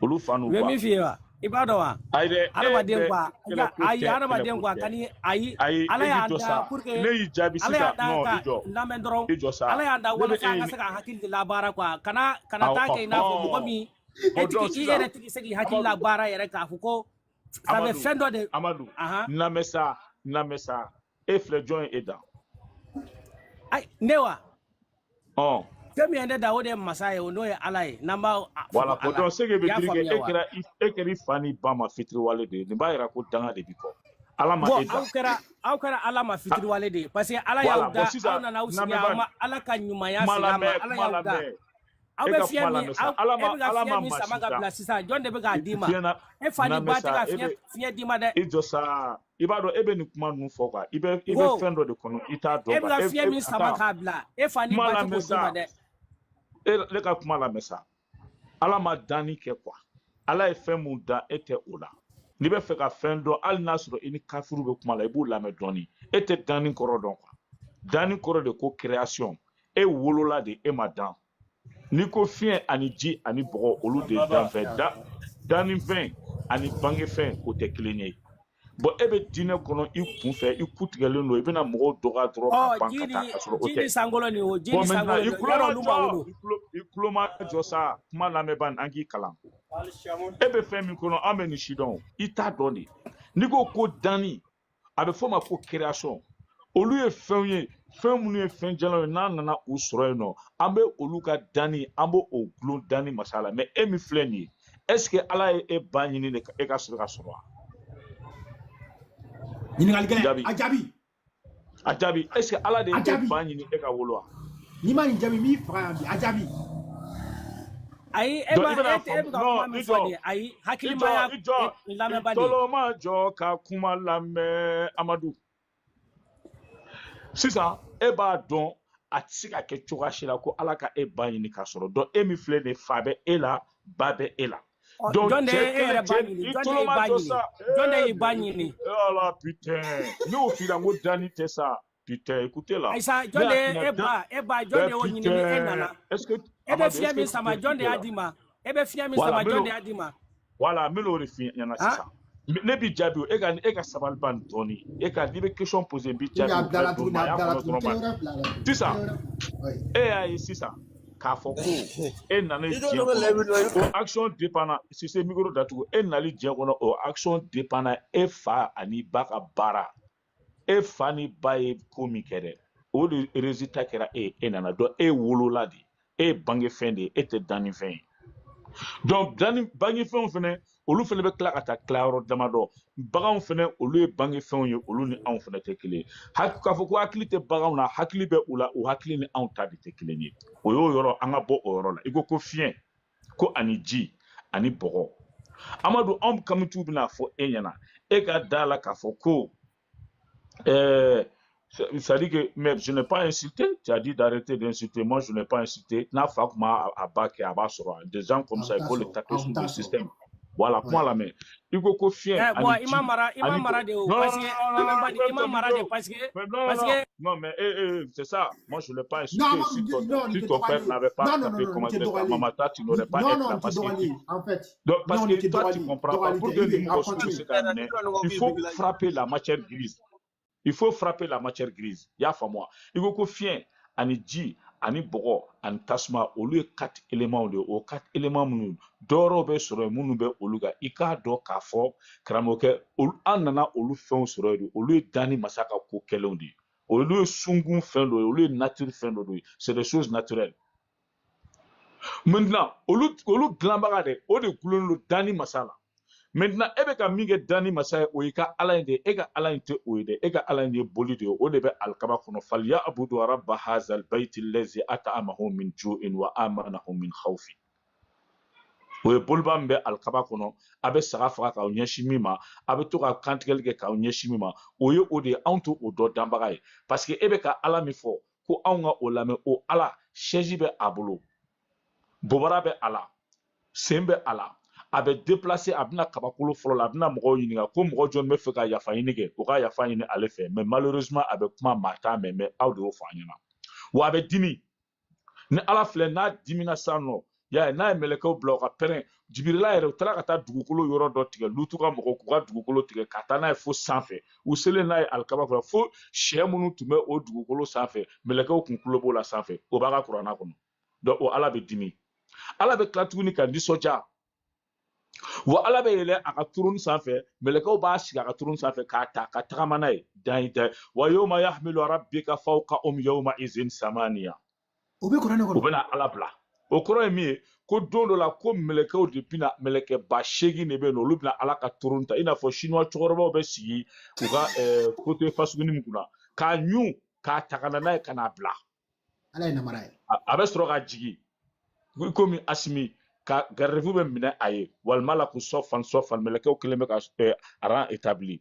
[SPEAKER 21] Olu fa n'u
[SPEAKER 16] U bɛ
[SPEAKER 21] ba.
[SPEAKER 16] min f'i ye wa? I b'a dɔn wa?
[SPEAKER 21] Ayi dɛ, e
[SPEAKER 16] Hadamaden
[SPEAKER 21] bɛ
[SPEAKER 16] quoi, i
[SPEAKER 21] kɛlɛ
[SPEAKER 16] ka
[SPEAKER 21] ko
[SPEAKER 16] ayi
[SPEAKER 21] tɛ, kɛlɛ
[SPEAKER 16] hadamaden
[SPEAKER 21] ko
[SPEAKER 16] quoi,
[SPEAKER 21] tɛ.
[SPEAKER 16] kani ayi,
[SPEAKER 21] Ayi,
[SPEAKER 16] Ala
[SPEAKER 21] e b'i
[SPEAKER 16] y'an
[SPEAKER 21] jɔ
[SPEAKER 16] da
[SPEAKER 21] sa.
[SPEAKER 16] pour que
[SPEAKER 21] Ne y'i jaabi
[SPEAKER 16] Ala y'an
[SPEAKER 21] sisan.
[SPEAKER 16] da
[SPEAKER 21] Non,
[SPEAKER 16] ka
[SPEAKER 21] i jɔ.
[SPEAKER 16] n lamɛn dɔrɔn.
[SPEAKER 21] I jɔ sa.
[SPEAKER 16] Ala y'an da
[SPEAKER 21] Ne bɛ
[SPEAKER 16] walasa
[SPEAKER 21] e
[SPEAKER 16] an ka
[SPEAKER 21] ɲini.
[SPEAKER 16] se k'an hakili de labaara quoi. Kana
[SPEAKER 21] Awɔ,
[SPEAKER 16] taa kɛ i n'a fɔ mɔgɔ
[SPEAKER 21] ɔhɔn.
[SPEAKER 16] min e
[SPEAKER 21] Bon,
[SPEAKER 16] tigi
[SPEAKER 21] donc
[SPEAKER 16] i
[SPEAKER 21] sisan,
[SPEAKER 16] yɛrɛ tigi se k'i hakili
[SPEAKER 21] Amadu,
[SPEAKER 16] labaara yɛrɛ k'a fɔ ko ça fait
[SPEAKER 21] Amadu,
[SPEAKER 16] fɛn dɔ de.
[SPEAKER 21] Amadu,
[SPEAKER 16] Ahan.
[SPEAKER 21] n lamɛn sa, n lamɛn sa. E filɛ, jɔn ye e da?
[SPEAKER 16] Ayi, ne wa?
[SPEAKER 21] Ɔn.
[SPEAKER 16] Fɛn min ye ne da, o de ye masa ye, o n'o ye Ala ye. N'an b'a fɔ
[SPEAKER 21] Voilà,
[SPEAKER 16] ko
[SPEAKER 21] bon,
[SPEAKER 16] Ala.
[SPEAKER 21] donc ce qui
[SPEAKER 16] I
[SPEAKER 21] veut
[SPEAKER 16] y'a
[SPEAKER 21] dire que
[SPEAKER 16] faamuya
[SPEAKER 21] e
[SPEAKER 16] wa?
[SPEAKER 21] kɛra e kɛra i fa n'i ba ma fitiriwale de ye. Nin b'a yira ko danga de b'i kɔ. Ala ma
[SPEAKER 16] Bon,
[SPEAKER 21] e da.
[SPEAKER 16] aw kɛra Ala ma
[SPEAKER 21] Ah,
[SPEAKER 16] fitiriwale de ye parce que Ala y'aw
[SPEAKER 21] voilà, bon
[SPEAKER 16] da, aw
[SPEAKER 21] sisan
[SPEAKER 16] nana aw
[SPEAKER 21] n
[SPEAKER 16] sigi, aw
[SPEAKER 21] lamɛn
[SPEAKER 16] ma Ala ka ɲumanya
[SPEAKER 21] kuma
[SPEAKER 16] segin a ma,
[SPEAKER 21] lamɛn,
[SPEAKER 16] Ala
[SPEAKER 21] kuma
[SPEAKER 16] y'aw da.
[SPEAKER 21] lamɛn.
[SPEAKER 16] Aw
[SPEAKER 21] E
[SPEAKER 16] bɛ
[SPEAKER 21] ka
[SPEAKER 16] fiɲɛ
[SPEAKER 21] kuma
[SPEAKER 16] min,
[SPEAKER 21] lamɛn sa.
[SPEAKER 16] aw
[SPEAKER 21] Ala
[SPEAKER 16] e
[SPEAKER 21] ma
[SPEAKER 16] bɛ ka
[SPEAKER 21] Ala
[SPEAKER 16] fiɲɛ
[SPEAKER 21] ma
[SPEAKER 16] min
[SPEAKER 21] maa
[SPEAKER 16] sama
[SPEAKER 21] si
[SPEAKER 16] ka
[SPEAKER 21] da.
[SPEAKER 16] bila sisan, jɔn de bɛ k'a d'i ma?
[SPEAKER 21] Fiɲɛ na
[SPEAKER 16] E fa ni
[SPEAKER 21] lamɛn
[SPEAKER 16] ba tɛ
[SPEAKER 21] sa,
[SPEAKER 16] ka
[SPEAKER 21] e
[SPEAKER 16] fiɲɛ
[SPEAKER 21] bɛ
[SPEAKER 16] fiɲɛ d'i ma dɛ.
[SPEAKER 21] i jɔ sa. I b'a dɔn e bɛ nin kuma ninnu fɔ quoi. I bɛ
[SPEAKER 16] N ko
[SPEAKER 21] fɛn dɔ de kɔnɔ, i t'a
[SPEAKER 16] e
[SPEAKER 21] dɔn
[SPEAKER 16] bɛ
[SPEAKER 21] quoi.
[SPEAKER 16] ka
[SPEAKER 21] E
[SPEAKER 16] fiɲɛ
[SPEAKER 21] e
[SPEAKER 16] min sama
[SPEAKER 21] attends,
[SPEAKER 16] k'a bila, e fa ni
[SPEAKER 21] kuma
[SPEAKER 16] ba tɛ
[SPEAKER 21] lamɛn
[SPEAKER 16] k'o d'i ma
[SPEAKER 21] sa.
[SPEAKER 16] dɛ.
[SPEAKER 21] E ne ka kuma lamɛn sa. Ala ma danni kɛ quoi. Ala ye fɛn mun da, e tɛ o la. N'i bɛ fɛ ka fɛn dɔn, hali n'a sɔrɔ i ni kafiriw bɛ kuma la, i b'u lamɛn dɔɔni. E tɛ danni kɔrɔ dɔn quoi. Danni kɔrɔ de ko création. E wolola de, e ma dan. N'i ko fiɲɛ ani ji ani bɔgɔ, olu de ye danfɛn. Dannifɛn ani bangefɛn, o tɛ kelen ye. Bon, e bɛ diinɛ kɔnɔ i kun fɛ, i ku tigɛlen don, i bɛna mɔgɔw dɔgɔya dɔrɔn ka
[SPEAKER 16] Ɔ,
[SPEAKER 21] ban
[SPEAKER 16] ji
[SPEAKER 21] ka taa
[SPEAKER 16] ni
[SPEAKER 21] ka sɔrɔ o
[SPEAKER 16] ji ni
[SPEAKER 21] tɛ.
[SPEAKER 16] sankolo nin o, ji
[SPEAKER 21] Bon,
[SPEAKER 16] ni
[SPEAKER 21] maintenant,
[SPEAKER 16] sankolo
[SPEAKER 21] i
[SPEAKER 16] nin,
[SPEAKER 21] kulo
[SPEAKER 16] yɔrɔ
[SPEAKER 21] ma
[SPEAKER 16] olu ma
[SPEAKER 21] jɔ,
[SPEAKER 16] wolo.
[SPEAKER 21] i kulo ma jɔ sa, kuma lamɛn ban, an k'i kalan. E bɛ fɛn min kɔnɔ, an bɛ nin si dɔn o, i t'a dɔn de. N'i ko ko danni, a bɛ f'o ma ko création. Olu ye fɛnw ye, fɛn minnu ye fɛn jalanw ye, n'an nana u sɔrɔ yen nɔ, an bɛ olu ka danni, an b'o o gulon danni masa la. Mais e min filɛ nin ye, est ce que Ala ye e ba ɲini de e ka sɔrɔ ka sɔrɔ wa?
[SPEAKER 2] Ɲininkali gɛlɛn.
[SPEAKER 21] Jaabi.
[SPEAKER 2] A jaabi.
[SPEAKER 21] A jaabi, est ce que Ala de ye
[SPEAKER 2] A
[SPEAKER 21] e
[SPEAKER 2] jaabi.
[SPEAKER 21] ba ɲini e ka wolo wa?
[SPEAKER 2] N'i ma nin jaabi, n b'i faga yan bi. A jaabi.
[SPEAKER 16] Ayi, e
[SPEAKER 21] Donc
[SPEAKER 16] ma
[SPEAKER 21] i bɛna
[SPEAKER 16] e tɛ e
[SPEAKER 21] faamu,
[SPEAKER 16] bɛ ka kuma
[SPEAKER 21] non,
[SPEAKER 16] min
[SPEAKER 21] i
[SPEAKER 16] fɔ
[SPEAKER 21] jɔ,
[SPEAKER 16] nin ye, ayi,
[SPEAKER 21] i jɔ,
[SPEAKER 16] hakilimaya
[SPEAKER 21] i jɔ,
[SPEAKER 16] n
[SPEAKER 21] i
[SPEAKER 16] lamɛnba de ye.
[SPEAKER 21] tɔlɔ ma jɔ ka kuma lamɛn, Amadu. Sisan e b'a dɔn a tɛ se ka kɛ cogoya si la ko Ala ka e ba ɲini k'a sɔrɔ. Donc e min filɛ nin ye, fa bɛ e la, ba bɛ e la.
[SPEAKER 16] Ɔ,
[SPEAKER 21] Donc
[SPEAKER 16] jɔn de
[SPEAKER 21] cɛ
[SPEAKER 16] ye e
[SPEAKER 21] kelen
[SPEAKER 16] yɛrɛ ba
[SPEAKER 21] cɛ
[SPEAKER 16] ɲini?
[SPEAKER 21] i
[SPEAKER 16] Jɔn de
[SPEAKER 21] tolo
[SPEAKER 16] y'i
[SPEAKER 21] ma
[SPEAKER 16] ba
[SPEAKER 21] jɔ
[SPEAKER 16] ɲini?
[SPEAKER 21] sa.
[SPEAKER 16] Jɔn de
[SPEAKER 21] Eh,
[SPEAKER 16] y'i ba
[SPEAKER 21] mais
[SPEAKER 16] ɲini?
[SPEAKER 21] oh là putain, ne y'o f'i la n ko danni tɛ sa. Putain, écoutez là.
[SPEAKER 16] Ayisa,
[SPEAKER 21] Ne
[SPEAKER 16] jɔn de
[SPEAKER 21] hakili
[SPEAKER 16] ye
[SPEAKER 21] la
[SPEAKER 16] e
[SPEAKER 21] dan
[SPEAKER 16] ba e ba jɔn
[SPEAKER 21] eh
[SPEAKER 16] de y'o ɲini ni e
[SPEAKER 21] putain,
[SPEAKER 16] nana?
[SPEAKER 21] est-ce que
[SPEAKER 16] E bɛ
[SPEAKER 21] Amadou,
[SPEAKER 16] fiɲɛ
[SPEAKER 21] est-ce que
[SPEAKER 16] min
[SPEAKER 21] tu
[SPEAKER 16] sama,
[SPEAKER 21] peux
[SPEAKER 16] jɔn de
[SPEAKER 21] écouter
[SPEAKER 16] y'a
[SPEAKER 21] là?
[SPEAKER 16] d'i ma? E bɛ fiɲɛ min
[SPEAKER 21] Voilà,
[SPEAKER 16] sama,
[SPEAKER 21] n
[SPEAKER 16] jɔn
[SPEAKER 21] bɛn'o
[SPEAKER 16] de y'a d'i ma?
[SPEAKER 21] voilà, n bɛn'o de f'i ɲɛna
[SPEAKER 16] Han?
[SPEAKER 21] sisan. Ne b'i jaabi o, e ka sabali ban dɔɔni. E ka n'i bɛ question poser n b'i
[SPEAKER 2] Ou bien
[SPEAKER 21] jaabi
[SPEAKER 2] a
[SPEAKER 21] o
[SPEAKER 2] bilala
[SPEAKER 21] bɛɛ
[SPEAKER 2] tuguni, a
[SPEAKER 21] dɔrɔn ma, a y'a
[SPEAKER 2] bilala
[SPEAKER 21] kɔnɔ
[SPEAKER 2] tuguni.
[SPEAKER 21] dɔrɔn
[SPEAKER 2] Kelen
[SPEAKER 21] ma.
[SPEAKER 2] wɛrɛ bila la tuguni.
[SPEAKER 21] Sisan
[SPEAKER 2] Kelen wɛrɛ bila. Oui.
[SPEAKER 21] e y'a ye sisan k'a fɔ ko e nalen
[SPEAKER 4] I dɔw
[SPEAKER 21] diɲɛ
[SPEAKER 4] bɛ
[SPEAKER 21] kɔnɔ,
[SPEAKER 4] layidu dɔ
[SPEAKER 21] o action dépend Sise micro datugu, e nali diɲɛ kɔnɔ, o action dépend e fa ani ba ka baara. E fa ni ba ye ko min kɛ dɛ, o de résultat kɛra e ye, e nana. Donc e wolola de, e ye bangefɛn de ye, e tɛ dannifɛn ye. Donc danni bangefɛnw fɛnɛ, olu fɛnɛ bɛ tila ka taa tilayɔrɔ damadɔ. Baganw fɛnɛ, olu ye bangefɛnw ye, olu ni anw fɛnɛ tɛ kelen ye. K'a fɔ ko hakili tɛ baganw na, hakili bɛ u la, o hakili ni anw ta de tɛ kelen ye. O y'o yɔrɔ, an ka bɔ o yɔrɔ la. I ko ko fiɲɛ, ko ani ji, ani bɔgɔ. Amadu, anw kamitiw bɛna fɔ e ɲɛna, e ka da la k'a fɔ ko c'est-à-dire que, mais je n'ai pas insulté, tu as dit d'arrêter d'insulter, moi je n'ai pas insulté. N'a fa kuma a ba kɛ, a b'a sɔrɔ. Des gens comme
[SPEAKER 2] A
[SPEAKER 21] ça, il
[SPEAKER 2] t'a
[SPEAKER 21] faut les
[SPEAKER 2] sɔrɔ.
[SPEAKER 21] taper
[SPEAKER 2] A
[SPEAKER 21] sur
[SPEAKER 2] t'a
[SPEAKER 21] le
[SPEAKER 2] sɔrɔ.
[SPEAKER 21] système. Voilà, kuma
[SPEAKER 2] Ouais.
[SPEAKER 21] lamɛn. I ko ko fiɲɛ
[SPEAKER 16] Eh, bon,
[SPEAKER 21] ani
[SPEAKER 16] i ma
[SPEAKER 21] ji
[SPEAKER 16] mara, i ma
[SPEAKER 21] ani
[SPEAKER 16] mara de o,
[SPEAKER 21] non, non,
[SPEAKER 16] parce que
[SPEAKER 21] non, non, non,
[SPEAKER 16] lamɛnba de,
[SPEAKER 21] non,
[SPEAKER 16] i ma mara de
[SPEAKER 21] micro.
[SPEAKER 16] parce que
[SPEAKER 21] Mais non, non,
[SPEAKER 16] parce
[SPEAKER 21] non,
[SPEAKER 16] que
[SPEAKER 21] non, mais c'est ça. Moi, je ne l'ai pas
[SPEAKER 2] Non,
[SPEAKER 21] insulté.
[SPEAKER 2] Amadou,
[SPEAKER 21] Si ton,
[SPEAKER 2] non,
[SPEAKER 21] si
[SPEAKER 2] ni
[SPEAKER 21] ton
[SPEAKER 2] tɛ
[SPEAKER 21] père
[SPEAKER 2] dɔgɔyali.
[SPEAKER 21] n'avait pas
[SPEAKER 2] Non, non, non,
[SPEAKER 21] tapé
[SPEAKER 2] non, ni
[SPEAKER 21] comment
[SPEAKER 2] tɛ
[SPEAKER 21] dire, ta
[SPEAKER 2] dɔgɔyali.
[SPEAKER 21] maman, toi, tu n'aurais pas
[SPEAKER 2] Non,
[SPEAKER 21] être
[SPEAKER 2] non,
[SPEAKER 21] là
[SPEAKER 2] ni tɛ
[SPEAKER 21] parce que tu,
[SPEAKER 2] dɔgɔyali. En fait,
[SPEAKER 21] donc, parce
[SPEAKER 2] non, ni
[SPEAKER 21] que
[SPEAKER 2] tɛ
[SPEAKER 21] toi, tu
[SPEAKER 2] dɔgɔyali.
[SPEAKER 21] comprends pas.
[SPEAKER 2] Dɔgɔyali
[SPEAKER 21] Pour
[SPEAKER 2] tɛ.
[SPEAKER 21] que
[SPEAKER 2] I
[SPEAKER 21] ni
[SPEAKER 2] bɛ a
[SPEAKER 21] mɔgɔ sugu bɛ
[SPEAKER 2] continue.
[SPEAKER 21] se ka minɛ, il faut frapper la matière grise. Il faut frapper la matière grise. I y'a faamu wa? I ko ko fiɲɛ ani ji ani bɔgɔ ani tasuma, olu ye quatre éléments de ye. O quatre éléments minnu, dɔwɛrɛw bɛ sɔrɔ yen minnu bɛ olu kan. I k'a dɔn k'a fɔ karamɔgɔkɛ, olu an nana olu fɛnw sɔrɔ yen de. Olu ye danni masa ka ko kɛlenw de ye. Olu ye sunkun fɛn dɔ ye, olu ye nature fɛn dɔ de ye. C'est des choses naturelles. Maintenant, olu dilanbaga dɛ, o de gulonnen don danni masa la. Maintenant e bɛ ka min kɛ danni masa ye, o y'i ka ala in de ye. E ka ala in tɛ o ye dɛ, e ka ala in ye boli de ye, o de bɛ alikaba kɔnɔ. Falyabudu rabba hazal bayti allazi at'amahum min ju'in wa amanahum min khawfi. O ye boliba min bɛ alikaba kɔnɔ, a bɛ saga faga k'aw ɲɛsin min ma, a bɛ to ka kantigɛli kɛ k'aw ɲɛsin min ma, o ye o de ye. Anw t'o dɔn danbaga ye, parce que e bɛ ka ala min fɔ ko anw ka o lamɛn, o ala siège bɛ a bolo, bobara bɛ a la, sen bɛ a la, a bɛ déplacer, a bɛna kabakolo fɔlɔ la, a bɛna mɔgɔw ɲininka ko mɔgɔ jɔn bɛ fɛ ka yafa ɲini kɛ, o ka yafa ɲini ale fɛ. Mais malheureusement a bɛ kuma maa t'a mɛn, mais aw de y'o fɔ an ɲɛna. Wa a bɛ dimi ni ala filɛ, n'a dimina sisan nɔ, y'a ye, n'a ye mɛlɛkɛw bila u ka pɛrɛn, Jibirila yɛrɛ u taara ka taa dugukolo yɔrɔ dɔ tigɛ, Lutu ka mɔgɔw k'u ka dugukolo tigɛ ka taa n'a ye fo sanfɛ. U selen n'a ye alikaba kɔnɔ, fo sɛ minnu tun bɛ o dugukolo sanfɛ, mɛlɛkɛw kun tulo b'o la sanfɛ, o b'a ka kuranna kɔnɔ. Donc o ala bɛ dimi, ala bɛ tila tuguni ka nisɔndiya, wa ala bɛ yɛlɛ a ka trône sanfɛ, mɛlɛkɛw b'a sigi a ka trône sanfɛ k'a ta ka tagama n'a ye dan ye dan. Wa yawma yahmilu rabbika fawqahum yawma izin samaniya.
[SPEAKER 2] O bɛ kuranɛ kɔnɔ.
[SPEAKER 21] U bɛna ala bila. O kɔrɔ ye min ye, ko don dɔ la ko mɛlɛkɛw de bɛna, mɛlɛkɛ 8000 de bɛ yen nɔ, olu bɛna ala ka trône ta, i n'a fɔ chinois cɛkɔrɔbaw bɛ sigi u ka côté fasuguni min kunna, k'a ɲun k'a ta ka na n'a ye ka n'a bila.
[SPEAKER 2] Ala ye namara ye.
[SPEAKER 21] A bɛ sɔrɔ ka jigin komi Asimi ka garde-à-vous bɛ minɛ a ye, walima la ko sɔfan sɔfan, mɛlɛkɛw kelen bɛ ka rang établi.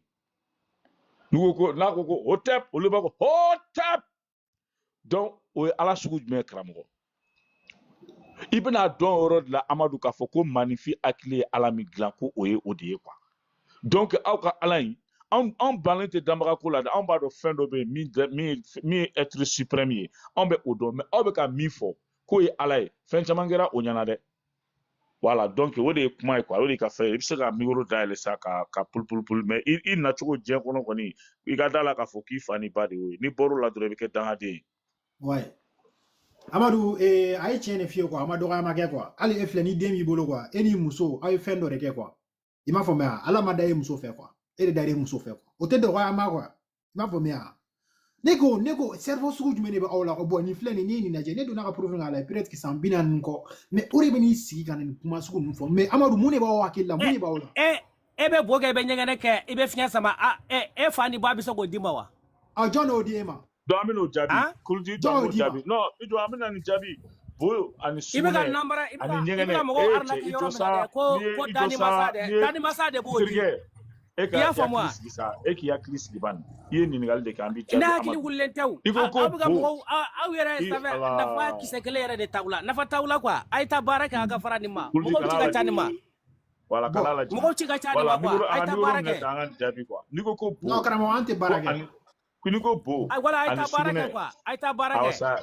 [SPEAKER 21] N'u ko n'a ko ko hotep, olu b'a ko hotep. Donc o ye ala sugu jumɛn ye karamɔgɔ? I bɛna dɔn o yɔrɔ de la Amadu, k'a fɔ ko maninfin hakili ye ala min dilan, ko o ye o de ye quoi. Donc aw ka ala in, anw bannen tɛ danbaga ko la dɛ, anw b'a dɔn fɛn dɔ bɛ yen min ye être suprême ye, anw bɛ o dɔn. Mais aw bɛ ka min fɔ k'o ye ala ye, fɛn caman kɛra o ɲɛna dɛ. Voilà, donc o de ye kuma ye quoi, o de ka fɛn ye. I bɛ se ka micro dayɛlɛ sa ka pul pul pul, mais i nacogo diɲɛ kɔnɔ kɔni, i ka da la k'a fɔ k'i fa ni ba de y'o ye. N'i bɔr'o la dɔrɔn, i bɛ kɛ dangaden ye.
[SPEAKER 2] Ouais. Amadu, a ye tiɲɛ de f'i ye quoi, a ma dɔgɔya ma kɛ quoi. Hali e filɛ, ni den b'i bolo quoi, e ni muso aw ye fɛn dɔ de kɛ quoi. I m'a faamuya, ala ma da e muso fɛ quoi, e de dar'e muso fɛ quoi. O tɛ dɔgɔya ma quoi. I m'a faamuya. Ne ko cerveau sugu jumɛn de bɛ aw la ko bon nin filɛ nin, n'i ye nin lajɛ, ne donna ka profil k'a la peut-être que san 40 kɔ, mais o de bɛ n'i sigi ka nin kuma sugu ninnu fɔ. Mais Amadu, mun de b'aw hakili la, mun de b'aw la?
[SPEAKER 16] E bɛ bo kɛ, i bɛ ɲɛgɛnɛ kɛ, i bɛ fiɲɛ sama, e fa ni ba bɛ se k'o d'i ma wa?
[SPEAKER 2] A jɔn de y'o di e ma?
[SPEAKER 21] Donc an bɛn'o jaabi. Kuludi,
[SPEAKER 2] Jɔn y'o
[SPEAKER 21] an b'o
[SPEAKER 2] d'i ma?
[SPEAKER 21] jaabi. Non, i jɔ, an bɛna nin jaabi. Bo ani
[SPEAKER 16] I bɛ ka
[SPEAKER 21] sugunɛ
[SPEAKER 16] namara, i bɛ
[SPEAKER 21] ani
[SPEAKER 16] ka i bɛ
[SPEAKER 21] ɲɛgɛnɛ.
[SPEAKER 16] ka mɔgɔw
[SPEAKER 21] E cɛ,
[SPEAKER 16] arnaquer
[SPEAKER 21] i
[SPEAKER 16] yɔrɔ
[SPEAKER 21] jɔ
[SPEAKER 16] min na
[SPEAKER 21] sa.
[SPEAKER 16] dɛ, ko
[SPEAKER 21] N'i ye
[SPEAKER 16] ko
[SPEAKER 21] i jɔ
[SPEAKER 16] danni
[SPEAKER 21] sa,
[SPEAKER 16] masa dɛ,
[SPEAKER 21] n'i ye
[SPEAKER 16] danni masa de b'o di.
[SPEAKER 21] terikɛ, e
[SPEAKER 16] I
[SPEAKER 21] ka
[SPEAKER 16] y'a
[SPEAKER 21] i
[SPEAKER 16] faamu
[SPEAKER 21] hakili
[SPEAKER 16] wa?
[SPEAKER 21] sigi sa, e k'i hakili sigi bani. I ye ɲininkali de kɛ, an b'i
[SPEAKER 16] Ne
[SPEAKER 21] jaabi
[SPEAKER 16] hakili
[SPEAKER 21] Amadu.
[SPEAKER 16] wulilen tɛ o.
[SPEAKER 21] I ko
[SPEAKER 16] Aw
[SPEAKER 21] ko
[SPEAKER 16] bɛ ka
[SPEAKER 21] bo.
[SPEAKER 16] mɔgɔw, aw yɛrɛ
[SPEAKER 21] I
[SPEAKER 16] sanfɛ
[SPEAKER 21] ala.
[SPEAKER 16] nafa kisɛ kelen yɛrɛ de t'aw la, nafa t'aw la quoi. A ye taa baara kɛ, a ka fara nin ma.
[SPEAKER 21] Kuludi
[SPEAKER 16] Mɔgɔw ci
[SPEAKER 21] kana
[SPEAKER 16] ka ca nin ma.
[SPEAKER 21] lajigin. Voilà,
[SPEAKER 2] Bon.
[SPEAKER 21] kana lajigin.
[SPEAKER 16] Mɔgɔw ci ka ca nin
[SPEAKER 21] Voilà,
[SPEAKER 16] ma quoi.
[SPEAKER 21] micro,
[SPEAKER 16] A ye
[SPEAKER 21] an ka
[SPEAKER 16] taa
[SPEAKER 21] micro
[SPEAKER 16] baara
[SPEAKER 21] minɛ
[SPEAKER 16] kɛ.
[SPEAKER 21] tan, an ka nin jaabi quoi. N'i ko ko
[SPEAKER 2] Non
[SPEAKER 21] bo,
[SPEAKER 2] karamɔgɔ, an tɛ
[SPEAKER 21] ko
[SPEAKER 2] baara kɛ.
[SPEAKER 21] ani n'i ko bo
[SPEAKER 16] Ayi, voilà, a ye
[SPEAKER 21] ani
[SPEAKER 16] taa baara kɛ
[SPEAKER 21] sugunɛ.
[SPEAKER 16] quoi. A ye taa baara
[SPEAKER 21] Awɔ
[SPEAKER 16] kɛ.
[SPEAKER 21] sa,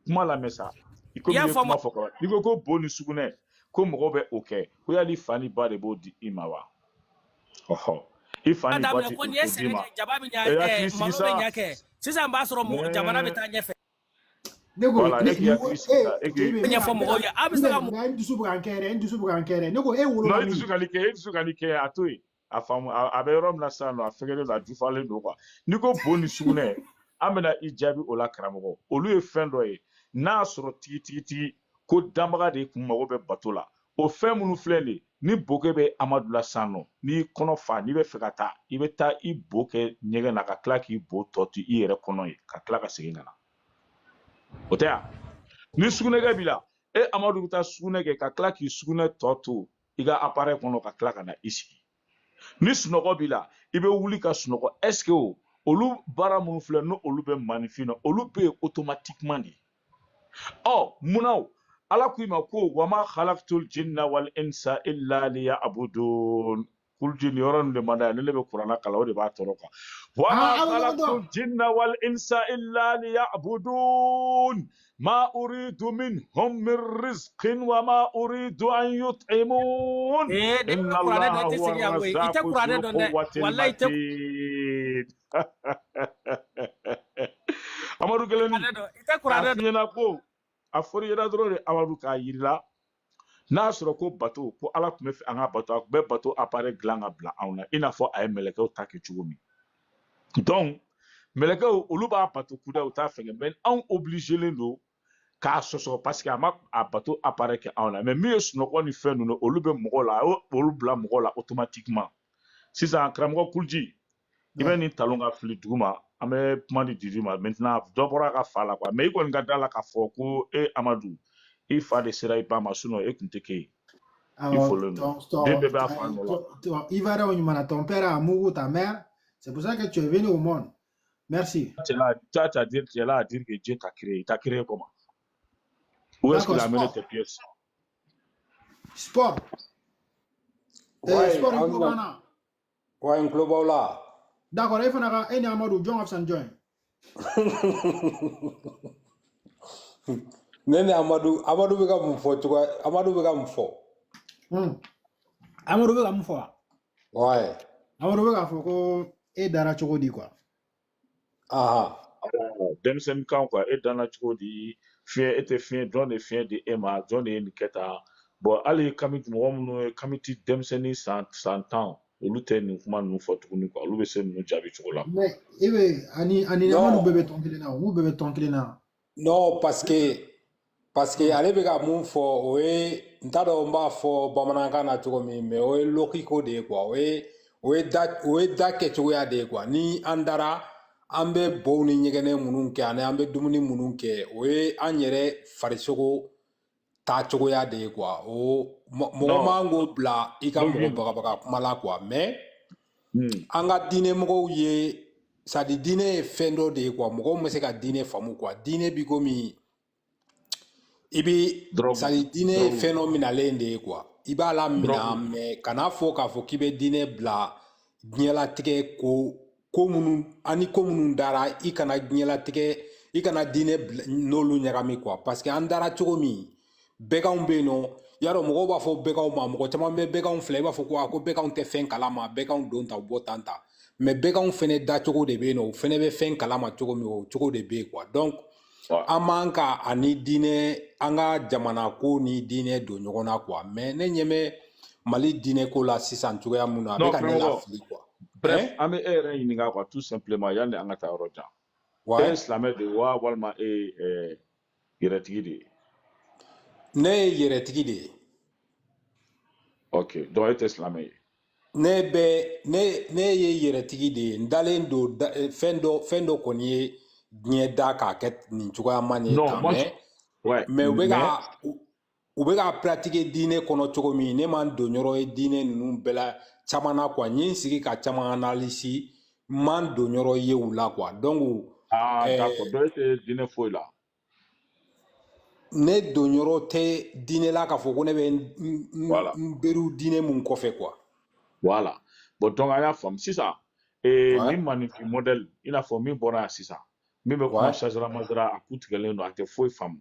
[SPEAKER 21] kuma lamɛn sa. I
[SPEAKER 16] I
[SPEAKER 21] komi
[SPEAKER 16] y'a
[SPEAKER 21] i ye
[SPEAKER 16] faamu?
[SPEAKER 21] kuma fɔ kɔrɔ. N'i ko ko bo ni sugunɛ, ko mɔgɔw bɛ o kɛ, ko yali fa ni ba de b'o di i ma wa? Ɔhɔ. I fa
[SPEAKER 16] A
[SPEAKER 21] ni ba
[SPEAKER 16] daminɛ
[SPEAKER 21] tɛ
[SPEAKER 16] ko nin ye
[SPEAKER 21] o d'i
[SPEAKER 16] sɛnɛ
[SPEAKER 21] ma.
[SPEAKER 16] kɛ, jaba bɛ
[SPEAKER 21] E
[SPEAKER 16] ɲa,
[SPEAKER 21] hakili sigi
[SPEAKER 16] malo bɛ
[SPEAKER 21] sa.
[SPEAKER 16] ɲa kɛ. Sisan b'a sɔrɔ mɔgɔ jamana bɛ taa ɲɛfɛ.
[SPEAKER 2] Ne ko
[SPEAKER 21] Voilà,
[SPEAKER 2] ne
[SPEAKER 21] e k'i hakili sigi
[SPEAKER 2] e
[SPEAKER 21] sa. E
[SPEAKER 2] cɛ
[SPEAKER 21] k'i
[SPEAKER 2] bɛ n bɛ
[SPEAKER 16] Ɲɛfɔ
[SPEAKER 2] ka n bɛ
[SPEAKER 16] mɔgɔw
[SPEAKER 2] ka
[SPEAKER 16] ye. Aw bɛ
[SPEAKER 2] n
[SPEAKER 16] se
[SPEAKER 2] bɛ
[SPEAKER 16] ka
[SPEAKER 2] n dusu bɛ ka n kɛ dɛ, n dusu bɛ ka n kɛ dɛ. Ne ko e
[SPEAKER 21] Non,
[SPEAKER 2] wolola
[SPEAKER 21] i
[SPEAKER 2] min?
[SPEAKER 21] dusu ka nin kɛ, i dusu ka nin kɛ, a to yen. A faamu, a bɛ yɔrɔ min na sisan nɔ, a fɛgɛlen don, a jufalen don quoi. N'i ko bo ni sugunɛ, an bɛna i jaabi o la karamɔgɔ. Olu ye fɛn dɔ ye, n'a y'a sɔrɔ tigitigi ko danbaga de kun mago bɛ bato la. O fɛn minnu filɛ nin ye, ni boke bɛ Amadu la sisan nɔ, n'i kɔnɔ fa, n'i bɛ fɛ ka taa, i bɛ taa i bo kɛ ɲɛgɛn na ka tila k'i bo tɔ to i yɛrɛ kɔnɔ ye, ka tila ka segin ka na. O tɛ yan? Ni sugunɛkɛ b'i la, e Amadu bɛ taa sugunɛ kɛ ka tila k'i sugunɛ tɔ to i ka appareil kɔnɔ ka tila ka na i sigi. Ni sunɔgɔ b'i la, i bɛ wuli ka sunɔgɔ. Est-ce que o olu baara minnu filɛ, n'o olu bɛ maninfin na, olu bɛ yen automatiquement de. Ɔ munna o? Ala ko i ma ko wama khalaqtul jinna wal insa illa liya'budun. Kulji nin yɔrɔ nin de man d'a ye, ni ne bɛ kuranna kalan o de b'a tɔɔrɔ quoi. Wama
[SPEAKER 2] Ah, aw bɛ ɲɔgɔn dɔn.
[SPEAKER 21] khalaqtul jinna wal insa illa liya'budun. Ma uridu minhum min rizqin wa ma uridu an yut'imun.
[SPEAKER 16] Ee, ne bɛ
[SPEAKER 21] Inna
[SPEAKER 16] kuranɛ dɔn, i
[SPEAKER 21] Allaha
[SPEAKER 16] tɛ
[SPEAKER 21] huwa
[SPEAKER 16] segin yan koyi. I tɛ
[SPEAKER 21] ar-razzaqu
[SPEAKER 16] kuranɛ
[SPEAKER 21] dhul
[SPEAKER 16] dɔn dɛ.
[SPEAKER 21] quwwatil
[SPEAKER 16] Walayi i tɛ
[SPEAKER 21] matin. Amadu Geleni,
[SPEAKER 16] kuranɛ dɔn. I tɛ
[SPEAKER 21] k'a
[SPEAKER 16] kuranɛ
[SPEAKER 21] f'i
[SPEAKER 16] dɔn.
[SPEAKER 21] ɲɛna ko a fɔr'i ɲɛna dɔrɔn de Amadu, k'a yir'i la n'a sɔrɔ ko bato, ko Ala tun bɛ fɛ an ka bato, a tun bɛ bato appareil dilan ka bila anw na, i n'a fɔ a ye mɛlɛkɛw ta kɛ cogo min. Donc mɛlɛkɛw olu b'a bato kuda, u t'a fɛngɛ, mais anw obligelen don K'a sɔsɔ parce que a ma a bato appareil kɛ anw na, mais min ye sunɔgɔ ni fɛn ninnu, olu bɛ mɔgɔw la, a y'o olu bila mɔgɔw la automatiquement. Sisan karamɔgɔ Kulji, i bɛ nin talon ka fili dugu ma, an bɛ kuma di Didi ma maintenant. Dɔ bɔra a ka fa la quoi, mais i kɔni ka da la k'a fɔ ko e Amadu, i fa de sera i ba ma, sinon e tun tɛ kɛ yen. I
[SPEAKER 2] Alors,
[SPEAKER 21] folen don, den bɛɛ b'a fa nɔ la.
[SPEAKER 2] Ivoirien ɲuman, ton père a mouru ta mère, c'est pour ça que tu es venu au monde. Merci.
[SPEAKER 21] Tu es là, tu as dire, tu es là à dire que Dieu t'a créé. Il t'a créé comment? Où est-ce qu'il
[SPEAKER 2] D'accord,
[SPEAKER 21] a amené
[SPEAKER 2] sport.
[SPEAKER 21] tes pièces?
[SPEAKER 2] Sport.
[SPEAKER 3] Ouais,
[SPEAKER 2] Sport, i
[SPEAKER 3] an
[SPEAKER 2] tulo
[SPEAKER 3] na
[SPEAKER 2] b'an na.
[SPEAKER 3] ouais, n tulo b'aw la.
[SPEAKER 2] D'accord, e fana ka e ni Amadu jɔn ka fisa ni jɔn ye?
[SPEAKER 3] Ne ni Amadu, Amadu bɛ ka mun fɔ cogoya, Amadu bɛ ka mun fɔ?
[SPEAKER 2] Amadu bɛ ka mun fɔ wa?
[SPEAKER 3] Ouais.
[SPEAKER 2] Amadu bɛ k'a fɔ ko e dara cogo di quoi?
[SPEAKER 3] Aha.
[SPEAKER 21] Denmisɛnnin kan quoi, e danna cogo di? Fiɲɛ, e tɛ fiɲɛ, jɔn de ye fiɲɛ di e ma? Jɔn de ye nin kɛ tan? Bon, hali kami mɔgɔ minnu ye kamiti denmisɛnnin san 10, olu tɛ nin kuma ninnu fɔ tuguni quoi, olu bɛ se ninnu jaabi cogo la.
[SPEAKER 2] Mais e bɛ ani Amadu bɛɛ
[SPEAKER 3] Non,
[SPEAKER 2] bɛ tɔn kelen na, o bɛɛ bɛ tɔn kelen na.
[SPEAKER 3] non, parce que ale bɛ ka mun fɔ, o ye, n t'a dɔn n b'a fɔ bamanankan na cogo min, mais o ye logique de ye quoi. O ye da kɛcogoya de ye quoi. Ni an dara, an bɛ bow ni ɲɛgɛnɛ minnu kɛ ani an bɛ dumuni minnu kɛ, o ye an yɛrɛ farisogo taa cogoya de ye quoi. O mɔgɔ
[SPEAKER 21] Non,
[SPEAKER 3] man k'o bila i ka mɔgɔ
[SPEAKER 21] logique.
[SPEAKER 3] bagabaga kuma la quoi, mais an ka diinɛmɔgɔw ye, c'est à dire diinɛ ye fɛn dɔ de ye quoi, mɔgɔw ma se ka diinɛ faamu quoi. Diinɛ bi komi i bi, c'est
[SPEAKER 21] Drogue,
[SPEAKER 3] à dire diinɛ ye
[SPEAKER 21] drogue,
[SPEAKER 3] fɛn dɔ minalen de ye quoi, i b'a la mina,
[SPEAKER 21] drogue.
[SPEAKER 3] mais kana fɔ k'a fɔ k'i bɛ diinɛ bila diɲɛlatigɛ ko minnu ani ko minnu dara, i kana diɲɛlatigɛ, i kana diinɛ n'olu ɲagami quoi, parce que an dara cogo min, bɛganw bɛ yen nɔ, yarɔ mɔgɔw b'a fɔ bɛganw ma, mɔgɔ caman bɛ bɛganw filɛ, i b'a fɔ ko a ko bɛganw tɛ fɛn kalama, bɛganw don ta u bɔ tan ta, mais bɛganw fɛnɛ dacogo de bɛ yen nɔ, u fɛnɛ bɛ fɛn kalama cogo min, o cogo de bɛ yen quoi. Donc an man ka ani diinɛ, an ka jamana ko ni diinɛ don ɲɔgɔn na quoi, mais ne ɲɛ bɛ Mali diinɛ ko la sisan cogoya mun na, a bɛ
[SPEAKER 21] Non,
[SPEAKER 3] ka ne
[SPEAKER 21] karamɔgɔ,
[SPEAKER 3] lafili quoi.
[SPEAKER 21] bref,
[SPEAKER 3] Hein?
[SPEAKER 21] an bɛ e yɛrɛ ɲininka quoi, tout simplement, yanni an ka taa yɔrɔ jan. E ye
[SPEAKER 3] Ouais.
[SPEAKER 21] silamɛ de ye wa, walima e ye yɛrɛtigi de ye?
[SPEAKER 3] Ne ye yɛrɛtigi de ye.
[SPEAKER 21] Ok, donc e tɛ silamɛ ye.
[SPEAKER 3] Ne bɛ ne ye yɛrɛtigi de ye, n dalen don fɛn dɔ kɔni ye diɲɛ da k'a kɛ nin cogoya man ye
[SPEAKER 21] Non,
[SPEAKER 3] tan,
[SPEAKER 21] moi,
[SPEAKER 3] mais
[SPEAKER 21] ouais,
[SPEAKER 3] mais u bɛ
[SPEAKER 21] mais
[SPEAKER 3] ka u bɛ ka pratiquer diinɛ kɔnɔ cogo min, ne man don yɔrɔ ye diinɛ ninnu bɛɛ la caman na quoi. N ye n sigi ka caman analyse, n man don yɔrɔ ye u la quoi, donc
[SPEAKER 21] Ah, d'accord, donc e tɛ diinɛ foyi la.
[SPEAKER 3] Ne don yɔrɔ tɛ diinɛ la k'a fɔ ko ne bɛ n
[SPEAKER 21] Voilà.
[SPEAKER 3] n beru diinɛ mun kɔfɛ quoi.
[SPEAKER 21] Voilà. Bon, donc an y'a faamu sisan.
[SPEAKER 3] Ouais.
[SPEAKER 21] Nin maninfin modèle, i n'a fɔ min bɔra yan sisan, min bɛ kuma sazara mazara, a ku tigɛlen don, a tɛ foyi faamu.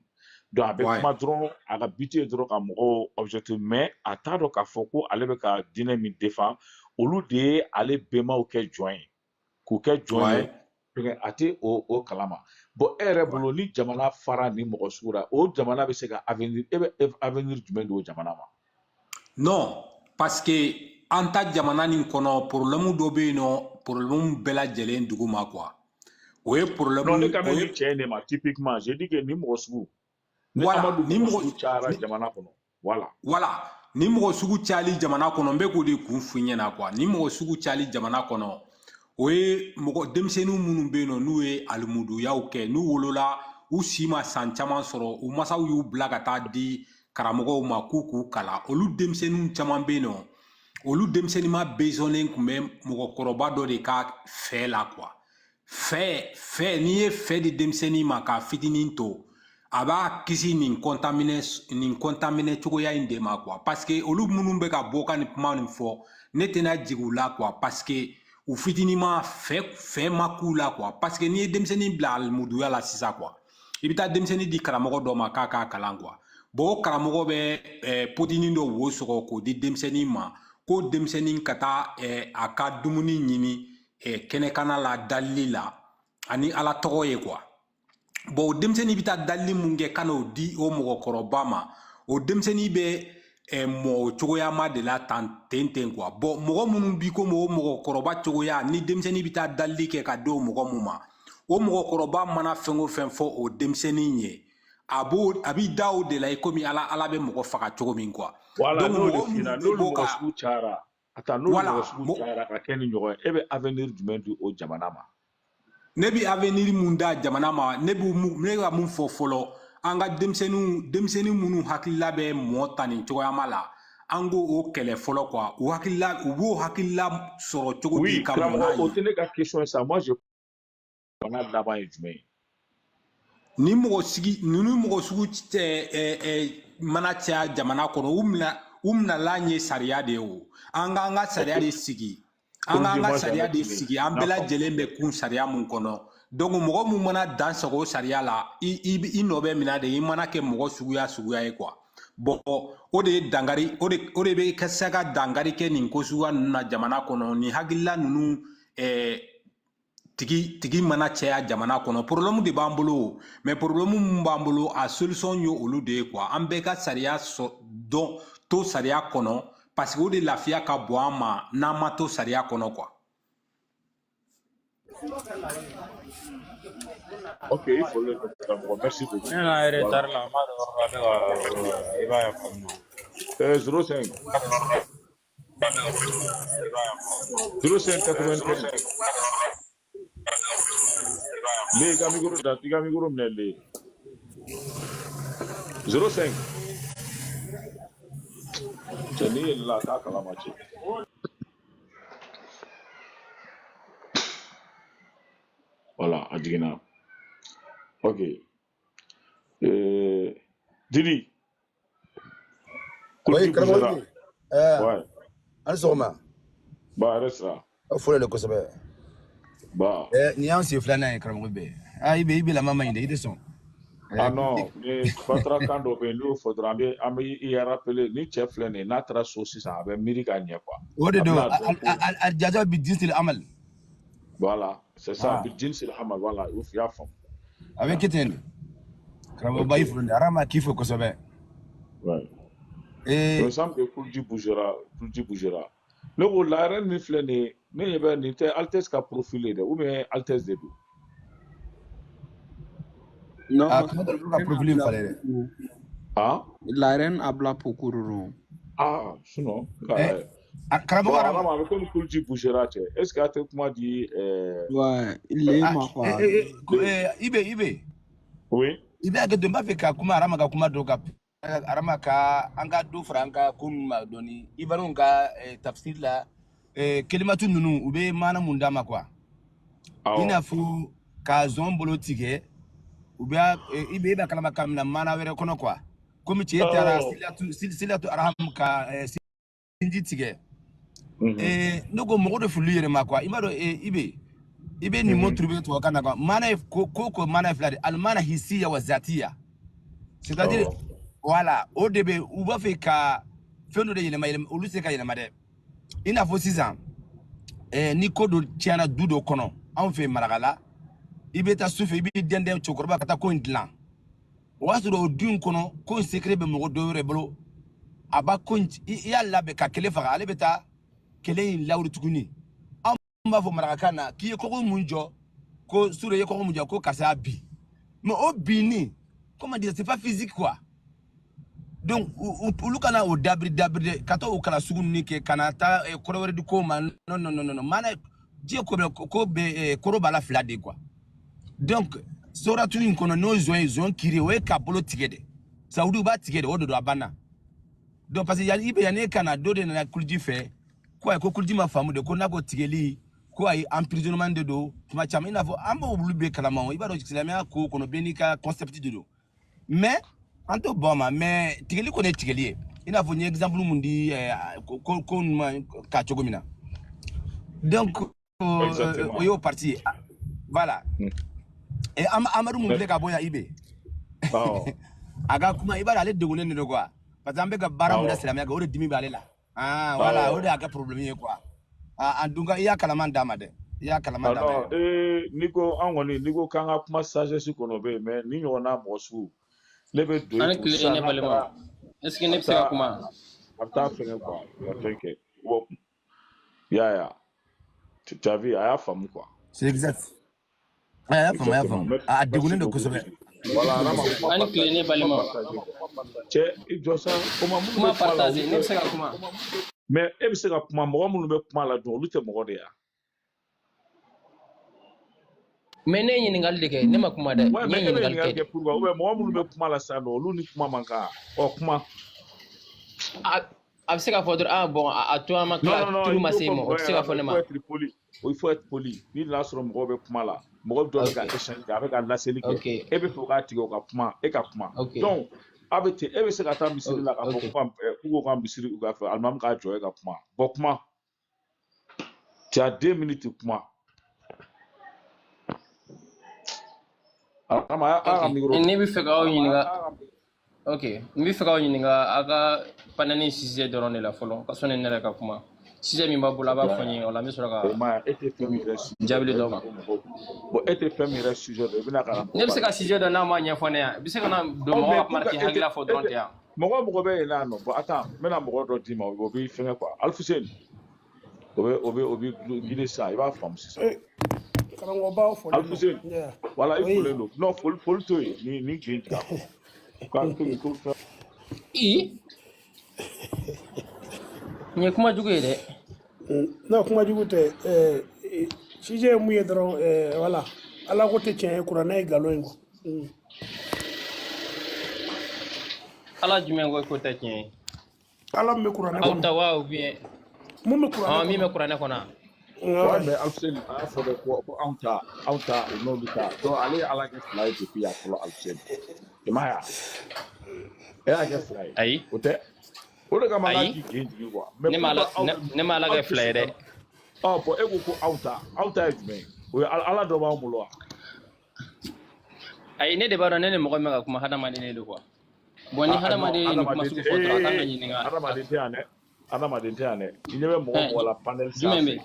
[SPEAKER 21] Donc a bɛ kuma dɔrɔn, a ka but ye dɔrɔn ka mɔgɔw objectif, mais a t'a dɔn k'a fɔ ko ale bɛ ka diinɛ min défend, olu de ye ale bɛnbaw kɛ jɔn ye, k'u kɛ jɔn ye. Fɛngɛ, a tɛ o kalama. Bon, e yɛrɛ bolo, ni jamana fara ni mɔgɔ sugu la, o jamana bɛ se ka avenir, e bɛ avenir jumɛn di o jamana ma?
[SPEAKER 3] Non, parce que an ta jamana nin kɔnɔ, problème dɔ bɛ yen nɔ, problème bɛɛ lajɛlen duguma quoi. O ye
[SPEAKER 21] Non, ne
[SPEAKER 3] problème
[SPEAKER 21] kan
[SPEAKER 3] o
[SPEAKER 21] bɛ
[SPEAKER 3] ye
[SPEAKER 21] nin cɛ in de ma typiquement. J'ai dit que ni mɔgɔ sugu, ni
[SPEAKER 3] voilà,
[SPEAKER 21] Amadu
[SPEAKER 3] ni
[SPEAKER 21] mɔgɔ
[SPEAKER 3] mɔgɔ
[SPEAKER 21] sugu cayara jamana kɔnɔ. Voilà.
[SPEAKER 3] Voilà, ni mɔgɔ sugu cayali jamana kɔnɔ, n bɛ k'o de kun f'i ɲɛna quoi. Ni mɔgɔ sugu cayali jamana kɔnɔ, o ye mɔgɔ denmisɛnnin minnu bɛ yen nɔ, n'u ye alimuduyaw kɛ, n'u wolola, u si ma san caman sɔrɔ, u masaw y'u bila ka taa di karamɔgɔw ma k'u k'u kalan, olu denmisɛnninw caman bɛ yen nɔ, olu denmisɛnnin ma besoin tun bɛ mɔgɔkɔrɔba dɔ de ka fɛ la quoi. Fɛ, n'i ye fɛ di denmisɛnnin ma k'a fitinin to, a b'a kisi nin contaminé cogoya in de ma quoi, parce que olu minnu bɛ ka bɔ ka nin kuma nin fɔ, ne tɛna jigin u la quoi, parce que u fitinin ma fɛ ma k'u la quoi. Parce que n'i ye denmisɛnnin bila alimuduya la sisan quoi, i bɛ taa denmisɛnnin di karamɔgɔ dɔ ma k'a k'a kalan quoi. Bon, o karamɔgɔ bɛ potinin dɔ wo sɔgɔ k'o di denmisɛnnin ma, ko denmisɛnnin ka taa a ka dumuni ɲini kɛnɛkanna la dalili la ani Ala tɔgɔ ye quoi. Bon, o denmisɛnnin bɛ taa dalili mun kɛ ka n'o di o mɔgɔkɔrɔba ma, o denmisɛnnin bɛ mɔ o cogoya ma de la tan ten ten quoi. Bon, mɔgɔ minnu bi komi o mɔgɔkɔrɔba cogoya, ni denmisɛnnin bɛ taa dalili kɛ ka di o mɔgɔ mun ma, o mɔgɔkɔrɔba mana fɛn o fɛn fɔ o denmisɛnnin ye, A b'o, a b'i da o de la i komi Ala bɛ mɔgɔ faga cogo min quoi.
[SPEAKER 21] Voilà,
[SPEAKER 3] Donc
[SPEAKER 21] n'o de
[SPEAKER 3] mɔgɔ
[SPEAKER 21] f'i
[SPEAKER 3] minnu
[SPEAKER 21] ɲɛna,
[SPEAKER 3] bɛ
[SPEAKER 21] n'olu
[SPEAKER 3] bɔ
[SPEAKER 21] mɔgɔ
[SPEAKER 3] ka
[SPEAKER 21] sugu cayara, attends, n'olu
[SPEAKER 3] voilà
[SPEAKER 21] mɔgɔ sugu cayara ka kɛ ni ɲɔgɔn ye, e bɛ avenir jumɛn di o jamana ma?
[SPEAKER 3] Ne bi avenir mun da jamana ma, ne b'u ne ka mun fɔ fɔlɔ, an ka denmisɛnnin minnu hakilila bɛ mɔ ta nin cogoya ma la, an k'o o kɛlɛ fɔlɔ quoi. U hakilila, u b'o hakilila sɔrɔ cogo di
[SPEAKER 21] Oui,
[SPEAKER 3] ka mɔ n'a
[SPEAKER 21] karamɔgɔ, o
[SPEAKER 3] ye?
[SPEAKER 21] tɛ ne ka question ye sa. Moi, je bana laban ye jumɛn ye?
[SPEAKER 3] Ni mɔgɔ sigi ninnu, mɔgɔ sugu tɛ ɛ mana caya jamana kɔnɔ, u minɛlan ye sariya de ye. O an k'an ka sariya de sigi, an k'an
[SPEAKER 21] Koliji,
[SPEAKER 3] ka
[SPEAKER 21] moi,
[SPEAKER 3] sariya
[SPEAKER 21] j'avais
[SPEAKER 3] de
[SPEAKER 21] fini.
[SPEAKER 3] sigi, an
[SPEAKER 21] N'a
[SPEAKER 3] bɛɛ
[SPEAKER 21] faamu.
[SPEAKER 3] lajɛlen bɛ kun sariya mun kɔnɔ. Donc mɔgɔ mun mana dan sago o sariya la, i nɔ bɛ minɛ de, i mana kɛ mɔgɔ suguya suguya ye quoi. Bon, o de ye dankari, o de bɛ ka se ka dankari kɛ nin ko suguya ninnu na jamana kɔnɔ. Nin hakilila ninnu tigi mana caya jamana kɔnɔ, problème de b'an bolo o. Mais problème mun b'an bolo, a solution ye olu de ye quoi. An bɛɛ ka sariya sɔ dɔn, to sariya kɔnɔ, parce que o de lafiya ka bon an ma n'an ma to sariya kɔnɔ quoi.
[SPEAKER 21] Ok, il faut le karamɔgɔ, merci beaucoup.
[SPEAKER 5] Ne nana
[SPEAKER 21] Voilà.
[SPEAKER 5] retard la, n b'a dɔn a bɛ ka i b'a ye faamu.
[SPEAKER 21] 05 05 81. Le i ka micro da, i ka micro minɛ le. 05. Cɛ, n'i yɛlɛla a t'a kalama cɛ. Voilà, a jiginna. Ok. Didi,
[SPEAKER 7] Oui,
[SPEAKER 21] Koliji
[SPEAKER 7] karamɔgɔ
[SPEAKER 21] bougera.
[SPEAKER 7] Ibe. Ɛɛ,
[SPEAKER 21] Ouais.
[SPEAKER 7] a ni sɔgɔma.
[SPEAKER 21] Ba, yɛrɛ sira.
[SPEAKER 7] Aw fɔlen don kosɛbɛ.
[SPEAKER 21] Ba.
[SPEAKER 7] Ɛɛ, nin y'an sen filanan ye karamɔgɔ Ibe. Ah, Ibe lama man ɲi dɛ, i tɛ sɔn.
[SPEAKER 21] Ah
[SPEAKER 7] Ɛɛ,
[SPEAKER 21] non, ni batara kan dɔ bɛ yen, n'o fɔ dɔrɔn, an bɛ i rappeler ni cɛ filɛ nin ye, n'a taara so sisan, a bɛ miiri ka ɲɛ quoi.
[SPEAKER 7] O de
[SPEAKER 21] A
[SPEAKER 7] don.
[SPEAKER 21] bɛna dɔn ko
[SPEAKER 7] Al-jaza bi jinsil amal.
[SPEAKER 21] Voilà, c'est ça,
[SPEAKER 7] Ah,
[SPEAKER 21] bi jinsil amal, voilà, i y'a faamu.
[SPEAKER 7] A bɛ kɛ ten de. Karamɔgɔ ba, i
[SPEAKER 21] Ok.
[SPEAKER 7] fɔlen don. Arama k'i fo kosɛbɛ.
[SPEAKER 21] Ouais. Il me
[SPEAKER 7] Ee,
[SPEAKER 21] semble que Koliji bougera, Koliji bougera. Ne ko la reine min filɛ nin ye, ne ɲɛ bɛ nin tɛ Altesse ka profil ye dɛ, ou bien Altesse de don.
[SPEAKER 1] Non,
[SPEAKER 7] a kuma dɔ la, olu
[SPEAKER 1] la
[SPEAKER 7] ka
[SPEAKER 1] reine
[SPEAKER 7] profil in
[SPEAKER 1] Abla
[SPEAKER 7] falen dɛ.
[SPEAKER 1] Pokou.
[SPEAKER 21] Ah,
[SPEAKER 1] La reine Abla Pokou don.
[SPEAKER 21] ah, sinon,
[SPEAKER 7] Ɛɛ, karamɔgɔ
[SPEAKER 21] bon,
[SPEAKER 7] Arama.
[SPEAKER 21] Arama, a bɛ komi Koliji bougera cɛ. Est-ce que a tɛ kuma di
[SPEAKER 1] Ouais, le
[SPEAKER 7] Ah,
[SPEAKER 1] ma quoi.
[SPEAKER 21] le
[SPEAKER 7] Ibe, Ibe.
[SPEAKER 21] Oui.
[SPEAKER 7] I bɛ hakɛ to, n b'a fɛ ka kuma Arama ka kuma dɔ kan. Arama ka an ka dɔ fara an ka ko ninnu ma dɔɔni. Ivoirienw ka tafsir la, kelimatu ninnu, u bɛ maana mun d'a ma quoi. I
[SPEAKER 21] Awɔ.
[SPEAKER 7] n'a fɔ ka zɔn bolo tigɛ, u bɛ i bɛ e b'a kalama ka minɛ maana wɛrɛ kɔnɔ quoi. Komi cɛ taara
[SPEAKER 21] Oh.
[SPEAKER 7] silatu araham ka sinji tigɛ.
[SPEAKER 21] Mhm.
[SPEAKER 7] Ne ko mɔgɔ dɔ fili yɛrɛ ma quoi. I b'a dɔn i bɛ nin mot
[SPEAKER 21] Mhm.
[SPEAKER 7] trouver tubabukan na quoi. Maana ye ko maana ye fila de. Al-maana hissiya wa zatiya. C'est-à-dire
[SPEAKER 21] Awɔ.
[SPEAKER 7] voilà, o de bɛ u b'a fɛ ka fɛn dɔ de yɛlɛma yɛlɛma, olu tɛ se ka yɛlɛma dɛ. I n'a fɔ sisan, ni ko dɔ tiɲɛna du dɔ kɔnɔ, anw fɛ Maraka i bɛ taa sufɛ, i b'i dɛndɛn cɛkɔrɔba ka taa ko in dilan. O b'a sɔrɔ o du in kɔnɔ, ko in secret bɛ mɔgɔ dɔ wɛrɛ bolo. A b'a ko in i y'a labɛn ka kɛlɛ faga, ale bɛ taa kɛlɛ in lawuli tuguni. Anw b'a fɔ marakakan na k'i ye kɔgɔ mun jɔ, ko sure i ye kɔgɔ mun jɔ, ko karisa y'a bin. Mais o binni, comment dire, c'est pas physique quoi. Donc olu kana o dabiri dabiri dɛ, ka taa o kala sugu ninnu kɛ, ka na taa kɔrɔ wɛrɛ di ko ma. Non non non non, maana diɲɛ ko bɛɛ ko bɛɛ kɔrɔ b'a la fila de quoi. Donc soratu in kɔnɔ, n'o zɔn ye zɔn kiri, o ye ka bolo tigɛ de. Sawudiw b'a tigɛ de, o de don, a banna. Donc parce que yanni i bɛ yanni e ka na, dɔ de nana kuliji fɛ ko ayi, ko kuliji ma faamu de, ko n'a ko tigɛli ko ayi, emprisonnement de don kuma caman. I n'a fɔ an b'olu bɛɛ kalama o, i b'a dɔn silamɛya ko kɔnɔ bɛɛ n'i ka concept de don. Mais an t'o bɔ a ma, mais tigɛli kɔni ye tigɛli ye. I n'a fɔ n ye exemple mun di ko ninnu ma ka cogo min na. Donc o
[SPEAKER 21] Exactement.
[SPEAKER 7] y'o parti ye. Voilà. Et Amadu mun filɛ ka bɔ yan Ibe.
[SPEAKER 21] Awɔ.
[SPEAKER 7] A ka kuma, i b'a dɔn ale degunnen de don quoi. Parce que an bɛ ka baara mun da
[SPEAKER 21] Awɔ.
[SPEAKER 7] silamɛya kan, o de dimi b'ale la. Ah voilà, o
[SPEAKER 21] Awɔ.
[SPEAKER 7] de y'a ka problème ye quoi. Ah, en tout cas, i y'a kalaman d'a ma dɛ. I y'a kalaman
[SPEAKER 21] Ah
[SPEAKER 7] d'a ma
[SPEAKER 21] non,
[SPEAKER 7] yɛrɛ.
[SPEAKER 21] n'i ko an kɔni, n'i ko k'an ka kuma sagesse kɔnɔ o bɛ yen, mais ni ɲɔgɔnna mɔgɔ sugu, ne bɛ don i
[SPEAKER 6] Ani
[SPEAKER 21] kun
[SPEAKER 6] tile
[SPEAKER 21] sisan
[SPEAKER 6] ne
[SPEAKER 21] n'a
[SPEAKER 6] balima
[SPEAKER 21] taara,
[SPEAKER 6] est ce que
[SPEAKER 21] a
[SPEAKER 6] ne
[SPEAKER 21] bɛ
[SPEAKER 6] bɛ se ka
[SPEAKER 21] taa,
[SPEAKER 6] kuma?
[SPEAKER 21] a bɛ taa fɛngɛ quoi, a bɛ fɛn kɛ. Bon, i y'a ye wa? Tu as vu, a y'a faamu quoi.
[SPEAKER 7] C'est exact. A y'a faamu, a y'a
[SPEAKER 21] Exactement.
[SPEAKER 7] faamu.
[SPEAKER 21] Merci,
[SPEAKER 7] A
[SPEAKER 21] merci
[SPEAKER 7] degunnen don
[SPEAKER 21] beaucoup.
[SPEAKER 7] kosɛbɛ.
[SPEAKER 21] Voilà, Rama, kuma
[SPEAKER 6] Ani tile
[SPEAKER 21] partage,
[SPEAKER 6] ne
[SPEAKER 21] kuma
[SPEAKER 6] balimaw.
[SPEAKER 21] partage. Cɛ, i jɔ sa, o ma minnu
[SPEAKER 6] Kuma
[SPEAKER 21] bɛ kuma la,
[SPEAKER 6] partage,
[SPEAKER 21] olu
[SPEAKER 6] ne
[SPEAKER 21] tɛ.
[SPEAKER 6] bɛ se ka kuma.
[SPEAKER 21] Mais e bɛ se ka kuma, mɔgɔ minnu bɛ kuma la dun, olu tɛ mɔgɔ de ye wa?
[SPEAKER 6] Mais ne ye ɲininkali de kɛ, ne ma kuma dɛ.
[SPEAKER 21] Ouais,
[SPEAKER 6] N ye
[SPEAKER 21] mais e bɛ
[SPEAKER 6] ɲininkali
[SPEAKER 21] ɲininkali
[SPEAKER 6] kɛ de.
[SPEAKER 21] kɛ pourquoi? Ou bien mɔgɔ minnu bɛ kuma la sisan nɔ, olu ni kuma man kan. Ɔ, kuma.
[SPEAKER 6] A bɛ se ka fɔ dɔrɔn, ah bon, a to an ma
[SPEAKER 21] Non,
[SPEAKER 6] tila,
[SPEAKER 21] non, non,
[SPEAKER 6] turu
[SPEAKER 21] i
[SPEAKER 6] ma
[SPEAKER 21] t'o
[SPEAKER 6] se
[SPEAKER 21] fɔ
[SPEAKER 6] ma, o
[SPEAKER 21] mɔgɔ
[SPEAKER 6] tɛ se ka
[SPEAKER 21] ɲɛna,
[SPEAKER 6] fɔ ne
[SPEAKER 21] il
[SPEAKER 6] ma.
[SPEAKER 21] faut être poli. Il faut être poli. Ni n'a sɔrɔ mɔgɔw bɛ kuma la, mɔgɔ dɔ bɛ ka
[SPEAKER 6] Ok,
[SPEAKER 21] échange kɛ, a bɛ ka laseli kɛ,
[SPEAKER 6] ok,
[SPEAKER 21] e bɛ fɛ o k'a tigɛ o ka kuma, e ka kuma.
[SPEAKER 6] ok,
[SPEAKER 21] Donc, a bɛ ten, e bɛ se ka taa misiri la k'a fɔ
[SPEAKER 6] ok,
[SPEAKER 21] k'u k'u ka misiri u ka fɛ, alimami k'a jɔ e ka kuma. Bon, kuma. Tu as 2 minutes kuma. Adama, a
[SPEAKER 6] ok.
[SPEAKER 21] ka micro.
[SPEAKER 6] Ne bɛ fɛ k'aw ɲininka, ok, n bɛ fɛ k'aw ɲininka aw ka panel sujet dɔrɔn de la fɔlɔ, ka sɔnni ne yɛrɛ ka kuma. Sujet min b'a bolo, a b'a fɔ n ye, o la n bɛ sɔrɔ ka
[SPEAKER 21] O ma ye, e tɛ fɛn min yɛrɛ sujet
[SPEAKER 6] jaabili
[SPEAKER 21] dɔn, e
[SPEAKER 6] d'aw
[SPEAKER 21] bɛna
[SPEAKER 6] ma.
[SPEAKER 21] ko mɔgɔw. Bon, e tɛ fɛn min yɛrɛ sujet dɔn, i bɛna ka na
[SPEAKER 6] Ne
[SPEAKER 21] mɔgɔw
[SPEAKER 6] bɛ se
[SPEAKER 21] ka
[SPEAKER 6] ka sujet dɔn n'a ma ɲɛfɔ ne ye, i bɛ se ka na don
[SPEAKER 21] Ɔ,
[SPEAKER 6] mɔgɔw
[SPEAKER 21] mais
[SPEAKER 6] ka kuma
[SPEAKER 21] pour
[SPEAKER 6] na
[SPEAKER 21] que
[SPEAKER 6] k'i
[SPEAKER 21] e tɛ
[SPEAKER 6] hakilila fɔ
[SPEAKER 21] e
[SPEAKER 6] dɔrɔn
[SPEAKER 21] tɛ
[SPEAKER 6] tɛ yan.
[SPEAKER 21] mɔgɔ o mɔgɔ bɛ yen n'a nɔ, bon, attends, n bɛna mɔgɔ dɔ d'i ma, o b'i fɛngɛ quoi. Alfuseni, o bɛ guider sisan, i b'a faamu sisan.
[SPEAKER 9] Karamɔgɔbaw fɔlen don.
[SPEAKER 21] Alfuseni,
[SPEAKER 9] Yeah.
[SPEAKER 21] voilà, i
[SPEAKER 9] Oui.
[SPEAKER 21] folen don. Non, foli foli to yen, nin kin tigɛ a kɔnɔ. Ka ko fɛn.
[SPEAKER 6] I, nin ye kuma jugu ye dɛ.
[SPEAKER 9] Non, kuma jugu tɛ. Sujet ye mun ye dɔrɔn, voilà. Ala ko tɛ tiɲɛ ye, kuranɛ ye nkalon ye quoi.
[SPEAKER 6] Ala jumɛn ko k'o tɛ tiɲɛ ye?
[SPEAKER 9] Ala min bɛ kuranɛ
[SPEAKER 6] Aw
[SPEAKER 9] kɔnɔ.
[SPEAKER 6] ta wa ou bien
[SPEAKER 9] Mun bɛ kuranɛ
[SPEAKER 6] min
[SPEAKER 9] kɔnɔ.
[SPEAKER 6] bɛ kuranɛ kɔnɔ?
[SPEAKER 21] Ouais,
[SPEAKER 9] Ouais.
[SPEAKER 21] mais Alfuseni, a y'a fɔ dɛ ko anw ta, o n'olu ta. Donc, ale ye Ala kɛ fila ye depuis yan fɔlɔ, Alfuseni. I m'a ye wa? E y'a kɛ fila ye.
[SPEAKER 6] Ayi.
[SPEAKER 21] O tɛ. O de kama n k'a
[SPEAKER 6] Ayi.
[SPEAKER 21] k'i gen jigin quoi. Mais
[SPEAKER 6] Ne ma
[SPEAKER 21] pourquoi
[SPEAKER 6] Ala
[SPEAKER 21] aw
[SPEAKER 6] ne,
[SPEAKER 21] bɛ
[SPEAKER 6] ne ma Ala
[SPEAKER 21] aw
[SPEAKER 6] kɛ
[SPEAKER 21] tɛ
[SPEAKER 6] fila ye
[SPEAKER 21] se ka
[SPEAKER 6] dɛ.
[SPEAKER 21] Ɔ, bon, e ko ko aw ta, aw ta ye jumɛn ye? O ye Ala dɔ b'anw bolo wa?
[SPEAKER 6] Ayi, ne de b'a dɔn ne ni mɔgɔ min ka kuma hadamaden de don quoi. Bon, ni
[SPEAKER 21] Ah, ah, non,
[SPEAKER 6] hadamaden ye nin kuma
[SPEAKER 21] hadamaden
[SPEAKER 6] sugu
[SPEAKER 21] tɛ
[SPEAKER 6] fɔ dɔrɔn, a kan ka
[SPEAKER 21] ee
[SPEAKER 6] ɲininka.
[SPEAKER 21] hadamaden tɛ yan dɛ. Hadamaden tɛ yan dɛ. I ɲɛ bɛ mɔgɔ
[SPEAKER 6] Ɛn,
[SPEAKER 21] mɔgɔ la panel
[SPEAKER 6] jumɛn bɛ
[SPEAKER 21] sanfɛ.
[SPEAKER 6] yen?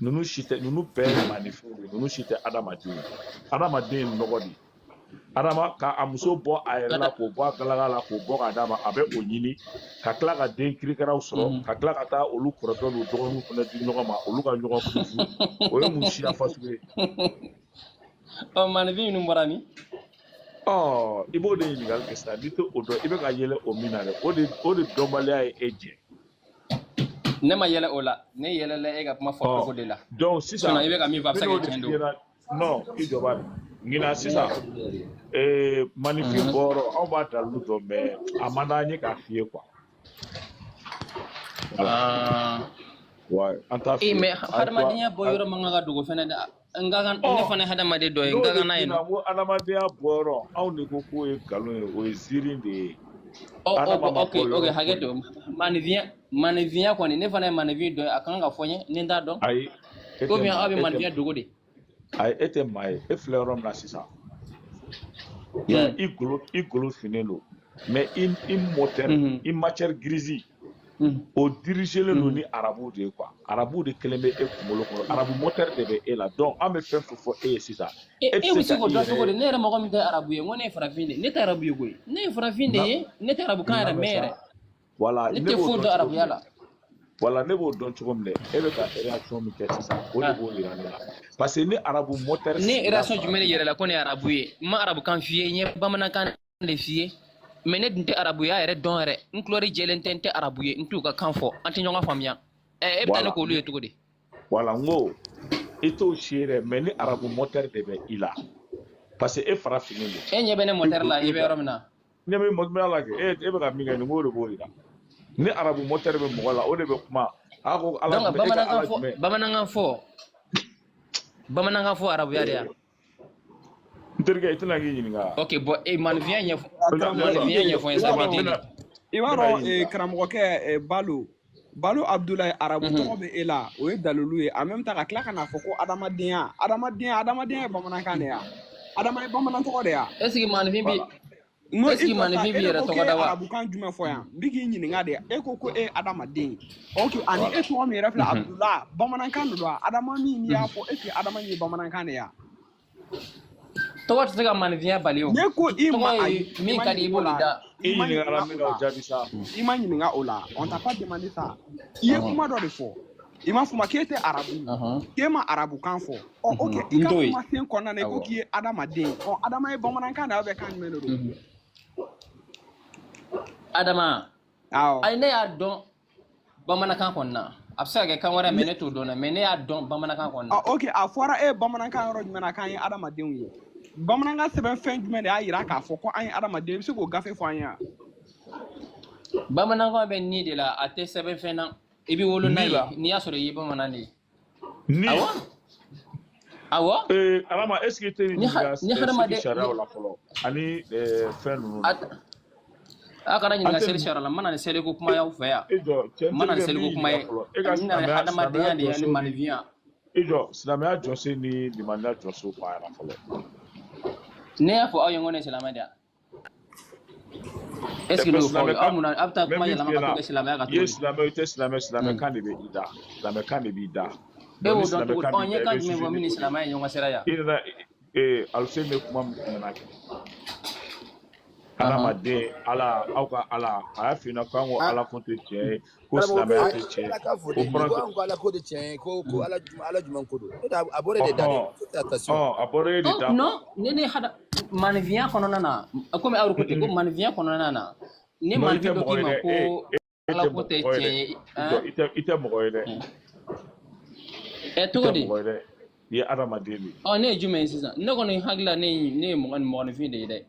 [SPEAKER 21] Ninnu si tɛ, ninnu bɛɛ ye maaninfinw de ye. Ninnu si tɛ hadamaden ye. Hadamaden ye nɔgɔ de ye. Adama ka a muso bɔ a yɛrɛ la k'o bɔ a galaga la k'o bɔ k'a d'a ma, a bɛ o ɲini ka tila ka den kirikaraw sɔrɔ, ka tila ka taa olu kɔrɔkɛ n'u dɔgɔninw fana di ɲɔgɔn ma, olu ka ɲɔgɔn furu. O ye mun siya fasugu ye?
[SPEAKER 6] Ɔ, maaninfin ninnu bɔra min?
[SPEAKER 21] Ɔ, i b'o de ɲininkali kɛ sisan, n'i tɛ o dɔn, i bɛ ka yɛlɛ o min na dɛ, o de dɔnbaliya ye e jɛ.
[SPEAKER 6] Ne ma yɛlɛ o la, ne yɛlɛla e ka kuma fɔ
[SPEAKER 21] Ɔ,
[SPEAKER 6] cogo de la.
[SPEAKER 21] donc
[SPEAKER 6] Sinon
[SPEAKER 21] sisan,
[SPEAKER 6] i bɛ ka min fɔ, a
[SPEAKER 21] n
[SPEAKER 6] bɛ se
[SPEAKER 21] bɛn'o
[SPEAKER 6] ka kɛ
[SPEAKER 21] de
[SPEAKER 6] tiɲɛ
[SPEAKER 21] f'i
[SPEAKER 6] don.
[SPEAKER 21] ɲɛna. Non, i jɔ b'a ɲinan sisan, maninfin bɔyɔrɔ, anw b'a dalilu dɔn, mais a man d'an ye k'a f'i ye quoi. Voilà.
[SPEAKER 6] Ah.
[SPEAKER 21] Ouais, an t'a
[SPEAKER 6] Eh,
[SPEAKER 21] f'i ye.
[SPEAKER 6] mais
[SPEAKER 21] A ye
[SPEAKER 6] hadamadenya
[SPEAKER 21] toi,
[SPEAKER 6] bɔyɔrɔ man kan ka dogo fɛnɛ dɛ. N ka kan, ne
[SPEAKER 21] ɔ,
[SPEAKER 6] fana ye hadamaden dɔ ye, n
[SPEAKER 21] n'o
[SPEAKER 6] ka
[SPEAKER 21] de
[SPEAKER 6] kan n'a
[SPEAKER 21] f'i
[SPEAKER 6] ye
[SPEAKER 21] ɲɛna
[SPEAKER 6] nɔ.
[SPEAKER 21] ko adamadenya bɔyɔrɔ, anw de ko k'o ye nkalon ye, o ye ziiri de ye.
[SPEAKER 6] Ɔ, ɔ,
[SPEAKER 21] Adama
[SPEAKER 6] bon,
[SPEAKER 21] ma
[SPEAKER 6] ok,
[SPEAKER 21] bɔ
[SPEAKER 6] ok,
[SPEAKER 21] yɔrɔ
[SPEAKER 6] hakɛ
[SPEAKER 21] foyi.
[SPEAKER 6] to. Maaninfinya kɔni, ne fana ye maaninfin dɔ ye, a kan ka fɔ n ye, ni n t'a dɔn.
[SPEAKER 21] Ayi, e
[SPEAKER 6] Ou
[SPEAKER 21] tɛ
[SPEAKER 6] bien
[SPEAKER 21] maa
[SPEAKER 6] aw
[SPEAKER 21] ye,
[SPEAKER 6] bɛ
[SPEAKER 21] e tɛ
[SPEAKER 6] maaninfinya dogo de.
[SPEAKER 21] ayi, e tɛ maa ye. E filɛ yɔrɔ min na sisan. I y'a ye, i golo finnen don, mais i moteur, i matière grise, o dirigelen don ni arabuw de ye quoi. Arabuw de kelen bɛ e kunkolo kɔnɔ, arabu moteur de bɛ e la. Donc an bɛ fɛn fɛn fɔ e ye sisan,
[SPEAKER 6] E,
[SPEAKER 21] e tɛ
[SPEAKER 6] e bɛ
[SPEAKER 21] se
[SPEAKER 6] se
[SPEAKER 21] ka
[SPEAKER 6] k'o
[SPEAKER 21] i
[SPEAKER 6] dɔn cogo di?
[SPEAKER 21] yɛrɛ
[SPEAKER 6] Ne yɛrɛ mɔgɔ min tɛ arabu ye, n ko ne ye farafin de ye. Ne tɛ arabu ye koyi. Ne ye farafin de
[SPEAKER 21] na
[SPEAKER 6] ye, ne tɛ arabukan yɛrɛ
[SPEAKER 21] lamɛn
[SPEAKER 6] mɛn
[SPEAKER 21] sa.
[SPEAKER 6] yɛrɛ.
[SPEAKER 21] Voilà,
[SPEAKER 6] Ne
[SPEAKER 21] ne
[SPEAKER 6] tɛ
[SPEAKER 21] b'o
[SPEAKER 6] foyi
[SPEAKER 21] dɔn
[SPEAKER 6] dɔn
[SPEAKER 21] cogo
[SPEAKER 6] arabuya
[SPEAKER 21] min
[SPEAKER 6] la.
[SPEAKER 21] Voilà, ne b'o dɔn cogo min dɛ, e bɛ ka réaction min kɛ sisan, o de b'o yira ne la. Parce que ni arabu moteur
[SPEAKER 6] Ne
[SPEAKER 21] sigira
[SPEAKER 6] réaction jumɛn de
[SPEAKER 21] farafin na,
[SPEAKER 6] yɛrɛ la ko ne ye arabu ye? N ma arabukan f'i ye, n ye bamanankan de f'i ye. Mais ne dun tɛ arabuya yɛrɛ dɔn yɛrɛ. N kulɔri jɛlen tɛ, n tɛ arabu ye, n t'u ka kan fɔ, an tɛ ɲɔgɔn faamuya. Ɛ, e bɛ taa ne
[SPEAKER 21] voilà,
[SPEAKER 6] k'olu ye cogo di?
[SPEAKER 21] Voilà, n ko i t'o si ye dɛ, mais ni arabu moteur de bɛ i la, parce que e farafinnen don.
[SPEAKER 6] E ɲɛ bɛ ne
[SPEAKER 21] I
[SPEAKER 6] moteur
[SPEAKER 21] golo
[SPEAKER 6] la, i
[SPEAKER 21] i
[SPEAKER 6] bɛ yɔrɔ min na.
[SPEAKER 21] ɲɛ bɛ moteur la kɛ, e bɛ ka min kɛ nin, k'o de b'o yira. Ni arabu moteur bɛ mɔgɔ la, o de bɛ kuma. A ko Ala
[SPEAKER 6] Donc
[SPEAKER 21] jumɛn, e ka
[SPEAKER 6] bamanankan
[SPEAKER 21] Ala
[SPEAKER 6] fɔ,
[SPEAKER 21] jumɛn?
[SPEAKER 6] bamanankan fɔ arabuya de ya.
[SPEAKER 21] N terikɛ, i tɛna k'i ɲininka.
[SPEAKER 6] Ok, bon, e maninfinya ɲɛfɔ,
[SPEAKER 1] Karamɔgɔkɛ,
[SPEAKER 6] maninfinya ɲɛfɔ n ye
[SPEAKER 1] i
[SPEAKER 6] sa,
[SPEAKER 1] b'a
[SPEAKER 6] n b'i
[SPEAKER 1] dɔn
[SPEAKER 6] deli.
[SPEAKER 1] i b'a dɔn karamɔgɔkɛ Balo Abdulayi, arabu tɔgɔ bɛ e la, o ye dalilu ye. En même temps ka tila ka n'a fɔ ko adamadenya adamadenya adamadenya ye bamanankan de ya, adama ye bamanan tɔgɔ de ya.
[SPEAKER 6] Est ce que maninfin bi,
[SPEAKER 1] N ko
[SPEAKER 6] est ce
[SPEAKER 1] i
[SPEAKER 6] que
[SPEAKER 1] jɔ sa,
[SPEAKER 6] maninfin
[SPEAKER 1] e
[SPEAKER 6] b'i
[SPEAKER 1] de
[SPEAKER 6] yɛrɛ
[SPEAKER 1] ko
[SPEAKER 6] tɔgɔ
[SPEAKER 1] k'e ye
[SPEAKER 6] da wa?
[SPEAKER 1] arabukan jumɛn fɔ yan? N bɛ k'i ɲininka de. E ko ko e ye adamaden ye. Ok, ani e tɔgɔ min yɛrɛ filɛ, Abdula, bamanankan de don wa? Adama min n'i y'a fɔ, est ce que adama ye bamanankan de ya?
[SPEAKER 6] Tɔgɔ tɛ se ka maninfinya bali o.
[SPEAKER 1] Ne ko i ma,
[SPEAKER 6] Tɔgɔ
[SPEAKER 1] ayi,
[SPEAKER 6] ye
[SPEAKER 1] i
[SPEAKER 6] min
[SPEAKER 1] ma
[SPEAKER 6] ka di i
[SPEAKER 1] ɲininka o
[SPEAKER 6] b'o de
[SPEAKER 1] la.
[SPEAKER 6] da.
[SPEAKER 21] I
[SPEAKER 1] I ma
[SPEAKER 21] ɲininkara
[SPEAKER 1] ɲininka
[SPEAKER 21] min
[SPEAKER 1] o
[SPEAKER 21] na, o
[SPEAKER 1] la.
[SPEAKER 21] jaabi sa.
[SPEAKER 1] I ma ɲininka o la. On t'a pas demandé ça. I ye kuma dɔ de fɔ. I m'a fɔ ma k'e tɛ arabu ye, k'e ma arabukan fɔ. Ɔ, ok, i
[SPEAKER 6] N
[SPEAKER 1] ka
[SPEAKER 6] t'o ye.
[SPEAKER 1] kuma sen kɔnɔna na, i ko
[SPEAKER 6] Awɔ.
[SPEAKER 1] k'i ye adamaden ye. Ɔ, adama ye bamanankan de ye, ou bien kan jumɛn de don?
[SPEAKER 6] Adama.
[SPEAKER 1] Awɔ.
[SPEAKER 6] Ayi, ne y'a dɔn bamanankan kɔni na. A bɛ se ka kɛ kan wɛrɛ, mais ne t'o dɔn dɛ, mais ne y'a dɔn bamanankan kɔni na.
[SPEAKER 1] Ɔ, ok, a fɔra e ye bamanankan yɔrɔ jumɛn na k'an ye adamadenw ye? Bamanankan sɛbɛn fɛn jumɛn de y'a yira k'a fɔ ko an ye adamaden ye? I bɛ se k'o gafe fɔ an ye wa?
[SPEAKER 6] Bamanankan bɛ ni de la, a tɛ sɛbɛn fɛn na. I bɛ wolo n'a
[SPEAKER 21] Ni
[SPEAKER 6] ye,
[SPEAKER 21] la.
[SPEAKER 6] n'i y'a sɔrɔ i ye bamanan de ye.
[SPEAKER 21] Ni.
[SPEAKER 6] Awɔ. Awɔ.
[SPEAKER 21] Adama, est ce que i tɛ
[SPEAKER 6] Ni ha
[SPEAKER 21] ɲininka
[SPEAKER 6] ni
[SPEAKER 21] seli
[SPEAKER 6] hadamaden
[SPEAKER 21] sariyaw
[SPEAKER 6] ni
[SPEAKER 21] la fɔlɔ ani fɛn ninnu
[SPEAKER 6] a
[SPEAKER 21] na?
[SPEAKER 6] a kana
[SPEAKER 21] An
[SPEAKER 6] ɲininka
[SPEAKER 21] tɛ
[SPEAKER 6] seli
[SPEAKER 21] nin
[SPEAKER 6] sariya la, n ma na ni seliko kuma y'aw fɛ yan.
[SPEAKER 21] E jɔ, cɛ,
[SPEAKER 6] N
[SPEAKER 21] n
[SPEAKER 6] ma na ni
[SPEAKER 21] terikɛ, n b'i
[SPEAKER 6] seliko kuma
[SPEAKER 21] ɲininka
[SPEAKER 6] ye.
[SPEAKER 21] fɔlɔ. E ka
[SPEAKER 6] N nana ni
[SPEAKER 21] silamɛya
[SPEAKER 6] hadamadenya de ye ani
[SPEAKER 21] jɔsen ni
[SPEAKER 6] maninfinya.
[SPEAKER 21] e jɔ, silamɛya jɔsen ni limaniya jɔsen fɔ a ɲɛna fɔlɔ.
[SPEAKER 6] Ne y'a fɔ aw ye n ko ne ye silamɛ de ye. Est ce que
[SPEAKER 21] Bɛn
[SPEAKER 6] ne y'o fɔ aw ye?
[SPEAKER 21] silamɛ
[SPEAKER 6] Aw
[SPEAKER 21] kan
[SPEAKER 6] mun na aw bɛ taa
[SPEAKER 21] n bɛ
[SPEAKER 6] kuma
[SPEAKER 21] min
[SPEAKER 6] yɛlɛma
[SPEAKER 21] f'i
[SPEAKER 6] ka t'o
[SPEAKER 21] ɲɛna,
[SPEAKER 6] kɛ silamɛya kan
[SPEAKER 21] i ye
[SPEAKER 6] cogo di?
[SPEAKER 21] silamɛ, i tɛ silamɛ, silamɛ kan de bɛ i da, silamɛ kan de b'i da.
[SPEAKER 6] E
[SPEAKER 21] Donc ni
[SPEAKER 6] b'o dɔn
[SPEAKER 21] silamɛ
[SPEAKER 6] cogo di?
[SPEAKER 21] kan
[SPEAKER 6] Ɔ,
[SPEAKER 21] b'i
[SPEAKER 6] n
[SPEAKER 21] da,
[SPEAKER 6] ye
[SPEAKER 21] i
[SPEAKER 6] kan
[SPEAKER 21] bɛ
[SPEAKER 6] jumɛn
[SPEAKER 21] juger
[SPEAKER 6] fɔ
[SPEAKER 21] ni
[SPEAKER 6] min ni
[SPEAKER 21] o de ye.
[SPEAKER 6] silamɛya ye ɲɔgɔn sira ye?
[SPEAKER 21] I nana Aluseni bɛ kuma min f'i ɲɛna kɛ. Adamaden, Ala, aw ka Ala, a y'a f'i ɲɛna k'an ko Ala ko tɛ tiɲɛ ye, ko
[SPEAKER 7] Karamɔgɔ
[SPEAKER 21] silamɛya
[SPEAKER 7] a
[SPEAKER 21] tɛ tiɲɛ ye.
[SPEAKER 7] ala k'a fɔ
[SPEAKER 21] O
[SPEAKER 7] de, n'i
[SPEAKER 21] kɔrɔ
[SPEAKER 7] ko
[SPEAKER 21] tɛ
[SPEAKER 7] an ko ala ko tɛ tiɲɛ ye, ko ala jumɛn ko don? E a bɔra e de da dɛ. Faites attention.
[SPEAKER 21] Ɔhɔn, a bɔra e de
[SPEAKER 6] Oh,
[SPEAKER 21] da.
[SPEAKER 6] non, ne hada maninfinya kɔnɔna na, komi aw ko ten ko maninfinya kɔnɔna na, ni
[SPEAKER 21] Non, i
[SPEAKER 6] maninfin
[SPEAKER 21] tɛ
[SPEAKER 6] dɔ
[SPEAKER 21] mɔgɔ
[SPEAKER 6] k'i
[SPEAKER 21] ye
[SPEAKER 6] ma
[SPEAKER 21] dɛ.
[SPEAKER 6] ko
[SPEAKER 21] E
[SPEAKER 6] ala
[SPEAKER 21] tɛ
[SPEAKER 6] ko tɛ
[SPEAKER 21] mɔgɔ ye
[SPEAKER 6] tiɲɛ
[SPEAKER 21] dɛ.
[SPEAKER 6] ye,
[SPEAKER 21] I jɔ,
[SPEAKER 6] han?
[SPEAKER 21] i tɛ mɔgɔ ye dɛ.
[SPEAKER 6] Ɛ,
[SPEAKER 21] I
[SPEAKER 6] cogo
[SPEAKER 21] tɛ
[SPEAKER 6] di?
[SPEAKER 21] mɔgɔ ye dɛ. I ye adamaden de ye.
[SPEAKER 6] Ɔ, ne ye jumɛn ye sisan? Ne kɔni hakili la ne ye mɔgɔninfin de ye dɛ.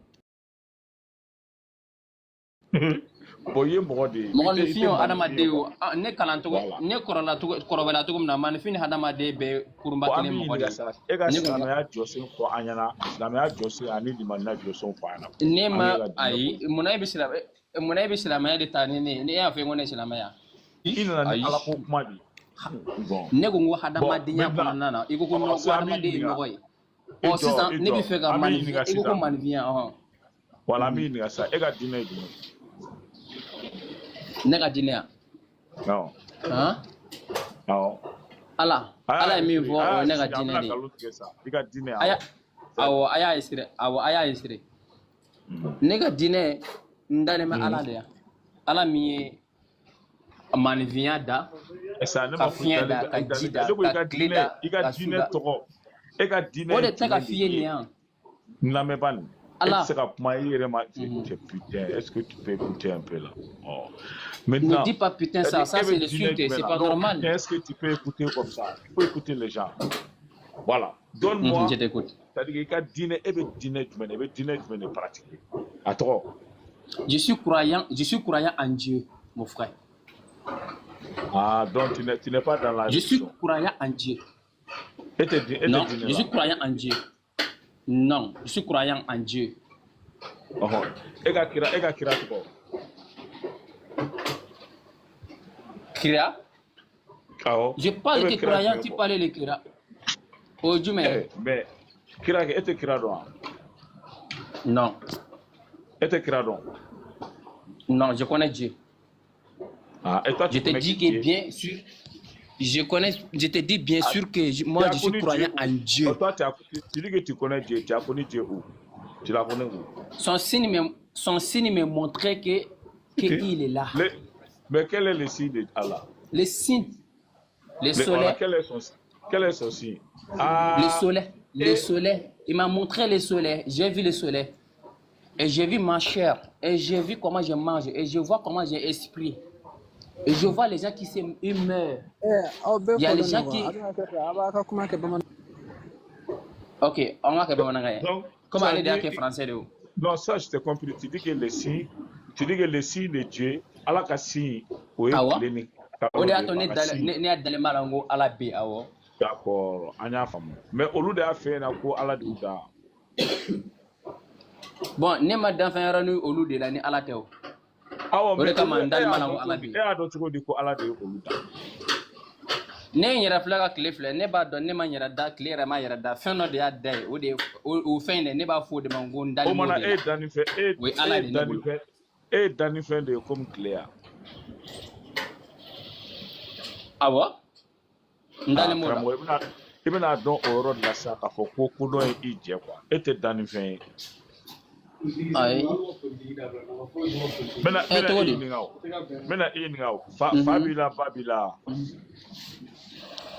[SPEAKER 21] Bon, i ye mɔgɔ de ye. I tɛ
[SPEAKER 6] Mɔgɔninfin o
[SPEAKER 21] maninfin ye
[SPEAKER 6] hadamaden
[SPEAKER 21] quoi.
[SPEAKER 6] o, ne kalan cogo,
[SPEAKER 21] Voilà.
[SPEAKER 6] ne kɔrɔla cogo, kɔrɔbaya cogo min na, maninfin ni hadamaden bɛɛ kurunba
[SPEAKER 21] Bon, an
[SPEAKER 6] kelen
[SPEAKER 21] b'i
[SPEAKER 6] mɔgɔ de
[SPEAKER 21] ɲininka
[SPEAKER 6] ye.
[SPEAKER 21] sa, e ka
[SPEAKER 6] Ne kɔni
[SPEAKER 21] silamɛya jɔsen fɔ an ɲɛna, silamɛya jɔsen ani limaniya jɔsen fɔ an ɲɛna.
[SPEAKER 6] Ne
[SPEAKER 21] An
[SPEAKER 6] ma
[SPEAKER 21] k'e ka diinɛ ko.
[SPEAKER 6] ayi, munna e bɛ silamɛ, munna e bɛ silamɛya de ta ni ne ye? Ne y'a fɔ ko ne ye silamɛya.
[SPEAKER 21] I nana ni
[SPEAKER 6] Ayi.
[SPEAKER 21] Ala ko kuma de ye. Bon.
[SPEAKER 6] Ne ko n ko
[SPEAKER 21] Bon,
[SPEAKER 6] hadamadenya
[SPEAKER 21] maintenant,
[SPEAKER 6] kɔnɔna na, i ko ko
[SPEAKER 21] ɔ,
[SPEAKER 6] nɔ ko
[SPEAKER 21] sisan an b'i
[SPEAKER 6] hadamaden ye
[SPEAKER 21] ɲininka.
[SPEAKER 6] nɔgɔ ye.
[SPEAKER 21] E
[SPEAKER 6] Ɔ,
[SPEAKER 21] jɔ,
[SPEAKER 6] sisan
[SPEAKER 21] e
[SPEAKER 6] ne bɛ
[SPEAKER 21] jɔ,
[SPEAKER 6] fɛ ka
[SPEAKER 21] an b'i
[SPEAKER 6] maninfin,
[SPEAKER 21] ɲininka
[SPEAKER 6] i ko ko
[SPEAKER 21] sisan.
[SPEAKER 6] maninfinya, ɔhɔn.
[SPEAKER 21] Voilà, an b'i ɲininka sisan, e ka diinɛ ye jumɛn ye?
[SPEAKER 6] Ne ka diinɛ yan.
[SPEAKER 21] Awɔ.
[SPEAKER 6] Han?
[SPEAKER 21] Awɔ.
[SPEAKER 6] Ala,
[SPEAKER 21] A
[SPEAKER 6] Ala
[SPEAKER 21] y'a
[SPEAKER 6] ye min
[SPEAKER 21] esiri,
[SPEAKER 6] fɔ,
[SPEAKER 21] a
[SPEAKER 6] o
[SPEAKER 21] y'a
[SPEAKER 6] ye ne ka
[SPEAKER 21] esiri, an
[SPEAKER 6] diinɛ
[SPEAKER 21] bɛna
[SPEAKER 6] de ye.
[SPEAKER 21] nkalon tigɛ sa. I ka diinɛ,
[SPEAKER 6] A y'a,
[SPEAKER 21] awɔ.
[SPEAKER 6] awɔ, a y'a esiri, awɔ, a y'a esiri. Ne ka diinɛ, n dalen bɛ Ala de la. Ala min ye maninfinya da,
[SPEAKER 21] Sa, ne
[SPEAKER 6] ka
[SPEAKER 21] ma fɔ i
[SPEAKER 6] fiɲɛ
[SPEAKER 21] dalen
[SPEAKER 6] da,
[SPEAKER 21] bɛ
[SPEAKER 6] ka
[SPEAKER 21] i
[SPEAKER 6] ji
[SPEAKER 21] dalen bɛ.
[SPEAKER 6] da,
[SPEAKER 21] Ne ko i
[SPEAKER 6] ka
[SPEAKER 21] ka
[SPEAKER 6] tile
[SPEAKER 21] diinɛ,
[SPEAKER 6] da,
[SPEAKER 21] i ka
[SPEAKER 6] ka su
[SPEAKER 21] diinɛ
[SPEAKER 6] da.
[SPEAKER 21] tɔgɔ, e ka diinɛ
[SPEAKER 6] O
[SPEAKER 21] ye
[SPEAKER 6] de tɛ ka
[SPEAKER 21] jumɛn de
[SPEAKER 6] f'i ye nin
[SPEAKER 21] ye?
[SPEAKER 6] yan.
[SPEAKER 21] N lamɛnba nin. E tɛ
[SPEAKER 6] Ala.
[SPEAKER 21] se ka kuma i yɛrɛ ma. Putain, est-ce que tu peux écouter un peu là? Oh.
[SPEAKER 6] Ne
[SPEAKER 21] Maintenant,
[SPEAKER 6] dis pas putain ça,
[SPEAKER 21] c'est-à-dire,
[SPEAKER 6] ça
[SPEAKER 21] e
[SPEAKER 6] c'est
[SPEAKER 21] bɛ diinɛ
[SPEAKER 6] l'insulte,
[SPEAKER 21] jumɛn
[SPEAKER 6] c'est
[SPEAKER 21] na?
[SPEAKER 6] pas
[SPEAKER 21] Non,
[SPEAKER 6] normal.
[SPEAKER 21] putain, est-ce que tu peux écouter comme ça? Il faut écouter les gens. Voilà. Donne-moi,
[SPEAKER 6] Je t'écoute.
[SPEAKER 21] c'est-à-dire i ka diinɛ, e bɛ diinɛ jumɛn de, e bɛ diinɛ jumɛn de pratiquer? A tɔgɔ.
[SPEAKER 6] Je suis croyant en Dieu, mon frère.
[SPEAKER 21] Ah, donc tu n'es pas dans la
[SPEAKER 6] Je suis
[SPEAKER 21] religion.
[SPEAKER 6] croyant en Dieu.
[SPEAKER 21] E tɛ
[SPEAKER 6] Non,
[SPEAKER 21] diinɛ
[SPEAKER 6] je
[SPEAKER 21] la.
[SPEAKER 6] suis croyant en Dieu. Non, je suis croyant en Dieu.
[SPEAKER 21] Ɔhɔn. E ka kira tɔgɔ.
[SPEAKER 6] Kira?
[SPEAKER 21] Awɔ.
[SPEAKER 6] Je
[SPEAKER 21] E
[SPEAKER 6] parle
[SPEAKER 21] bɛ
[SPEAKER 6] que
[SPEAKER 21] kira
[SPEAKER 6] croyant,
[SPEAKER 21] jumɛn
[SPEAKER 6] tu
[SPEAKER 21] kɔ?
[SPEAKER 6] parlais le kira. O jumɛn?
[SPEAKER 21] Eh, mais kira kɛ, e tɛ kira dɔn wa?
[SPEAKER 6] Non.
[SPEAKER 21] E tɛ kira dɔn?
[SPEAKER 6] Non, je connais Dieu.
[SPEAKER 21] Ah, et toi,
[SPEAKER 6] Je
[SPEAKER 21] tu
[SPEAKER 6] te
[SPEAKER 21] connais
[SPEAKER 6] dis
[SPEAKER 21] que
[SPEAKER 6] que
[SPEAKER 21] Dieu?
[SPEAKER 6] bien sûr, je connais, je te dis bien
[SPEAKER 21] Ah,
[SPEAKER 6] sûr que
[SPEAKER 21] tu
[SPEAKER 6] moi,
[SPEAKER 21] as
[SPEAKER 6] je suis
[SPEAKER 21] connu Dieu
[SPEAKER 6] croyant
[SPEAKER 21] où?
[SPEAKER 6] en
[SPEAKER 21] Oh,
[SPEAKER 6] Dieu.
[SPEAKER 21] toi, tu dis que tu connais Dieu. Tu as connu Dieu où? Tu l'as connu où?
[SPEAKER 6] Son signe me montrait que qu'il est là.
[SPEAKER 21] Mais quel est le signe de Allah?
[SPEAKER 6] Le signe, le
[SPEAKER 21] Voilà,
[SPEAKER 6] soleil,
[SPEAKER 21] quel est son signe?
[SPEAKER 6] le
[SPEAKER 21] Ah,
[SPEAKER 6] soleil, le
[SPEAKER 21] et
[SPEAKER 6] soleil. Il m'a montré le soleil. J'ai vu le soleil. Et j'ai vu ma chair. Et j'ai vu comment je mange. Et je vois comment j'ai esprit. Et je vois les gens qui se, ils meurent.
[SPEAKER 12] Aw bɛɛ
[SPEAKER 6] Il y a les
[SPEAKER 12] fɔlen
[SPEAKER 6] gens
[SPEAKER 12] don
[SPEAKER 6] qui.
[SPEAKER 12] quoi. A bɛ ka kɛ a b'a ka kuma kɛ bamanan.
[SPEAKER 6] Ok, on va faire bamanankan ye.
[SPEAKER 21] donc,
[SPEAKER 6] Comme
[SPEAKER 21] ça
[SPEAKER 6] ale de y'a
[SPEAKER 21] dit,
[SPEAKER 6] kɛ français de ye o.
[SPEAKER 21] non, ça, je t'ai compris. Tu dis que le signe, tu dis que le signe de Dieu, Allah ka signe, o ye
[SPEAKER 6] Awɔ.
[SPEAKER 21] tile ni
[SPEAKER 6] O
[SPEAKER 21] kalo
[SPEAKER 6] de
[SPEAKER 21] de
[SPEAKER 6] y'a
[SPEAKER 21] ye,
[SPEAKER 6] to
[SPEAKER 21] quoi,
[SPEAKER 6] ne
[SPEAKER 21] a ka
[SPEAKER 6] dalen
[SPEAKER 21] signe.
[SPEAKER 6] ne y'a dalen b'a la n ko Ala bɛ yen awɔ.
[SPEAKER 21] D'accord, an y'a faamu. Mais olu de y'a f'e ɲɛna ko Ala de y'u da.
[SPEAKER 6] Bon, ne ma danfɛn wɛrɛ ni olu de la ni Ala tɛ o.
[SPEAKER 21] Awɔ,
[SPEAKER 6] O de
[SPEAKER 21] mais
[SPEAKER 6] kama
[SPEAKER 21] olu
[SPEAKER 6] n
[SPEAKER 21] e
[SPEAKER 6] dalen
[SPEAKER 21] y'a
[SPEAKER 6] b'a la
[SPEAKER 21] dɔn
[SPEAKER 6] ko Ala
[SPEAKER 21] cogo
[SPEAKER 6] bɛ
[SPEAKER 21] di,
[SPEAKER 6] yen.
[SPEAKER 21] e y'a dɔn cogo di ko Ala de ye olu da?
[SPEAKER 6] Ne ye n yɛrɛ filɛ ka tile filɛ, ne b'a dɔn ne ma n yɛrɛ da, tile yɛrɛ ma yɛrɛ da, fɛn dɔ de y'a da ye, o de ye o fɛn in dɛ, ne b'a fɔ o de ma ko n
[SPEAKER 21] O
[SPEAKER 6] dalen b'o
[SPEAKER 21] mana
[SPEAKER 6] de
[SPEAKER 21] e
[SPEAKER 6] la.
[SPEAKER 21] ye dannifɛn e
[SPEAKER 6] O ye
[SPEAKER 21] e
[SPEAKER 6] Ala
[SPEAKER 21] ye
[SPEAKER 6] de ye ne bolo.
[SPEAKER 21] dannifɛn e ye dannifɛn de ye komi tile ya.
[SPEAKER 6] Awɔ, n
[SPEAKER 21] Ah,
[SPEAKER 6] dalen b'o la.
[SPEAKER 21] karamɔgɔ, i bɛna dɔn o yɔrɔ de la sisan k'a fɔ ko kodɔn ye i jɛ quoi. E tɛ dannifɛn ye.
[SPEAKER 6] Ayi.
[SPEAKER 21] N bɛna
[SPEAKER 6] Ɛ,
[SPEAKER 21] n bɛna
[SPEAKER 6] cogo
[SPEAKER 21] i
[SPEAKER 6] di?
[SPEAKER 21] ɲininka o. N bɛna i ɲininka o. Fa b'i la, ba b'i la.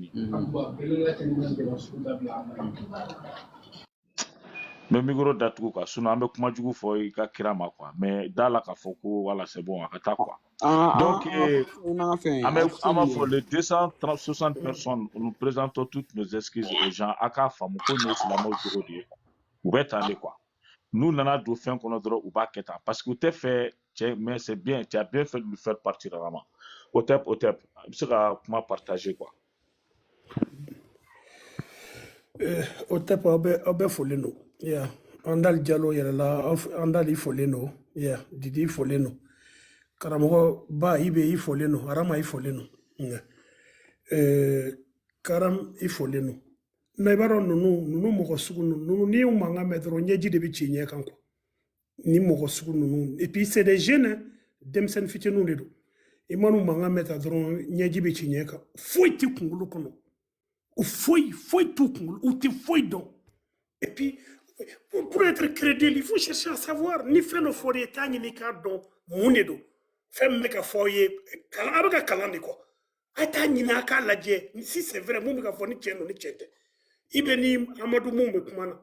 [SPEAKER 21] ɲini. N bɛ micro datugu quoi, sinon an bɛ kuma jugu fɔ i ka kira ma quoi, mais da la k'a fɔ ko voilà c'est bon, a ka taa quoi.
[SPEAKER 1] An
[SPEAKER 21] Donc
[SPEAKER 1] an an n'an ka fɛn
[SPEAKER 21] an bɛ an b'a
[SPEAKER 1] Alfuseni
[SPEAKER 21] fɔ les 260 personnes, nous présentons toutes nos excuses aux gens. A k'a faamu ko nin ye silamɛw cogo de ye, u bɛ tan de quoi. N'u nana don fɛn kɔnɔ dɔrɔn, u b'a kɛ tan parce que u tɛ fɛ cɛ. Mais c'est bien, tu as bien fait de nous faire partir vraiment. Otep, Otep, i bɛ se ka kuma partager quoi.
[SPEAKER 9] O tɛ aw bɛɛ folen don. Yeah. Andal Jalo yɛrɛ la, Andal i folen don. Yeah. Didi i folen don. Karamɔgɔ ba i bɛ i folen don. Arama i folen don. Yeah. Karam i folen don. Mais i b'a dɔn ninnu mɔgɔ sugu ninnu, n'i y'u mankan mɛn dɔrɔn, ɲɛji de bɛ ci ɲɛ kan quoi. Ni mɔgɔ sugu ninnu, et puis c'est des jeunes hein, denmisɛnnin fitininw de don. I man'u mankan mɛn tan dɔrɔn, ɲɛji bɛ ci ɲɛ kan. Foyi tɛ kunkolo kɔnɔ. U foyi foyi t'u kunkolo, u tɛ foyi dɔn. Et puis pour être crédible, il faut chercher à savoir. Ni fɛn dɔ fɔra i ye, taa ɲini i k'a dɔn mun de don. Fɛn min bɛ ka fɔ aw ye, kalan, a bɛ ka kalan de kɔ. A ye taa ɲini a k'a lajɛ si c'est vrai, mun bɛ ka fɔ ni tiɲɛ don ni tiɲɛ tɛ. I bɛ ni Amadu mun bɛ kuma na,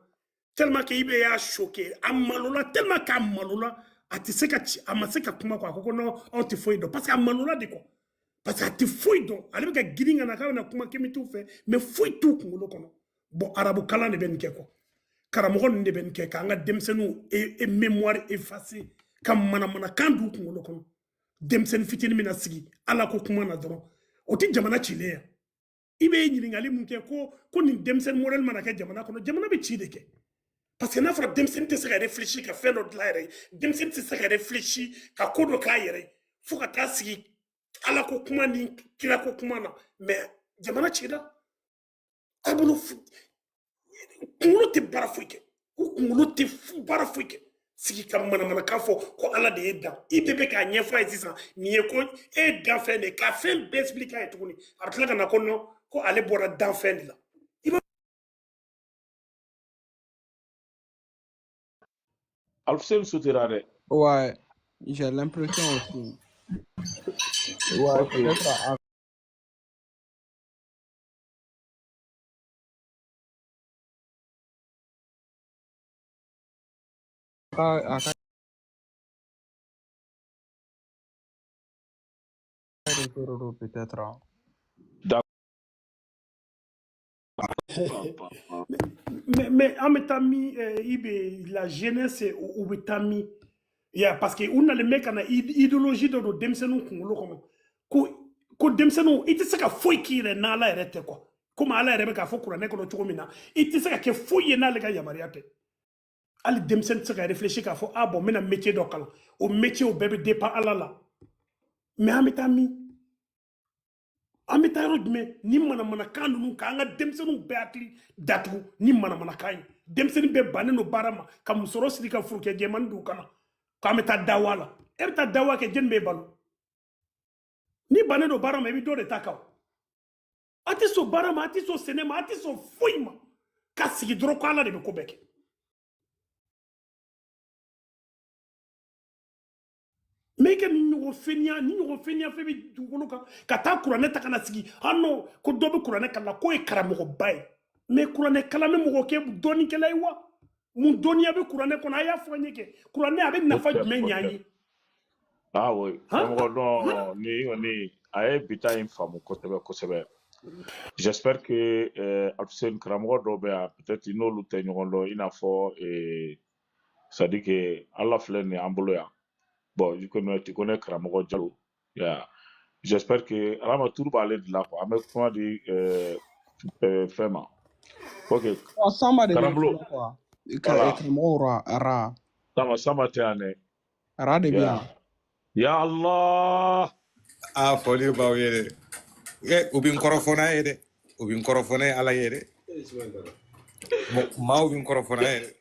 [SPEAKER 9] tellement que i bɛ y'a choqué, a malola, tellement k'a malola, a tɛ se ka ci, a ma se ka kuma quoi. A ko ko non, aw tɛ foyi dɔn, parce que a malola de quoi, parce que a tɛ foyi dɔn. Ale bɛ ka girin ka na k'a bɛna kuma kemitiw fɛ, mais foyi t'u kunkolo kɔnɔ. Bon, arabu kalan de bɛ nin kɛ quoi. Karamɔgɔ ninnu de bɛ nin kɛ k'an ka denmisɛnninw e mémoire effacer, ka manamanakan d'u kunkolo kɔnɔ. Denmisɛnnin fitinin bɛna sigi ala ko kuma na dɔrɔn, o tɛ jamana cilen ye. I bɛ ɲininkali mun kɛ ko nin denmisɛnnin modèle mana kɛ jamana kɔnɔ, jamana bɛ ci de kɛ. Parce que n'a fɔra denmisɛnnin tɛ se ka réfléchir ka fɛn dɔ dilan a yɛrɛ ye, denmisɛnnin tɛ se ka réfléchir ka ko dɔ k'a yɛrɛ ye, fo ka taa sigi ala ko kuma ni kira ko kuma na, mais jamana cira. Taabolo kunkolo tɛ baara foyi kɛ, u kunkolo tɛ baara foyi kɛ. Sigi ka manamanakan fɔ ko ala de ye dan. I bɛɛ bɛ k'a ɲɛfɔ a ye sisan nin ye ko e ye danfɛn de ye, ka fɛn bɛɛ expliquer a ye tuguni, a bɛ tila ka na ko non, ko ale bɔra danfɛn de la. I b'a
[SPEAKER 21] Alfuseni sotera dɛ.
[SPEAKER 1] Ouais, j'ai l'impression aussi. Ouais,
[SPEAKER 21] Ok.
[SPEAKER 1] peut-être a ka réseau don peut-être. Hein.
[SPEAKER 21] D'accord.
[SPEAKER 9] Mais an bɛ taa min, i bɛ la jeunesse, u bɛ taa min ya, parce que u nalen bɛ ka na idéologie dɔ don denmisɛnninw kunkolo kɔnɔ ko denmisɛnninw, i tɛ se ka foyi k'i yɛrɛ n'ala yɛrɛ tɛ quoi. Komi ala yɛrɛ bɛ k'a fɔ kuranɛ kɔnɔ cogo min na, i tɛ se ka kɛ foyi ye n'ale ka yamaruya tɛ. Hali denmisɛnnin tɛ se ka réfléchir k'a fɔ ah bon, n bɛna métier dɔ kalan, o métier o bɛɛ bɛ dépend ala la. Mais an bɛ taa min, an bɛ taa yɔrɔ jumɛn ni manamanakan ninnu k'an ka denmisɛnninw bɛɛ hakili datugu ni manamanakan ye? Denmisɛnnin bɛɛ bannen don baara ma, ka musɔrɔ siri, ka furukɛ jɛmani don u kana k'an bɛ taa dawa la. E bɛ taa dawa kɛ, jɛni b'e balo? N'i bannen don baara ma, i bɛ dɔ de ta kan. A tɛ sɔn baara ma, a tɛ sɔn sɛnɛ ma, a tɛ sɔn foyi ma, ka sigi dɔrɔn ko ala de bɛ ko bɛɛ kɛ. Mais i ka nin ɲɔgɔn fɛniya, ni ɲɔgɔn fɛniya fɛn bɛ dugukolo kan, ka taa kuranɛ ta ka na sigi, ah non, ko dɔ bɛ kuranɛ kalan, k'o ye karamɔgɔba ye. Mais kuranɛ kalan bɛ mɔgɔ kɛ dɔnnikɛla ye wa? Mun dɔnniya bɛ kuranɛ kɔnɔ? A y'a fɔ an ye kɛ kuranɛ a bɛ nafa
[SPEAKER 21] Otep,
[SPEAKER 9] jumɛn ɲɛ an
[SPEAKER 21] Otep.
[SPEAKER 9] ye?
[SPEAKER 21] Ah oui,
[SPEAKER 9] Han?
[SPEAKER 21] karamɔgɔ non, ni kɔni a ye bi ta in faamu kosɛbɛ kosɛbɛ. J'espère que Alfuseni karamɔgɔ dɔw bɛ yan, peut-être i n'olu tɛ ɲɔgɔn dɔn, i n'a fɔ c'est à dire que Ala filɛ nin ye an bolo yan. Bon, tu connais karamɔgɔ Jalo. Yeah. J'espère que Arama Tour b'ale de la quoi. An bɛ kuma di fɛn ma. Ok,
[SPEAKER 1] Oh, Samba de bɛ yen
[SPEAKER 21] Karamɔgɔ.
[SPEAKER 1] fɔlɔ quoi.
[SPEAKER 21] Voilà.
[SPEAKER 1] Karamɔgɔ ra ra
[SPEAKER 21] Sama Sama tɛ yan dɛ.
[SPEAKER 1] ra de bɛ
[SPEAKER 21] Yeah.
[SPEAKER 1] yan.
[SPEAKER 21] Ya Allah.
[SPEAKER 10] A fɔli b'aw ye dɛ. U bɛ n kɔrɔfɔ n'a ye dɛ. U bɛ n kɔrɔfɔ n'a ye ala ye dɛ. Maaw bɛ n kɔrɔfɔ n'a ye dɛ.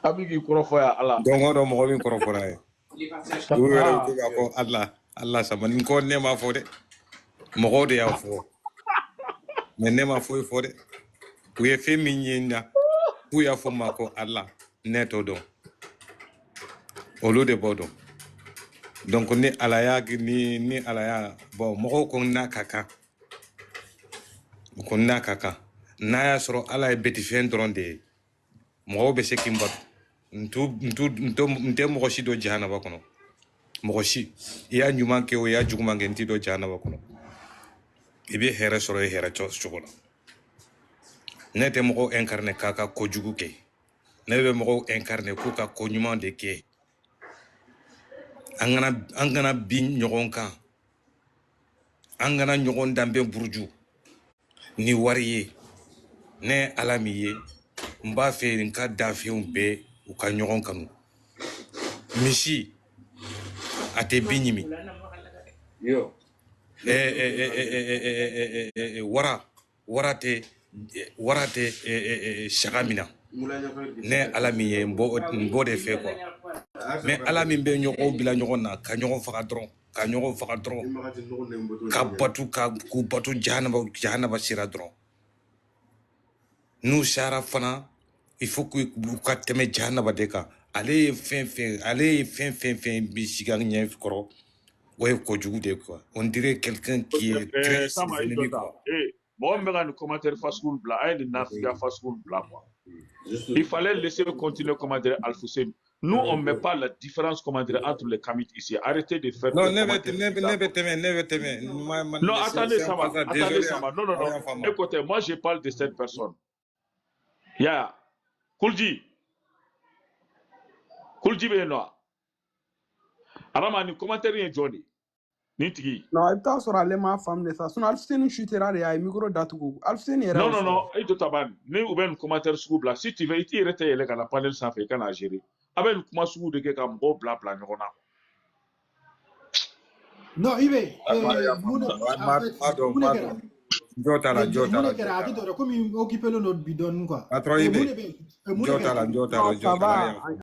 [SPEAKER 21] An bɛ k'i kɔrɔfɔ yan Ala.
[SPEAKER 10] Don o don mɔgɔ bɛ n kɔrɔfɔ n'a ye. U yɛrɛ bɛ
[SPEAKER 21] Ah.
[SPEAKER 10] to k'a fɔ ala ala sama nin ko ne m'a fɔ dɛ. Mɔgɔw de y'a fɔ. Mais ne ma foyi fɔ dɛ. U ye fɛn min ye n na, k'u y'a fɔ n ma ko ala, ne t'o dɔn. Olu de b'o dɔn. Donc ni ala y'a ni ala y'a bon mɔgɔw ko n'a ka kan. U ko n'a ka kan. N'a y'a sɔrɔ ala ye bɛtifɛn dɔrɔn de ye. Mɔgɔw bɛ se k'i bato, n t'u n t'u n t'u n tɛ mɔgɔ si don jahanaba kɔnɔ, mɔgɔ si. I y'a ɲuman kɛ o, i y'a juguman kɛ, n t'i don jahanaba kɔnɔ. I bɛ hɛrɛ sɔrɔ i hɛrɛ cogo la. Ne tɛ mɔgɔw incarner k'a ka kojugu kɛ, ne bɛ mɔgɔw incarner k'u ka ko ɲuman de kɛ. An kana bin ɲɔgɔn kan, an kana ɲɔgɔn danbe buruju ni wari ye. Ne ye Ala min ye, n b'a fɛ n ka dafɛnw bɛɛ u ka ɲɔgɔn kanu. Misi a tɛ bin ɲimi.
[SPEAKER 11] Yo.
[SPEAKER 10] Wara tɛ saga mina. Ne ye Ala min ye, n b'o de fɛ quoi. Mais Ala min bɛ ɲɔgɔn bila ɲɔgɔn na ka ɲɔgɔn faga dɔrɔn, ka ɲɔgɔn faga dɔrɔn, ka batu, ka k'u batu jahanaba sira dɔrɔn, n'u sara fana, il faut que u ka tɛmɛ jahanaba de kan. Ale ye fɛn fɛn bi sigi an ɲɛ kɔrɔ, o ye kojugu de ye quoi. On dirait quelqu'un qui est très
[SPEAKER 21] Sama, i
[SPEAKER 10] ennemi
[SPEAKER 21] jɔ ta.
[SPEAKER 10] quoi.
[SPEAKER 21] Mɔgɔ min bɛ ka nin commentaire fasugu bila, a ye nin nafigiya fasugu bila quoi. Il fallait laisser continuer, comment dire, Al-Hussein. Nous, on ne met pas la différence, comment dire, entre les kamites ici. Arrêtez de faire
[SPEAKER 10] Non,
[SPEAKER 21] des
[SPEAKER 10] ne bɛ
[SPEAKER 21] commentaires
[SPEAKER 10] ne bɛ ne
[SPEAKER 21] bizarres.
[SPEAKER 10] bɛ tɛmɛ, ne bɛ tɛmɛ.
[SPEAKER 21] Non, attendez,
[SPEAKER 10] C'est un
[SPEAKER 21] Sama.
[SPEAKER 10] passage.
[SPEAKER 21] Attendez,
[SPEAKER 10] Désolé,
[SPEAKER 21] Sama. Non, non,
[SPEAKER 10] aw
[SPEAKER 21] non.
[SPEAKER 10] y'a faamu.
[SPEAKER 21] Écoutez, moi, je parle de cette personne. Ya. Kulji. Kulji bɛ yen nɔ wa? Adama, nin commentaire ye jɔn de ye? Nin tigi.
[SPEAKER 1] Non, i bɛ taa sɔrɔ ale m'a faamu de sa, sinon Alfuseni sutera de, a ye micro datugu. Alfuseni yɛrɛ
[SPEAKER 21] Non,
[SPEAKER 1] y'o
[SPEAKER 21] non,
[SPEAKER 1] fɔ.
[SPEAKER 21] non. E jɔ ta ban. Ni u bɛ nin commentaire sugu bila, si tu veux, i t'i yɛrɛ tɛ yɛlɛ ka na panel sanfɛ, i ka n'a gérer. A bɛ nin kuma sugu de kɛ ka mɔgɔw bila bila ɲɔgɔn na.
[SPEAKER 2] Non, i bɛ mun de en fait
[SPEAKER 10] Ma dɔn
[SPEAKER 2] mun de
[SPEAKER 10] ma
[SPEAKER 2] kɛra
[SPEAKER 10] dɔn, jɔ t'a la, jɔ
[SPEAKER 2] mun
[SPEAKER 10] t'a
[SPEAKER 2] de
[SPEAKER 10] la, jɔ
[SPEAKER 2] kɛra a
[SPEAKER 10] t'a
[SPEAKER 2] tɛ
[SPEAKER 10] la.
[SPEAKER 2] dɔwɛrɛ komi occupé len don bi dɔɔnin quoi.
[SPEAKER 10] Patron
[SPEAKER 2] Mun
[SPEAKER 10] Ibe,
[SPEAKER 2] de bɛ yen, mun de
[SPEAKER 10] jɔ t'a
[SPEAKER 2] kɛra?
[SPEAKER 10] la, jɔ t'a la,
[SPEAKER 1] Non,
[SPEAKER 10] jɔ
[SPEAKER 1] ça
[SPEAKER 10] t'a la,
[SPEAKER 1] va.
[SPEAKER 10] y'a faamu.